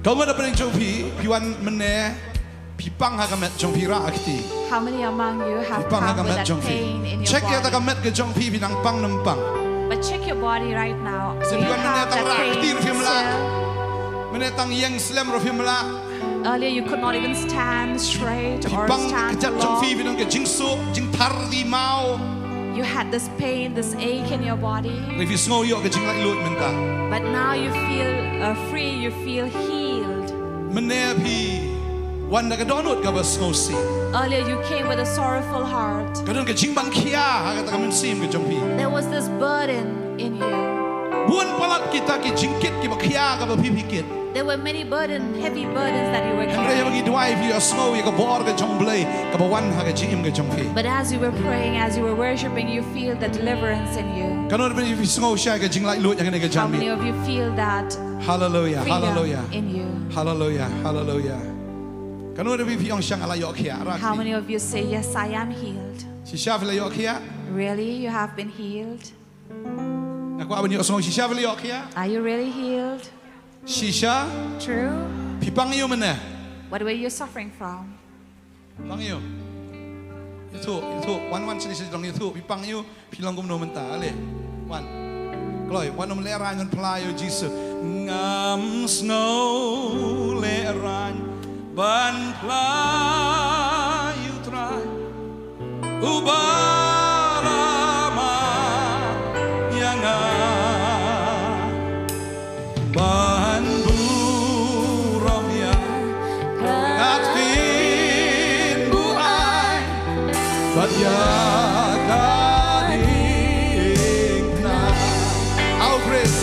Kawei na pdeng jong phi, phi wan mynne, phi pang ha ka met jong phi, rah kti. How many among you have come with that pain in your body? Phi pang ha ka met jong phi. Check ïa ka met ka jong phi, phi dang pang ne ym pang. But check your body right now. Do you have that pain still? Sa phi wan mynne tang rah kti ruh phim lah. Mynne tang ïeng slem ruh phim lah. Earlier you could not even stand straight or stand long. Phi pang ka kjat jong phi, phi don ka jingsuk, jingthar maw. You had this pain, this ache in your body. Hynrei phi sngew ïoh ka jinglaitluid mynta. But now you feel, uh, free, you feel healed. Mynne phi wan da ka dohnud kaba sngewsih. Earlier you came with a sorrowful heart. Ka don ka jingpang khia ha kata ka mynsiem ka jong phi. There was this burden in you. Bun palat kita ki jingkit kiba khia kaba phi phi kit. There were many burden, heavy burdens that you were carrying. Hynrei haba ngi duwai phi ïohsngew ïa ka bor ka jong U Blei kaba wan ha ka jingim ka jong phi. But as you were praying, as you were worshiping, you feel the deliverance in you. Katno ruh phi sngew shai ka jinglaitluid hangne ka janmiet? How many of you feel that freedom in you? Hallelujah, hallelujah. Hallelujah, hallelujah. Katno ruh phi ong sha nga la ïoh khiah, rah kti. How many of you say, "Yes, I am healed"? Shisha phi la ïoh khiah? Really, you have been healed? Nga kwah ban ïohsngew, shisha phi la ïoh khiah? Are you really healed? Shisha? True? Phi pang aïu mynne? What were you suffering from? Pang aïu? Ïathuh, ïathuh. Wan, wan shane sha jrong, ïathuh. Phi pang aïu? Phi long kumno mynta? Ale. Wan. Kloi, wan ym lehraiñ ban phla ïa U Jisu. Ngam sngew lehraiñ ban phla ïa U Trai. Uba la mad ïa nga ban burom ïa ka ktien buaid bad ïa ka diengphna. A U Khrist,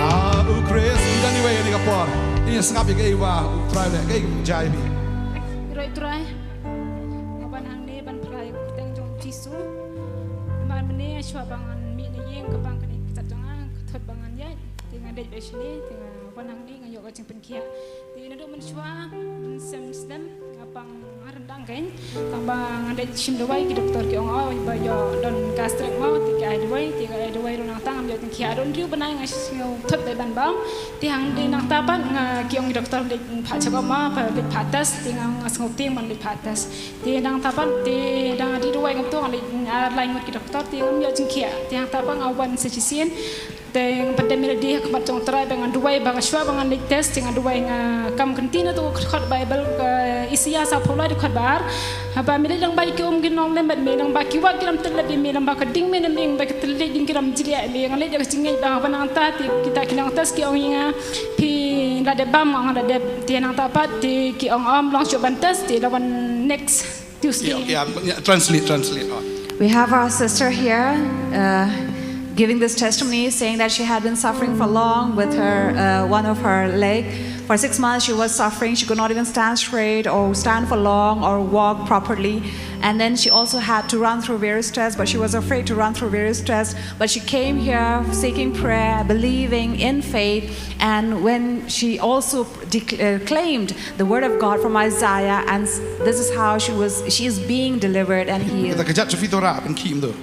a U Khrist, ngi don iwei ha kane ka por. Ngin ïa sngap ïa kaei ba U Trai u leh, kaei ka jia ïa phi. Roi Trai. Nga wan hangne ban phla ïa ka kyrteng jong U Jisu. Namar mynne shuwa ba ngan mih na ïing, ka bang kane ka kjat jong nga, ka thot ba ngan ïaid. Te nga dei beit shane, te nga wan hangne nga ïoh ka jingpynkhiah. Te naduh mynshuwa, mynsiem slem, nga pang nga ryndang kein. Tang ba nga dei shim dawai, ki doktor ki ong, oh, ba ïoh don gastric mo, te ki ai dawai, te ki ai dawai ruh nangta ngam ïoh jingkhiah. Don hynriew bnai nga sngew thot beit ban bam. Te hangne nangta pat nga, ki ong ki doktor leit phah check up mo, leit phah test, te nga, nga sngew tieng ban leit phah test. Te nangta pat, te dang dih dawai kumto, nga leit, nga ar lai ngut ki doktor, te ngam ïoh jingkhiah. Te nangta pat nga wan sa shisien. Te nga pyndem ïa lade ha khmat jong U Trai ba ngan duwai ba nga shuwa ba ngan leit test, te nga duwai nga kam kynti na tu ka dkhot Baibl ka Isaïah saphew lai dkhot ba ar. Haba me leit lyngba ïa ki um ki nonglem bad me lyngba ki wah ki lam tyllep ïa me, lyngba ka ding me, ne me lyngba ka tyllep ding ki lam jliah ïa me, nga leit ïa ka jingngeit ba haba nangta te kita ki nongtest ki ong ïa nga phi la dep bam, nga ong la dep, te nangta pat te ki ong ym long shuh ban test, te la wan next Tuesday. Okay, okay, um, yeah, translate, translate. Oh. We have our sister here, uh, giving this testimony, saying that she had been suffering for long with her, uh, one of her leg. For six months, she was suffering. She could not even stand straight or stand for long or walk properly. And then she also had to run through various tests, but she was afraid to run through various tests. But she came here seeking prayer, believing in faith. And when she also dec- uh, claimed the word of God from Isaiah, and s- this is how she was, she is being delivered and healed. Kita kejat chufi tora pynkhim tu.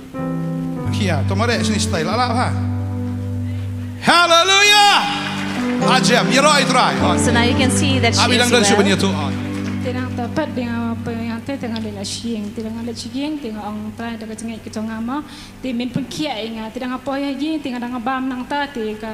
Pynkhia, to mare sini style ala ha. Hallelujah! Ajem, ïaroh ïa U Trai. So now you can see that she Abi is dang don shu well. Ban ïathuh. Te nangta pat dang apa yang te tang ale na shing, te dang ale shing, te nga ong Trai da ka jingngeit ka jong nga mo. Te men pynkhiah ïa nga, te dang hapoh ïa ïing, te nga dang bam nangta, te ka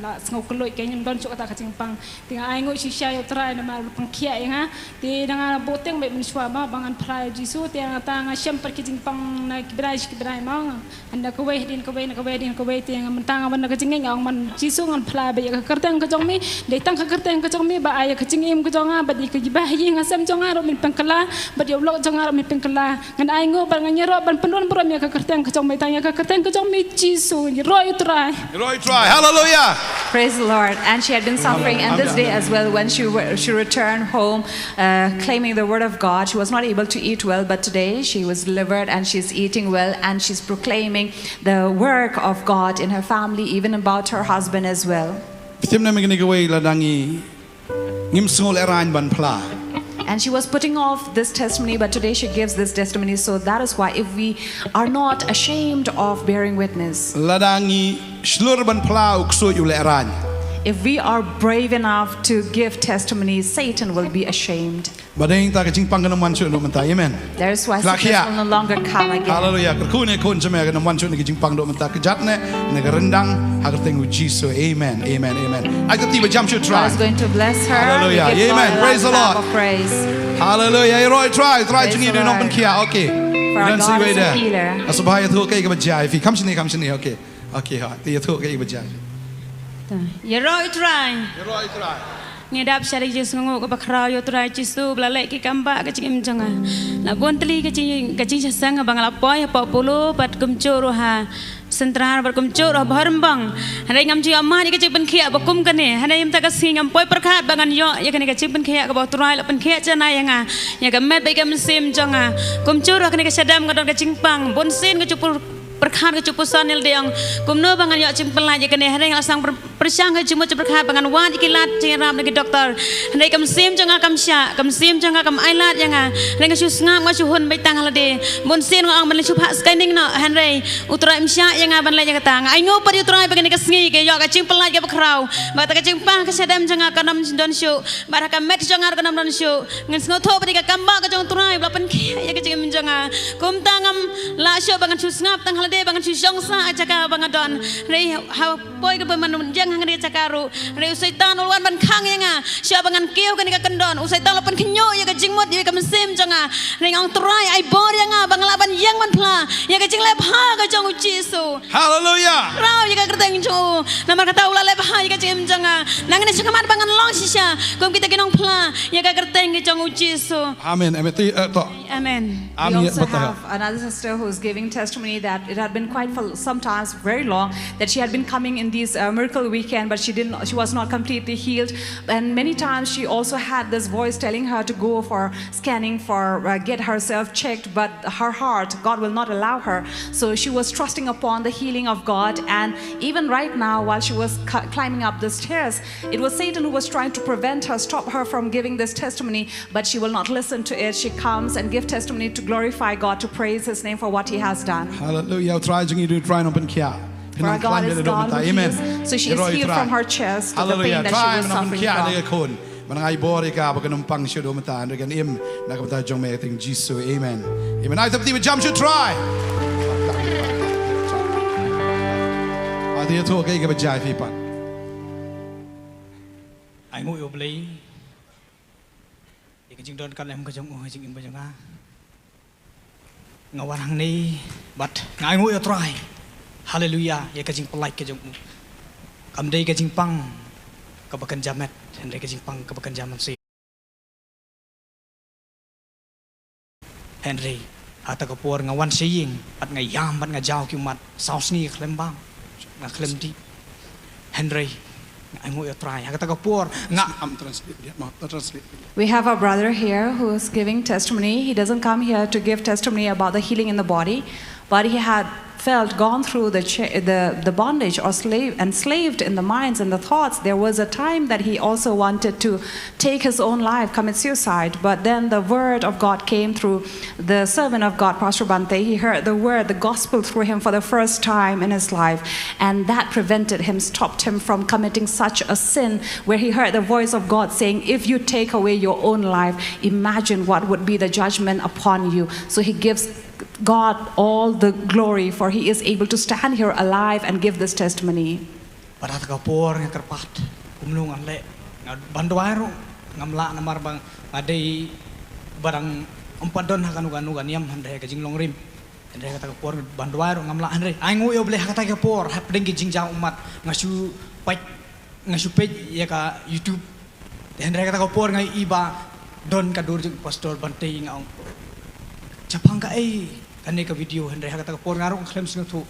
la sngew kylluid, ka ngim don shuh kata ka jingpang. Te nga ai nguh shisha ïa U Trai namar pynkhiah ïa nga. Te dang nga buteng bad mynshuwa ba, ba ngan phla ïa U Jisu, te nangta nga shem pat ki jingpang na ki bnai sha ki bnai mo. Nga na kawei hadien kawei, na kawei hadien kawei, te nga mynta nga wan na ka jingngeit nga ong man Jisu ngan phla bad ïa ka kyrteng ka jong me, dei tang ka kyrteng ka jong me ba ai ïa ka jingim ka jong nga, bad ïa ka jingbahaïing ha sem jong nga ruh men pynkylla, bad ïa u lok jong nga ruh men pynkylla. Ngan ai nguh bad ngan ïaroh ban pynrung burom ïa ka kyrteng ka jong me, tang ïa ka kyrteng ka jong me Jisu, ïaroh ïa U Trai. Ïaroh ïa U Trai. Hallelujah. Praise the Lord. And she had been suffering, and this day as well, when she, wa- she returned home, uh, claiming the word of God, she was not able to eat well, but today she was delivered and she's eating well and she's proclaiming the work of God in her family, even about her husband as well. Phi tip ne em kane kawei lada ngi ngim sngew lehraiñ ban phla. And she was putting off this testimony, but today she gives this testimony. So that is why, if we are not ashamed of bearing witness, Lada ngi shlur ban phla, u ksuid u lehraiñ. If we are brave enough to give testimony, Satan will be ashamed. Ba dei ta ka jingpang kan ym wan shuh noh mynta. Amen. That is why sickness will no longer come again. Hallelujah. Kyrkhu ne khun jong me kan ym wan shuh ne ka jingpang noh mynta, ka jait ne, ne ka ryndang, ha ka kyrteng u Jisu. Amen. Amen. Amen. Ai ka kti ba jam sha U Trai. God is going to bless her. Hallelujah. Amen. Praise the Lord. Hallelujah. Ïaroh ïa U Trai, U Trai jong ngi u nongpynkhiah. Okay. For our God is a healer. Asa ba ïathuh kaei kaba jia ïa phi. Kam shane, kam shane. Okay. Okay, ha. Te ïathuh kaei kaba jia. Ïaroh ïa U Trai. Ïaroh ïa U Trai. Ngi dap sha ka jingsngewnguh kaba khraw ïa U Trai Jisu ba la leh ki kam bah ha ka jingim jong nga. La bun tylli ka jing, ka jingshah seng ba nga la poi hapoh Polo bad kumjuh ruh ha Central bad kumjuh ruh ha Bhoirymbong. Hynrei ngam ju ïohmad ïa ka jingpynkhiah ba kum kane. Hynrei mynta ka sngi ngam poi pyrkhat ba ngan ïoh ïa kane ka jingpynkhiah kaba U Trai la pynkhiah janai ïa nga, ïa ka met bad ïa ka mynsiem jong nga. Kumjuh ruh ha kane ka shadem ka don ka jingpang, bunsien ka jingpur- pyrkhat ka jingpuson ïa lade, ong kumno ba ngan ïoh jingpyllait ïa kane. Hynrei nga la sdang pyr- pyrshang ka jingmut jingpyrkhat ba ngan wad ïa ki lad jingïarap na ki doktor. Hynrei ka mynsiem jong nga kam shah, ka mynsiem jong nga kam ailad ïa nga. Hynrei nga shu sngap, nga shu hun beit tang ha lade. Bunsien nga ong ban leit shu phah scanning noh, hynrei U Trai um shah ïa nga ban leit ïa kata. Nga ainguh pat ïa U Trai ba kane ka sngi ka ïoh ka jingpyllait kaba khraw, ba kata ka jingpang ka shadem jong nga kan ym don shuh. Bad ha ka met jong nga ruh kan ym don shuh. Ngan sngewthuh pat ïa ka kam bah ka jong U Trai ba la pynkhiah ïa ka jingim jong nga. Kumta ngam lah shuh ba ngan shu sngap tang ha lade, ba ngan shu shong sah ha jaka ba nga don. Hynrei ha poi ka ba man ïeng ha kane ka jaka ruh, hynrei u Soitan u la wan ban khang ïa nga. Shuh ba ngan kiew kane ka kyndon, u Soitan u la pynkhynñiuh ïa ka jingmut ïa ka mynsiem jong nga. Hynrei nga ong Trai, ai bor ïa nga ba nga lah ban ïeng ban phla ïa ka jingleh bha ka jong u Jisu. Hallelujah. Khraw ïa ka kyrteng jong u. Namar kata u la leh bha ïa ka jingim jong nga. Nangne shakhmat ba ngan long shisha kum kita ki nongphla ïa ka kyrteng ka jong u Jisu. Amen. Amen. Ti, eh, to. Amen. We also have another sister who's giving testimony that it had been quite for some times, very long, that she had been coming in these, uh, miracle weekend, but she didn't, she was not completely healed. And many times she also had this voice telling her to go for scanning for, uh, get herself checked, but her heart, God will not allow her. So she was trusting upon the healing of God, and even right now, while she was cu- climbing up the stairs, it was Satan who was trying to prevent her, stop her from giving this testimony, but she will not listen to it. She comes and give testimony to glorify God, to praise His name for what He has done. Hallelujah. U Trai jong ngi u Trai nongpynkhiah. For our God is God who heals. So she is healed from her chest, the pain that she was suffering from. Hallelujah. Trai nongpynkhiah ïa ka khun. Ban ai bor ïa ka ba kan ym pang shuh da u mynta, hynrei kan im na ka bynta jong me ha ka kyrteng Jisu. Amen. Amen. Ai sa kti ba jam sha U Trai. Te ïathuh kaei kaba jia ïa phi pat. Ai nguh ïa U Blei ïa ka jingdon kan em ka jong u ha ka jingim ka jong nga. Nga wan hangne bad nga ai nguh ïa U Trai. Haleluia, ïa ka jingpyllait ka jong u. Kam dei ka jingpang kaba kynja met, hynrei ka jingpang kaba kynja mynsiem. Hynrei ha kata ka por nga wan sha ïing bad nga ïam bad nga jaw ki ummat saw sngi khlem bang, nga khlem dih. Hynrei nga ai nguh ïa U Trai ha kata ka por nga. Am translate dia, ma translate dia. We have a brother here who's giving testimony. He doesn't come here to give testimony about the healing in the body, but he had felt gone through the, cha- the, the bondage or slave, enslaved in the minds and the thoughts. There was a time that he also wanted to take his own life, commit suicide. But then the word of God came through the servant of God, Pastor Bhante. He heard the word, the gospel through him for the first time in his life. And that prevented him, stopped him from committing such a sin where he heard the voice of God saying, "If you take away your own life, imagine what would be the judgment upon you." So he gives God all the glory, for he is able to stand here alive and give this testimony. Bad ha kata ka por nga kyrpad kumno ngan leh, nga ban duwai ruh ngam lah namar ba nga dei ba dang ym pat don ha kano kano ka niam hynrei ka jinglong rim. Hynrei ha kata ka por ban duwai ruh ngam lah, hynrei ai nguh ïa U Blei ha kata ka por hapdeng ki jingjaw ummat nga shu peit, nga shu peit ïa ka YouTube. Hynrei ha kata ka por nga ïohi ba don ka dur jong Pastor Bhante, nga ong, shaphang kaei kane ka video? Hynrei ha kata ka por nga ruh nga khlem sngewthuh.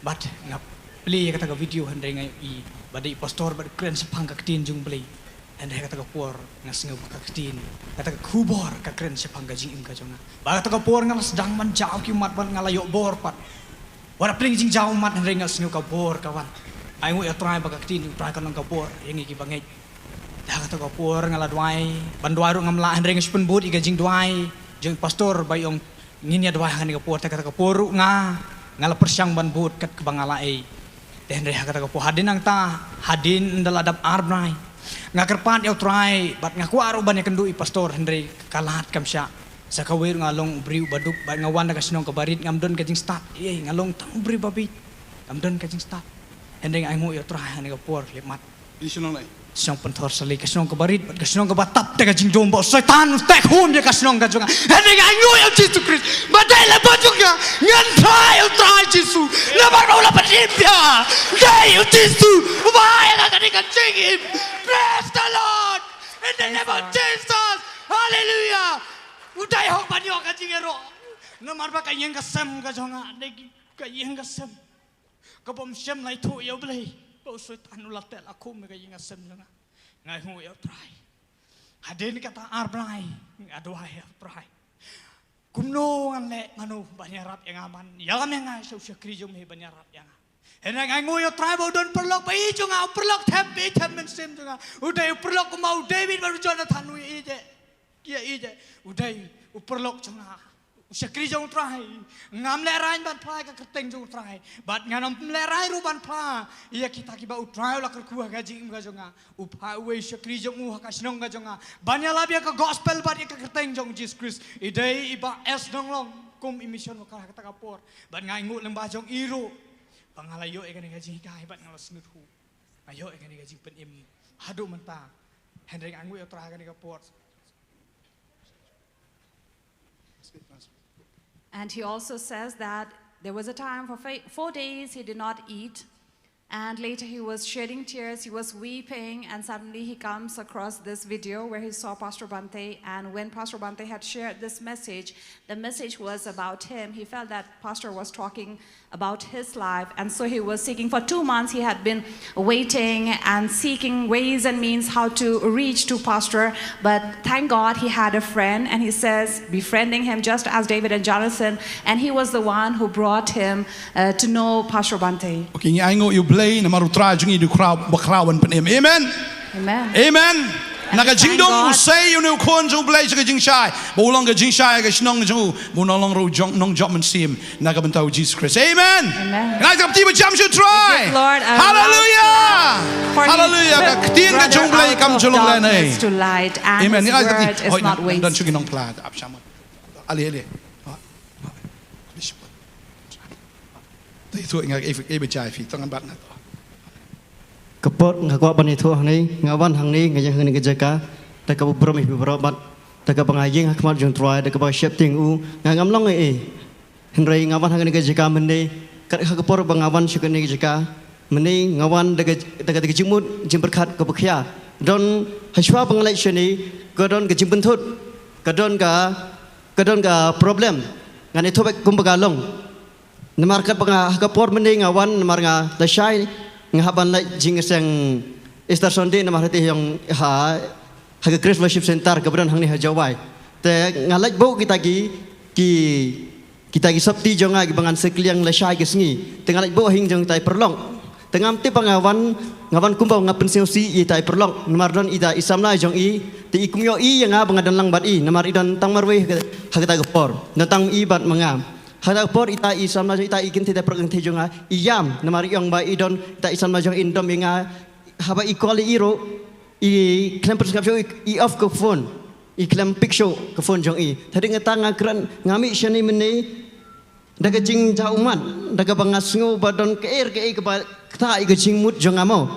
Bad nga plie ïa kata ka video hynrei nga ïohi ba dei pastor bad kren shaphang ka ktien jong U Blei. Hynrei ha kata ka por nga sngew ba ka ktien, kata ka khubor ka kren shaphang ka jingim ka jong nga. Bad ha kata ka por nga la sdang ban jaw ki ummat bad nga la ïoh bor pat. Wat la pdeng jingjaw ummat hynrei nga sngew ka bor ka wan. Ai nguh ïa U Trai ba ka ktien U Trai kan long ka bor ïa ngi kiba ngeit. Te ha kata ka por nga la duwai, ban duwai ruh ngam lah hynrei nga shu pynbud ïa ka jingduwai jong i pastor ba i ong ngin ïa duwai ha kane ka por. Te ha kata ka por ruh nga, nga la pyrshang ban bud kat kaba nga la ei. Te hynrei ha kata ka por hadien nangta, hadien ynda la dap ar bnai, nga kyrpad ïa U Trai bad nga kwah ruh ban ïakynduh i pastor hynrei ka lad kam shah. Sa kawei ruh nga long u briew ba duk bad nga wan na ka shnong kaba rit, ngam don ka jingstad. Ei, nga long tang u briew ba bieit, ngam don ka jingstad. Hynrei nga ai nguh ïa U Trai ha kane ka por khyllipmat. Shnong Pynthorsalei, ka shnong kaba rit bad ka shnong kaba tap da ka jingdum ba u Soitan u teh khun ïa ka shnong ka jong nga. Hynrei nga ai nguh ïa U Jisu Khrist ba dei lem bad jong nga, ngan tharai ïa U Trai Jisu namar ba u la pynim ïa nga. Dei U Jisu uba ai ïa nga kane ka jingim. Praise the Lord in the name of Jesus. Hallelujah. U dei hok ban ïoh ka jingïaroh namar ba ka ïing ka sem ka jong nga dei ka ïing ka sem kaba ym shym la ithuh ïa U Blei, ba u Soitan u la teh la khum ïa ka ïing ka sem jong nga. Nga ai nguh ïa U Trai. Hadien kata ar bnai nga duwai ïa U Trai, kumno ngan leh, mano ban ïarap ïa nga, ban ïalam ïa nga sha u shakri jong me ban ïarap ïa nga. Hynrei nga ai nguh ïa U Trai ba u don paralok ba ïeit jong nga, u paralok them ba ïeit, them mynsiem jong nga. U dei u paralok kumba u David bad u Jonathan, u ïeit eh. Ïa ïeit eh, u dei u paralok jong nga, u shakri jong U Trai. Ngam lehraiñ ban phla ïa ka kyrteng jong U Trai bad ngam lehraiñ ruh ban phla ïa kita kiba U Trai u la kyrkhu ha ka jingim ka jong nga. U phah uwei u shakri jong u ha ka shnong ka jong nga ban ïalap ïa ka gospel bad ïa ka kyrteng jong U Jisu Khrist. I dei i Bah S. Nonglong kum i mission worker ha kata ka por. Bad nga ai nguh lyngba jong i ruh ba nga la ïoh ïa kane ka jinghikai bad nga la sngewthuh. Nga ïoh ïa kane ka jingpynim haduh mynta. Hynrei nga ai nguh ïa U Trai ha kane ka por. And he also says that there was a time for fa- four days he did not eat. And later he was shedding tears, he was weeping, and suddenly he comes across this video where he saw Pastor Bhante. And when Pastor Bhante had shared this message, the message was about him. He felt that Pastor was talking about his life, and so he was seeking. For two months, he had been waiting and seeking ways and means how to reach to Pastor. But thank God he had a friend, and he says, befriending him just as David and Jonathan, and he was the one who brought him uh, to know Pastor Bhante. Okay, ngi ai nguh ïa U Blei namar U Trai jong ngi u dei u Trai ba khraw ban pynim. Amen. Amen. Amen. Na ka jingdum u sei ïa une u khun jong U Blei sha ka jingshai, ba u long ka jingshai ha ka shnong jong u, ba un long ruh u nongjop mynsiem na ka bynta U Jisu Khrist. Amen. Amen. Ngi ai ka kti ba jam sha U Trai. Hallelujah. Hallelujah. Ka ktien ka jong U Blei kam ju long lehnoh. Amen. Ngi ai ka kti. Hoi, nang don shuh ki nongphla ap shamoit. Ale, ale. Te tu nga ei ei ba jai phi tang bat na to. Ka por nga kwah ban ïathuh hangne, nga wan hangne, nga ïeng hangne ka jaka da kaba burom ïa phi baroh, bad da kaba nga ïeng ha khmat jong U Trai, da kaba sheptieng u, nga ngam long ei ei. Hynrei nga wan hangne ka jaka mynne, kat ha ka por ba nga wan sha kane ka jaka mynne, nga wan da ka, da ka, da ka jingmut jingpyrkhat kaba khia. Don, hashwa ba nga leit shane, ka don ka jingpynthut, ka don ka, ka don ka problem. Ngan ïathuh beit kumba ka long. Namar katba nga, ha ka por mynne nga wan, namar nga lashai, nga hap ban leit jingïaseng Easter Sunday, namar hangtei hangno ha, ha ka Grace Worship Center kaba don hangne ha Jowai. Te nga leit buh kita ki, ki, kita ki sopti jong nga kiba ngan sngewkylliang lashai ka sngi. Te nga leit buh ha ïing jong kita ki paralok. Te ngam tip ba nga wan, nga wan kumba nga pynsngewsih ïa kita ki paralok. Namar don ita i samla jong i, te i kum ïohi ïa nga ba nga don lang bad i. Namar i don tang marwei ha ka, ha kata ka por. Don tang i bad ma nga. Ha kata ka por ita i samla jong i, ita i kynthei, ita i paralok kynthei jong nga, i ïam, namar i ong ba i don, ita i samla jong i, i dom ïa nga, haba i call ïa i ruh, i khlem pynsngap shuh, i, i off ka phone, i khlem pick shuh ka phone jong i. Te hadien kata nga kren, nga mih shane mynne da ka jingjah ummat, da kaba nga sngew ba don kaei kaei kaba ktah ïa ka jingmut jong nga mo.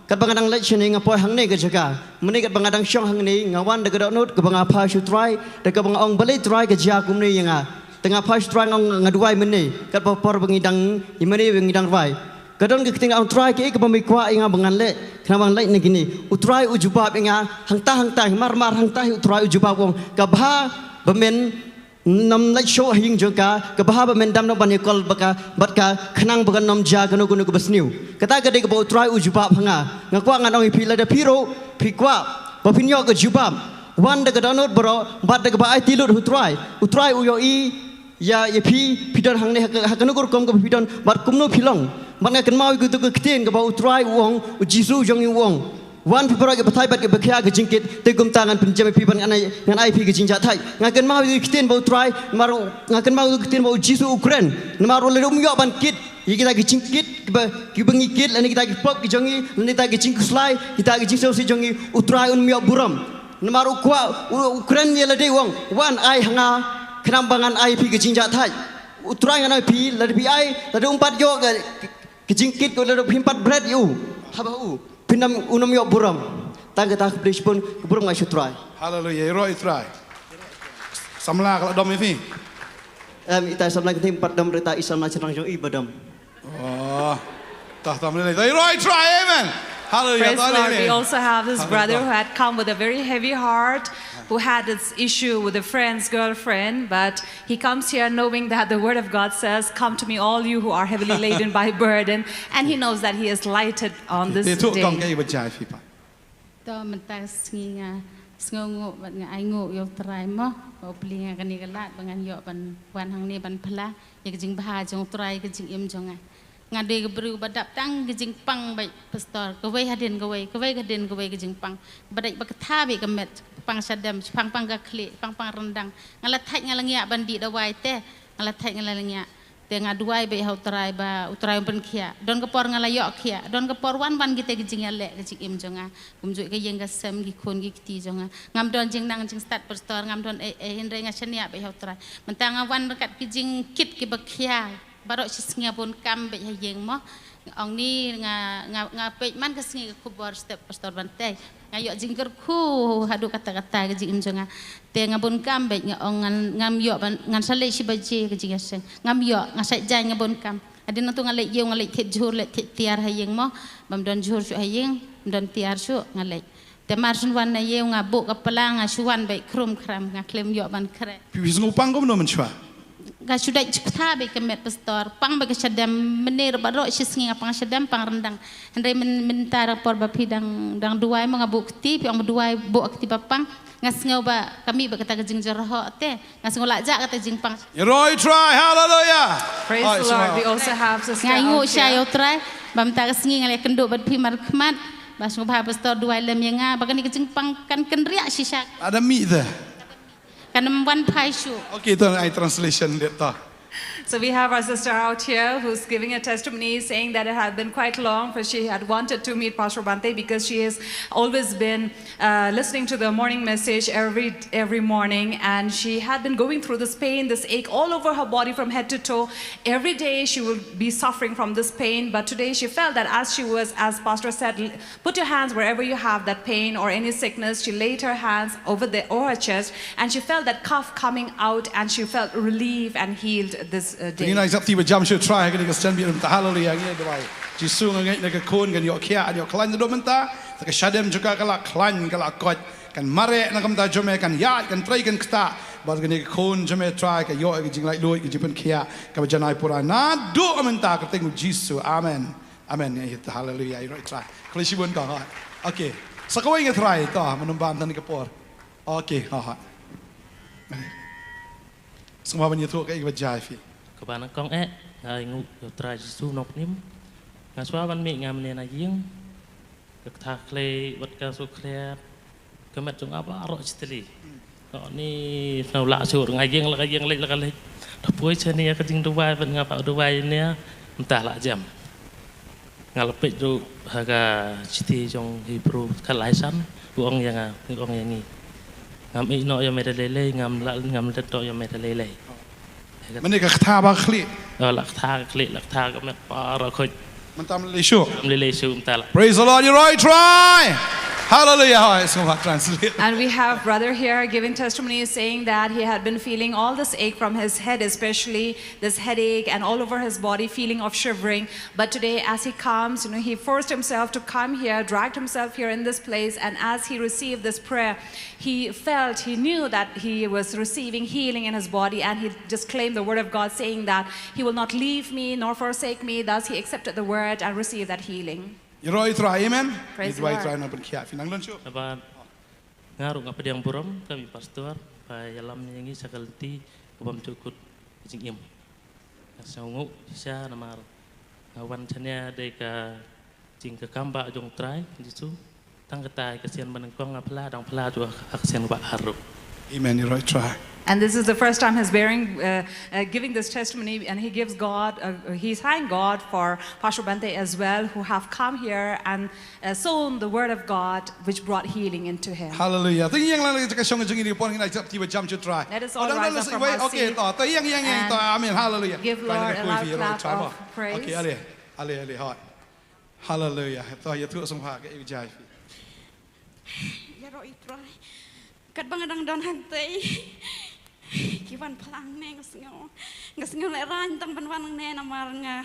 Katba nga dang leit shane nga poi hangne ka jaka. Mynne katba nga dang shong hangne, nga wan da ka dohnud kaba nga phai sha U Trai, da kaba nga ong, balei Trai ka jia kumne ïa nga. Te nga phai sha U Trai, nga ong nga duwai mynne, katba por ba ngi dang, ïa mynne ba ngi dang rwai. Ka don ka ktien, nga ong Trai, kaei kaba me kwah ïa nga ba ngan leh, khnang ba ngan leit na kine. U Trai u jubab ïa nga hangta hangta, mar mar hangta hi U Trai u jubab, u ong, ka bha ba men nym leit shuh ha ïing jong ka, ka bha ba men dam noh ban ïakol bad ka, bad ka, khnang ba kan nym jia kano kano kaba sniew. Kata ka dei kaba U Trai u jubab ha nga. Nga kwah ngan ong ïa phi, lada phi ruh phi kwah ba phin ïoh ka jubab, wan da ka dohnud baroh bad da kaba aiti lut ha U Trai. U Trai u ïohi ïa, ïa phi, phi don hangne ha ka, ha kano ka rukom kaba phi don bad kumno phi long. Bad nga kynmaw ïa kito ki ktien kaba U Trai u ong, U Jisu jong ngi u ong, wan phi baroh ki pathai bad ki bakhia ki jingkit, te kumta ngan pynjem ïa phi bad ngan ai, ngan ai phi ki jingjahthait. Nga kynmaw ïa ki ktien ba U Trai, namar nga kynmaw ïa ki ktien ba U Jisu u kren. Namar u lada um ïoh ban kit ïa kita ki jingkit kiba, kiba ngi kit, lane kita ki pop ki jong ngi, lane kita ki jingkhuslai, kita ki jingsngewsih jong ngi, U Trai un ym ïoh burom. Namar u kwah, u, u kren ïa lade, u ong, wan ai ha nga, khnang ba ngan ai phi ki jingjahthait. U Trai ngan ai phi, lada phi ai, lada um pat ïoh ka, ka jingkit, ko lada phim pat bret ïa u haba u, phin nym, un ym ïoh burom. Tang kata, khublei shibun, ka burom nga sha U Trai. Haleluya, ïaroh ïa U Trai. Samla ka la dom ïa phi? Em, ita i samla ka thim pat dom, ita i samla shynrang jong i ba dom. Oh. Tah, tah, ïaroh ïa U Trai, amen. Haleluya. Praise the Lord. We also have this brother who had come with a very heavy heart, who had this issue with a friend's girlfriend, but he comes here knowing that the word of God says, "Come to me, all you who are heavily laden by burden," and he knows that he is lighted on this day. Te tu kong ka i ba jai phi pa. To mynta ka sngi nga sngewnguh bad nga ainguh ïa U Trai mo, ba u plie nga kane ka lad ba ngan ïoh ban wan hangne ban pla ïa ka jingbha jong U Trai, ka jingim jong nga. Nga dei ka briew ba dap tang ka jingpang beit, pastor, kawei hadien kawei, kawei hadien kawei ka jingpang. Ba dei ba kata beit ka met, pang shadem, pang pang ka khlieh, pang pang ryndang. Nga la thait nga la ngiah ban dih dawai te, nga la thait nga la ngiah. Te nga duwai beit ha U Trai ba U Trai un pynkhiah. Don ka por nga la ïoh khiah, don ka por wan wan kita ki jingïaleh ka jingim jong nga. Kumjuh ka ïing ka sem, ki khun ki kti jong nga. Ngam don jingnang jingstad, pastor, ngam don ei ei, hynrei nga shaniah beit ha U Trai. Mynta nga wan ryngkat ki jingkit kiba khia. Baroh shi sngi nga bun kam beit ha ïing mo. Ong ni nga, nga, nga peit man ka sngi ka khubor step pastor Bantei. Nga ïoh jingkyrkhu haduh katta katta ka jingim jong nga. Te nga bun kam beit, nga ong ngan, ngam ïoh ban, ngan sa leit shi baje ka jingïaseng. Ngam ïoh, nga sa jaiñ, nga bun kam. Hadien nangtu nga leit ïew, nga leit thied jhur, leit thied tiar ha ïing mo. Bym don jhur shuh ha ïing, bym don tiar shuh, nga leit. Te mar shu wan na ïew nga buh ka pla, nga shu wan beit khrum khram, nga khlem ïoh ban khreh. Phi, phi sngewpang kumno mynshuwa? Nga shu dait shu ktha beit ka met, pastor, pang beit ka shadem, mynne ruh baroh shi sngi nga pang shadem, pang ryndang. Hynrei myn, mynta ka por ba phi dang, dang duwai mo, nga buh kti, phi ong ba duwai, buh kti ba pang. Nga sngew ba ka mih beit kata ka jingjyrhoh te. Nga sngew lah jah kata ka jingpang. Ïaroh ïa U Trai, haleluya. Praise the Lord. We also have Sister Althea. Nga ainguh shai ïa U Trai ba mynta ka sngi nga la ïakynduh bad phi markhmat. Ba sngewbha pastor duwai lem ïa nga ba kane ka jingpang kan kynriah shisha. Ada mih te. Kan ym wan phai shuh. Okay, to ai translation dei to. So we have our sister out here who's giving a testimony, saying that it had been quite long, for she had wanted to meet Pastor Bhante because she has always been uh, listening to the morning message every every morning, and she had been going through this pain, this ache all over her body from head to toe. Every day she would be suffering from this pain, but today she felt that as she was, as Pastor said, put your hands wherever you have that pain or any sickness. She laid her hands over the over her chest, and she felt that cough coming out, and she felt relief and healed this uh, day. Ngi nang ïa sngap, to ba jam sha U Trai ha kane ka stand biang mynta. Haleluia. Ngi duwai. Jisu, nga ngeit na ka khun kan ïoh khiah, kan ïoh khlaiñ naduh mynta. Te ka shadem jong ka ka la khlaiñ, ka la koit. Kan mareh na ka bynta jong me, kan ïaid, kan trei, kan ktah. Bad kane ka khun jong me Trai ka ïoh ka jinglaitluid, ka jingpynkhiah kaba janai pura naduh mynta, ha ka kyrteng U Jisu. Amen. Amen. Ngi ïa, haleluia. Ïaroh Trai. Khublei shibun kong, ha. Okay. Sa kawei nga try to, mynta ban tang ïa ka por. Okay, ha ha. Sngewbha ban ïathuh kaei kaba jia ïa phi. Kaba nyngkong eh, nga ainguh ïa U Trai Jisu Nongpynim. Nga sngewbha ban mih nga mynne na ïing. Ka ktah khlei bad ka suk khlieh. Ka met jong nga baroh shitylli. Nga ong, ni sngewlah shuh, nga ïeng la ka ïeng, leit la ka leit. Da poi shane ïa ka jingduwai bad nga pat duwai ne, mynta la jem. Nga la peit ruh ha ka shithi jong Hebru ka lai san, u ong ïa nga, u ong ïa ngi. Ngam ïeh noh ïa me da lei lei, ngam lah, ngam leit noh ïa me da lei lei. Mynne ka ktah ba khlieh. Oh, la ktah ka khlieh, la ktah ka met baroh khuid. Mynta ym lei shuh. Ym lei shuh mynta la. Praise the Lord, ïaroh Trai. Hallelujah. Hoi, sngewbha translate. And we have brother here giving testimony, saying that he had been feeling all this ache from his head, especially this headache, and all over his body, feeling of shivering. But today, as he comes, you know, he forced himself to come here, dragged himself here in this place, and as he received this prayer, he felt, he knew that he was receiving healing in his body, and he just claimed the word of God, saying that he will not leave me nor forsake me. Thus, he accepted the word and received that healing. Ïaroh Trai, amen. Praise the Lord. Ïaroh Trai, nang pynkhiah, phi nang don shuh. Naba nga ruh nga pdiang burom kum i pastor ba ïalam ïa ngi sha ka lynti kaba ym ju kut jingim. Nga sngewnguh shisha namar nga wan shane dei ka jingkyrkhu ba jong Trai Jisu. Tang kata ka sien ba nyngkong nga pla, dang pla ju ha ka sien ba ar ruh. Amen. Ïaroh Trai. And this is the first time he's bearing, uh, uh, giving this testimony, and he gives God, uh, he's thank God for Pastor Bhante as well, who have come here and uh, sown the word of God, which brought healing into him. Hallelujah. To ïeng lang ka shong jong ngi, phi nang ïa sngap, to ba jam sha U Trai. Let us all rise up from our seat. Okay, to, to ïeng, ïeng, ïeng, to. Amen. Hallelujah. Give Lord a loud clap of praise. Okay, ale, ale, ale, hoi. Hallelujah. To ïathuh sngewbha kaei ka jia ïa phi. Ïaroh Trai. Katba nga dang don hangtei, ki wan phlang ne, nga sngew, nga sngew lehraiñ tang ban wan ne namar nga,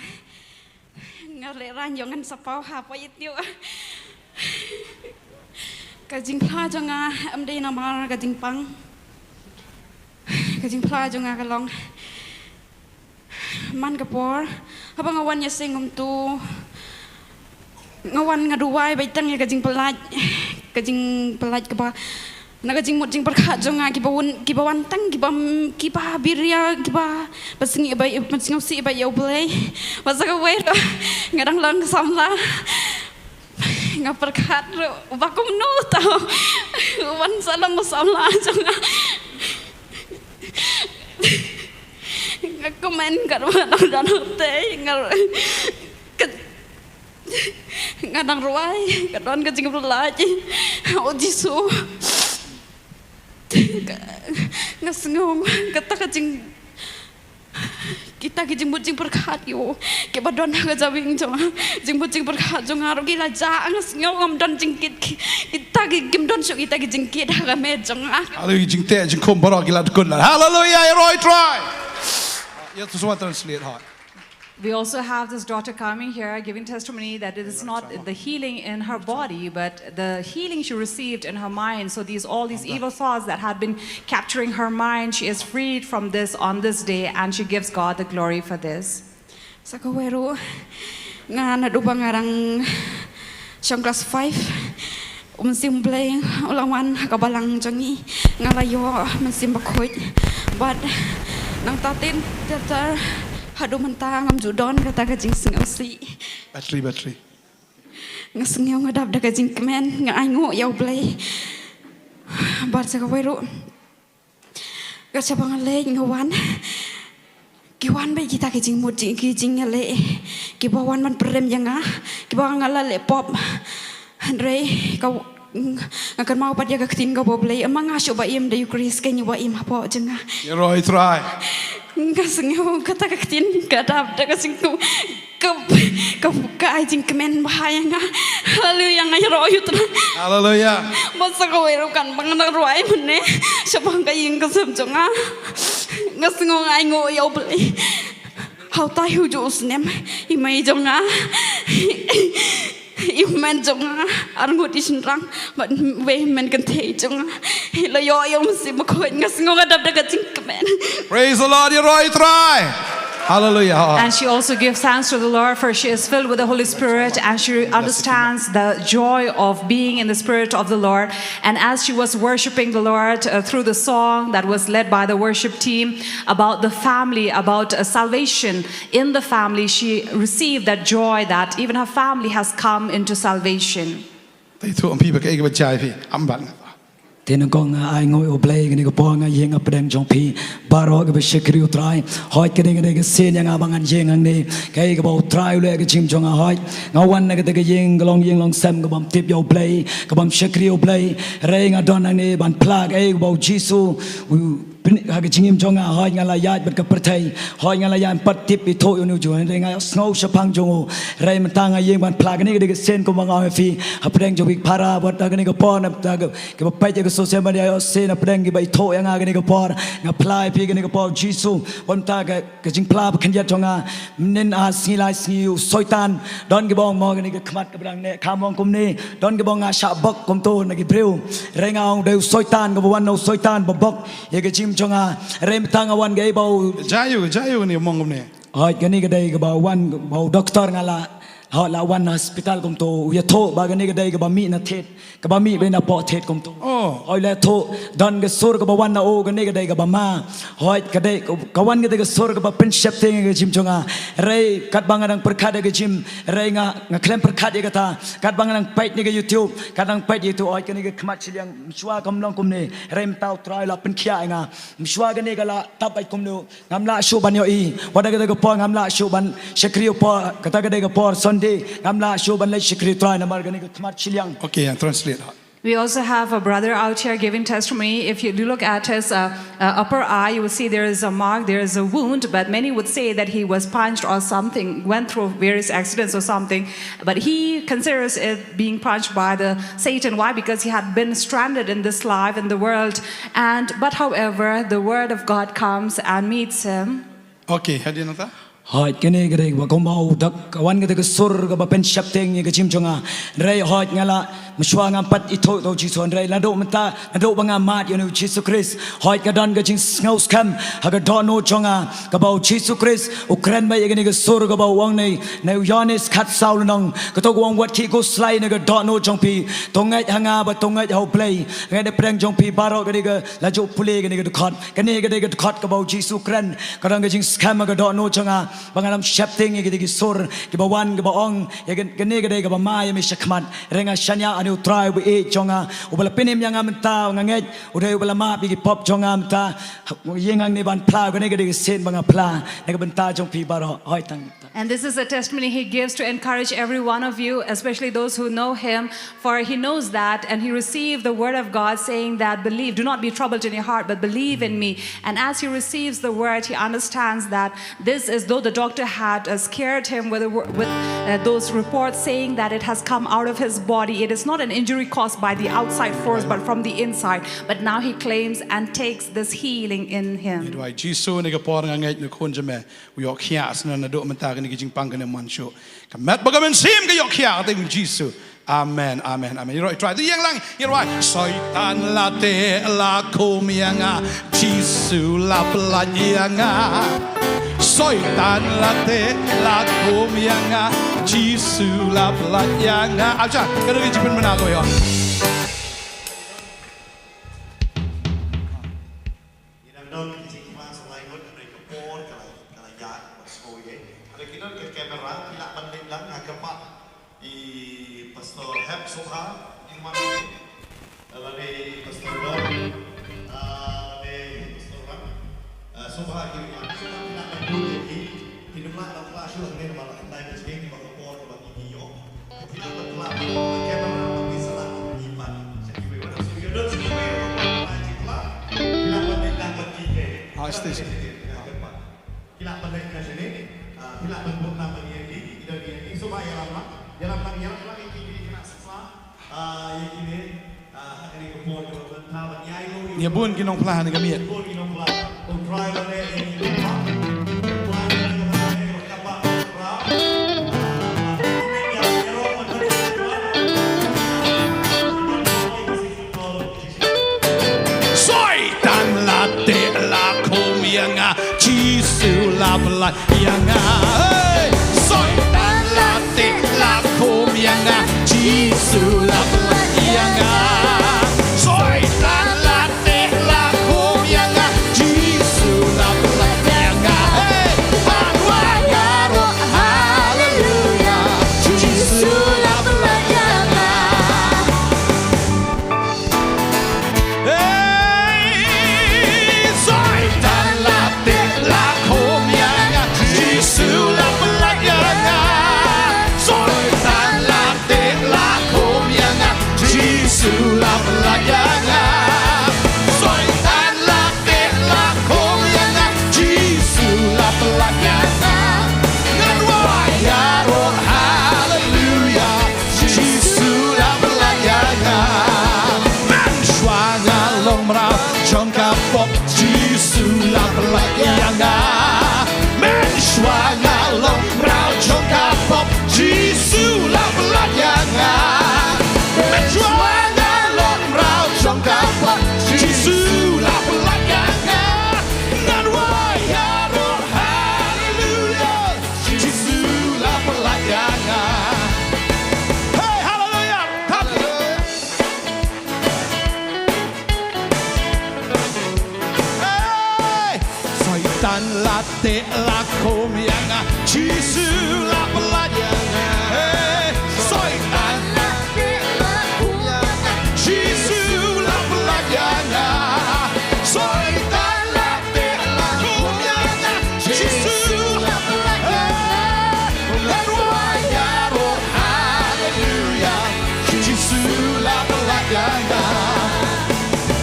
nga lehraiñ ïoh ngan sa paw ha poi ïa tio. Ka jingphla jong nga ym dei namar ka jingpang. Ka jingphla jong nga ka long man ka por haba nga wan ïaseng kumto, nga wan nga duwai beit tang ïa ka jingpyllait, ka jingpyllait kaba na ka jingmut jingpyrkhat jong nga, kiba wan, kiba wan tang kiba, kiba biria, kiba pynsngew beit, pynsngewsih beit ïa U Blei. Bad sa kawei ruh nga dang long samla. Nga pyrkhat ruh ba kumno tau u wan sa long u samla jong nga. Nga kmen katba nga dang don hangtei, nga, ka, nga dang rwai, ka don ka jingpyllait. O Jisu. Nga sngew kata ka jing, kita ki jingmut jingpyrkhat ïa u, kiba don ha ka jabieng jong nga, jingmut jingpyrkhat jong nga ruh ki la jah, nga sngew ngam don jingkit, ki, kita ki, kim don shuh kita ki jingkit ha ka met jong nga. Hallelujah, jingteh jingkhum baroh ki la dkut lad. Hallelujah, ïaroh Trai. Ïa, to sngewbha translate, hoi. We also have this daughter coming here giving testimony that it is not the healing in her body, but the healing she received in her mind. So these, all these evil thoughts that had been capturing her mind, she is freed from this on this day, and she gives God the glory for this. Sa kawei ruh, nga naduh ba nga dang shong class five, U Mynsiem Blei u la wan ha ka balang jong ngi, nga la ïoh Mynsiem Bakhuid. Bad nangta tang ter ter haduh mynta ngam ju don kata ka jingsngewsih. Battery, battery. Nga sngew nga dap da ka jingkmen, nga ainguh ïa U Blei. Bad sa kawei ruh, ka shaba nga leit nga wan, Ki wan bad kita ki jingmut jing ki jingïaleh, kiba wan ban pyrem ïa nga, kiba nga la leh pop. Hynrei ka, nga kynmaw pat ïa ka ktien ka ba U Blei, ma nga shuh ba im da U Khrist, kein ba im hapoh jong nga. Ïaroh ïa U Trai. Nga sngew kata ka ktien ka dap da ka jingkmen, ka, ka, ka ai jingkmen bha ïa nga. Haleluya, nga ïaroh ïa U Trai. Haleluya. Ba sa kawei ruh kan ba nga nang rwai mynne shaphang ka ïing ka sem jong nga. Nga sngew nga ainguh ïa U Blei. Ha utai u juh u snem, i mei jong nga, i hynmen jong nga, arngut i shynrang, bad wei hynmen kynthei jong nga. I la ïoh ïa U Mynsiem Bakhuid, nga sngew nga dap da ka jingkmen. Praise the Lord, ïaroh ïa U Trai. Hallelujah. And she also gives thanks to the Lord, for she is filled with the Holy Spirit, and she understands the joy of being in the Spirit of the Lord. And as she was worshiping the Lord, uh, through the song that was led by the worship team about the family, about, uh, salvation in the family, she received that joy that even her family has come into salvation. Te tu ampi ba ka ei ka ba jai phi, am ban. Te nyngkong nga ainguh ïa U Blei kane ka por nga ïeng hapdeng jong phi baroh kiba shakri U Trai. Hooid, kane ka dei ka sien ïa nga ba ngan ïeng hangne. Kaei kaba U Trai u leh ha ka jingim jong nga, hooid. Nga wan na kata ka ïing, ka long ïing long sem ka bym tip ïa U Blei, ka bym shakri U Blei. Hynrei nga don hangne ban phla kaei kaba U Jisu u pyn-, ha ka jingim jong nga, hooid, nga la ïaid bad ka pyrthei. Hooid, nga la ïaid, ym pat tip ithuh ïa une u Jisu. Hynrei nga ïohsngew shaphang jong u. Hynrei mynta nga ïeng ban phla kane ka dei ka sien kumba nga ong ïa phi. Hapdeng jong phi para, bad ha kane ka por, na bynta ka, kiba peit ïa ka social media, ïohsngew hapdeng kiba ithuh ïa nga kane ka por. Nga phla ïa phi kane ka por, Jisu, bad mynta ka, ka jingphla ba khyndiat jong nga. Mynnin ar sngi lai sngi u Soitan, don kiba ong mo kane ka khmat kaba dang neh kham ong kumne, don kiba ong nga shah bok kumto na ki briew. Hynrei nga ong dei u Soitan kaba wan, na u Soitan ba bok ïa ka jingim jong nga. Hynrei mynta nga wan kaei ba u Jai ïa u, jai ïa u, kane mong kumne. Hooid, kane ka dei kaba wan, ba u doktor nga la, hooid, la wan na hospital kumto, u ïathuh ba kane ka dei kaba mih na thied, kaba mih beit napoh thied kumto. Oh. Hooid, la ïathuh, don ka sur kaba wan na u, kane ka dei kaba ma. Hooid, ka dei, ka wan kata ka sur kaba pynsheptieng ïa ka jingim jong nga. Hynrei katba nga dang pyrkhat ïa ka jingim, hynrei nga, nga khlem pyrkhat ïa kata. Katba nga dang peit na ka YouTube, katba nga dang peit ïa YouTube, hooid, kane ka khmat shiliang, mynshuwa kam long kumne. Hynrei mynta U Trai u la pynkhiah ïa nga. Mynshuwa kane ka la tap beit kumno, ngam lah shuh ban ïohi. Wat ha kata ka por ngam lah shuh ban shakri, u por, kata ka dei ka por Sunday, ngam lah shuh ban leit shakri U Trai namar kane ka khmat shiliang. Okay, I'll translate. We also have a brother out here giving testimony. If you do look at his, uh, uh, upper eye, you will see there is a mark, there is a wound, but many would say that he was punched or something, went through various accidents or something. But he considers it being punched by the Satan. Why? Because he had been stranded in this life, in the world. And, but however, the word of God comes and meets him. Okay, hadien nangta? Hooid, kane ka dei ba kumba u dak, ka wan kata ka sur kaba pynsheptieng ïa ka jingim jong nga. Hynrei hooid nga la, mynshuwa ngam pat ithuh ïa u Jisu, hynrei naduh mynta, naduh ba nga mad ïa une u Jisu Khrist, hooid, nga don ka jingsngew skhem ha ka dohnud jong nga, kaba u Jisu Khrist u kren beit ïa kane ka sur kaba u ong ne, na u Ïoannis khatsaw lynnong, kato ka ong wat khih khuslai na ka dohnud jong phi, to ngeit ha nga bad to ngeit ha U Blei. Ngeit na pdeng jong phi baroh, ka dei ka, la ju pule kane ka dkhot. Kane ka dei ka dkhot kaba u Jisu u kren. Ka don ka jingskhem ha ka dohnud jong nga ba ngan ym sheptieng ïa kine ki sur kiba wan kiba ong ïa kane, kane ka dei kaba ma ïa me shakhmat. Hynrei nga shaniah ha une u Trai uba ïeit jong nga, uba la pynim ïa nga mynta, nga ngeit u dei uba la map ïa ki pop jong nga mynta. Ïeng hangne ban phla, kane ka dei ka sien ba nga phla na ka bynta jong phi baroh. Hooid, tang. And this is a testimony he gives to encourage every one of you, especially those who know him, for he knows that, and he received the word of God saying that, "Believe, do not be troubled in your heart, but believe in me." And as he receives the word, he understands that this is, though the doctor had, uh, scared him with, the wo-, with, uh, those reports saying that it has come out of his body, it is not an injury caused by the outside force, but from the inside. But now he claims and takes this healing in him. Ngi duwai, Jisu, ha kane ka por nga ngeit une u khun jong me u ïoh khiah shuh naduh mynta, kane ka jingpang kan ym wan shuh. Ka met bad ka mynsiem ka ïoh khiah ha ka kyrteng Jisu. Amen, amen, amen. Ïaroh ïa u Trai, to ïeng lang, ïaroh. Soitan la teh la khum ïa nga, Jisu la pyllait ïa nga. Soitan la teh la khum ïa nga, Jisu la pyllait ïa nga. Acha, ka dei ka jingpynbna kawei, oh. Ngi dang don ki jingkmen sa lai ngut, hynrei ka por ka la, ka la ïaid, ba sngewbha ïa. Hynrei ki don ka camera, ki lah ban leit lang ha kyrpad i Pastor Hep Soha, i man, lane Pastor Don, ah, lane Pastor Ram, ah, Sngewbha ki, sngewbha ki lah ban bud ïa ki. Ki nym lah ban kla shuh hangne namar la khyndai baje, ki ba ka por ki ba ki ïoh. Ki lah ban kla, ka camera ba ki sa lah ban ïoh pat sha kiwei. Wat la shu ïoh don sha kiwei ruh ba ki kla, ki lah ban leit lang bad ki. Ah, station. Ki lah ban leit na shane, ah, ki lah ban bud lang bad ïa ki, ki don ïa ki. Sngewbha ïalam lang, ïalam lang, ïalam lang ïa ki, ki khynnah samla. Ah, ïa kine, ah, ha kane ka por ka ban tha ban ïai long ïa. Ïa bun ki nongphla ha kane ka miet. Bun ki nongphla. Soitan la teh la khum ïa nga, Jisu la pyllait ïa nga. Hey! Soitan la teh la khum ïa nga, Jisu la pyllait ïa nga. Soitan la teh la khum ïa nga, Jisu la pyllait ïa nga. Hey! Hanwa ïaroh, haleluya, Jisu la pyllait ïa nga. Hey, Soitan la teh la khum ïa nga, Jisu la pyllait ïa nga. Soitan la teh la khum ïa nga, Jisu la pyllait ïa nga. Soitan la teh la khum ïa nga, Jisu la pyllait ïa nga. Ngan wad ïaroh, haleluya, Jisu la pyllait ïa nga. Mynshuwa nga long mraw jong ka pop, Jisu la pyllait ïa nga. Mynshuwa nga long mraw jong ka pop, Jisu la pyllait ïa nga. Mynshuwa nga long mraw jong ka pop, Jisu la pyllait ïa nga. Ngan wad ïaroh, haleluya, Jisu la pyllait ïa nga. Hey, haleluya. Haleluya. Hey! Soitan la teh la khum ïa nga, Jisu la pyllait ïa nga. Hey! Soitan la teh la khum ïa nga, Jisu la pyllait ïa nga. Soitan la teh la khum ïa nga, Jisu la pyllait ïa nga. Ngan wad ïaroh, haleluya, Jisu la pyllait ïa nga.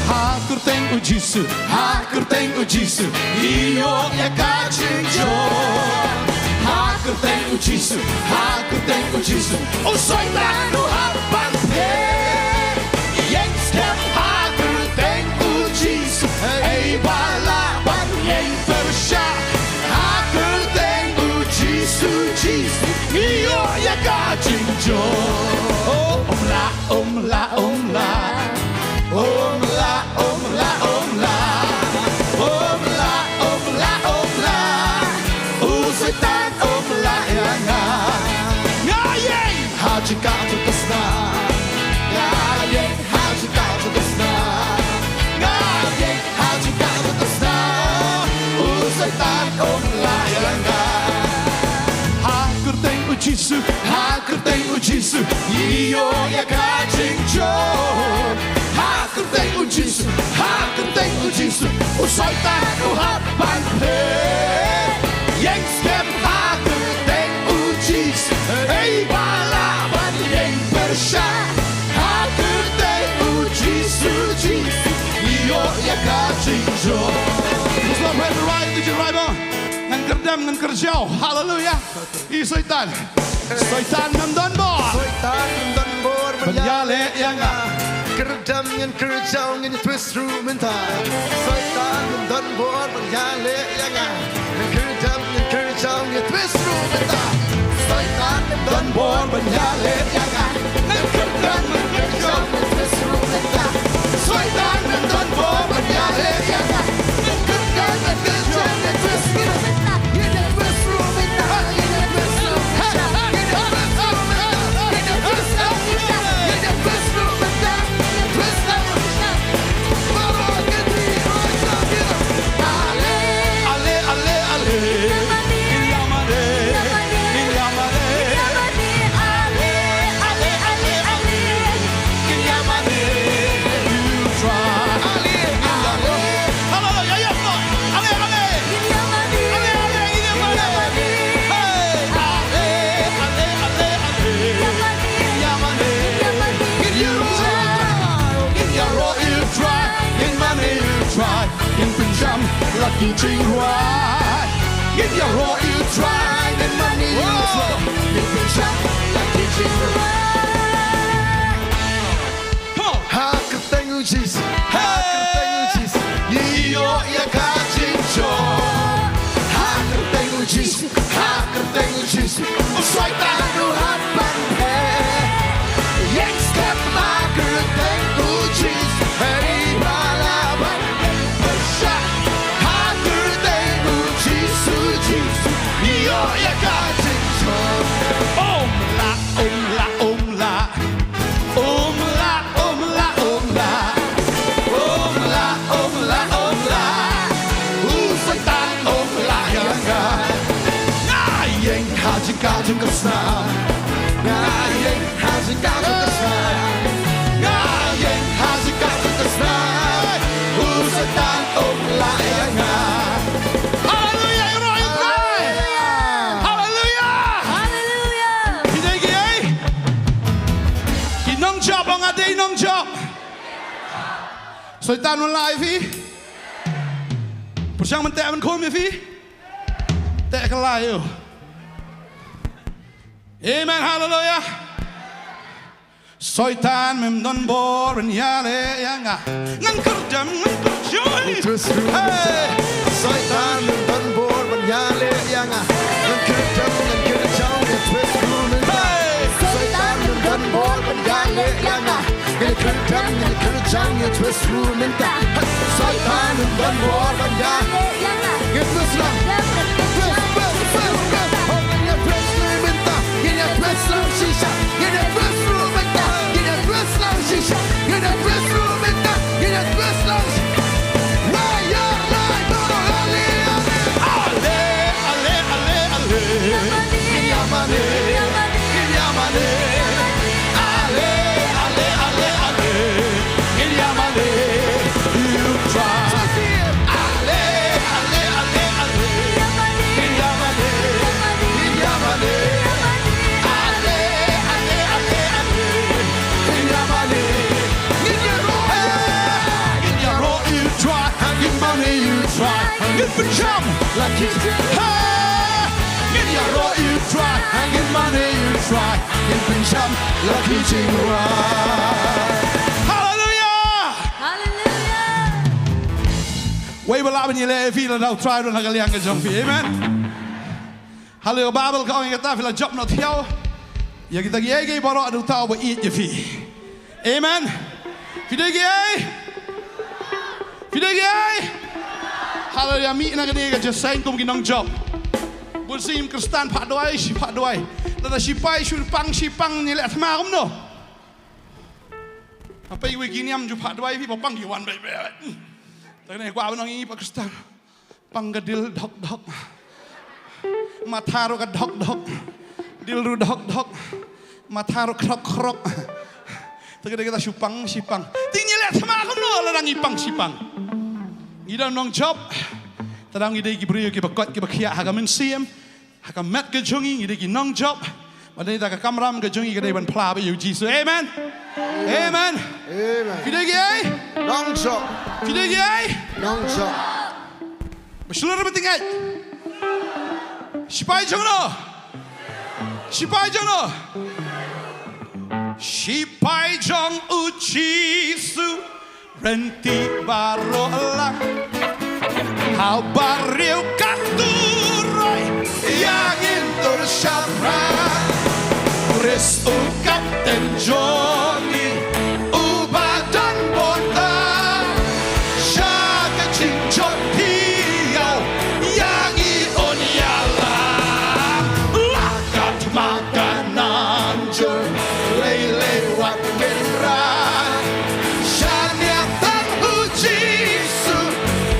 Ha kyrteng u Jisu, ha kyrteng u Jisu, ngi ïoh ïa ka jingjop. Ha kyrteng u Jisu, ha kyrteng u Jisu, u Soitan u hap ban phet. Ïeng skhem ha kyrteng u Jisu, ei ba lah ban ïeng pyrshah. Ha kyrteng u Jisu, Jisu, ngi ïoh ïa ka jingjop. Oh, um lah, um lah, um lah. Um lah, um lah, um lah. Um lah, um lah, um lah. U Soitan um lah ïa nga. Nga ïeng ha jaka jong ka snam. Nga ïeng ha jaka jong ka snam. Nga ïeng ha jaka jong ka snam. U Soitan um lah ïa nga. Ha kyrteng u Jisu, ha kyrteng u Jisu, ngi ïoh ïa ka jingjop. Ha kyrteng u Jisu, ha kyrteng u Jisu, u Soitan u hap ban phet. Ïeng skhem ha kyrteng u Jisu, ei ba lah ban ïeng pyrshah. Ha kyrteng u Jisu, Jisu, ngi ïoh ïa ka jingjop. Just love right, right, right, right. Ngan kyrdem, ngan kyrjaw. Haleluya. I Soitan. Soitan ym don bor. Soitan ym don bor ban ïaleh ïa nga. Kyrdem ngan kyrjaw ngan twist ruh mynta. Soitan ym don bor ban ïaleh ïa nga. Ngan kyrdem ngan kyrjaw ngan twist ruh mynta. Soitan ym don bor ban ïaleh ïa nga. Ngan kyrdem ngan kyrjaw ngan twist ruh mynta. Soitan ym don bor ban ïaleh ïa nga. Ngan kyrdem ngan kyrjaw ngan twist ruh mynta. Ki jingrwai. Ngin ïaroh ïa U Trai, ngin mane ïa U Trai. Ngin pynshang la ki jingrwai. Come on. Ha kyrteng U Jisu, ha kyrteng U Jisu, ngi ïoh ïa ka jingjop. Ha kyrteng U Jisu, ha kyrteng U Jisu, u Soitan u hap ban phet. Ïeng step ha kyrteng U Jisu, hei ba la ban pynshah. Ha kyrteng U Jisu, Jisu, ngi ïoh ïa ka jingjop. Om la, om la, om la. Om la, om la, om la. Om la, om la, om la. U Soitan, om la ïa nga. Nga ïeng ha jingkah jong ka snam. Nga ïeng ha jingkah jong ka snam. Nga ïeng ha jingkah jong ka snam. U Soitan, om la ïa nga. Haleluia, ïaroh ïa U Trai. Haleluia. Haleluia. Phi dei kiei? Ki nongjop, ong nga dei nongjop. Soitan un lah ïa phi? Pyrshang ban teh ban khum ïa phi? Teh kylla ïa u. Amen, haleluia. Soitan mem don bor ban ïaleh ïa nga. Ngan kyrdem, ngan kyrjong. Hey! Soitan mem don bor ban ïaleh ïa nga. Ngan kyrdem, ngan kyrjong, ngan twist ruh mynta. Hey! Soitan mem don bor ban ïaleh ïa nga. Ngan kyrdem, ngan kyrjong, ngan twist ruh mynta. Soitan mem don bor ban ïaleh ïa nga. Ngan twist lang. Twist, twist, twist, twist. Oh, ngan twist ruh mynta. Ngan twist lang shisha. Ngan twist ruh mynta. Ngan twist lang shisha. Ngan twist ruh mynta. Ngan twist lang shisha. Wah, ïa, lai, no, no, ale, ale. Ale, ale, ale, ale. Ngin ïa mane. Ngin ïa mane. Ale, ale, ale, ale. Ngin ïa mane. You try. Ale, ale, ale, ale. Ngin ïa mane. Ngin ïa mane. Ale, ale, ale, ale. Ngin ïa mane. Ngin ïaroh. Ngin ïaroh ïa U Trai. Ngin mane ïa U Trai. Ngin pynsham la ki jingrwai. Ngin ïaroh ïa U Trai. Ngin mane ïa U Trai. Ngin pynsham la ki jingrwai. Haleluia. Haleluia. Wei ba lah ban ïaleh ïa phi lada U Trai u don ha ka liang ka jong phi. Amen. Haleluia. Ka Baibl ka ong ïa kata, phi la jop noh thiaw ïa kita kiei kiei baroh, da uta uba ïeit ïa phi. Amen. Phi dei kiei? Phi dei kiei? Haleluia. Mih na kane ka jingïaseng kum ki nongjop. Bun sien Khristan phah duwai, shi phah duwai. Lada shipai shu pang, shi pang, ngi leh thma kumno? Hapei wei ki niam ju phah duwai, phi ba pang ki wan beit beit. Te kane kwah ban ong ïa ngi pat Khristan. Pang ka dil dhok dhok. Matha ruh ka dhok dhok. Dil ruh dhok dhok. Matha ruh khrok khrok. Te ka dei kata shu pang shi pang. Te ngi leh thma kumno lada ngi pang shi pang? Ngi dang nongjop. Te dang ngi dei ki briew kiba koit kiba khiah ha ka mynsiem. Ha ka met ka jong ngi ngi dei ki nongjop. Bad ïa ka kamram ka jong ngi ka dei ban phla bad ïa U Jisu. Amen. Amen. Amen. Phi dei kiei? Nongjop. Phi dei kiei? Nongjop. Ba shlur ba tyngeh. Shipai jong no. Shipai jong no. Shipai jong U Jisu. Rynti baroh lang. Haba riew ka turoi ïa ngin tur shaphrang. Khrist u kapten jong ngi uba don bor tam. Sha ka jingjot thiaw ïa ngi un ïalam. La ka thma ka nang jur lei lei wat ngin rai. Shaniah tang U Jisu,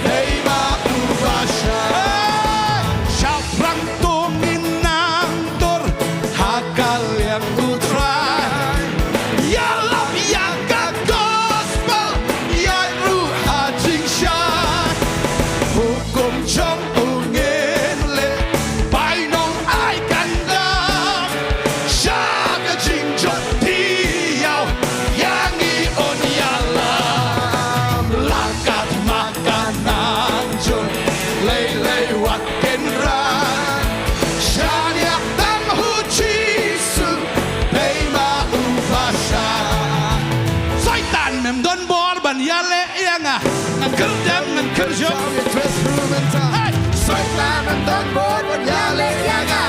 dei ma uba shai. Shaphrang to ngin nang tur ha ka liang U Trai. Ïaleh ïa nga. Ngan kyrjam, ngan kyrjam. Hey! Soitan, ngan don bor ban ïaleh ïa nga.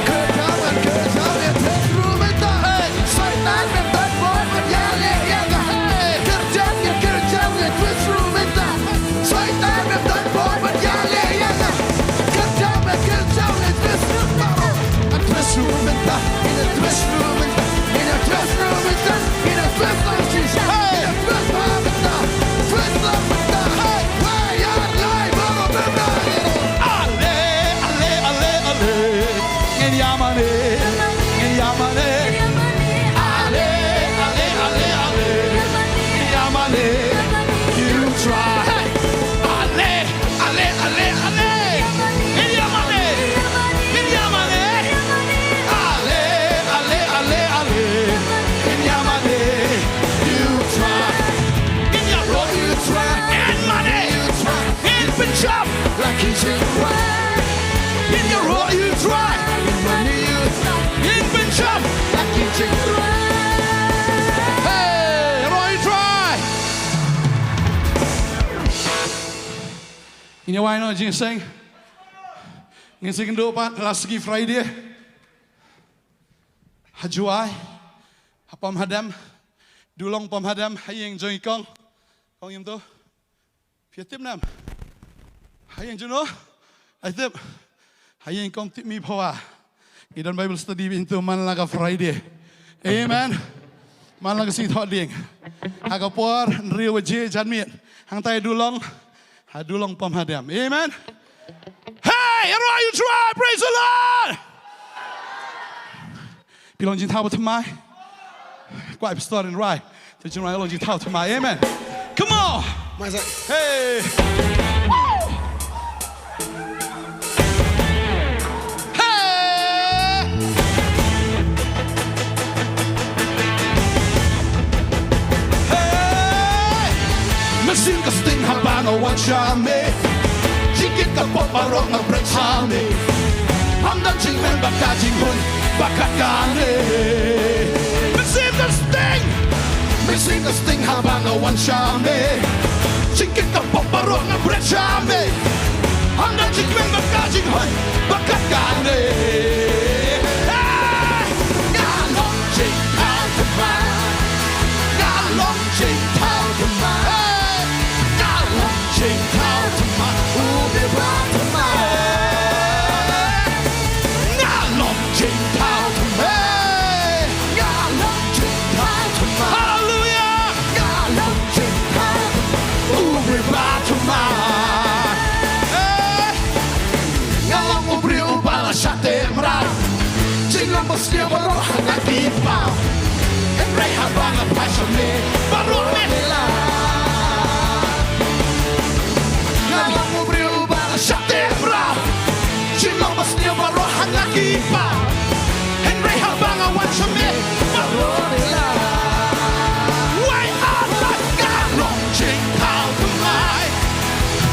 Kyrjam, ngan kyrjam, ïa twist room ita. Hey! Soitan, ngan don bor ban ïaleh ïa nga. Hey! Kyrjam, ngan kyrjam, ïa twist room ita. Soitan, ngan don bor ban ïaleh ïa nga. Kyrjam, ngan kyrjam, ïa twist room ita. Twist room ita. Twist room ita. Twist room ita. Hey! You try. Hey! Ale, ale, ale, ale. Ngin ïa mane. Ngin ïa mane. Ale, ale, ale, ale. Ngin ïa mane. You try. Ngin ïa ruh, you try. Ngin mane. You try. Ngin pynjop. Like you try. Ngin ïa ruh, you try. Ngin mane, you try. Ngin pynjop. Like you try. Hey, ruh, you try. Ngin ïa wai noh jingseng. Ngin sa ïakynduh pat la sngi Friday. Ha Jowai. Ha Pamhadam. Dulong Pamhadam. Ha ïing jong i kong. Kong ïem to. Phi ïa tip ne em? Ha ïing jong no. Ai tip. Ha ïing kong tip mi phawa. Ngi don Bible study bad ïing to man la ka Friday. Amen. Man la ka sngi Thohdieng. Ha ka por hynriew baje janmiet. Hangtai Dulong. Ha Dulong Pamhadam. Amen. Hey, everyone, you try. Praise the Lord. Phi long jingthaw ba thymmai. Kwah pastor in rai. Te jingrai long jingthaw thymmai. Amen. Come on. Hey. Hey. Hey. Mynsiem ka sting haba nga wan sha me. Jingkit ka pop baroh nga bret sha me. Ym don jingmeng bad ka jinghun bad ka kane. Mynsiem ka sting. Mynsiem ka sting haba nga wan sha me. Jingkit ka pop baroh nga bret sha me. Ym don jingmeng bad ka jinghun bad ka kane. Hey! Nga long jingthaw thymmai. Nga long jingthaw thymmai. Hey! Nga long jingthaw thymmai. U Blei ba thymmai. Nga long jingthaw thymmai. Nga long jingthaw thymmai. Hallelujah. Nga long jingthaw thymmai. U Blei ba thymmai. Hey! Nga long u briew uba la shah teh mraw. Jinglong ba sniew baroh ha nga ki paw. Hynrei haba nga phai sha me baroh me la. Nga long u briew uba la shah teh mraw. Jinglong ba sniew baroh ha nga ki paw. Hynrei haba nga wan sha me baroh me la. Wei, ar, bad nga long jingthaw thymmai.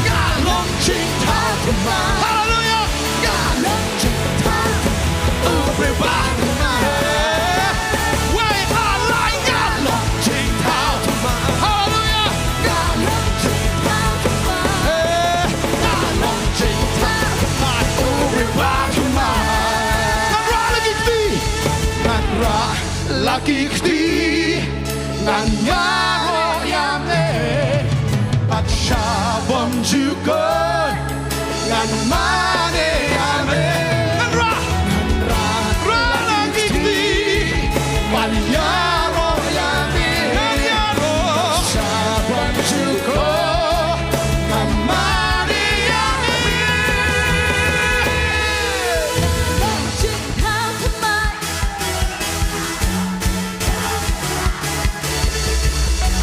Nga long jingthaw thymmai. Hallelujah. Nga long jingthaw thymmai. U Blei ba thymmai. Wei, ar, lai, nga long jingthaw thymmai. Hallelujah. Nga long jingthaw thymmai. Nga long jingthaw thymmai. U Blei ba thymmai. Ngan rah la ki kti. Ngan rah la ki kti. Ngan ïaroh ïa me. Bad sha bymjukut ngan mane ïa me. Ngan rah. Ngan rah. Rah la ki kti. Ban ïaroh ïa me. Ngan ïaroh. Sha bymjukut ngan mane ïa me.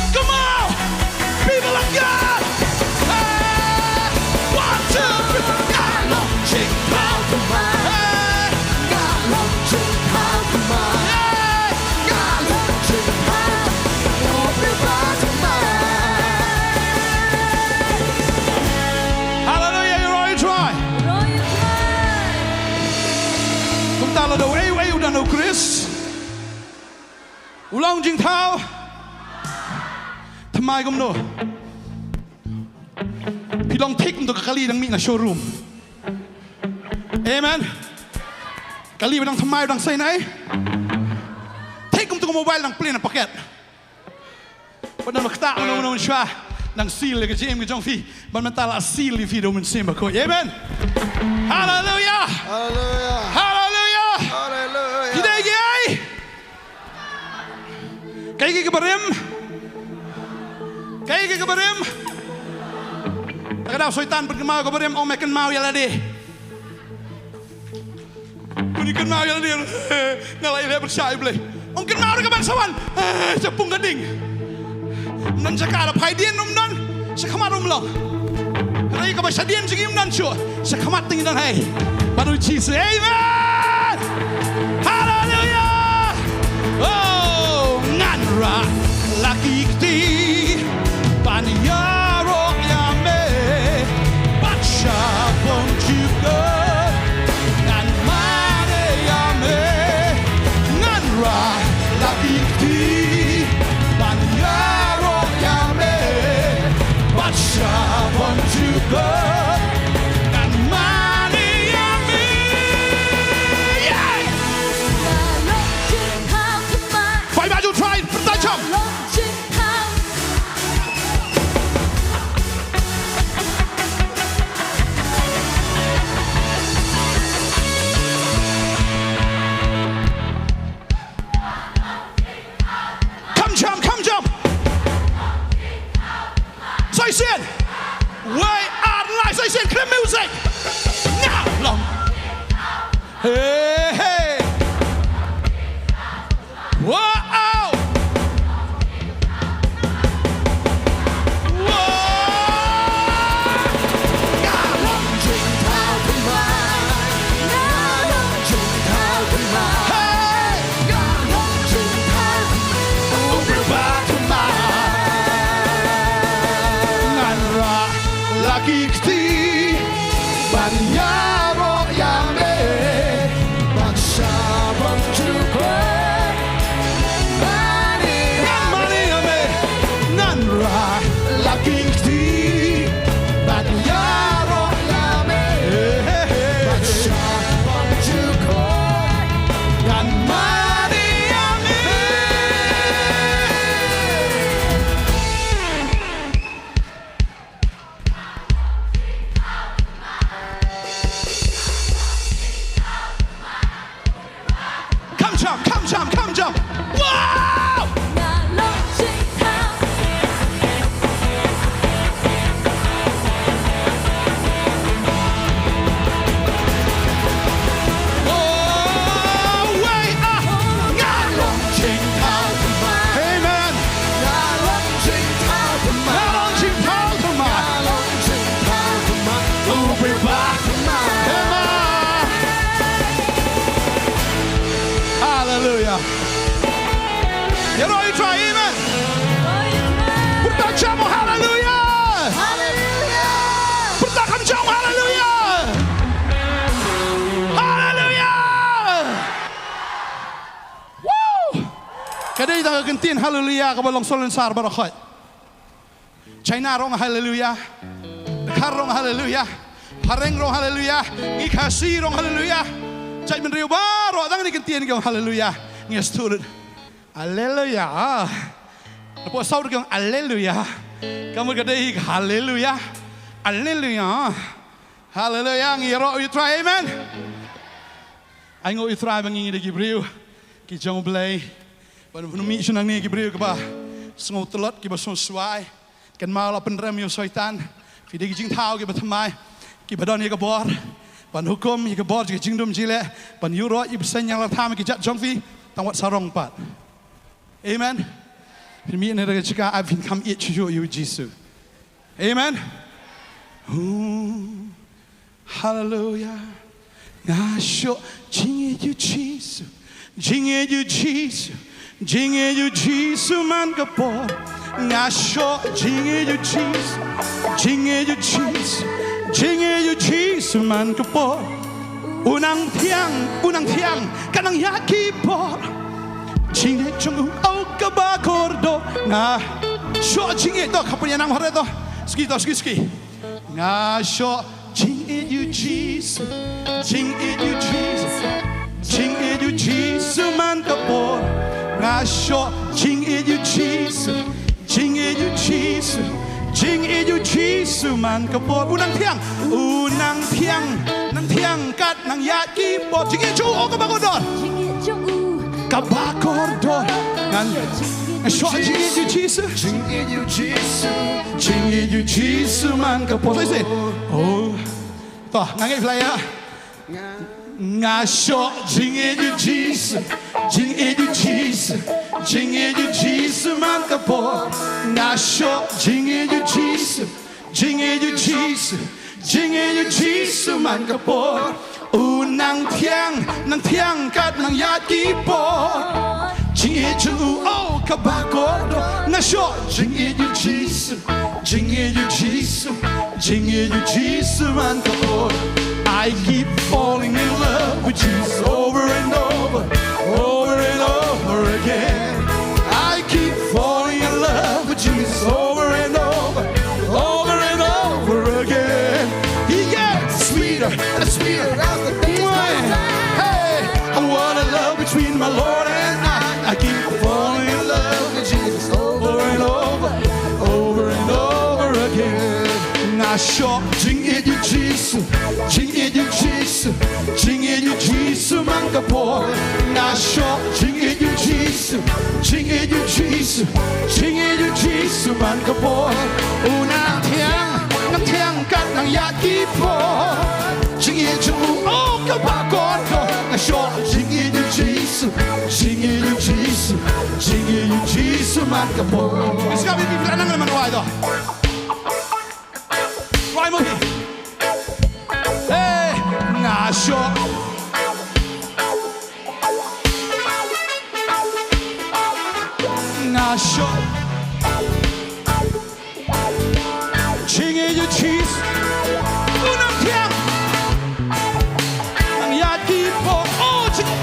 Come on! People of God! Hey! One, two, three. Nga long jingthaw thymmai. Hey! Nga long jingthaw thymmai. Hey! Nga long jingthaw thymmai. Hallelujah, you royal try. Royal try. Kumta lada uwei uwei u don u Khrist, u long jingthaw. Mai kumno. Phi long thik kumto ka kali dang mih na showroom. Amen. Kali ba dang thymmai ba dang sei nai. Thik kumto ka mobile dang plie na pocket. Ba dang ktah uno uno uno shwa. Dang seal ïa ka jingim ka jong phi. Ban mynta la seal ïa phi da u Mynsiem Bakhuid. Amen. Hallelujah. Hallelujah. Hallelujah. Hallelujah. Ki dei ki ei? Kaei kaei kaba rim? Kaei kaei kaba rim? Ka dei u Soitan pynkynmaw kaba rim, ong me kynmaw ïa lade. Phi kynmaw ïa lade. Nga la ïaleh bad sha U Blei. Ong kynmaw ruh ka ban sa wan. Eh, sha pung ka ding. Ym don jaka da phai dien ym don. Sha khmat ym long. Hynrei kaba shadien jong ngi ym don shuh. Sha khmat te ngi don hi. Bad u Jisu. Amen. Haleluya. Oh, ngan rah la ki kti ban ïaroh ïa me. Bad sha bynta jong ka ngan mane ïa me. Ngan rah la ki kti ban ïaroh ïa me. Bad sha bynta jong ka ngan mane ïa me. Yeah! Bye bye, you try. Pyrta jam. Come jump, come jump. Sai sien. Wei ar lai sai sien. Klim music. Now long. Hey, hey. Wow. Ngan rah la ki kti ban ïaroh ïa me. Ban sha ban jukut. Ngan mane ïa me. Ngan rah la ki kti ban ïaroh ïa me. Ban sha ban jukut. Ngan mane ïa me. Come jump, come jump, come jump. Wow! Oh, way up. Amen. Nga long jingthaw thymmai. Nga long jingthaw thymmai. Nga long jingthaw thymmai. U Blei ba thymmai. Amen. Hallelujah. Ïaroh ïa U Trai, amen. Pyrta jam, hallelujah. Pyrta kham jam, hallelujah. Hallelujah. Woo! Ka dei tang ka kyntien haleluya kaba long salonsar baroh khoit. China rong haleluya. Dkhar rong haleluya. Phareng rong haleluya. Ngi Khasi rong haleluya. Jaitbynriew baroh tang kane ka kyntien ki ong haleluya. Ngi sdang lut. Haleluya. Napoh South ki ong haleluya. Ka mut ka dei haleluya. Haleluya. Haleluya. Ngi ïaroh ïa U Trai, amen. Ai nguh ïa U Trai ba ngi ngi dei ki briew ki jong U Blei. Ban pynmih shuh nangne ki briew kiba sngew tlot, kiba sngew swai. Kynmaw la pynrem ïa u Soitan. Phi dei ki jingthaw kiba thymmai, kiba don ïa ka bor ban hukum, ïa ka bor jong ka jingdum jingeh, ban ïuhroh ïa ki bseiñ ïa la tham ki jait jong phi. Tang wat sarong pat. Amen. Phin mih na ka jaka, ai phin kham ïeit shuh shuh ïa U Jisu. Amen. Ooh, hallelujah. Nga shoh jingïeit ïa U Jisu. Jingïeit ïa U Jisu. Jingïeit ïa U Jisu man ka por. Nga shoh jingïeit ïa U Jisu. Jingïeit ïa U Jisu. Jingïeit ïa U Jisu man ka por. U nang thiang, u nang thiang, ka nang ïa ki por. Jingïeit jong u, oh, kaba kordor nga. Shoh jingïeit to, khapun ïa nang hare to. Suki to, suki, suki. Nga shoh jingïeit ïa u Jisu. Jingïeit ïa u Jisu. Jingïeit ïa u Jisu man ka por. Nga shoh jingïeit ïa u Jisu. Jingïeit ïa u Jisu. Jingïeit ïa u Jisu man ka por. U nang thiang. U nang thiang. Nang thiang kat nang ïaid ki por. Jingïeit jong u, oh, kaba kordor. Jingïeit jong u. Kaba kordor. Ngan, ngan shoh jingïeit ïa u Jisu. Jingïeit ïa u Jisu. Jingïeit ïa u Jisu man ka por. Say, say. Oh. To, nga ngeit phi la ïa. Nga shoh jingïeit ïa u Jisu. Jingïeit ïa u Jisu. Jingïeit ïa u Jisu man ka por. Nga shoh jingïeit ïa u Jisu. Jingïeit ïa u Jisu, jingïeit ïa u Jisu man ka por. U nang thiang, nang thiang kat nang ïaid ki por. Jingïeit jong u, oh, kaba kordor. Nga shoh jingïeit ïa u Jisu, jingïeit ïa u Jisu, jingïeit ïa u Jisu man ka por. I keep falling in love with Jesus over and over, over and over again. I keep falling in love with Jesus over and over, over and over again. He gets sweeter and sweeter as the days go by. Hey, I wanna love between my Lord and I. I keep falling in love with Jesus over and over, over and over again. Nga shoh jingïeit ïa u Jisu, jingïeit ïa u Jisu, jingïeit ïa u Jisu man ka por. Nga shoh jingïeit ïa u Jisu, jingïeit ïa u Jisu, jingïeit ïa u Jisu man ka por. U nang thiang, nang thiang kat nang ïaid ki por. Jingïeit jong u, oh, kaba kordor. Nga shoh jingïeit ïa u Jisu, jingïeit ïa u Jisu, jingïeit ïa u Jisu man ka por. Ska bi bi nang man wai to. Wai mo hi. Hey, nga shoh. Nga shoh. Jingïeit ïa u Jisu. U nang thiang. Nang ïaid ki por. Oh, jing.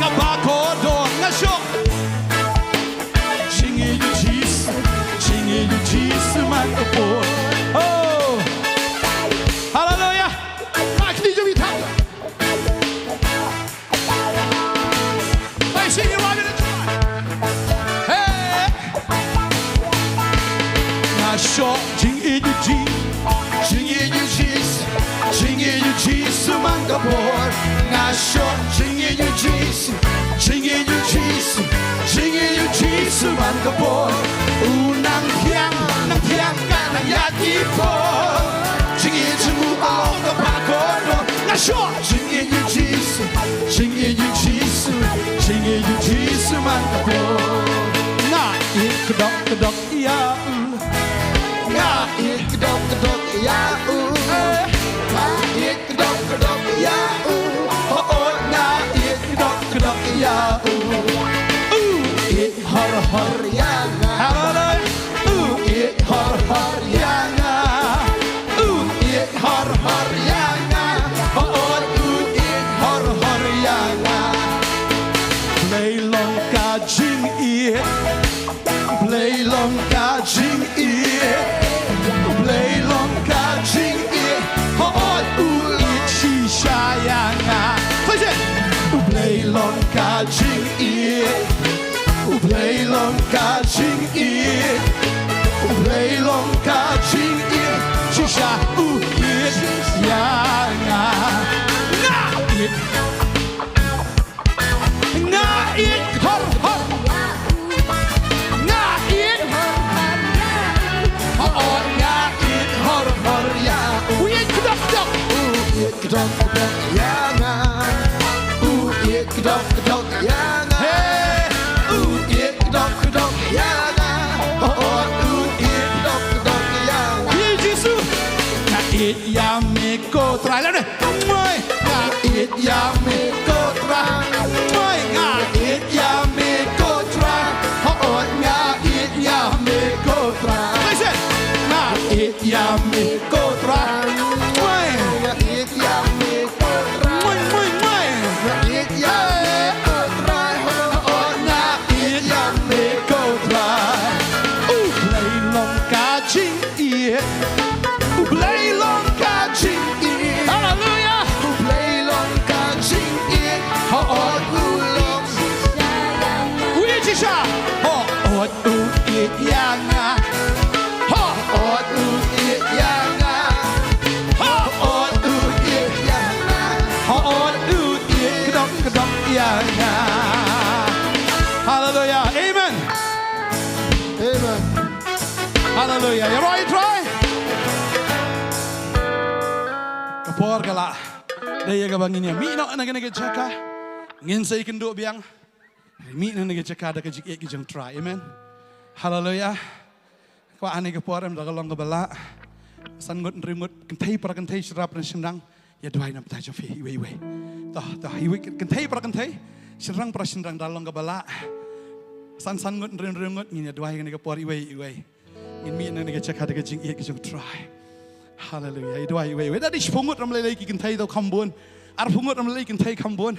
Kaba kordor nga shoh. Jingïeit ïa u Jisu. Jingïeit ïa u Jisu man ka por. Oh. Hallelujah. Ka kti jong i thang. Hey, sing it right in the joy. Hey. Nga shoh jingïeit ïa u Jisu, jingïeit ïa u Jisu, jingïeit ïa u Jisu man ka por. Nga shoh jingïeit ïa u Jisu, jingïeit ïa u Jisu, jingïeit ïa u Jisu man ka por. U nang thiang, nang thiang kat nang ïaid ki por. Jingïeit jong u, oh, kaba kordor. Nga shoh jingïeit ïa u Jisu, jingïeit ïa u Jisu, jingïeit ïa u Jisu man ka por. Nga ïeit kdok kdok ïa u. Nga ïeit kdok kdok ïa u. Nga ïeit kdok kdok ïa u. Oh, oh, nga ïeit kdok kdok ïa u. U ïeit hor hor ïa nga. Hallelujah. U ïeit hor hor ïa nga. U ïeit hor hor ïa nga. Oh, oh, u ïeit hor hor ïa nga. Blei long ka jingïeit. Blei long ka jingïeit. Blei long ka jingïeit. Hooid u ïeit shisha ïa nga. Blei long ka jingïeit. U Blei long ka jingïeit. U Blei long ka jingïeit. Shisha u ïeit ïa nga. Nga ïeit. Nga ïeit hor hor. Nga ïeit hor hor. Oh, oh, nga ïeit hor hor ïa u. U ïeit kdok kdok. U ïeit kdok kdok ïa nga. U ïeit kdok kdok ïa nga. Hey. U ïeit kdok kdok ïa nga. Oh, oh, u ïeit kdok kdok ïa nga. Ïeit Jisu. Nga ïeit ïa me ko Trai. Lane. Moi. Nga ïeit ïa me ko Trai. Moi, nga ïeit ïa me ko Trai. Hooid, nga ïeit ïa me ko Trai. Listen. Nga ïeit ïa me ko Trai. Moi. Nga ïeit ïa me ko Trai. Moi, moi, moi. Nga ïeit ïa me ko Trai. Hooid, nga ïeit ïa me ko Trai. Amen. Hallelujah. Ïaroh ïa U Trai. Ka por ka la dei ïa kaba ngin ïa mih noh na kane ka jaka. Ngin sa ïakynduh biang. Mih noh na kane ka jaka da ka jingïeit ka jong U Trai. Amen. Hallelujah. Kwah ha kane ka por em da ka long kaba lah. San ngut, hynriew ngut, kynthei para kynthei, shynrang para shynrang. Ïa duwai na ka bynta jong phi iwei iwei. To, to, iwei kynthei para kynthei, shynrang para shynrang, da ka long kaba lah. San san ngut, hynriew hynriew ngut, ngin ïa duwai ha kane ka por iwei iwei. Ngin mih na kane ka jaka da ka jingïeit ka jong U Trai. Hallelujah. Ïa duwai iwei iwei. Da dei shiphew ngut ram lei lei ki kynthei, to kham bun. Arphew ngut ram lei lei ki kynthei, kham bun.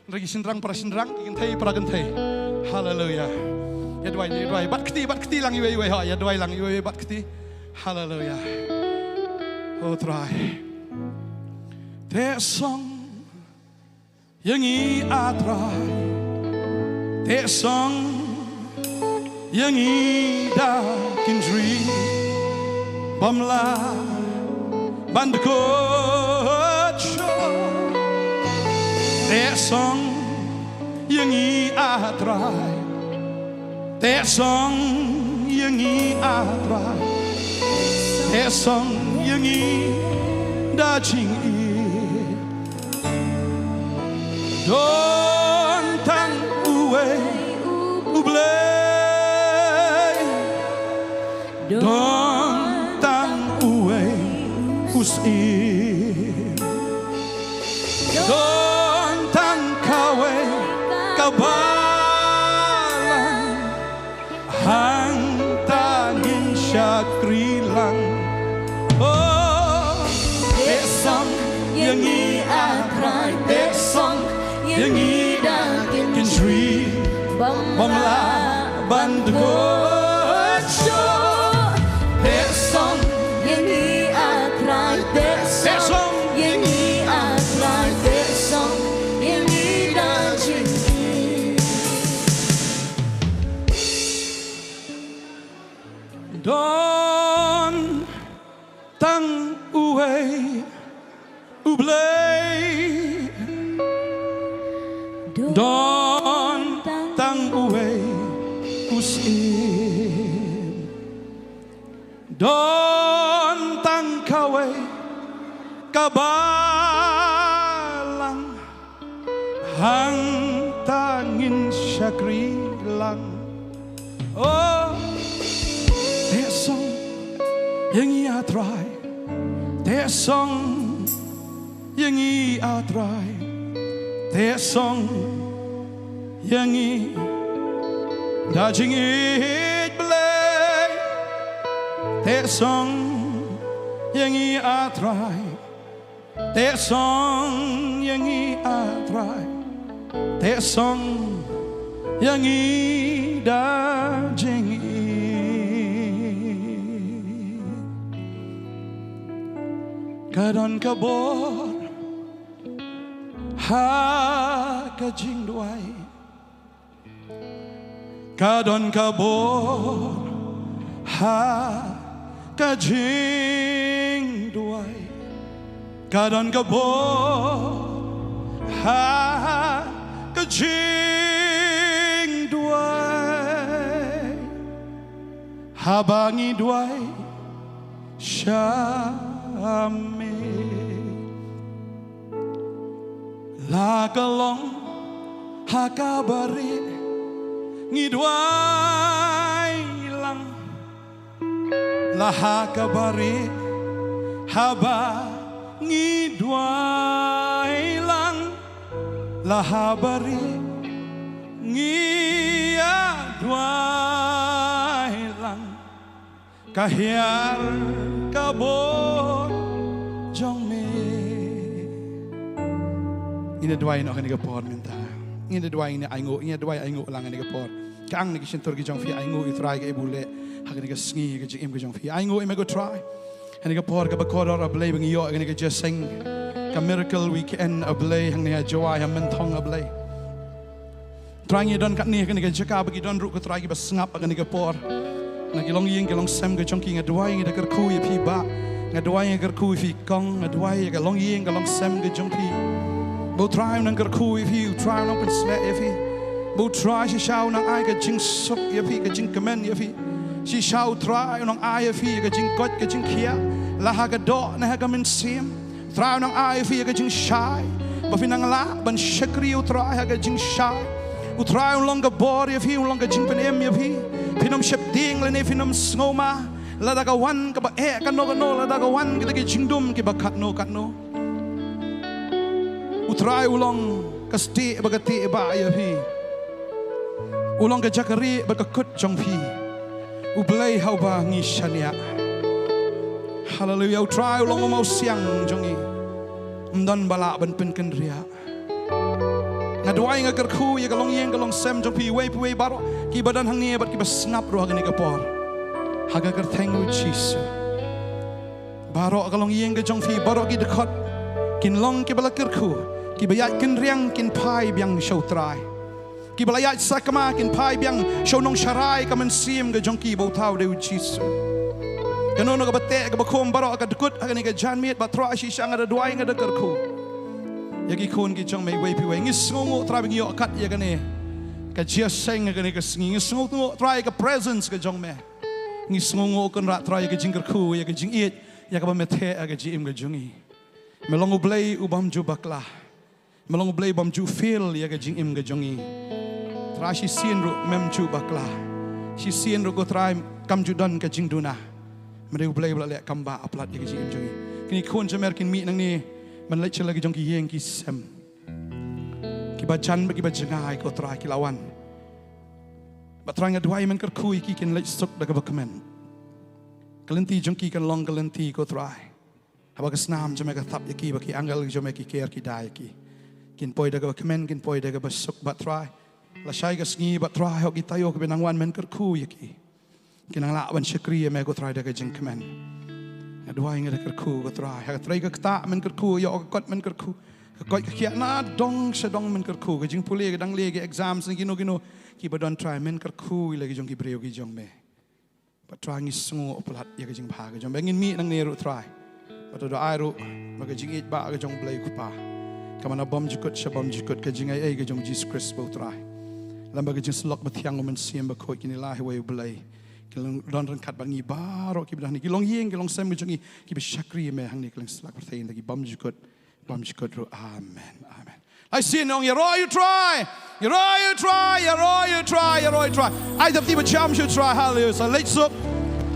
Hynrei ki shynrang para shynrang, ki kynthei para kynthei. Hallelujah. Ïa duwai, ïa duwai. Bat kti, bat kti lang iwei iwei, ho. Ïa duwai lang iwei iwei, bat kti. Hallelujah. O Trai. Te song ïa ngi, ah Trai. Te song ïa ngi da ki jingri bym lah ban dkut shuh. Te song ïa ngi, ah Trai. Te song ïa ngi, ah Trai. Te song ïa ngi da jingïeit. Don tang uwei U Blei. Don tang uwei U Syiem. Don tang kawei ka Balang. Hangta ngin shakri lang. Oh, te song ïa ngi, ah Trai, te song ïa ngi da ki jingri bym lah ban dkut shuh. Te song ïa ngi, ah Trai, te song ïa ngi, ah Trai, te song ïa ngi da jingri. Don tang uwei U Blei. Don tang uwei U Syiem. Don tang kawei ka Balang. Hangta ngin shakri lang. Oh, te song ïa ngi, ah Trai. Te song ïa ngi, ah Trai. Te song ïa ngi da jingïeit Blei. Te song ïa ngi, ah Trai. Te song ïa ngi, ah Trai. Te song ïa ngi da jingïeit. Ka don ka bor ha ka jingduwai. Ka don ka bor ha ka jingduwai. Ka don ka bor ha ka jingduwai. Haba ngi duwai sha me. La ka long ha kaba rieh ngi duwai lang. La ha kaba rieh haba ngi duwai lang. La ha ba rieh ngi ïa duwai lang. Ka hiar ka bor jong me. Ngin ïa duwai noh kane ka por mynta. Ngin ïa duwai, ngin ïa ainguh, ngin ïa duwai ainguh lang kane ka por. Ka ang na ki shyntur ki jong phi, ainguh ïa u Trai ka ei ba u leh ha kane ka sngi ka jingim ka jong phi. Ainguh ïa me ko Trai. Kane ka por kaba kordor, A Blei, ba ngi ïoh kane ka jingïaseng, ka miracle weekend, A Blei, hangne ha Jowai, ha Mynthong, A Blei. Trai, ngi don katne ha kane ka jaka ba ki don ruh ko Trai kiba sngap ha kane ka por. Na ki longïing ki longsem ka jong ki, nga duwai, ngi da kyrkhu ïa phi Bah. Nga duwai, nga kyrkhu ïa phi Kong, nga duwai ïa ka longïing ka longsem ka jong phi. Ba u Trai un nang kyrkhu ïa phi, u Trai un nang pynshlur ïa phi. Ba U Trai shisha u nang ai ka jingsuk ïa phi, ka jingkmen ïa phi. Shisha U Trai u nang ai ïa phi ka jingkoit ka jingkhiah, la ha ka doh ne ha ka mynsiem. U Trai u nang ai ïa phi ka jingshai, ba phin nang lah ban shakri U Trai ha ka jingshai. U Trai un long ka bor ïa phi, un long ka jingpynim ïa phi. Phin ym sheptieng lane phin ym sngewma, lada ka wan kaba eh kano kano, lada ka wan kita ki jingdum kiba katno katno. U Trai u long ka stieh ba ka tieh ba ïa phi. U long ka jaka rieh ba ka kut jong phi. U Blei ha uba ngi shaniah. Haleluia. U Trai u long u mawsiang jong ngi. Ym don ba lah ban pynkynriah. Nga duwai nga kyrkhu ïa ka longïing ka longsem jong phi, iwei pa iwei baroh kiba don hangne bad kiba sngap ruh ha kane ka por, ha ka kyrteng U Jisu. Baroh ka longïing ka jong phi, baroh ki dkhot kin long kiba la kyrkhu, kiba ïaid kynriang, kin phai biang sha U Trai, kiba la ïaid sakma kin phai biang sha u nongsharai ka mynsiem ka jong ki ba u thaw dei U Jisu. Kano kano kaba teh kaba khum baroh ka dkut ha kane ka janmiet, Bah Trai shisha nga da duwai nga da kyrkhu ïa ki khun ki jong me iwei pa iwei. Ngi sngewnguh Trai ba ngi ïoh kat ïa kane ka jingïaseng ha kane ka sngi. Ngi sngewnguh Trai ka presence ka jong me. Ngi sngewnguh Kynrad Trai ïa ka jingkyrkhu, ïa ka jingïeit, ïa kaba me theh ha ka jingim ka jong ngi. Me long U Blei u bym ju bakla. Me long U Blei bym ju fail ïa ka jingim ka jong ngi. Trai shisien ruh mem ju bakla. Shisien ruh ko Trai kam ju don ka jingduna. Me dei U Blei ba la leh kam ba ha palat ïa ka jingim jong ngi. Kine ki khun ki jong me kin mih nangne ban leit sha la ki jong ki ïing ki sem. Kiba jan bad kiba jngai ko Trai ki la wan. Bah Trai nga duwai men kyrkhu ïa ki, kin leit suk da kaba kmen. Ka lynti jong ki kan long ka lynti ko Trai haba ka snam jong me ka thap ïa ki, ba ki angel jong me ki ker ki da ïa ki. Kin poi da kaba kmen, kin poi da kaba suk Bah Trai. Lashai ka sngi Bah Trai, hok ki taïew kiba nang wan men kyrkhu ïa ki. Kin nang lah ban shakri ïa me ko Trai da ka jingkmen. Nga duwai nga da kyrkhu ko Trai. Ha ka trei ka ktah men kyrkhu, ïoh ka kot men kyrkhu. Ka koit ka khiah na dong sha dong men kyrkhu. Ka jingpule ka dang le, ka exam sha kino kino kiba don Trai men kyrkhu ïa la ki jong ki briew ki jong me. Bah Trai ngi sngewnguh palat ïa ka jingbha ka jong me. Ngin mih nangne ruh Trai. Bad to da ai ruh ba ka jingïeit ba ka jong U Blei U Kpa ka man na bymjukut sha bymjukut, ka jingaiei ka jong U Jisu Khrist ba U Trai. Lem bad ka jingsyllok bathiang U Mynsiem Bakhuid kin ïalah iwei U Blei. Kin long don ryngkat bad ngi baroh kiba don hangne, ki longïing ki longsem ka jong ngi kiba shakri ïa me hangne ha kylleng satlak pyrthei, ynda ki bymjukut bymjukut ruh. Amen. Amen. Ai sien ong, ïaroh ïa U Trai. Ïaroh ïa U Trai, ïaroh ïa U Trai, ïaroh ïa U Trai. Ai dap ti ba jam sha U Trai, haleluia. Sa leit suk.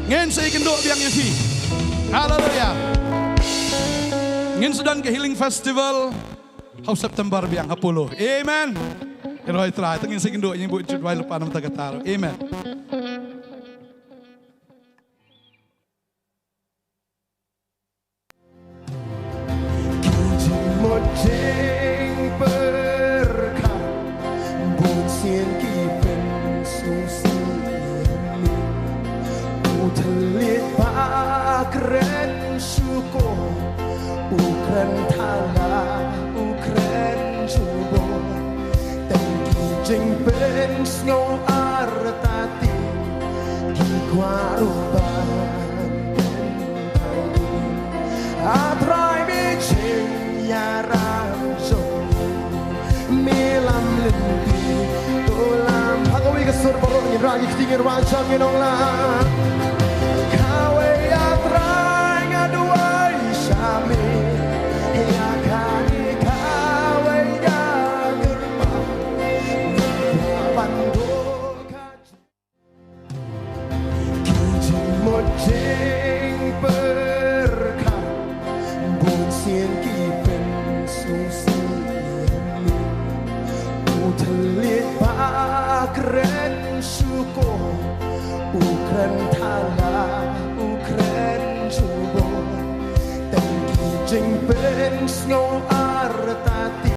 Ngin sa ïakynduh biang ïa phi. Haleluia. Ngin sa don ka healing festival ha u September biang ha Polo. Amen. Ïaroh ïa U Trai, te ngin sa ïakynduh ïa u Bah Jutwai Lypa na ka bynta ka tar. Amen. Ki jingmut jingpyrkhat, bun sien ki pynsngewsih ïa me. U thylliej ba kren shukor, u kren thala, u kren jubor. Tang ki jingpynsngew artatien, ki kwah ruh ban pynthait. A Trai, me jingïarap jong ngi, me lam lynti, to lam. Ha kawei ka sur baroh ngin rah ïa ki kti, ngin wad jam, ngin ong lang. Kawei, A Trai, nga duwai sha me, ïa kane kawei ka kyrpang, nga kwah ban duh ka jing. Ki jingmut jingpyrkhat, bun sien ki pynsngewsih ïa me. U thylliej ba kren shukor, u kren thala, u kren jubor. Tang ki jingpynsngew artatien,